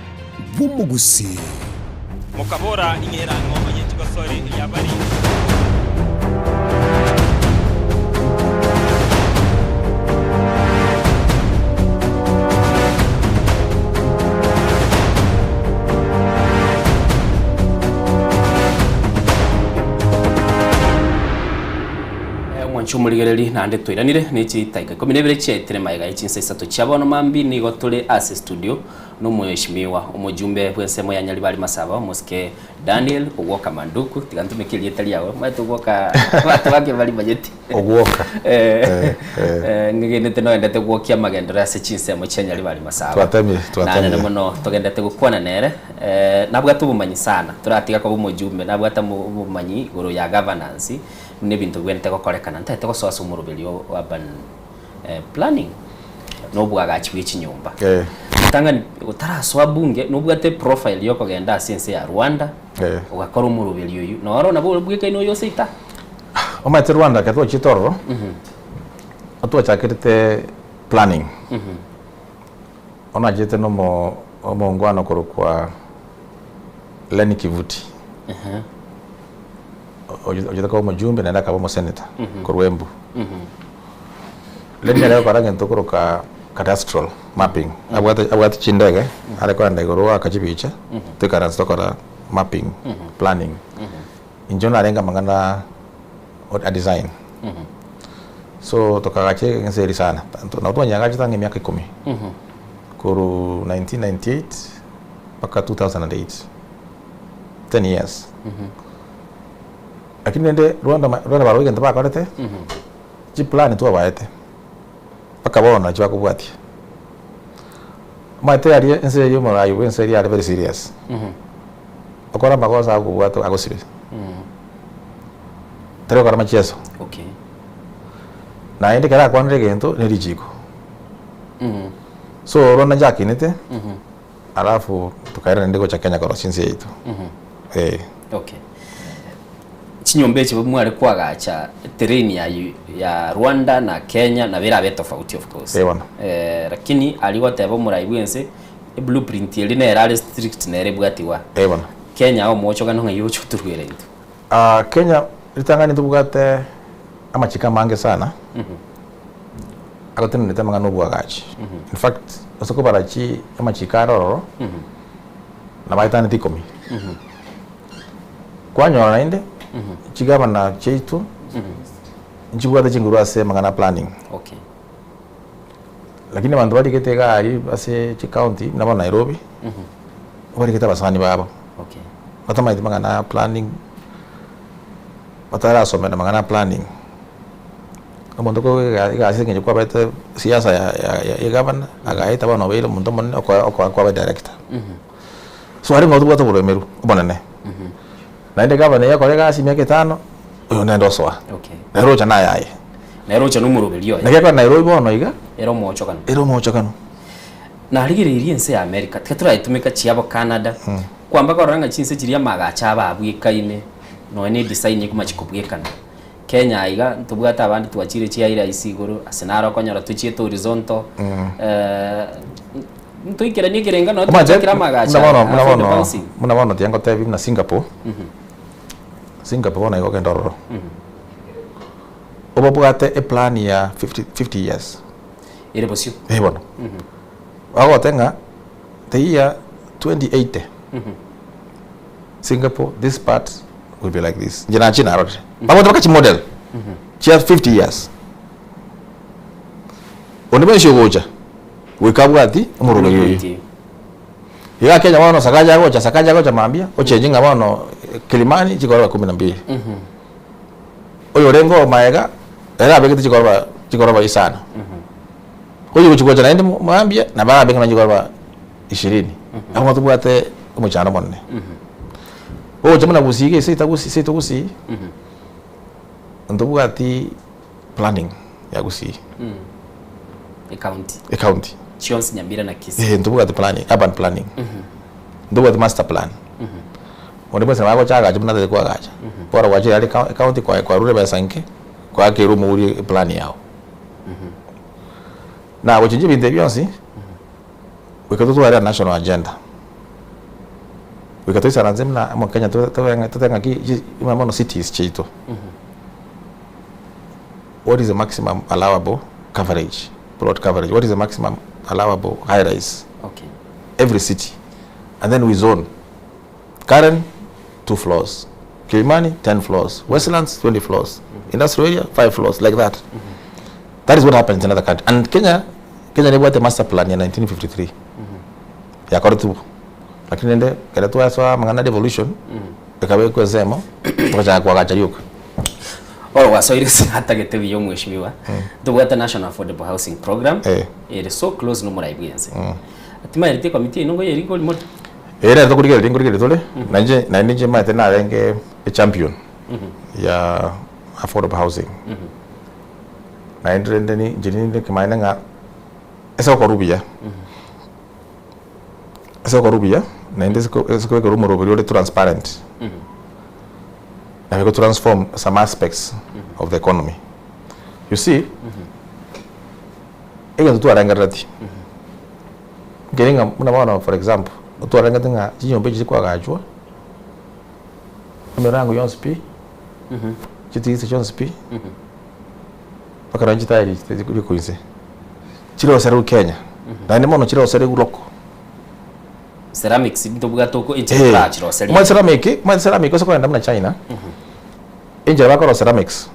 bw'omogusii. Mokabora, Ing'era ng'o ye chigosori riabari. Omwanchi omorigereri naende twairanire ne chitaika ikomi na ibere chiaetire magega ye chinsa isato chia bono mambia nigo tore ase studio Nomoeshimiwa omojumbe bw'ensemo ya Nyaribari Masaba, omosike Daniel Ogwoka Manduku, tiga ntumeke erieta riao, omanyete ogwoka abanto bake mbarimanyeti. Ogwoka. Eh, Eh, eh. eh, ng'egenete noendete gwokia amagenderero ase chinsemo chia Nyaribari Masaba. Twatemire, twatemire. Naende mono togendete gokwana nere, eh, nabwate obomanyi sana, toratiga koba omojumbe, nabwate amo obomanyi igoro ya governance, buna ebinto bibwenerete gokorekana, ntagete gosoa ase omoroberio o urban planning. Na obwagachi bwe chinyomba. Ritang'ani otarasoa bunge nobwate profile yokogenda ase ense ya Rwanda ogakora omoroberi oyio noro nabo ore bwekaine oyo ase ita. Omanyete Rwanda ekero twachiete ororo, otwachakerete planning. Bono nachete na omo omongwana okorokwa Lenny Kivuti. Ochete koba omojumbe naende akaba omosenator korwa Embu. Lenny are gokora egento okoroka cadastral mapping. Abwate abwate chindege are kogenda igoro oaka chibicha toikaranse tokora mapping, planning. Inche narenge amang'ana a design. So tokagacha ense eria sana. Nabo twanyegachete ang'e emiaka ikomi. Korwa 1998 mpaka 2008. 10 years. Lakini rende Rwanda Rwanda barobwo egento bakorete, chiplan twabaete mpaka bono nachio bakobwatia. Omanyete aria ense eria omorai bwa ense eria are very serious. Okore amagoso agokobwata agosibe. Tari gokora machieso. Okay. Naende ekero akwanire egento ne richiko. So Rwanda nchakinete, alafu tokairana naende gocha Kenya korosia ense yaito. Eh. Okay. Chinyomba echi mware koagacha terrain ya ya Rwanda na Kenya nabo erabe tofauti of course. Eh bono. Eh, lakini aria goteba omorai bwa ense eblueprint eria nere are strict nere ebwatiwa. Eh bono. Kenya omochogano ng'ai oche otoruere intwe. Ah, Kenya ritang'ani ntobwate amachiko amange sana agotenenete amang'ana obwagachi. In fact, ase kobara chi amachiko are ororo nabo aetanete ikomi. Kwanyora naende chigavana chiaito nchibwate chinguru ase amang'ana a planning. Okay. Lakini abanto barigete iga aria ase chicounty buna bono Nairobi, barigete abasani babo. Okay. Batamaeti mang'ana a planning, batarasomera mang'ana a planning. Omonto koiga egasi ase eng'encho kwabete siasa ya ya ya egavana, agaeta bono obeire omonto omonene okoa okoa kwaba edirector. So aria nigo tobwate oboremeru obonene. Naende gavana eye akore egasi emiaka etano, oyo naende osoa. Okay. Nere ocha naye aye. Nere ocha nomoroberi oye. Naki ekero Nairobi bono iga, Ere omoochokano. ere omoochokano. Narigereirie ense ya America, tiga toraetumeka chiabo Canada, kwamba korora ng'a chinse chiria amagacho abo abwekaine, nonya na edesign ekomachia kobwekana. Kenya aiga ntobwate abande twachire chiaira ase igoro, ase naro okonyora tochiete horizontal, ntoikeranie ekerengo nonya Omanyete, twachakire amagacho buna bono aya, buna affordable bono housing. buna bono tiga ngotebi buna Singapore, Singapore bono iga ogende ororo, obabwate eplan ya 50 50 years. Ere bosio. Eh bono. Bagote ng'a the year 2080 Singapore this part will be like this. Inche nachie narorire. Bagote baka chimodel chia 50 years. Onde bwensi ogocha goika abwati omoroberi oyio. Iga Kenya bono Sakaja agocha, Sakaja agocha mambia, ochenche ng'a bono Kilimani chikoroba kumi na mbili. Oyorenge oo maega, ere abegete chikoroba chikoroba isano. Oyo ogochi gocha naende mambia, nabo arabeke nonye chikoroba ishirini. Abwo ng'a tobwate omochando omonene. Ogocha buna Gusii iga ase Gusii seito Gusii, ntobwati planning ya Gusii. Ecounty. Ecounty. Chionsi Nyamira na Kisii. Eh, ntobwati planning, urban planning. Ntobwati master plan. Onde bwensi nabo agocha agache buna atagete koagacha. Bora gwachire are ecounty kwaye kwarure ebesa nke, kwakeire omouri eplan yago. Na gochenchia ebinto ebi bionsi, goika totware a national agenda. Goika toisaranse buna omokenya tobe ng'a tote ng'aki chi buna bono cities chiaito. What is the maximum allowable coverage, plot coverage, what is the maximum allowable high rise? Okay. Every city. And then we zone. Karen, two floors. Kilimani, 10 floors. Westlands, 20 floors. Industrial area, 5 floors, like that. That is what happens in other countries. And Kenya, Kenya nebwate master plan ya 1953. Yakoretwe bo. Lakini rende, ekero twasoa amang'ana devolution, ekabekwa ensemo, togachaka koagacha rioka. Bono gwasoire ase atagete buya omweshimiwa, ntobwate National Affordable Housing Program, Eh. ere so close nomorai bwense. Timaereti ekomiti eye nigo erikori more? Ere nere tokorigereria nkorigereria tore, nainche naende inche maete narenge echampion ya affordable housing. Naende rende ni inche ninde ekemanyererio ng'a. Ase okorwa buya, ase okorwa buya naende ase ko- ase kobekerwa omoroberi ore transparent, nabo ego transform some aspects of the economy. You see, egento twarengereretie, nkere ng'a buna bono for example, otwarengete ng'a chinyomba echi chikwagachwa, emerango yonsi pi, chitirisa chionsi pi, mpaka nonye chitairi chirikwa inse, chiroserwe Kenya, naende mono chiroserwe local. Ceramics ntobwate oko enchera torachiroserie. Omanyete ceramic, omanyete ceramic ase kogenda buna China, enchera bakorosia ceramics,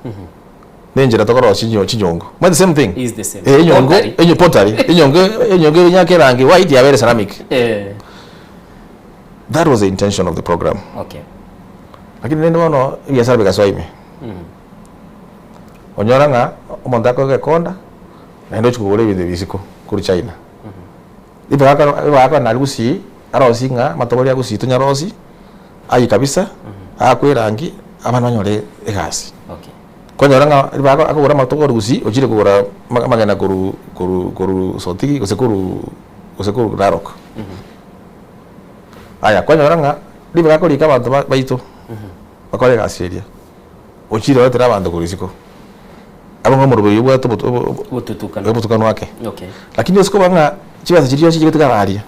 na enchera tokorosia chinyo chinyongo, omanyete same thing. Is the same. Eh, enyongo, Pottery. enyo pottery, enyongo enyongo enyake erangi white yabere ceramic. That was the intention of the program. Okay. Lakini rende bono ebiasara bigasoa ime. Onyora ng'a omonto akoa egekonda, naende ochia kogora ebinto ebi isiko korwa China. Ribaga nari gusii, arosie ng'a amatobori a gusii tonyarosie, ayie kabisa, aakwe erangi, abana banyore egasi. Kwanyora ng'a ribaga akogora amatobori gusii, ochire kogora amagena korwa korwa korwa Sotigi gose korwa gose korwa Narok. Aya, kwanyora ng'a ribaga akorika abanto baito, bakore egasi eria. Ochire oretere abanto korwa isiko, abwo ng'a omorwoti oyio obwate obotu- obo- obo- Obotutukano. obotukanu ake. Okay. Lakini ase koba ng'a chibesa chiria chionsi chigotigara aria,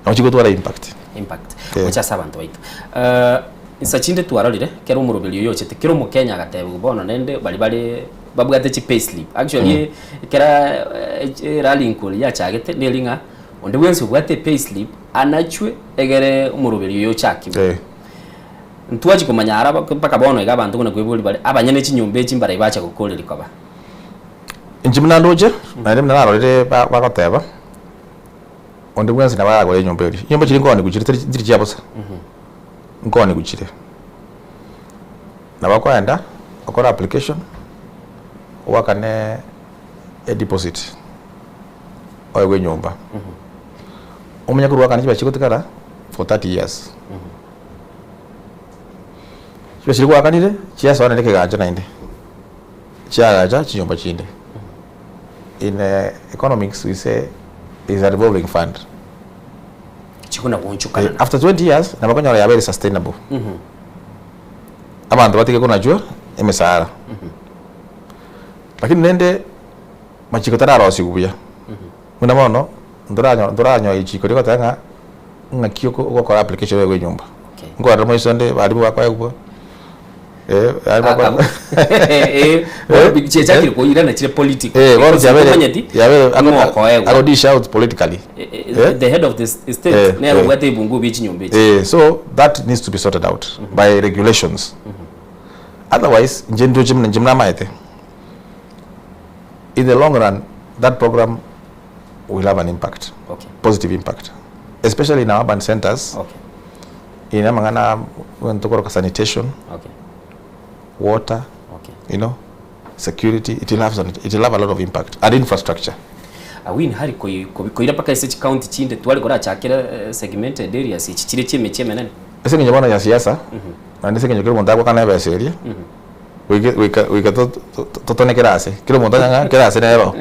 nabo chigotwara impact. Impact. Eh. Gocha ase abanto baito. Eh, insa chinde twarorire, kera omoroberi oyo ochete, kera omokenya agatebigwa bono naende baria bare babwate chi payslip. Actually, ekera eh, erally nkori yachagete, neri ng'a onde bwensi obwate epayslip, anachwe egere omoroberi oyo ochakigwe. Ntwachia komanya ara mpaka bono iga abanto buna kweboria bare, abanyene chinyomba echi mbarai bacha gokoreria koba. Inche buna ndoche, naende buna narorire bagoteba, onde bwensi nabo aragore enyomba eria. Chinyomba chiria nkoonigwa chire tari nchiri chia bosa, nkoonigwa chire. Nabo okoenda, okore application, oakane edeposit, oegwe enyomba. Omanye korwa oakane chibesa chigotigara for 30 years. Chibesa chiria gwakanire chiasoa naende ekegancha naende, chiagacha chinyomba chinde. In economics we say is a revolving fund. Chikona goonchokana. After 20 years nabo okonyora yabeire sustainable. Abanto batige konachwa emesara. Lakini rende machiko tararosiwa buya. Buna bono ntoranyo ntoranyoa richiko rigoteba ng'a ng'aki oko ogokora application oegwe enyomba. Nkorora moiso onde baribu bakoegwa, eh, baria bakoegwa Eh, chiachakire koirana chire political. Eh, bono Because chiabeire tomanyeti yabeire ng'o okoegwa. ako dish out politically. Eh, the head of the state Eh, nere eh. obwate ebunguo bie chinyomba echi. Eh, so that needs to be sorted out by regulations. Otherwise, inche ntoche buna inche buna amaete, in the long run that program will have an impact Okay. positive impact especially in our urban centers Okay. in amang'ana tokoroka sanitation Okay. water Okay. you know security it will have some, it will have a lot of impact and infrastructure Awin hari koi- koi- koira mpaka ase chicounty chinde tware korachakera eh, segmented areas echi chire chiemechie emenene ase eng'encho bono ya siasa naende ase eng'encho kera omonto agoakana ebesa eria Goika goika goika to- to- totone kera ase, kera omonto onye ng'a kera ase nero.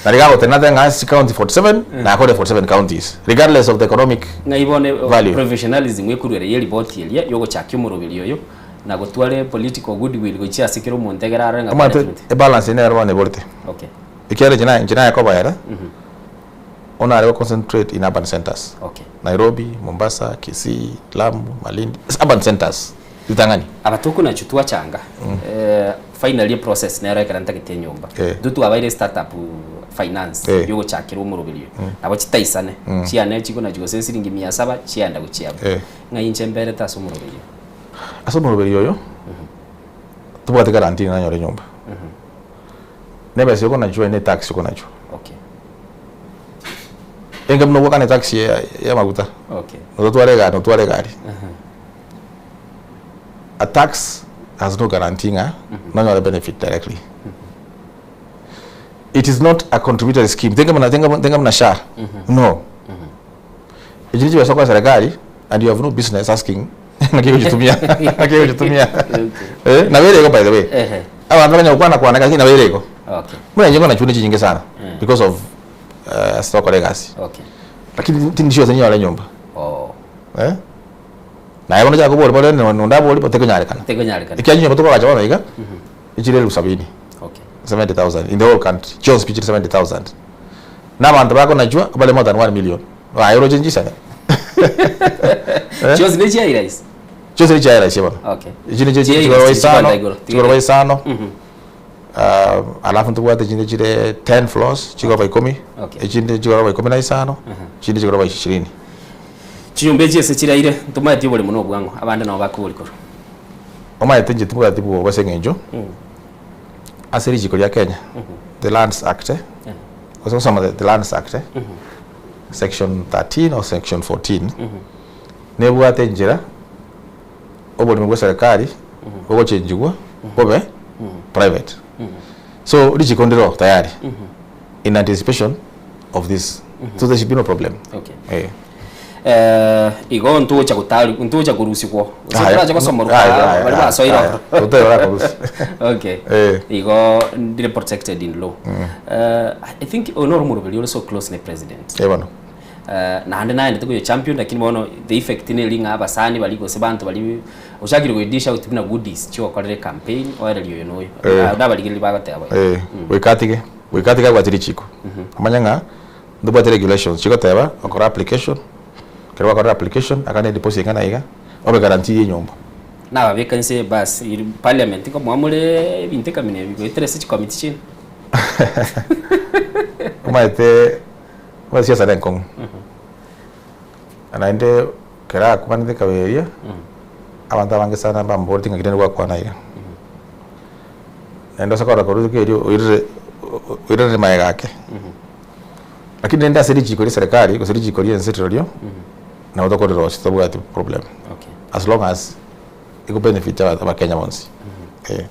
Nari gagoteba nate ng'a ase chicounty 47, nakore 47 counties, regardless of the economic Ng'ai bono value. professionalism ekorwa ere yeriboti eria yogochakia omoroberi oyo na gotwara political goodwill gochia ase kera omonto egere arore ng'a Omanyete management. ebalance nero bono eborete. Okay. Ekiagera inche naye inche naye koba ere, bono nare go concentrate in urban centers. Okay. Nairobi, Mombasa, Kisii, Lamu, Malindi, urban centers. Ritang'ani. Aba tokonachwa twachanga finally eprocess nero ekero ntagete enyomba. Intwe twabaire startup finance yogochakera omoroberi oyo. Nabo chitaisane, chiane chikonachwa gose esiringi mia saba chiaenda gochia abwo. Ng'ai inche mberete ase omoroberi oyo? Ase omoroberi oyo, tobwate guarantee ng'a nanyore enyomba. Na ebesa okonachwa ne etax okonachwa. Okay. Enga buna ogwakana etax ya ya amaguta. Okay. Notware egari notware egari. A tax has no guarantee ng'a nonyore benefit directly. It is not a contributory scheme. Tenga buna tenga tenga buna SHA. No. Echi ne chibesa okoa serikali and you have no business asking ng'aki ogochitumia ng'aki ogochitumia. Eh, nabo ere igo by the way. Ehe. Abanto bakanya gokwana kwana lakini nabo ere igo. Okay. Buna inche nkonachwa ne chinyinge sana because of. ase togokora egasi. Okay. Lakini tindi sure ase ninyore enyomba. Oh. Eh? Naye bono chaka kobori bore nonde abori bo tekonyarekana. Tekonyarekana. Ekiagera chinyomba tokoagacha bono iga, echire elfu sabini. Okay. 70,000 in the whole country, chionsi pi chire 70,000. Na abanto bakonachwa bare more than 1 million. Aye oroche nchisane? Eh? Chionsi ne chia high-rise? Chionsi ne chia high-rise bono. Okay. Echi niche Chia chigoroba high-rise isano, chikwenda igoro. chigoroba isano. Alafu ntobwate chinde chire 10 floors, chigoroba ikomi. Okay. Echinde chigoroba ikomi na isano, chinde chigoroba ishirini. Chinyomba echi ase chiraire, ntomaeti oboremo na obwang'o, abande nabo bakobori korwa. Omaete inche tibwati bwoba ase eng'encho, ase richiko ria Kenya, the Lands Act, gose gosoma the Lands Act, section 13 or section 14, nebwate enchera oboremo bwa eserekari bogochenjigwa bobe private. So richiko ndiro tayari in anticipation of this. So there should be no problem. Okay. Eh. Eh, igo ntogocha gotari ntogocha korusigwa gose Aya. torache gosomorwa Aya, aya, bari aya, basoire aya. ororo. Totari barakorusia. Okay. Eh. Igo ndire protected in law. Eh, I think oyo noro omoroberi ore so close ne president. Eh bono. Eh, naende naendete koyo champion lakini bono the effect neri ng'a abasani baria gose banto baria ochakire goidish out buna goodies chiogokorera ecampaign oereria oyo na oyo. Eh. Nabarigereria bagoteba igo. Eh, goika atige, goika atige abwate richiko. Omanye ng'a ntobwate regulations chigoteba okore application, ekero gwakorire application akane edeposit eng'ana iga, obe guarantee ya enyomba. Nababeka inse bas iri parliament nkomoa more ebinto ekamina ebi goetera ase chicommittee chiaino. Omanyete omanyete siasa na enkong'u, naende ekero akwanete kaberia, abanto abange sana mbamboreti ng'aki rende gwakwana iga. Naende ase korora korwa rituko erio oirire oirire magega ake. Lakini rende ase richiko ria eserekari gose richiko ria ense rirorio, nabo tokorirosia tobwati problem. Okay. As long as eko benefit abakenya bonsi. Eh.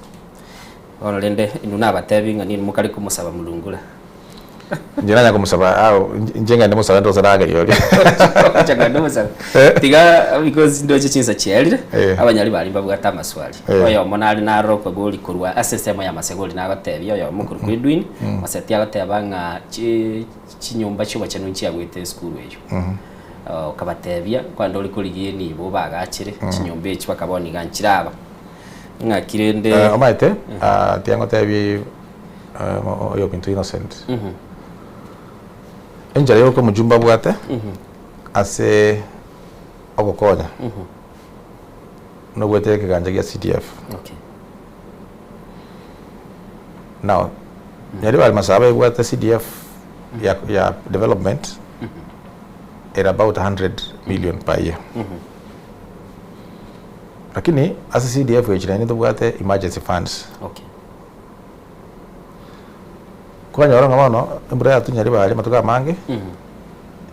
Bono rende inwe nabatebi ng'a ninwe mokare komosaba Mulungula. Inche nanya komosaba ao inche ngende mosabe ndose rageria oria. Inche ngende mosabe. Tiga because ndoche chinsa chiarire abanyari baria mbabwate amaswali. Oyomo nare naroro okobori korwa ase ensemo ya Masegori nagotebia oyomo korwa kwa Edwin Maseti agoteba ng'a chi chinyomba chiobochenu nchiagwete esukuru eyio. Okabatebia kwande ore korigia enibo obagachere chinyomba echi bakabona iga nchiraba. Ng'aki rende Omanyete tiga ngotebie oyominto Innocent, enchera yoka omojumbe abwate ase ogokonya nobwate ekegancha gia CDF. Now, Nyaribari Masaba ebwate CDF ya, ya development at about 100 million per year. Lakini ase CDF echi naende tobwate emergency funds. Kwanyora ng'a bono embura yatunyare bare amatuko amange,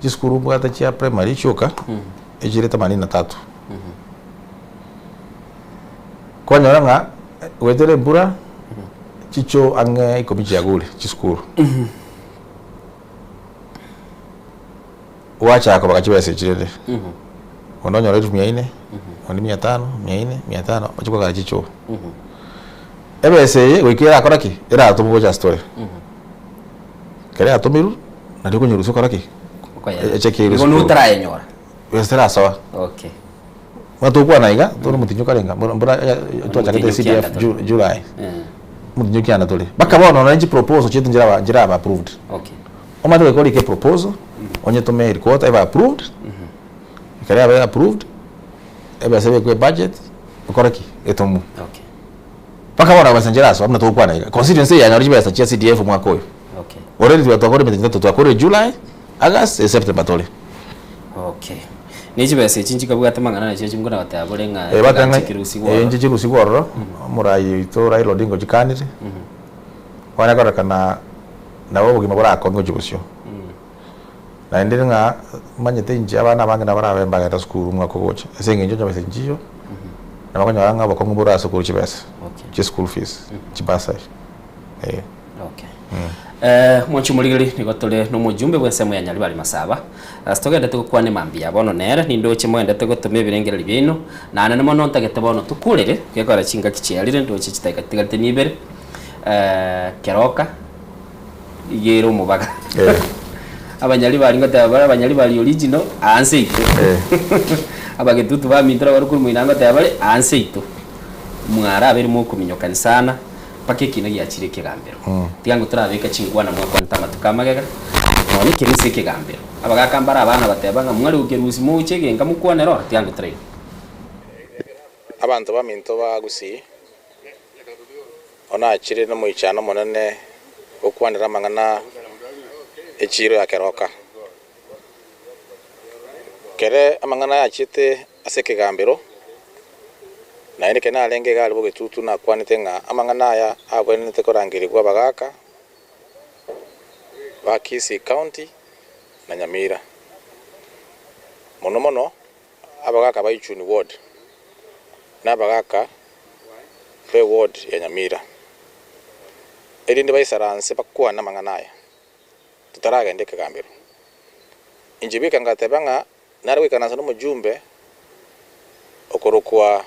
chisukuru mbwate chia primary chioka, echire themanini na tatu. Kwanyora ng'a goetera embura, chichoo ang'e ikomi chiagure chisukuru. Gwachaka kobaga chibesa echi rende, onde onyora elfu mia nne, onde mia tano, mia nne, mia tano, ochie kogara chichoo. Ebesa eye goika erakora ki? Eratomwe gocha ase tore. Ekero yatomirwe, nario okonyerusia okora ki? Echeki Igo nigo otarayenyora. Besa terasoa. Okay. Buna tokwana iga, tore omotinyi okarenga, mbura mbura twachakete Omotinyi CDF okianda tore. July, omotinyi okianda tore. Mpaka bono nonye chiproposal chiaito nchiraba nchiraba approved. Okay. Omanyete goika orike eproposal, onyetome headquarter ebe approved, ekero yabeire approved, ebesa ebekwe ebudget, okore ki? Etomwe. Okay. Mpaka bono ebesa nchirasoa buna togokwana iga. Constituency eye yanyora chibesa chia CDF omwaka oyo. Okay. Already twakorire emetienyi etato, twakorire July, August, eh September tore. Okay. Ne chibesa echi nchikabwate amang'ana nachio chinkona goteba bore ng'a Eh, bateba ng'a chikirusigwa eh, ororo. inche chirusigwe ororo, omorai oito Raila Odinga ochikanire, bono ekororekana nabo obogima borakong'e gochia bosio. Naende ng'a manyete inche abana abange nabo barabe mbagenda sukuru omwaka ogocha, ase eng'encho onye besa nchiyo, nabo okonyora ng'a obokong'u mbore ase okorwa chibesa, chia school fees, chibursary, eh. Okay. Eh, mwanche omorigeri nigo tore nomojumbe bw'ensemo ya Nyaribari Masaba. Ase togendete gokwana emambia bono nere nindoche moendete gotoma ebirengererio biaino naende mono ntagete bono tokurere gekogera chingaki chiarire ndoche chidakika chitigarete nibere eh, keroka iga ere omobaga. Eh. Abanyaribari ngoteba bare abanyaribari original aa nseito. Abagetutu baminto nabo korwa moino ngoteba bare aa nseito. Mwarabeire mokominyokani sana mpaka ekina giachire ekegambero. Tiga ngo torabeka chinkwana mwakwanete amatuko amagega nonya ekero ase ekegambero. Abagaka mbare abana bateba ng'a mware gokerusia moche egenka mokwanere oro tiga ngo toraigwe. Abanto baminto ba Gusii, onachire nomoichano omonene gokwanera amang'ana echiiro ya keroka. Kere amang'ana yachiete ase ekegambero, naende ekero narenge iga aria bogetutu nakwanete ng'a amang'ana aya abwenerete korangerigwa abagaaka ba Kisii County na Nyamira. Mono mono abagaaka ba Ichuni Ward na abagaaka be ward ya Nyamira, erinde baisaranse bakwane amang'ana aya totaragenda ekegambero. Inche bweka ngateba ng'a nare goikaransa nomojumbe okorokwa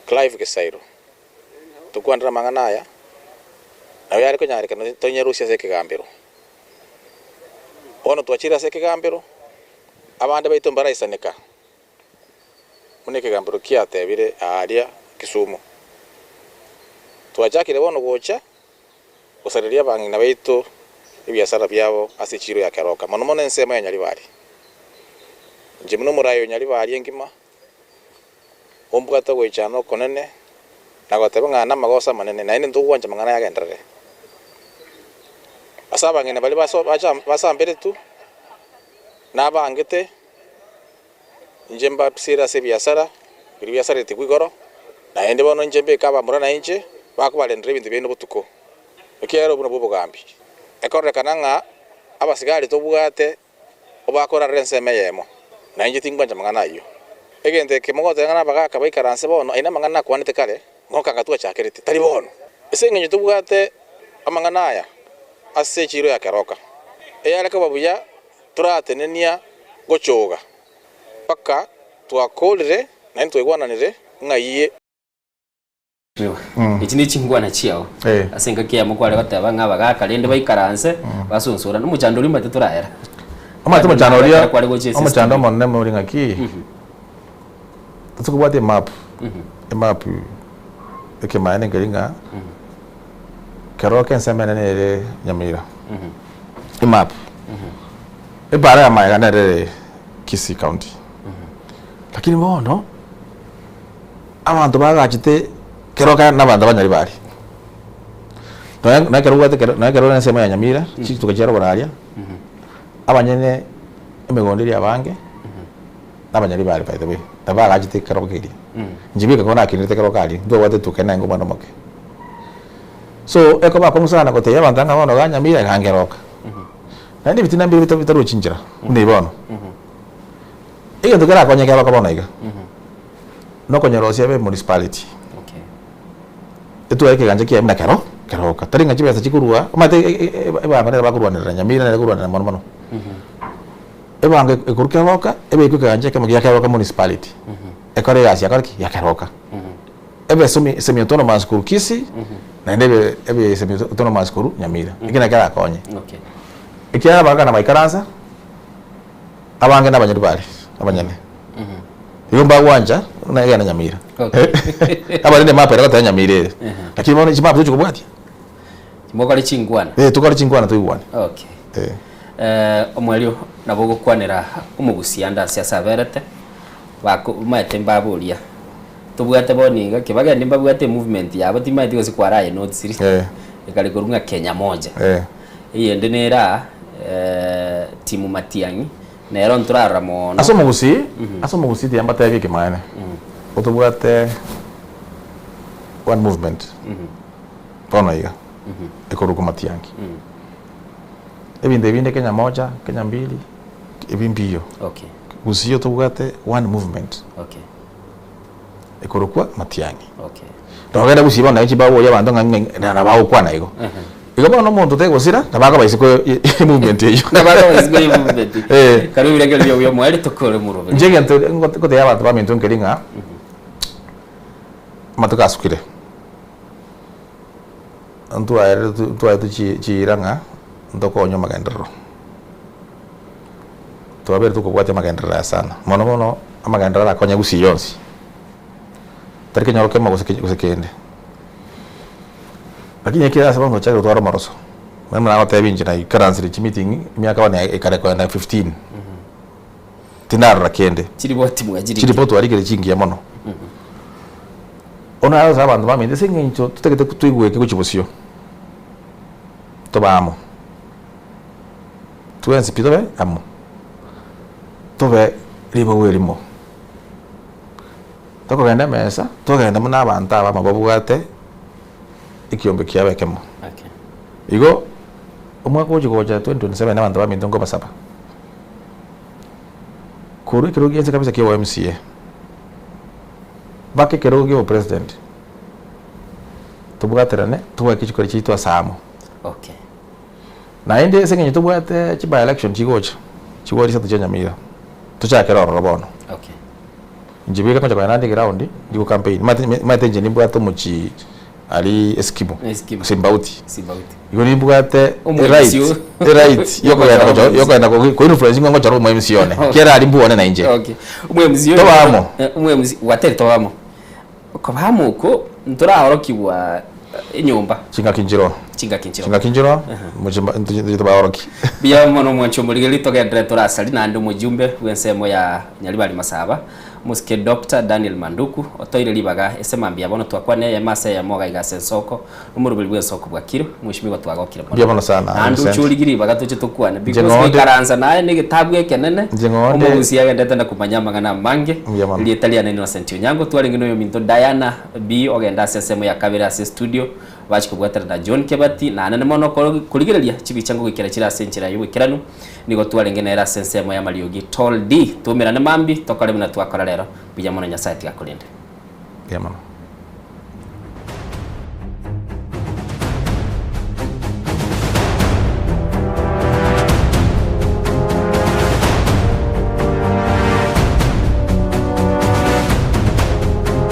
Clive Gisairo, tokwanere amang'ana aya, nabo yare konyarekana tonyarusie ase ekegambero. Bono twachire ase ekegambero. Abande baito mbaraisaneka, buna ekegambero kiatebire aaria Kisumu. Twachakire bono gocha gosareria abang'ina baito ebiasara biabo ase echiiro ya Keroka, mono mono ensemo ya Nyaribari. Inche buna omoraai o Nyaribari engima, ombwate ogoichana okonene na goteba ng'a namagoso amanene, naende ntogwancha amang'ana yagenderere. Ase abang'ina baria basamberetwe. Nabangete inche mbabisere ase ebiasara biria biasaretigwe igoro, naende bono inche mbeke abamura na inche bakobarendera ebinto biaino botuko, ekiagera obwo nabwo obogambi. Ekororekana ng'a abasigari tobwate obakorarera ensemo eyemo, na inche tingwancha amang'ana ayio. Egento eke mogoteba ng'a nabagaaka baikaranse bono, ayio namang'ana nakwanete kare, ngokanga twachakerete, tari bono. Ase engencho tobwate amang'ana aya ase echiiro ya keroka, eyare koba buya toratenenia gochoga mpaka twakorire naende twaigwananire ng'ai. Echi ne chingwana chiao. Ase engaki eyemo kware goteba ng'a abagaaka rende baikaranse basonsorane. Omochando oria omanyete torayera. Omanyete omochando oria, Kware gocha ase omochando omonene more ng'aki, tokobwata emap, emap ekemaene nkeri ng'a Keroka ensemo enene ere Nyamira, emap, ebara ya magega nere ere Kisii County. Lakini bono, abanto bagachete Keroka na abanto ba Nyaribari. Nonya nonya ekero obwate ekero nonya ekero ore ensemo ya Nyamira, chituka chia rogoro aria, abanyene emegondo eria abange, na abanyaribari by the way, nabo bagachete Keroka eria. Inche bweka ekero nakinete Keroka aria, ntwabwate etuka ere naende omwana omoke. So, ekoba akong'u sana gotebia abanto ng'a bono iga Nyamira iga Ngeroka. Naende ebitina mbire bita bitarochi nchera, buna ebi bono. Egento kerakonye Keroka bono iga, nokonyerosia ebe municipality. Etware ekegancha kiaye buna kero Keroka. Tari ng'a chibesa chikorwa, omanyete ebango nere bakorwanerera, Nyamira nere ekorwanerera mono mono. Ebango ekorwa Keroka, ebekwe ekegancha ekemo gia Keroka municipality, ekore egasi yakore ki? Ya Keroka. Ebe semi semi autonomous korwa Kisii, naende ebe ebe semi autonomous korwa Nyamira. Eki nakio kerakonye. Okay. Ekiagera abagaka baikaransa, abange nabanyaribari abanyene. Igo mbagwancha buna egenda Nyamira. Okay. Abarende emap ere goteba Nyamira ere. Lakini bono chimap tochi kobwatia. Mokore chinkwana. Eh, tokore chinkwana toigwane. Okay. Eh. Eh, omwerio nabo ogokwanera omogusia ande ase ase aberete, bako omanyete mbaboria. Tobwate bono iga, kebagende mbabwate emovement yabo timanyeti gose kwaraye notisiri. Eh. Ekare korwa ng'a Kenya moja. Eh. Eyende nere aa, timu Matiang'i, nero ntorarora mono. Ase omogusii, ase omogusii tiga mbatebie ekemanene, otobwate one movement bono iga, ekorokwa Matiang'i. Ebinto ebi binde Kenya moja, Kenya mbili, ebi mbiyo. Okay. Gusii otobwate one movement. Okay. Ekorokwa Matiang'i. Okay. Nogenda gusii bono naye chibaboria abanto ng'a ng'a na nabo bagokwana igo. Igo bono omonto otegosira nabo akoba isiko ye movement eyio. Nabo akoba isiko ye movement. Eh. Kare ebirengererio bia omoerio tokore omoroberi. Inche egento ngotebia abanto baminto nkeri ng'a, amatuko asukire, ntwaereretwe ntwaetwe chi chiira ng'a ntokonywe amagenderero. Twabeire tokobwatia amagenderero aya sana, mono mono amagenderero arakonye Gusii yonsi, tari kenyoro kemo gose gose kende. Lakini ekere ase bono gochakire gotwara omoroso, buna nagotebia inche naikaransire chimeeting emiaka bono ekare kogenda 15, tindarora kende. Chiripoti mwachirikire. Chiripoti twarikire chingiya mono. Bono ase abanto bamanyete ase eng'encho totagete toigweke gochia bosio, tobe amo. Twensi pi tobe amo, tobe ribaga erimo. Tokogenda emesa, togende buna abanto abamo babwate ekiombe kiabo ekemo. Igo, omwaka ogochia gocha 2027 abanto baminto nkobasaba, korwa ekerogo giacha kabisa kia obo-MCA, mpaka ekerogo kia obopresident, tobwaterane, tobwake chikura chiaito ase amo. Okay. Naende ase eng'encho tobwate chi by election chigocha, chigwari isato chia Nyamira, tochakere ororo bono. Okay. Inche bweka ngocha kogenda nde eground, ndi go campaign, omanyete omanyete inche nimbwate omochie aria Eskimo, Eskimo. Simbauti. Simbauti. Igo nimbwate Omo eright, MC. eright yokogenda gocha yokogenda ko ko influence ng'a ngochora omo MC one, ekiagera aria mbwane nainche. Okay. Omo MC oyo- Tobe amo. Eh, omo MC, gwatebire tobe amo. Koba amo okwo, ntoraorokigwa enyomba. Chingaki nchiroo. Chingaki nchiroo. Chingaki nchiroo, mochie mba ntoche tobaorokie. Mbuya mono omwanchi omorigereria togenderere torasari naende omojumbe bw'ensemo ya Nyaribari Masaba, omosike Doctor Daniel Manduku, otoire ribaga ase mambia bono twakwana eyemo ase eyemo iga iga ase ensoko, omoroberi bw'ensoko bwakire, mweshimiwa twagokire mono. Mbuya mono sana, Naende Vincent. oche origie ribaga toche tokwane Inche because ng'onde- goikaransa naye na egetabu ekenene, Inche ng'onde- omogusi agendete na komanya amang'ana amange, Mbuya mono. Erieta riane Innocent Onyango, twarenge na oyominto Diana B ogenda ase ensemo ya kabere ase estudio, bachia kobwatana na John Kebati, naende mono korigereria chibicha ngogoikera chire ase enchera y'oboikeranu, nigo twarenge nere ase ensemo y'amariogi Tall D. Toumerane mambia, tokore buna twakora rero. Mbuya mono Nyasae tiga akorende. Mbuya mono.